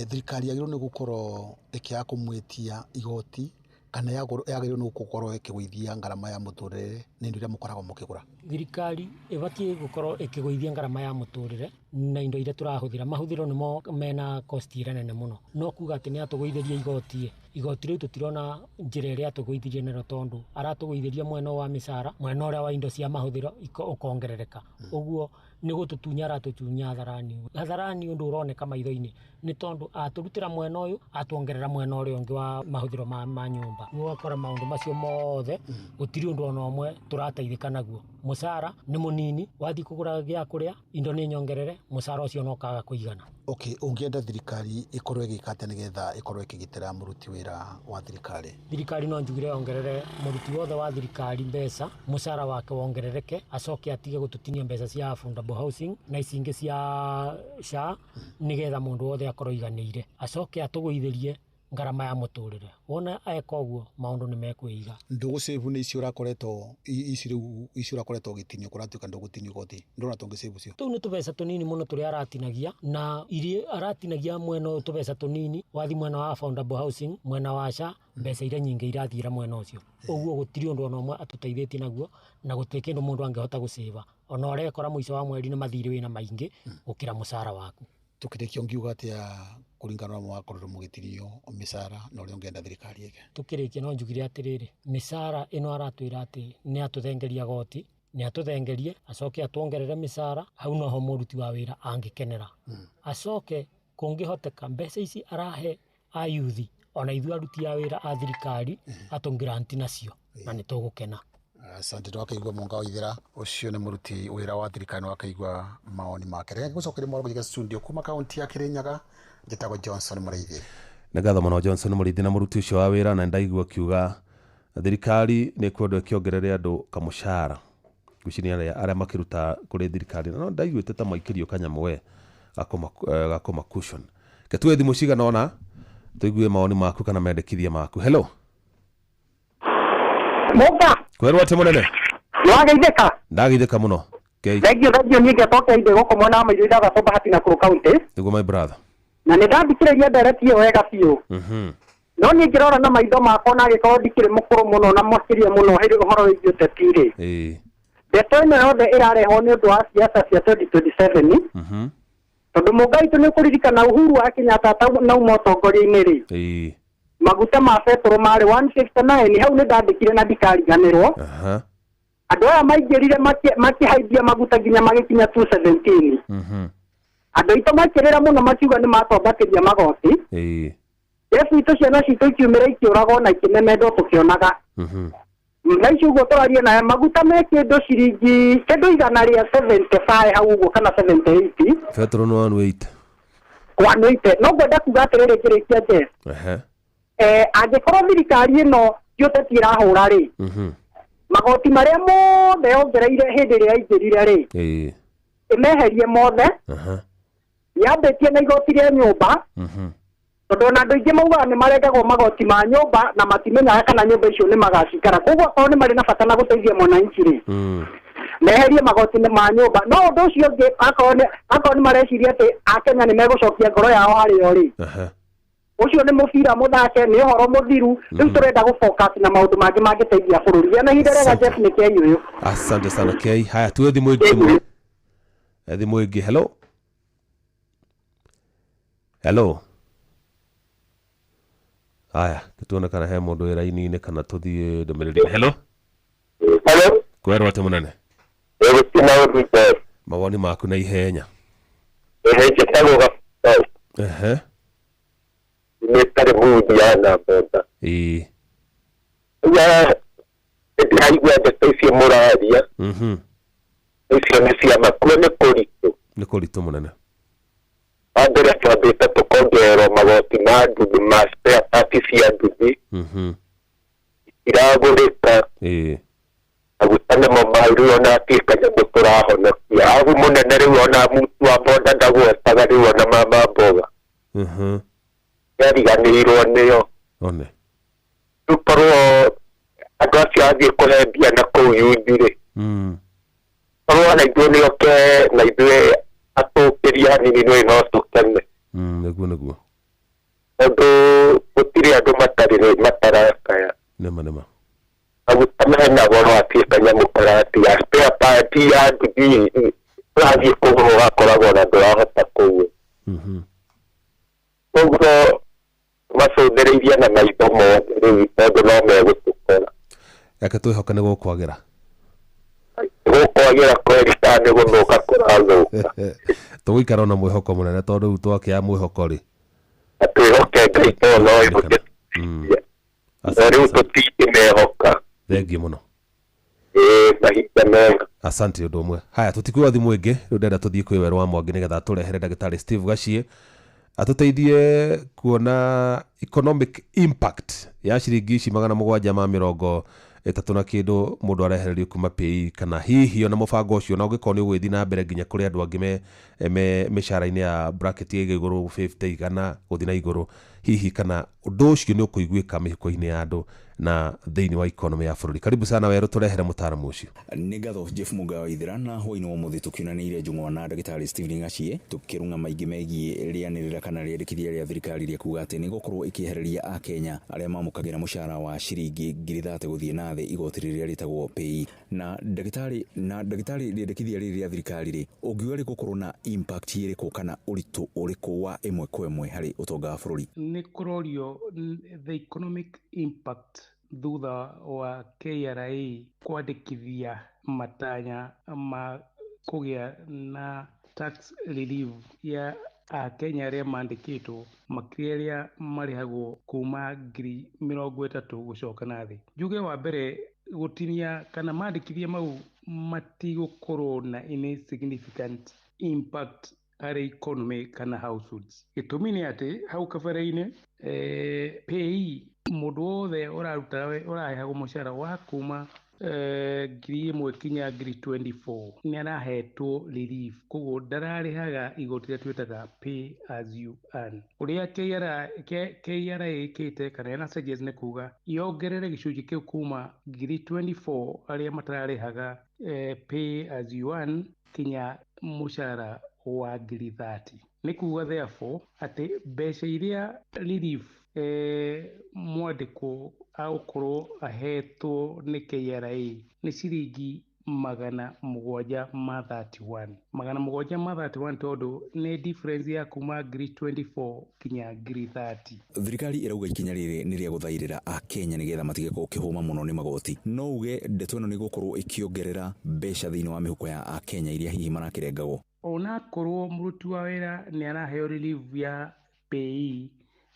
Thirikari yagĩrĩirwo nĩ gũkorwo ĩkĩaga kũmwĩtia igoti kana yagĩrĩirwo nĩ gũkorwo ĩkĩgũithia ngarama ya mũtũrĩre na indo iria mũkoragwo mũkĩgũra? Thirikari ĩbatiĩ gũkorwo ĩkĩgũithia ngarama ya mũtũrĩre na indo iria tũrahũthĩra. Mahũthĩro nĩmo mena cost ĩrĩa nene mũno, no kuga atĩ nĩ atũgũithĩria igoti, igoti rĩu tũtirona njĩra ĩrĩa atũgũithirie narĩo, tondũ aratũgũithĩria mwena wa mĩcara, mwena ũrĩa wa indo cia mahũthĩro ũkongerereka. Ũguo nĩ gũtũtunya aratũtunya hadharani. Hadharani ũndũ ũroneka maitho-inĩ nĩ tondũ atũrutĩra mwena ũyũ, atuongerera mwena ũrĩa ũngĩ wa mahũthĩro ma nyũmba. Ũgakora maũndũ macio mothe gũtirĩ ũndũ ona ũmwe tũrateithĩka naguo. Mũcara nĩ mũnini, wathiĩ kũgũra gĩa kũrĩa indo nĩ nyongerere, mũcara ũcio no ũkaga kũigana. Okay, ũngĩenda thirikari ĩkorwo ĩgĩka atĩa nĩgetha ĩkorwo ĩkĩgitĩra mũruti wĩra wa thirikari? Thirikari no njugire yongerere mũruti wothe wa thirikari mbeca, mũcara wake wongerereke, acoke atige gũtũtinia mbeca cia affordable housing na ici ingĩ cia SHA, nĩgetha mũndũ wothe akorwo aiganĩire. Acoke atũgũithĩrie ngarama ya mũtũrĩre. Wona eka ũguo maũndũ nĩ mekwĩiga. Ndũgũcĩbu nĩ icio ũrakoretwo, ici rĩu icio ũrakoretwo ũgĩtinio, kũratuĩka ndũgũtinio igoti, ndũrona ta ũngĩcĩbu cio? Tũu nĩ tũbeca tũnini mũno tũrĩa aratinagia, na iria aratinagia mwena ũyũ tũbeca tũnini, wathiĩ mwena wa affordable housing, mwena wa SHA, mbeca iria nyingĩ irathiĩra mwena ũcio. Ũguo gũtirĩ ũndũ ona ũmwe atũteithĩtie naguo, na gũtirĩ kĩndũ mũndũ angĩhota gũcĩba. Ona ũrekora mũico wa mweri nĩ mathirĩ wĩna maingĩ gũkĩra mũcara waku. Tũkĩrĩkia ũngiuga atĩa kũringana na mwakorirwo mũgĩtinio mĩcara na ũrĩa ũngĩenda thirikari ĩke? Tũkĩrĩkia no njugire atĩrĩrĩ, mĩcara ĩno aratwĩra atĩ nĩ atũthengeria goti, nĩ atũthengerie, acoke atuongerere mĩcara, hau noho mũruti wa wĩra angĩkenera. Acoke kũngĩhoteka mbeca ici arahe a youth, ona ithuĩ aruti a wĩra a thirikari, atũngranti nacio, na nĩ tũgũkena. Asante, twakaigua Mũnga Waithera ũcio nĩ mũruti wĩra wa thirikari, wakaigua mawoni make. Reke ngũcokerie mohoro kũnyita studio kuma kaunti ya Kirinyaga, njĩtagwo Johnson Mũrĩithi. Nĩ ngatho mũno Johnson Mũrĩithi na mũruti ũcio wa wĩra, na ndaigua akiuga thirikari nĩ kwendwo ĩkĩongerere andũ kamũcara, ngwĩciria arĩa makĩruta kũrĩ thirikari, no ndaiguĩte ta maikĩrio kanyamũ we gakoma cushion. Ke tuwe thimũ cigana ũna tũigue mawoni maku kana mendekithia maku. Hello. Mũnga. Kwerwo atĩ mũnene? Nĩwageithĩka? Ndageithĩka mũno. Kei. Thengiũ, thengiũ, niĩ ngĩcoka inde gũkũ mwena wa maitho ithathatũ Bahati Nakuru County. Nĩguo my brother. Na nĩ ndathikĩrĩria ndereti ĩyo wega biũ. No niĩ ngĩrora na maitho makwa na angĩkorwo ndikĩrĩ mũkũrũ mũno na makĩria mũno hĩndĩ ũhoro wĩgiĩ ũteti rĩ. Ndeto ĩno yothe ĩrarehwo nĩ ũndũ wa siasa cia 2027. Tondũ Mũnga witũ nĩ ũkũririkana Uhuru wa Kenyatta atauma ũtongoria-inĩ rĩ. Maguta ma betũrũ marĩ 159, hau nĩ ndandĩkire na ndikariganĩrwo. Andũ aya maingĩrire makĩhaimbia maguta nginya magĩkinya 217. Andũ aitũ makĩrĩra mũno makiuga nĩ matwambatĩria magoti. Jesu itũ ciana citũ ikiumĩra ikĩũragwo na ikĩmemendwo tũkĩonaga. Na icio ũguo tũraria nawe maguta me kĩndũ ciringi kĩndũ 175 hau ũguo kana 78. Betũrũ nĩ 180. 180. No ngwenda kuga atĩrĩrĩ ngĩrĩkia Jeff. Angĩkorwo thirikari ĩno ti ũteti ĩrahũra rĩ, magoti marĩa mothe yongereire hĩndĩ ĩrĩa yaingĩrire rĩ, Ĩmeherie mothe. Yambĩtie na igoti rĩa nyũmba. Tondũ ona andũ aingĩ maugaga nĩ marengagwo magoti ma nyũmba na matimenyaga kana nyũmba icio nĩ magacikara. Koguo akorwo nĩ marĩ na bata na gũteithia mwananchi rĩ, meherie magoti ma nyũmba. No ũndũ ũcio ũngĩ, akorwo nĩ mareciria atĩ Akenya nĩ megũcokia ngoro yao harĩo rĩ, ũcio nĩ mũbira mũthake, nĩ ũhoro mũthiru. Rĩu tũrenda gũ focus na maũndũ mangĩ mangĩteithia bũrũri. Gĩa na ihinda rĩega, Jeff nĩ Kei ũyũ. Asante sana Kei. Haya, tuwe thimũ ĩngĩ. Thimũ ĩngĩ. Hello. Hello. Haya, tuone kana he mũndũ wĩ raini-inĩ kana tũthiĩ ndũmĩrĩri. Hello. Hello. Kwerwo atĩ mũnene? Mawoni maku na ihenya. Njĩtagwo Gabaũ. Nĩ mũruthi na boda. Ĩĩ. Ya ndĩraigua ndeto icio mũraria. Icio nĩ cia makuo, nĩ kũritũ. Nĩ kũritũ mũnene. Wa mbere twambĩte tũkongererwo magoti ma nduthi, ma spare part cia nduthi. Iragũrĩka. Ĩĩ. Maguta nĩmo mau rĩu ona hatirĩ kanyamũ tũrahonokia. Agu mũnene rĩu ona mũtu wa boda ndagwetaga rĩu ona mama mboga. Nĩariganĩirwo nĩyo. One. Rĩu korwo andũ acio athiĩ kũhe mbia na kũu yuthi rĩ, korwo ona ithuĩ nĩoke na ithuĩ atũkĩrie hanini nĩ no tũkene. Nĩguo nĩguo. Tondũ gũtirĩ andũ matarĩ matarakaya. Nĩma nĩma. Maguta mena goro hatirĩ kanyamũ karatia. Spare part ya nduthi ũrathiĩ kũgũra ũgakoragwo na ndũrahota kũgũra. Koguo macũthĩrĩirie na maitho mothe rĩu tondũ no megũtũkora. Reke twĩhoke nĩ gũkwagĩra. Gũkwagĩra kweri kana nĩ gũthũka kũrathũka. Tũgũikara na mwĩhoko mũnene tondũ rĩu twakĩa mwĩhoko rĩ. Na twĩhoke Ngai tondũ no ĩhoke. No rĩu tũtingĩmehoka. Thengiũ mũno. Ĩĩ, mahinda mega. Asante ũndũ ũmwe. Haya, tũtikuoya thimũ ĩngĩ, rĩu ndĩrenda tũthiĩ kwĩ Werũ wa Mwangi nĩgetha atũrehere ndagĩtarĩ Steve Gachie atũteithie kuona economic impact ya ciringi ici 730 na kĩndũ mũndũ arehererio kuma PAYE, kana hihi ona mũbango ũcio na ũngĩkorwo nĩ ũgũgĩthiĩ na mbere nginya kũrĩ andũ angĩ me mĩcara-inĩ ya bracket ĩgiĩ igũrũ 50 igana gũthiĩ na igũrũ, hihi kana ũndũ ũcio nĩ ũkũiguĩka mĩhuko-inĩ ya andũ na thĩinĩ wa economy ya bũrũri. Karibu sana Werũ, tũrehere mũtaaramu ũcio. Nĩ ngatho Jeff Mũga wa Ithira na hwaĩ-inĩ wa ũmũthĩ tũkĩonanĩire njũng'wa na ndagĩtarĩ Stephen Gachie tũkĩrung'a maingĩ megiĩ rĩanĩrĩra kana rĩendekithia rĩa thirikari rĩa kuga atĩ nĩ gũkorwo ĩkĩehereria Akenya arĩa mamũkagĩra mũcara wa ciringi 30,000 gũthiĩ na thĩ igoti rĩrĩa rĩtagwo PAYE. Na ndagĩtarĩ rĩendekithia rĩrĩ rĩa thirikari rĩ, ũngiuga rĩgũkorwo na impact ĩrĩkũ kana ũritũ ũrĩkũ wa ĩmwe kwa ĩmwe harĩ ũtonga wa bũrũri? Nĩ kũrorio the economic impact thutha wa KRA kwandĩkithia matanya ma kũgĩa na tax relief ya Akenya arĩa mandĩkĩtwo makĩria arĩa marĩhagwo kuma 30,000 gũcoka na thĩ. Njuge wa mbere gũtinia kana mandĩkithia mau matigũkorwo na any significant impact harĩ economy kana households. Gĩtũmi nĩ atĩ hau kabere-inĩ PAYE mũndũ wothe ũrarĩhagwo mũcara wa kuma 1,000 kinya 24,000 nĩ arahetwo relief, koguo ndararĩhaga igoti rĩrĩa twĩtaga pay as you earn. Ũrĩa KRA ĩkĩte kana ĩna suggest nĩ kuga yongerere gĩcunjĩ kĩu kuma 24,000 arĩa matararĩhaga pay as you earn kinya mũcara wa 30,000. Nĩ kuga therefore atĩ mbeca iria relief mwandĩkwo agũkorwo ahetwo nĩ KRA nĩ ciringi 731. 731 tondũ nĩ difference ya kuma 24,000 kinya 30,000. Thirikari ĩrauga ikinya rĩrĩ nĩ rĩa gũthairĩra Akenya nĩgetha matige kũhũma mũno nĩ magoti. No uge ndeto ĩno nĩ gũkorwo ĩkĩongerera mbeca thĩinĩ wa mĩhuko ya Akenya iria hihi marakĩrengagwo. Onakorwo mũruti wa wĩra nĩ araheo relief ya PAYE,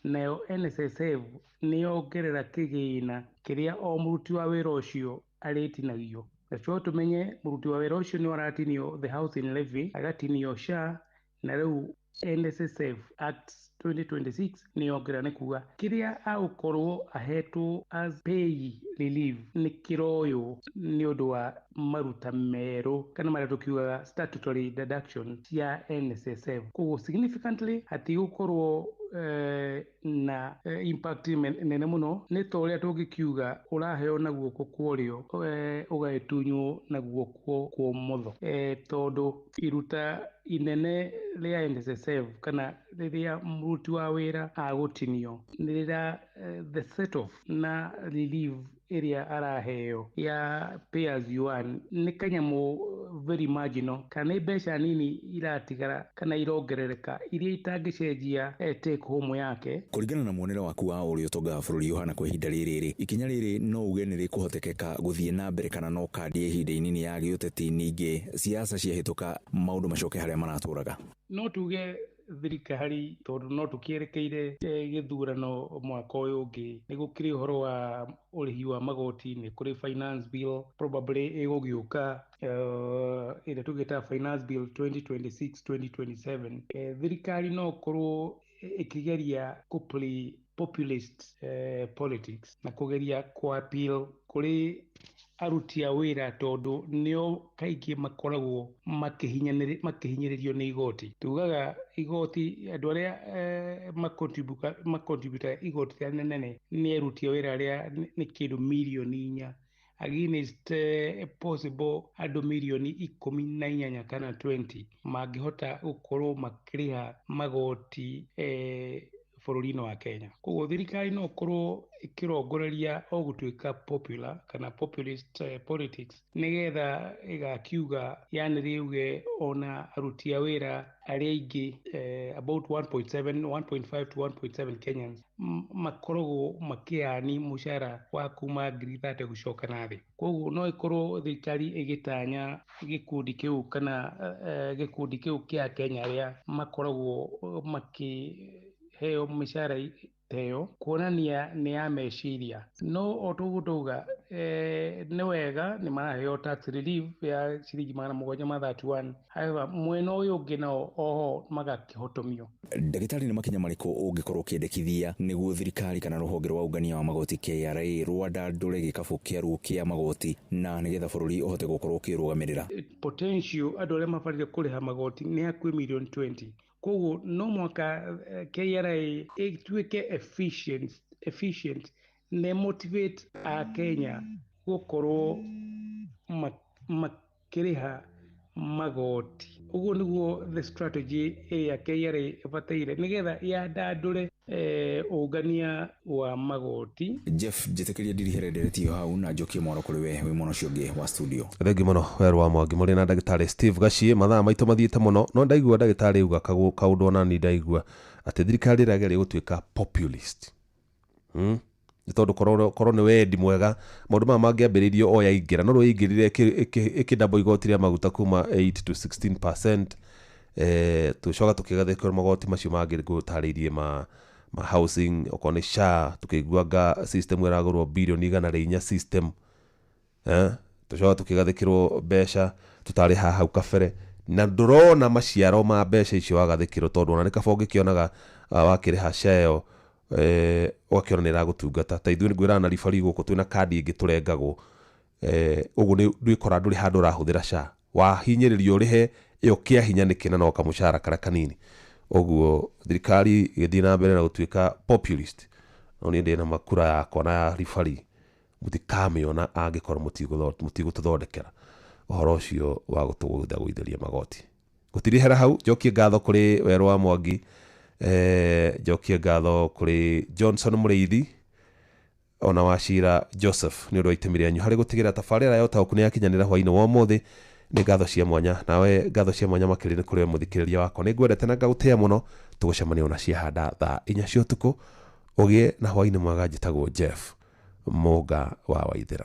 nayo NSSF nĩ yongerera kĩgĩna kĩrĩa o mũruti wa wĩra ũcio arĩtinagio. Nacio tũmenye mũruti wa wĩra ũcio nĩ aratinio the housing levy, agatinio SHA, na rĩu NSSF acts 2026 nĩ yongerera, nĩ kuga kĩrĩa agũkorwo ahetwo as pay relief nĩ kĩroywo nĩ ũndũ wa maruta merũ kana marĩa tũkiugaga statutory deduction cia NSSF. Koguo significantly hatigũkorwo na impact nene mũno, nĩ ta ũrĩa tũngĩkiuga ũraheo na guoko kwa ũrĩo ũgagĩtunywo na guoko kwa ũmotho, tondũ iruta inene rĩa NSSF kana rĩrĩa mũruti wa wĩra agũtinio nĩ rĩrĩa the set off na relief ĩrĩa araheo ya pay as you earn nĩ kanyamũ very marginal, kana nĩ mbeca nini iratigara kana irongerereka iria itangĩcenjia take home yake. Kũringana na muonere waku wa ũrĩa ũtonga wa bũrũri ũhana kwa ihinda rĩrĩ rĩ, ikinya rĩrĩ no uge nĩ rĩkũhotekeka gũthiĩ na mbere kana no kandi ya ihinda inini ya gĩũteti, ningĩ siasa ciahĩtũka maũndũ macoke harĩa maratũraga? No tuge thirikari, tondũ no tũkĩerekeire gĩthurano mwaka ũyũ ũngĩ, nĩ gũkĩrĩ ũhoro wa ũrĩhi wa magoti, nĩ kũrĩ finance bill probably ĩgũgĩũka, ĩrĩa tũgĩtaga finance bill 2026 2027. Thirikari no korwo ĩkĩgeria kũ play populist politics na kũgeria kũ appeal kũrĩ aruti a wĩra, tondũ nĩo kaingĩ makoragwo makĩhinyĩrĩrio nĩ igoti. Tugaga igoti, andũ arĩa macontributaga igoti rĩrĩa nene nĩ aruti a wĩra arĩa nĩ kĩndũ mirioni 4 against possible andũ mirioni 18 kana 20 mangĩhota gũkorwo makĩrĩha magoti bũrũri-inĩ wa Kenya. Koguo thirikari no ĩkorwo ĩkĩrongoreria o gũtuĩka popular kana populist politics, nĩgetha ĩgakiuga yani rĩuge ona aruti a wĩra arĩa aingĩ, about 1.7, 1.5 to 1.7 Kenyans makoragwo makĩani mũcara wa kuma ngiri 30 gũcoka na thĩ. Koguo no ĩkorwo thirikari ĩgĩtanya gĩkundi kĩu kana gĩkundi kĩu kĩa Kenya arĩa makoragwo makĩheo mĩcara ta ĩyo, kuonania nĩ ya meciria. No o toguo tauga, nĩ wega nĩ maraheo tax relief ya ciringi 731. However, mwena ũyũ ũngĩ nao oho magakĩhotomio. Ndagĩtarĩ, nĩ makinya marĩkũ ũngĩkorwo ũkĩendekithia nĩguo thirikari kana rũhonge rwa ũngania wa magoti KRA rwandandũre gĩkabũ kĩaruo kĩa magoti na nĩgetha bũrũri ũhote gũkorwo ũkĩrũgamĩrĩra? Potential andũ arĩa mabataire kũrĩha magoti nĩ hakuhĩ mirioni 20. Koguo no mwaka KRA ĩtuĩke efficient na motivate a Kenya gũkorwo makĩrĩha magoti. Ũguo nĩguo the strategy ĩrĩa KRA ĩbataire nĩgetha yandandũre ũngania wa magoti. Jeff, njĩtĩkĩria ndirihere ndereti ĩyo hau na njokie mwaro kũrĩ we wĩ mwena ũcio ũngĩ wa studio. Thengi mũno, Werũ wa Mwangi, mũrĩ na ndagĩtarĩ Steve Gachie. Mathaa maitũ mathiĩte mũno, no ndaigua ndagĩtarĩ uga kaũndũ ona ni ndaigua atĩ thirikari ĩrageria gũtuĩka populist, Nĩ tondũ korwo nĩ wendi mwega, maũndũ maya mangĩambĩrĩirio o yaingĩra, no rĩu yaingĩrire ĩkĩdouble igoti rĩa maguta kuma 8 to 16%, tũcoka tũkĩgathĩkĩrwo magoti macio mangĩ ngũtarĩirie ma housing, okorwo nĩ SHA tũkĩigua nga system ĩragũrwo birioni 104 system, tũcoka tũkĩgathĩkĩrwo mbeca tũtarĩ hau kabere, na ndũrona maciaro ma mbeca icio wagathĩkĩrwo, tondũ ona nĩ kaba ũngĩkĩonaga wakĩrĩha SHA ĩyo, ũgakĩona nĩ ĩragũtungata. Ta ithuĩ ngwĩraga na ribari gũkũ twĩna kandi ĩngĩ tũrengagwo, ũguo nĩ ndwĩkora ndũrĩ handũ ũrahũthĩra SHA, wahinyĩrĩrio ũrĩhe ĩyo kĩa hinya nĩkĩ na no kamũcara karĩa kanini. Ũguo thirikari ĩgĩthiĩ na mbere na gũtuĩka populist, no niĩ ndĩna makura yakwa na ya ribari mũtikamĩona angĩkorwo mũtigũtũthondekera ũhoro ũcio wa gũtũgũithĩria magoti. Gũtirihera hau, njokie ngatho kũrĩ Werũ wa Mwangi, njokie ngatho kũrĩ Johnson Mũrĩithi ona Wachira Joseph nĩ ũndũ wa itemi rĩanyu harĩ gũtigĩrĩra tabarĩra ya ũtaũku nĩ yakinyanĩra hwainĩ wa ũmũthĩ. Nĩ ngatho cia mwanya, nawe ngatho cia mwanya makĩria nĩ kũrĩ we mũthikĩrĩria wakwa. Nĩ ngwendete na ngagũtĩĩa mũno. Tũgũcemania ona ciahanda thaa 4 cia ũtukũ. Ũgĩe na hwainĩ mwega. Njĩtagwo Jeff Mũnga wa Waithĩra.